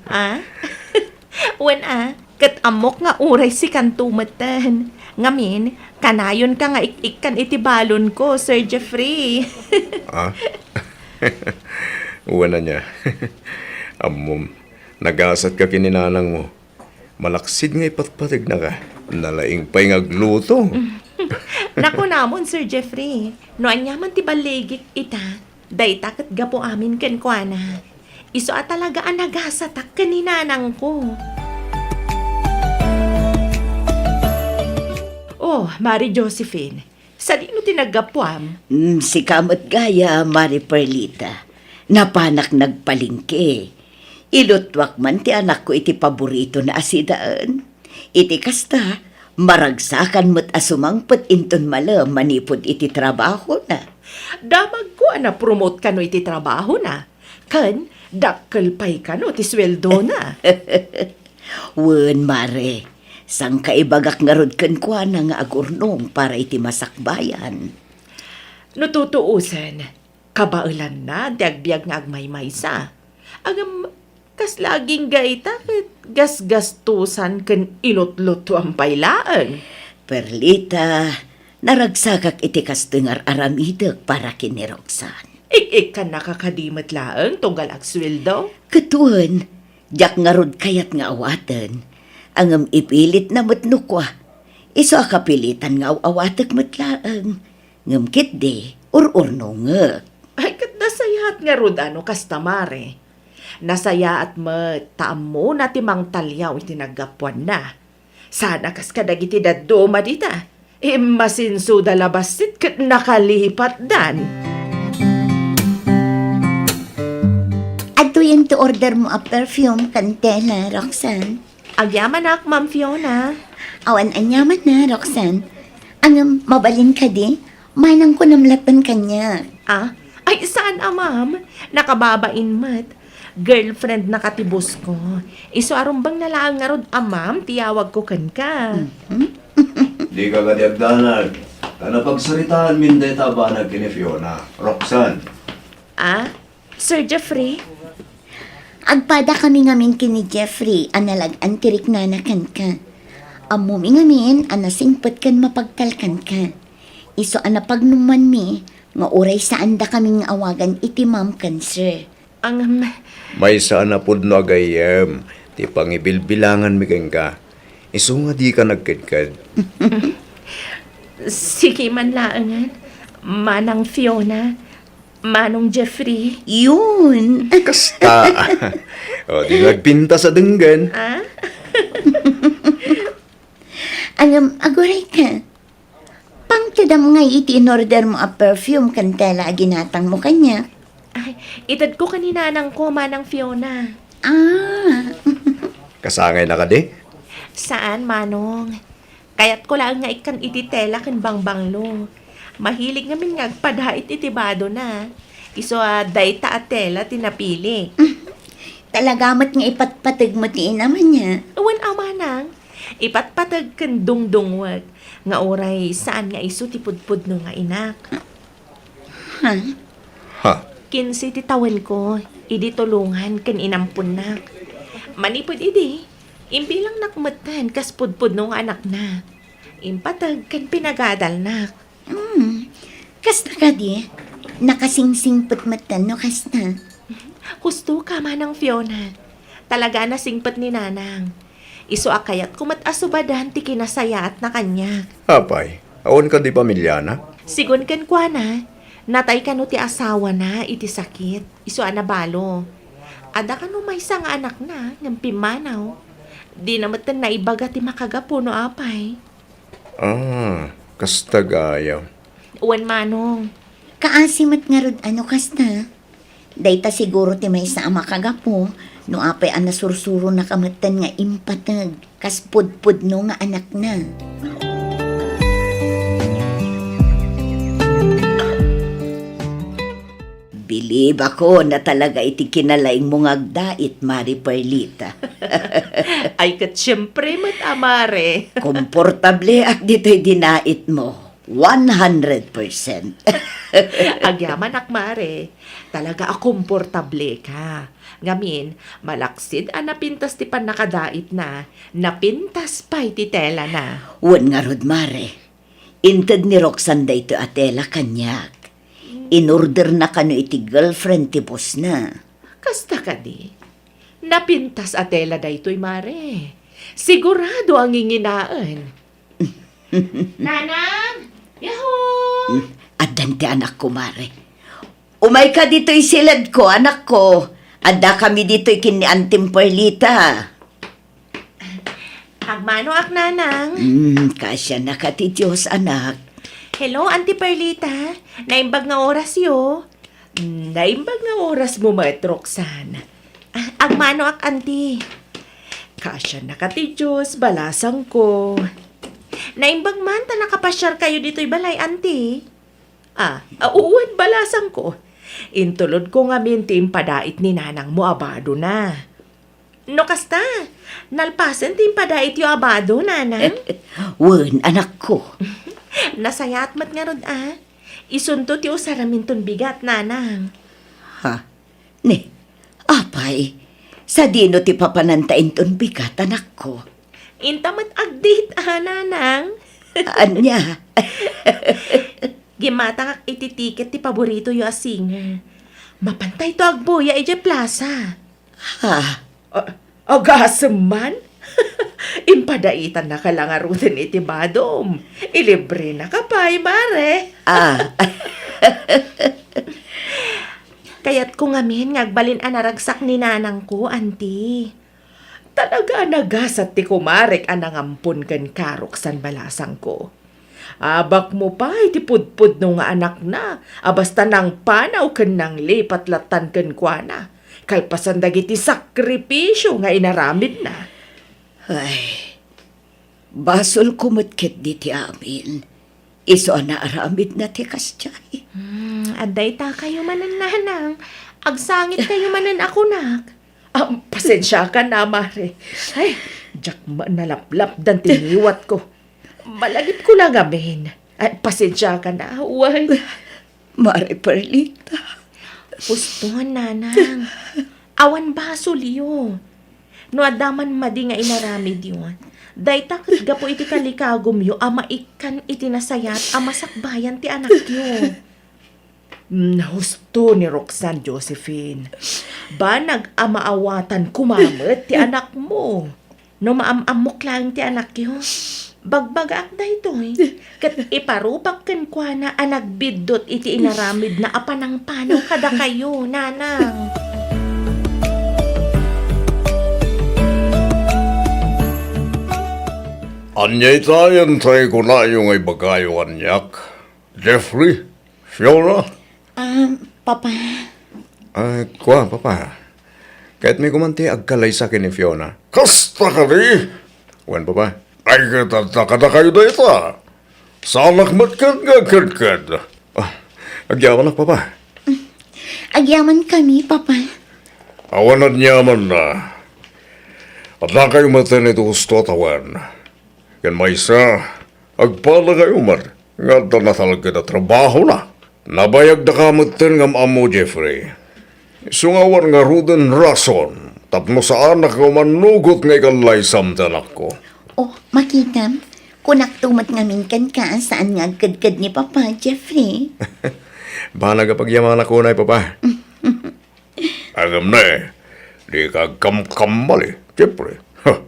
Ah? Wen a, ket ammok nga uray sikanto metten. Ngamin, kanayonka nga ik-ikkan iti balonko, Sir Jeffrey. Ah? Wen ania. Ammom, nagasatka ken ni nanangmo. Malaksid nga ipatpategnaka, nalaing pay nga agluto. Nakunamon, Sir Jeffrey, no ania man ti balligik ita, dayta ket gapu amin kenkuana. Isu a talaga a nagasatak ken ni nanangko. Oh, Mari Josephine, sadino ti naggapuam? Mm, sika met gaya, Mari Perlita. Napanak nagpalengke. Ilutuak man ti anakko iti paboritona a sidaen. Iti kasta, maragsakan met a sumangpet inton malem manipud iti trabahona. Damagko a napromote kano iti trabahona. Ken, dakkel pay kano ti sueldona. Wen, Mare. Sangkaibagak ngarud kenkuana nga agurnong para iti masakbayan. No tutuosen, kabaelanna ti agbiag nga agmaymaysa. Ngem, kasla agingga ita ket gasgastosan ken inutlutuan pay laeng. Perlita, naragsakak iti kastoy nga ar-aramidek para ken ni Roxanne. Ik-ikkannaka kadi met laeng tunggal agsueldo? Ket wen, diak ngarud kayat nga awaten. Ngem ipilitna met no kua. Isu a kapilitan nga aw-awatek met laeng. Ngem ketdi, ur-urnongek. Ay, ket nasayaat ngarud a no kasta, Mare. Nasayaat met ta ammona ti mangtaliaw iti naggapuanna. Sana kas kadagiti dadduma dita, immasinsoda la bassit ket nakalipatdan. Adtoyen ti ordermo a perfume ken tela, Roxanne. Agyamanak, Ma'am Fiona. Awan aniamanna, Roxanne. Ngem, mabalin kadi, manangko namlaten kaniak. Ah? Ay, saan a ma'am? Nakababain met. Girlfriendnaka ti boss ko. Isu a rumbengna laeng ngarud a ma'am ti yawagko kenka. Mhm. Dika kadi agdanag. Ta napagsaritaanmin dayta a banag ken ni Fiona. Roxanne. Ah? Sir Jeffrey? Agpadakami ngamin ken ni Jeffrey a nalag-an ti riknana kenka. Ammomi ngamin a nasingpet ken mapagtalkanka. Isu a napagnumanmi nga uray saandakami nga awagan iti ma'am ken sir. Ang Maysa a napudno a gayyem ti pangibilbilanganmi kenka. Isu nga dika nagkedked. Sige man laengen, Manang Fiona, Manong Jeffrey. Yun. Kasta. O, di nagpintas a denggen. Ah? Ngem, aguray ka. Pangtedam ngay iti inordermo a perfume ken tela a ginatangmo kaniak. Ay, itedko ken ni nanangko, Manang Fiona. Ah. Kasangayna kadi? Saan, Manong. Kayatko laeng nga ikkan iti tela ken bangbanglo. Mahilig ngamin nga agpadait iti badona. Isu a dayta a tela ti napilik. Talaga met nga ipatpateg mo ti inam ania? Wen a manang, ipatpateg ken dungdungwek nga uray saan nga isu ti pudpudno nga inak. Ha? Ha? Kinse ti tawenko idi tulongan ken inamponnak. Manipud idi, imbilangnak metten kas pudpudno nga anakna. Impateg ken pinagadalnak. Hmm. Kasta kadi, nakasingsingpet metten no kasta. Husto ka, Manang Fiona. Talaga a nasingpet ni Nanang. Isu a kayatko met a subadan ti kinasayaatna kaniak. Apay, awan kadi pamiliana? Sigun kenkuana, natay kano ti asawana iti sakit, isu a nabalo. Adda kano maysa nga anakna ngem pimmanaw. Dina metten naibaga ti makagapu no apay. Ah, kasta gayam. Wen manong. Kaasi met ngarud a no kasta. Dayta siguro ti maysa a makagapu no apay a nasursuronaka metten nga impateg kas pudpudno nga anakna. Bilibakon a talaga iti kinalaingmo nga agdait, Mare Perlita. Ay, ket siempre met a, Mare. Komportableak ditoy dinaitmo. One hundred percent. Agyamanak, Mare. Talaga a komportableka. Ngamin, malaksid a napintas ti pannakadaitna, napintas pay ti telana. Wen ngarud, Mare. Inted ni Roxanne daytoy a tela kaniak. Inorderna kano iti girlfriend ti bossna. Kasta kadi? Napintas a tela daytoy, Mare. Sigurado a nginginaen. Nanang! Yahoo! Hmm, addan ti anakko, Mare. Umayka ditoy siledko, anakko. Addakami ditoy ken ni Antim Perlita. Agmanoak, Nanang. Hmm, kaasianaka ti Dios, anak. Hello, Auntie Perlita. Naimbag nga orasyo. Hmm, naimbag nga orasmo met, Roxanne. Ah, agmanoak, Auntie. Kaasianaka ti Dios, balasangko. Naimbag man ta nakapasiarkayo ditoy balay, Auntie. Ah, a, wen, balasangko. Intulodko ngamin ti impadait ni nanangmo a badona. No kasta, nalpasen ti impadaityo a bado, nanang? Wen, anakko. Nasayaat met ngarud a. Isunto ti usaraminton bigat, nanang. Ha? Ni, apay, sadino ti papananta inton bigat, anakko? Inta met agdate a, nanang. Ania? Gimmatangak iti tiket ti paboritoyo a singer. Mapantayto agbuya idiay plaza. Ha? A-, agasem man? Impadaitannaka la ngaruden iti badom. Ilibrenaka pay, Mare. Ah. Kayatko ngamin nga agbalin a naragsak ni nanangko, Auntie. Talaga a nagasat ti kumarek a nangampon kenka, Roxanne, balasangko. Abakmo pay ti pudpudno nga anakna a basta nangpanaw ken nanglipat lattan kenkuana, kalpasan dagiti sakripisio nga inaramidna. Ay, basolko met ketdi ti amin. Isu a naaramidna ti kasdiay. Hmm, adda itakayo manen, nanang. Agsangitkayo manen a kunak. Ah, pasensiakan a, Mare. Ay, diak ma-, nalaplapdan ti ngiwatko. Malagipko la ngamin. Ay, pasensiakan a, wen. Mare Perlita. Husto, nanang. Awan basolyo. No adda man madi nga inaramidyo, dayta ket gapu iti kalikagumyo a maikkan iti nasayaat a masakbayan ti anakyo. Mm, husto ni Roxanne, Josephine. Banag a maawatan koma met ti anakmo. No maam-ammok laeng ti anakyo, bagbagaak daytoy, ket iparupak kenkuana a nagbiddut iti inaramidna a panangpanaw kadakayo, nanang. Ania ita yan tay kunayo nga ibagayo kaniak? Jeffrey? Fiona? Ah, Papa. Ah, kua, Papa. Kayatmi koman ti agkalaysa ken ni Fiona. Kasta kadi? Wen, Papa. Ay, ket adda kadakayo dayta. Saanak met ket nga agkedked. Ah, agyamanak, Papa. Agyamankami, Papa. Awan aniamanna. Addakayo metten iti husto a tawen. Ken maysa, agpalakayo met nga adda natalged a trabahona. Nabayagdaka metten nga am-ammo, Jeffrey. Isu nga awan ngaruden rason tapno saanak nga umanugot nga ikallaysam ti anakko. Oh, makitam, kunakto met ngamin kenka a saan nga agkedked ni Papa, Jeffrey. Banag a pagyamanak unay, Papa. Agam ne, dika agkamkamali, Jeffrey. Ha,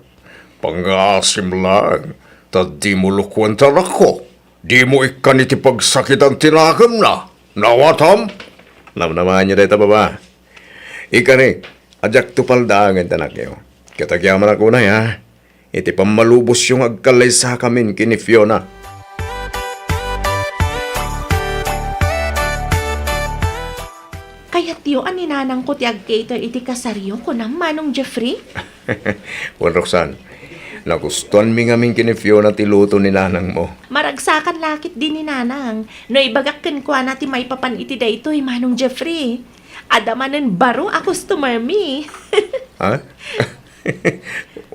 pangngaasim laeng, ta dimo lukuen ti anakko. Dimo ikkan iti pagsakitan ti nakemna. Nawatam? Namnamaanyo dayta, Papa. Ikari, a diakto paldaangen ti anakyo. Ket agyamanak unay, ha? Iti pammalubosyo nga agkallaysakamin ken ni Fiona. Kayatyo a ni nanangko ti ag-cater iti kasaryo, kunam, Manong Jeffrey? Wen, Roxanne, nagustuanmi ngamin ken ni Fiona ti luto ni nanangmo. Maragsakan la ketdi ni nanang no ibagak kenkuana ti maipapan iti daytoy, Manong Jeffrey. Adda manen baro a customer mi. Ha?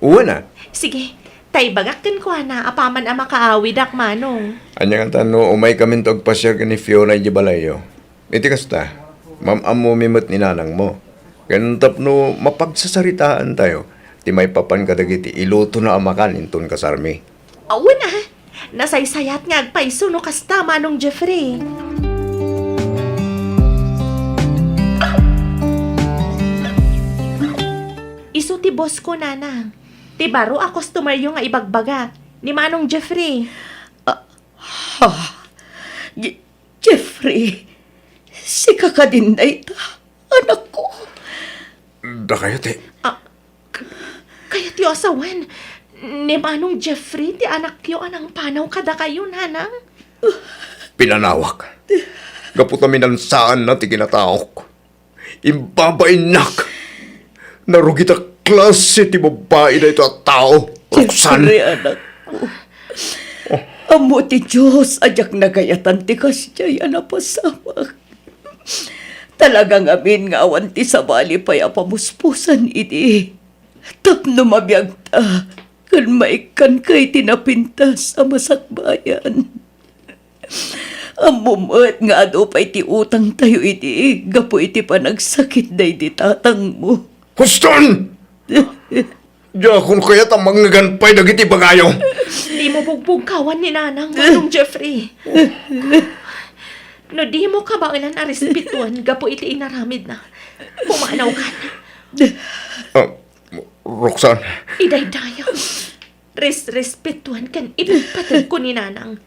Wen a. Sige, ta ibagak kenkuana apaman a makaawidak, Manong. Ania ngata no umaykaminto agpasiar ken ni Fiona idiay balayyo? Iti kasta, mam-ammomi met ni nanangmo. Ken tapno mapagsasaritaantayo ti maipapan kadagiti ilutona a makan inton kasarmi. Awan a, nasaysayat nga agpayso no kasta, Manong Jeffrey. Isu ti boss ko, Nanang. Ti baro a customer yo nga ibagbagak, ni Manong Jeffrey. Ah, ha? Je-, Jeffrey, sika kadin dayta, anakko? Dakayo ti Ah, k-, kayatyo a sawen, ni Manong Jeffrey ti anakyo a nangpanaw kadakayo, Nanang? Pinanawak. Gapu ta minansaanna ti kinataok. Imbabainnak. Narugit a klase ti babbai daytoy a tao, Roxanne. Jeffrey, anakko. Ammo ti Dios a diak nagayatan ti kasdiay a napasamak. Talaga ngamin nga awan ti sabali pay a pamuspusan idi tapno mabiagta ken maikkanka iti napintas a masakbayan. Ammom met nga adu pay ti utangtayo idi gapu iti panagsakit daydi tatangmo. Huston! Diakon kayat a mangngegad pay dagiti ibagayo. Dimo pugpugkawan ni Nanang, Manong Jeffrey. No dimo kabaelan a respetuen gapu iti inaramidna, pumanawkan. Ah, Roxanne. Idaydayaw. Res-, respetuen ken ipatpateg ko ni Nanang.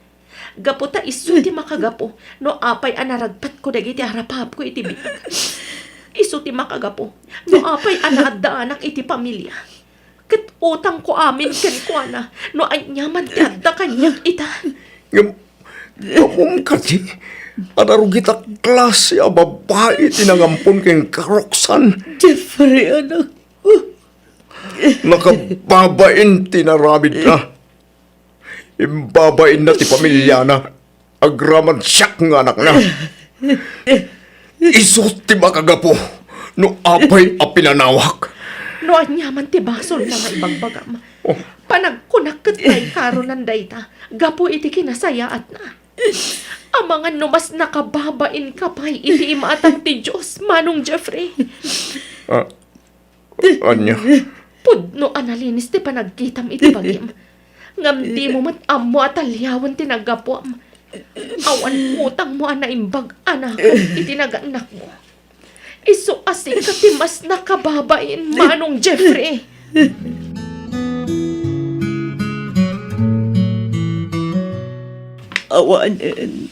Gapu ta isu ti makagapu no apay a naragpatko dagiti arapapko iti biag. Isu ti makagapu no apay a naaddaanak iti pamilia. Ket utangko amin kenkuana no aniaman ti adda kaniak ita. Ngem, ammom kadi a narugit a klase a babbai ti nangampon kenka, Roxanne? Jeffrey, anak. Nakababain ti inaramidna. Imbabainna ti pamiliana. Agraman siak nga anakna. Isu ti makagapu no apay a pinanawak. No aniaman ti basolna nga ibagbagam, panagkunak ket pay karonan dayta gapu iti kinasayaatna. Amangan no mas nakababainka pay iti imatang ti Dios, Manong Jeffrey. Ah, Ania? Pudno a nalinis ti panagkitam iti bagim. Ngem dimo met ammo a taliawen ti naggapuam. Awan utangmo a naimbag a nakem iti naganakmo. Isu a sika ti mas nakababain, Manong Jeffrey. Awanen,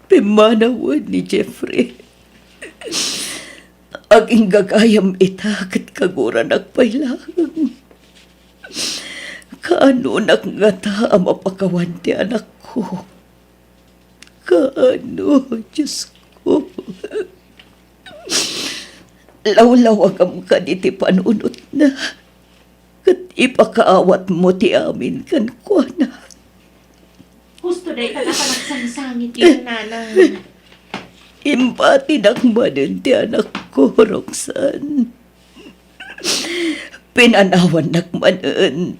pimmanawen ni Jeffrey. Aginggagayam ita ket kaguranak pay laeng. Kaanonak ngata a mapakawan ti anakko? Kaano, Diosko? Lawlawagam kadi ti panunotna, ket ipakaawatmo ti amin kenkuana. Husto dayta a panagsangsangit, Nanang. Imbatinak manen ti anakko. anakko, Roxanne. Pinanawannak manen.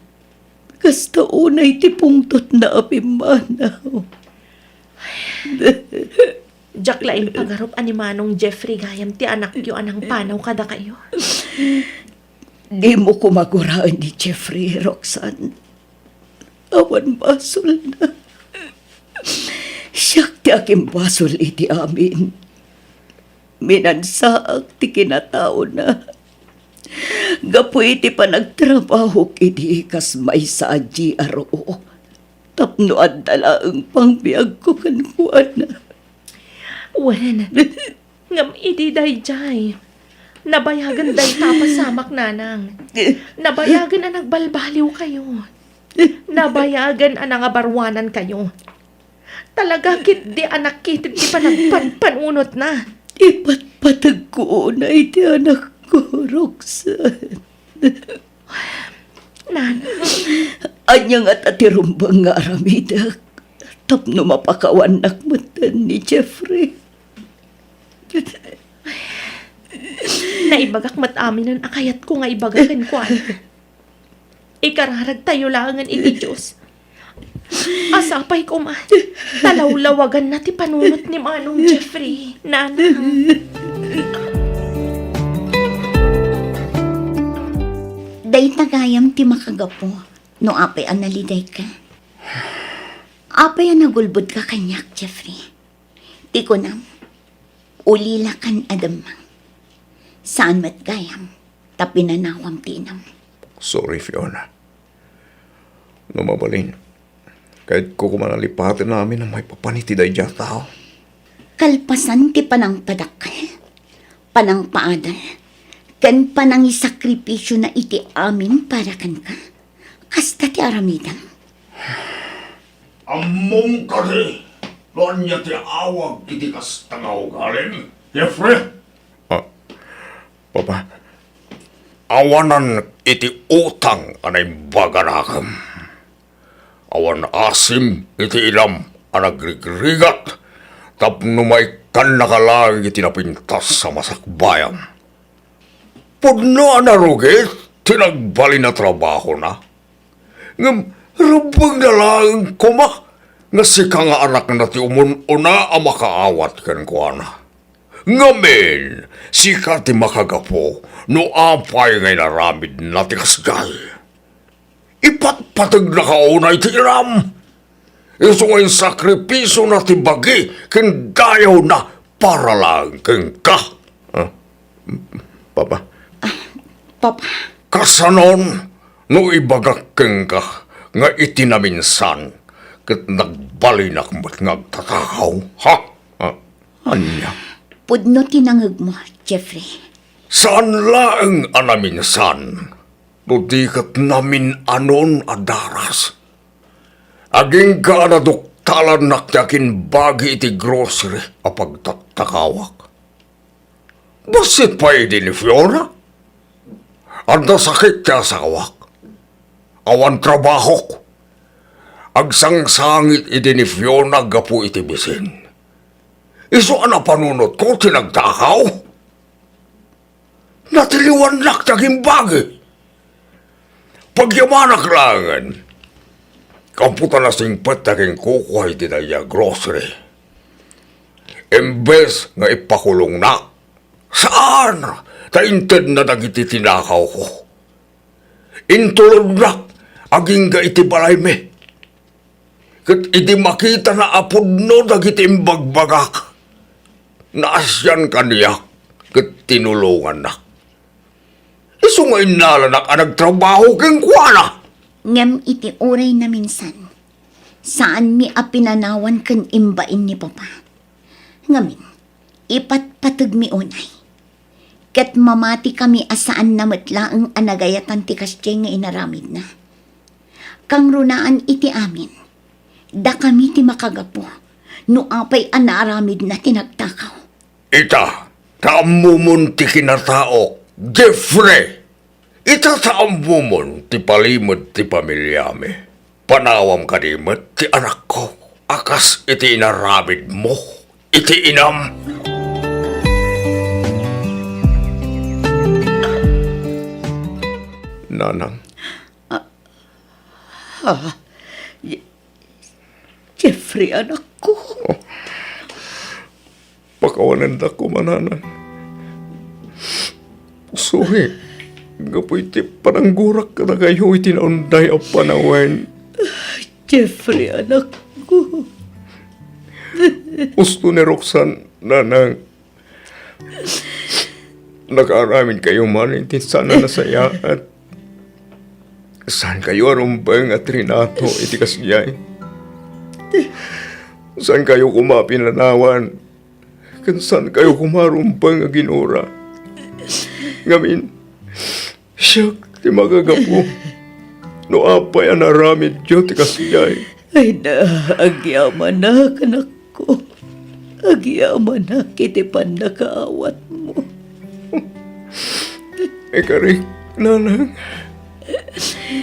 Kasta unay ti pungtotna a pimmanaw. Diak la impagarup a ni Manong Jeffrey gayam ti anakyo a nangpanaw kadakayo. Dimo koma guraen ni Jeffrey, Roxanne. Awan basolna. Siak ti agimbasol iti amin. Minansaak ti kinataona. Gapu iti panagtrabahok idi kas maysa a G R O, tapno adda laeng pangbiagko kenkuana. Wen, ngem idi daydiay, nabayagen dayta a pasamak, nanang. Nabayagen a nagbalbaliwkayo. Nabayagen a nangabaruanankayo. Talaga ketdi a nakited ti panagpanpanunotna. Ipatpategko unay ti anakko, Roxanne. Nanang. Ania ngata ti rumbeng nga aramidek tapno mapakawannak metten ni Jeffrey? Naibagak met aminen a kayatko nga ibaga kenkuana. Ikararagtayo laengen iti Dios. Sapay koma, ta lawlawaganna ti panunot ni Manong Jeffrey, nanang. Dayta gayam ti makagapu no apay a nalidayka. Apay a nagulbodka kaniak, Jeffrey? Ti kunam, ulilakan a demmeng. Saan met gayam ta pinanawam ti inam. Sorry, Fiona. No mabalin, kayatko koma a lipaten amin a maipapan iti daydiay a tao. Kalpasan ti panangpadakkel, panangpaadal, ken panangisakripisiona iti amin para kenka, kasta ti aramidem. Ammom kadi no ania ti awag iti kasta nga ugalim, Jeffrey? Ah, Papa, awanan iti utang a naimbaganakem. Awan asim iti inam a nagrigrigat tapno maikkannaka laeng iti napintas a masakbayam. Pudno a narugit ti nagbalin a trabahona. Ngem rumbengna laeng koma nga sika nga anakna ti umun-una a makaawat kenkuana. Ngamin, sika ti makagapu no apay nga inaramidna ti kasdiay. Ipatpategnaka unay ti inam. Isu nga insakripisiona ti bagi ken dayawna para laeng kenka. Ah, Papa. Ah, Papa. Kasanon no ibagak kenka nga iti naminsan ket nagbalinak met nga agtatakaw, ha? Ah, ania? Pudno ti nangegmo, Jeffrey. Saan laeng a naminsan, no di ket namin-anon a daras. Agingga a naduktalannak ti agimbagi iti grocery a pagtattakawak. Bassit pay idi ni Fiona. Adda sakit ti asawak. Awan trabahok. Agsangsangit idi ni Fiona gapu iti bisin. Isu a napanunotko ti nagtakaw. Natiliwannak ti agimbagi. Pagyamanak laengen. Gapu ta nasingpet ti aginkukua iti daydiay a grocery. Imbes nga ipakulongnak, saan ta intedna dagiti tinakawko. Intulodnak agingga iti balaymi. Ket idi makitana a pudno dagiti imbagbagak, naasian kaniak ket tinulongannak. Isu nga innalanak a nagtrabaho kenkuana. Ngem iti uray naminsan, saanmi a pinanawan ken imbain ni Papa. Ngamin, ipatpategmi unay. Ket mamatikami a saanna met laeng a nagayatan ti kasdiay nga inaramidna. Kangrunaan iti amin, dakami ti makagapu no apay a naaramidna ti nagtakaw. Ita, ta ammomon ti kinataok, Jeffrey! Ita, ta ammomon ti palimed ti pamiliami. Panawam kadi met ti anakko a kas iti inaramidmo iti inam. Nanang. Ah, ah, Je-, Jeffrey, anakko. Oh. Pakawanendak koma, Nanang. Sorry, gapu iti pananggurak kadakayo iti naunday a panawen. Jeffrey, anakko. Usto ni Roxanne, Nanang. Nakaaramidkayo man iti saan a nasayaat. Saankayo a rumbeng a trinato iti kasdiay. Saankayo koma pinanawan, ken saankayo koma rumbeng a ginura. Ngamin, siak ti makagapu no apay a naaramidyo ti kasdiay. Ay na, agyamanak, anakko. Agyamanak iti pannakaawatmo. Ikarik, Nanang.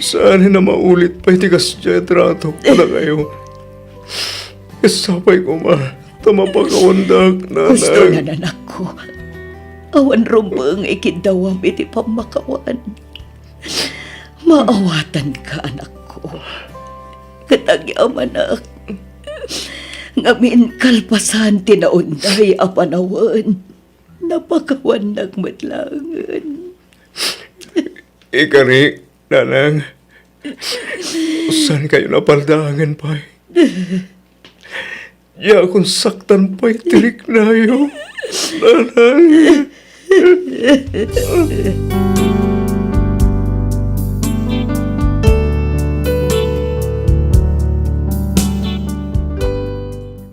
Saan a maulit pay ti kasdiay a trato kadakayo. Ket sapay koma ta mapakawandak, Nanang. Husto nga, anakko. Awan rumbeng ikiddawam iti pammakawan. Maawatanka, anakko. Ket agyamanak. Ngamin kalpasan ti naunday a panawen, napakawannak met laengen. Ikari, Nanang, saankayo napaldaangen pay? Diakon saktan pay ti riknayo, Nanang.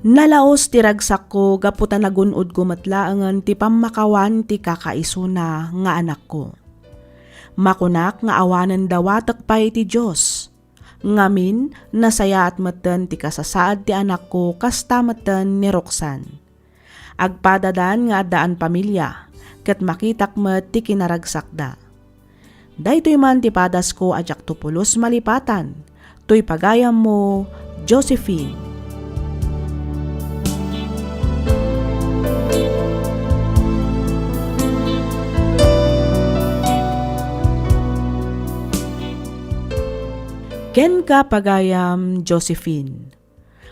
Nalaos ti ragsakko gapu ta nagun-odko met laengen ti pammakawan ti kakaisuna nga anakko. Makunak nga awanen dawatek pay ti Dios. Ngamin, nasayaat metten ti kasasaad ti anakko kasta metten ni Roxanne. Agpadadan nga addaan pamilia, ket makitak met ti kinaragsakda. Daytoy man ti padasko a diakto pulos malipatan, toy pagayammo, Josephine. Kenka, pagayam Josephine.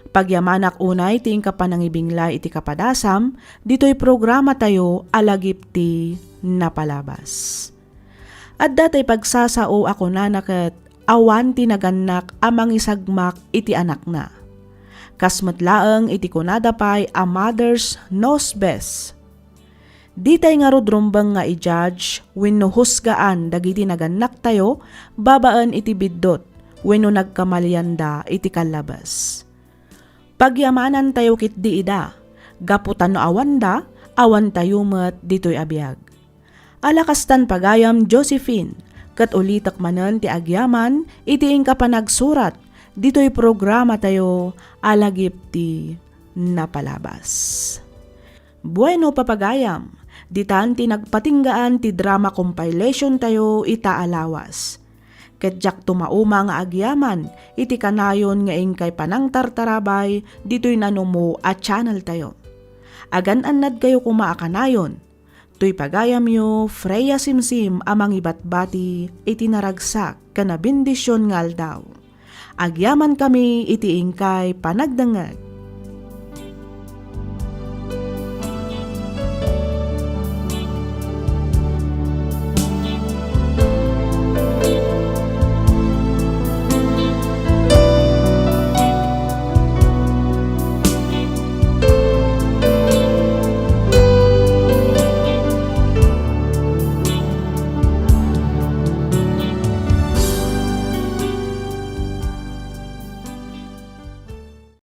Pagyamanak unay ti inka panangibinglay iti kapadasam ditoy programatayo a Lagip ti Napalabas. Adda tay pagsasao a kunana ket awan ti nagannak a mangisagmak iti anakna. Kas met laeng iti kunada pay a mother's knows best. Ditay ngarud rumbeng nga i-judge wenno husgaan dagiti nagannaktayo babaen iti biddut wenno nagkamalianda iti kallabes. Pagyamanantayo ketdi ida, gapu ta no awanda, awantayo met ditoy a biag. Ala kastan pagayam Josephine, ket ulitek manen ti agyaman iti inka panagsurat ditoy programatayo a Lagip ti Napalabas. Bueno, papagayam, ditan ti nagpatinggaan ti drama compilation tayo ita a lawas. Ket diak tumauma nga agyaman iti kanayon nga inkay panangtartarabay ditoy nanumo a channel tayo. Agan-annadkayo koma a kanayon, toy pagayamyo, Freya Simsim a mangibatbati iti naragsak ken a bendision nga aldaw. Agyamankami iti inkay panagdengngeg.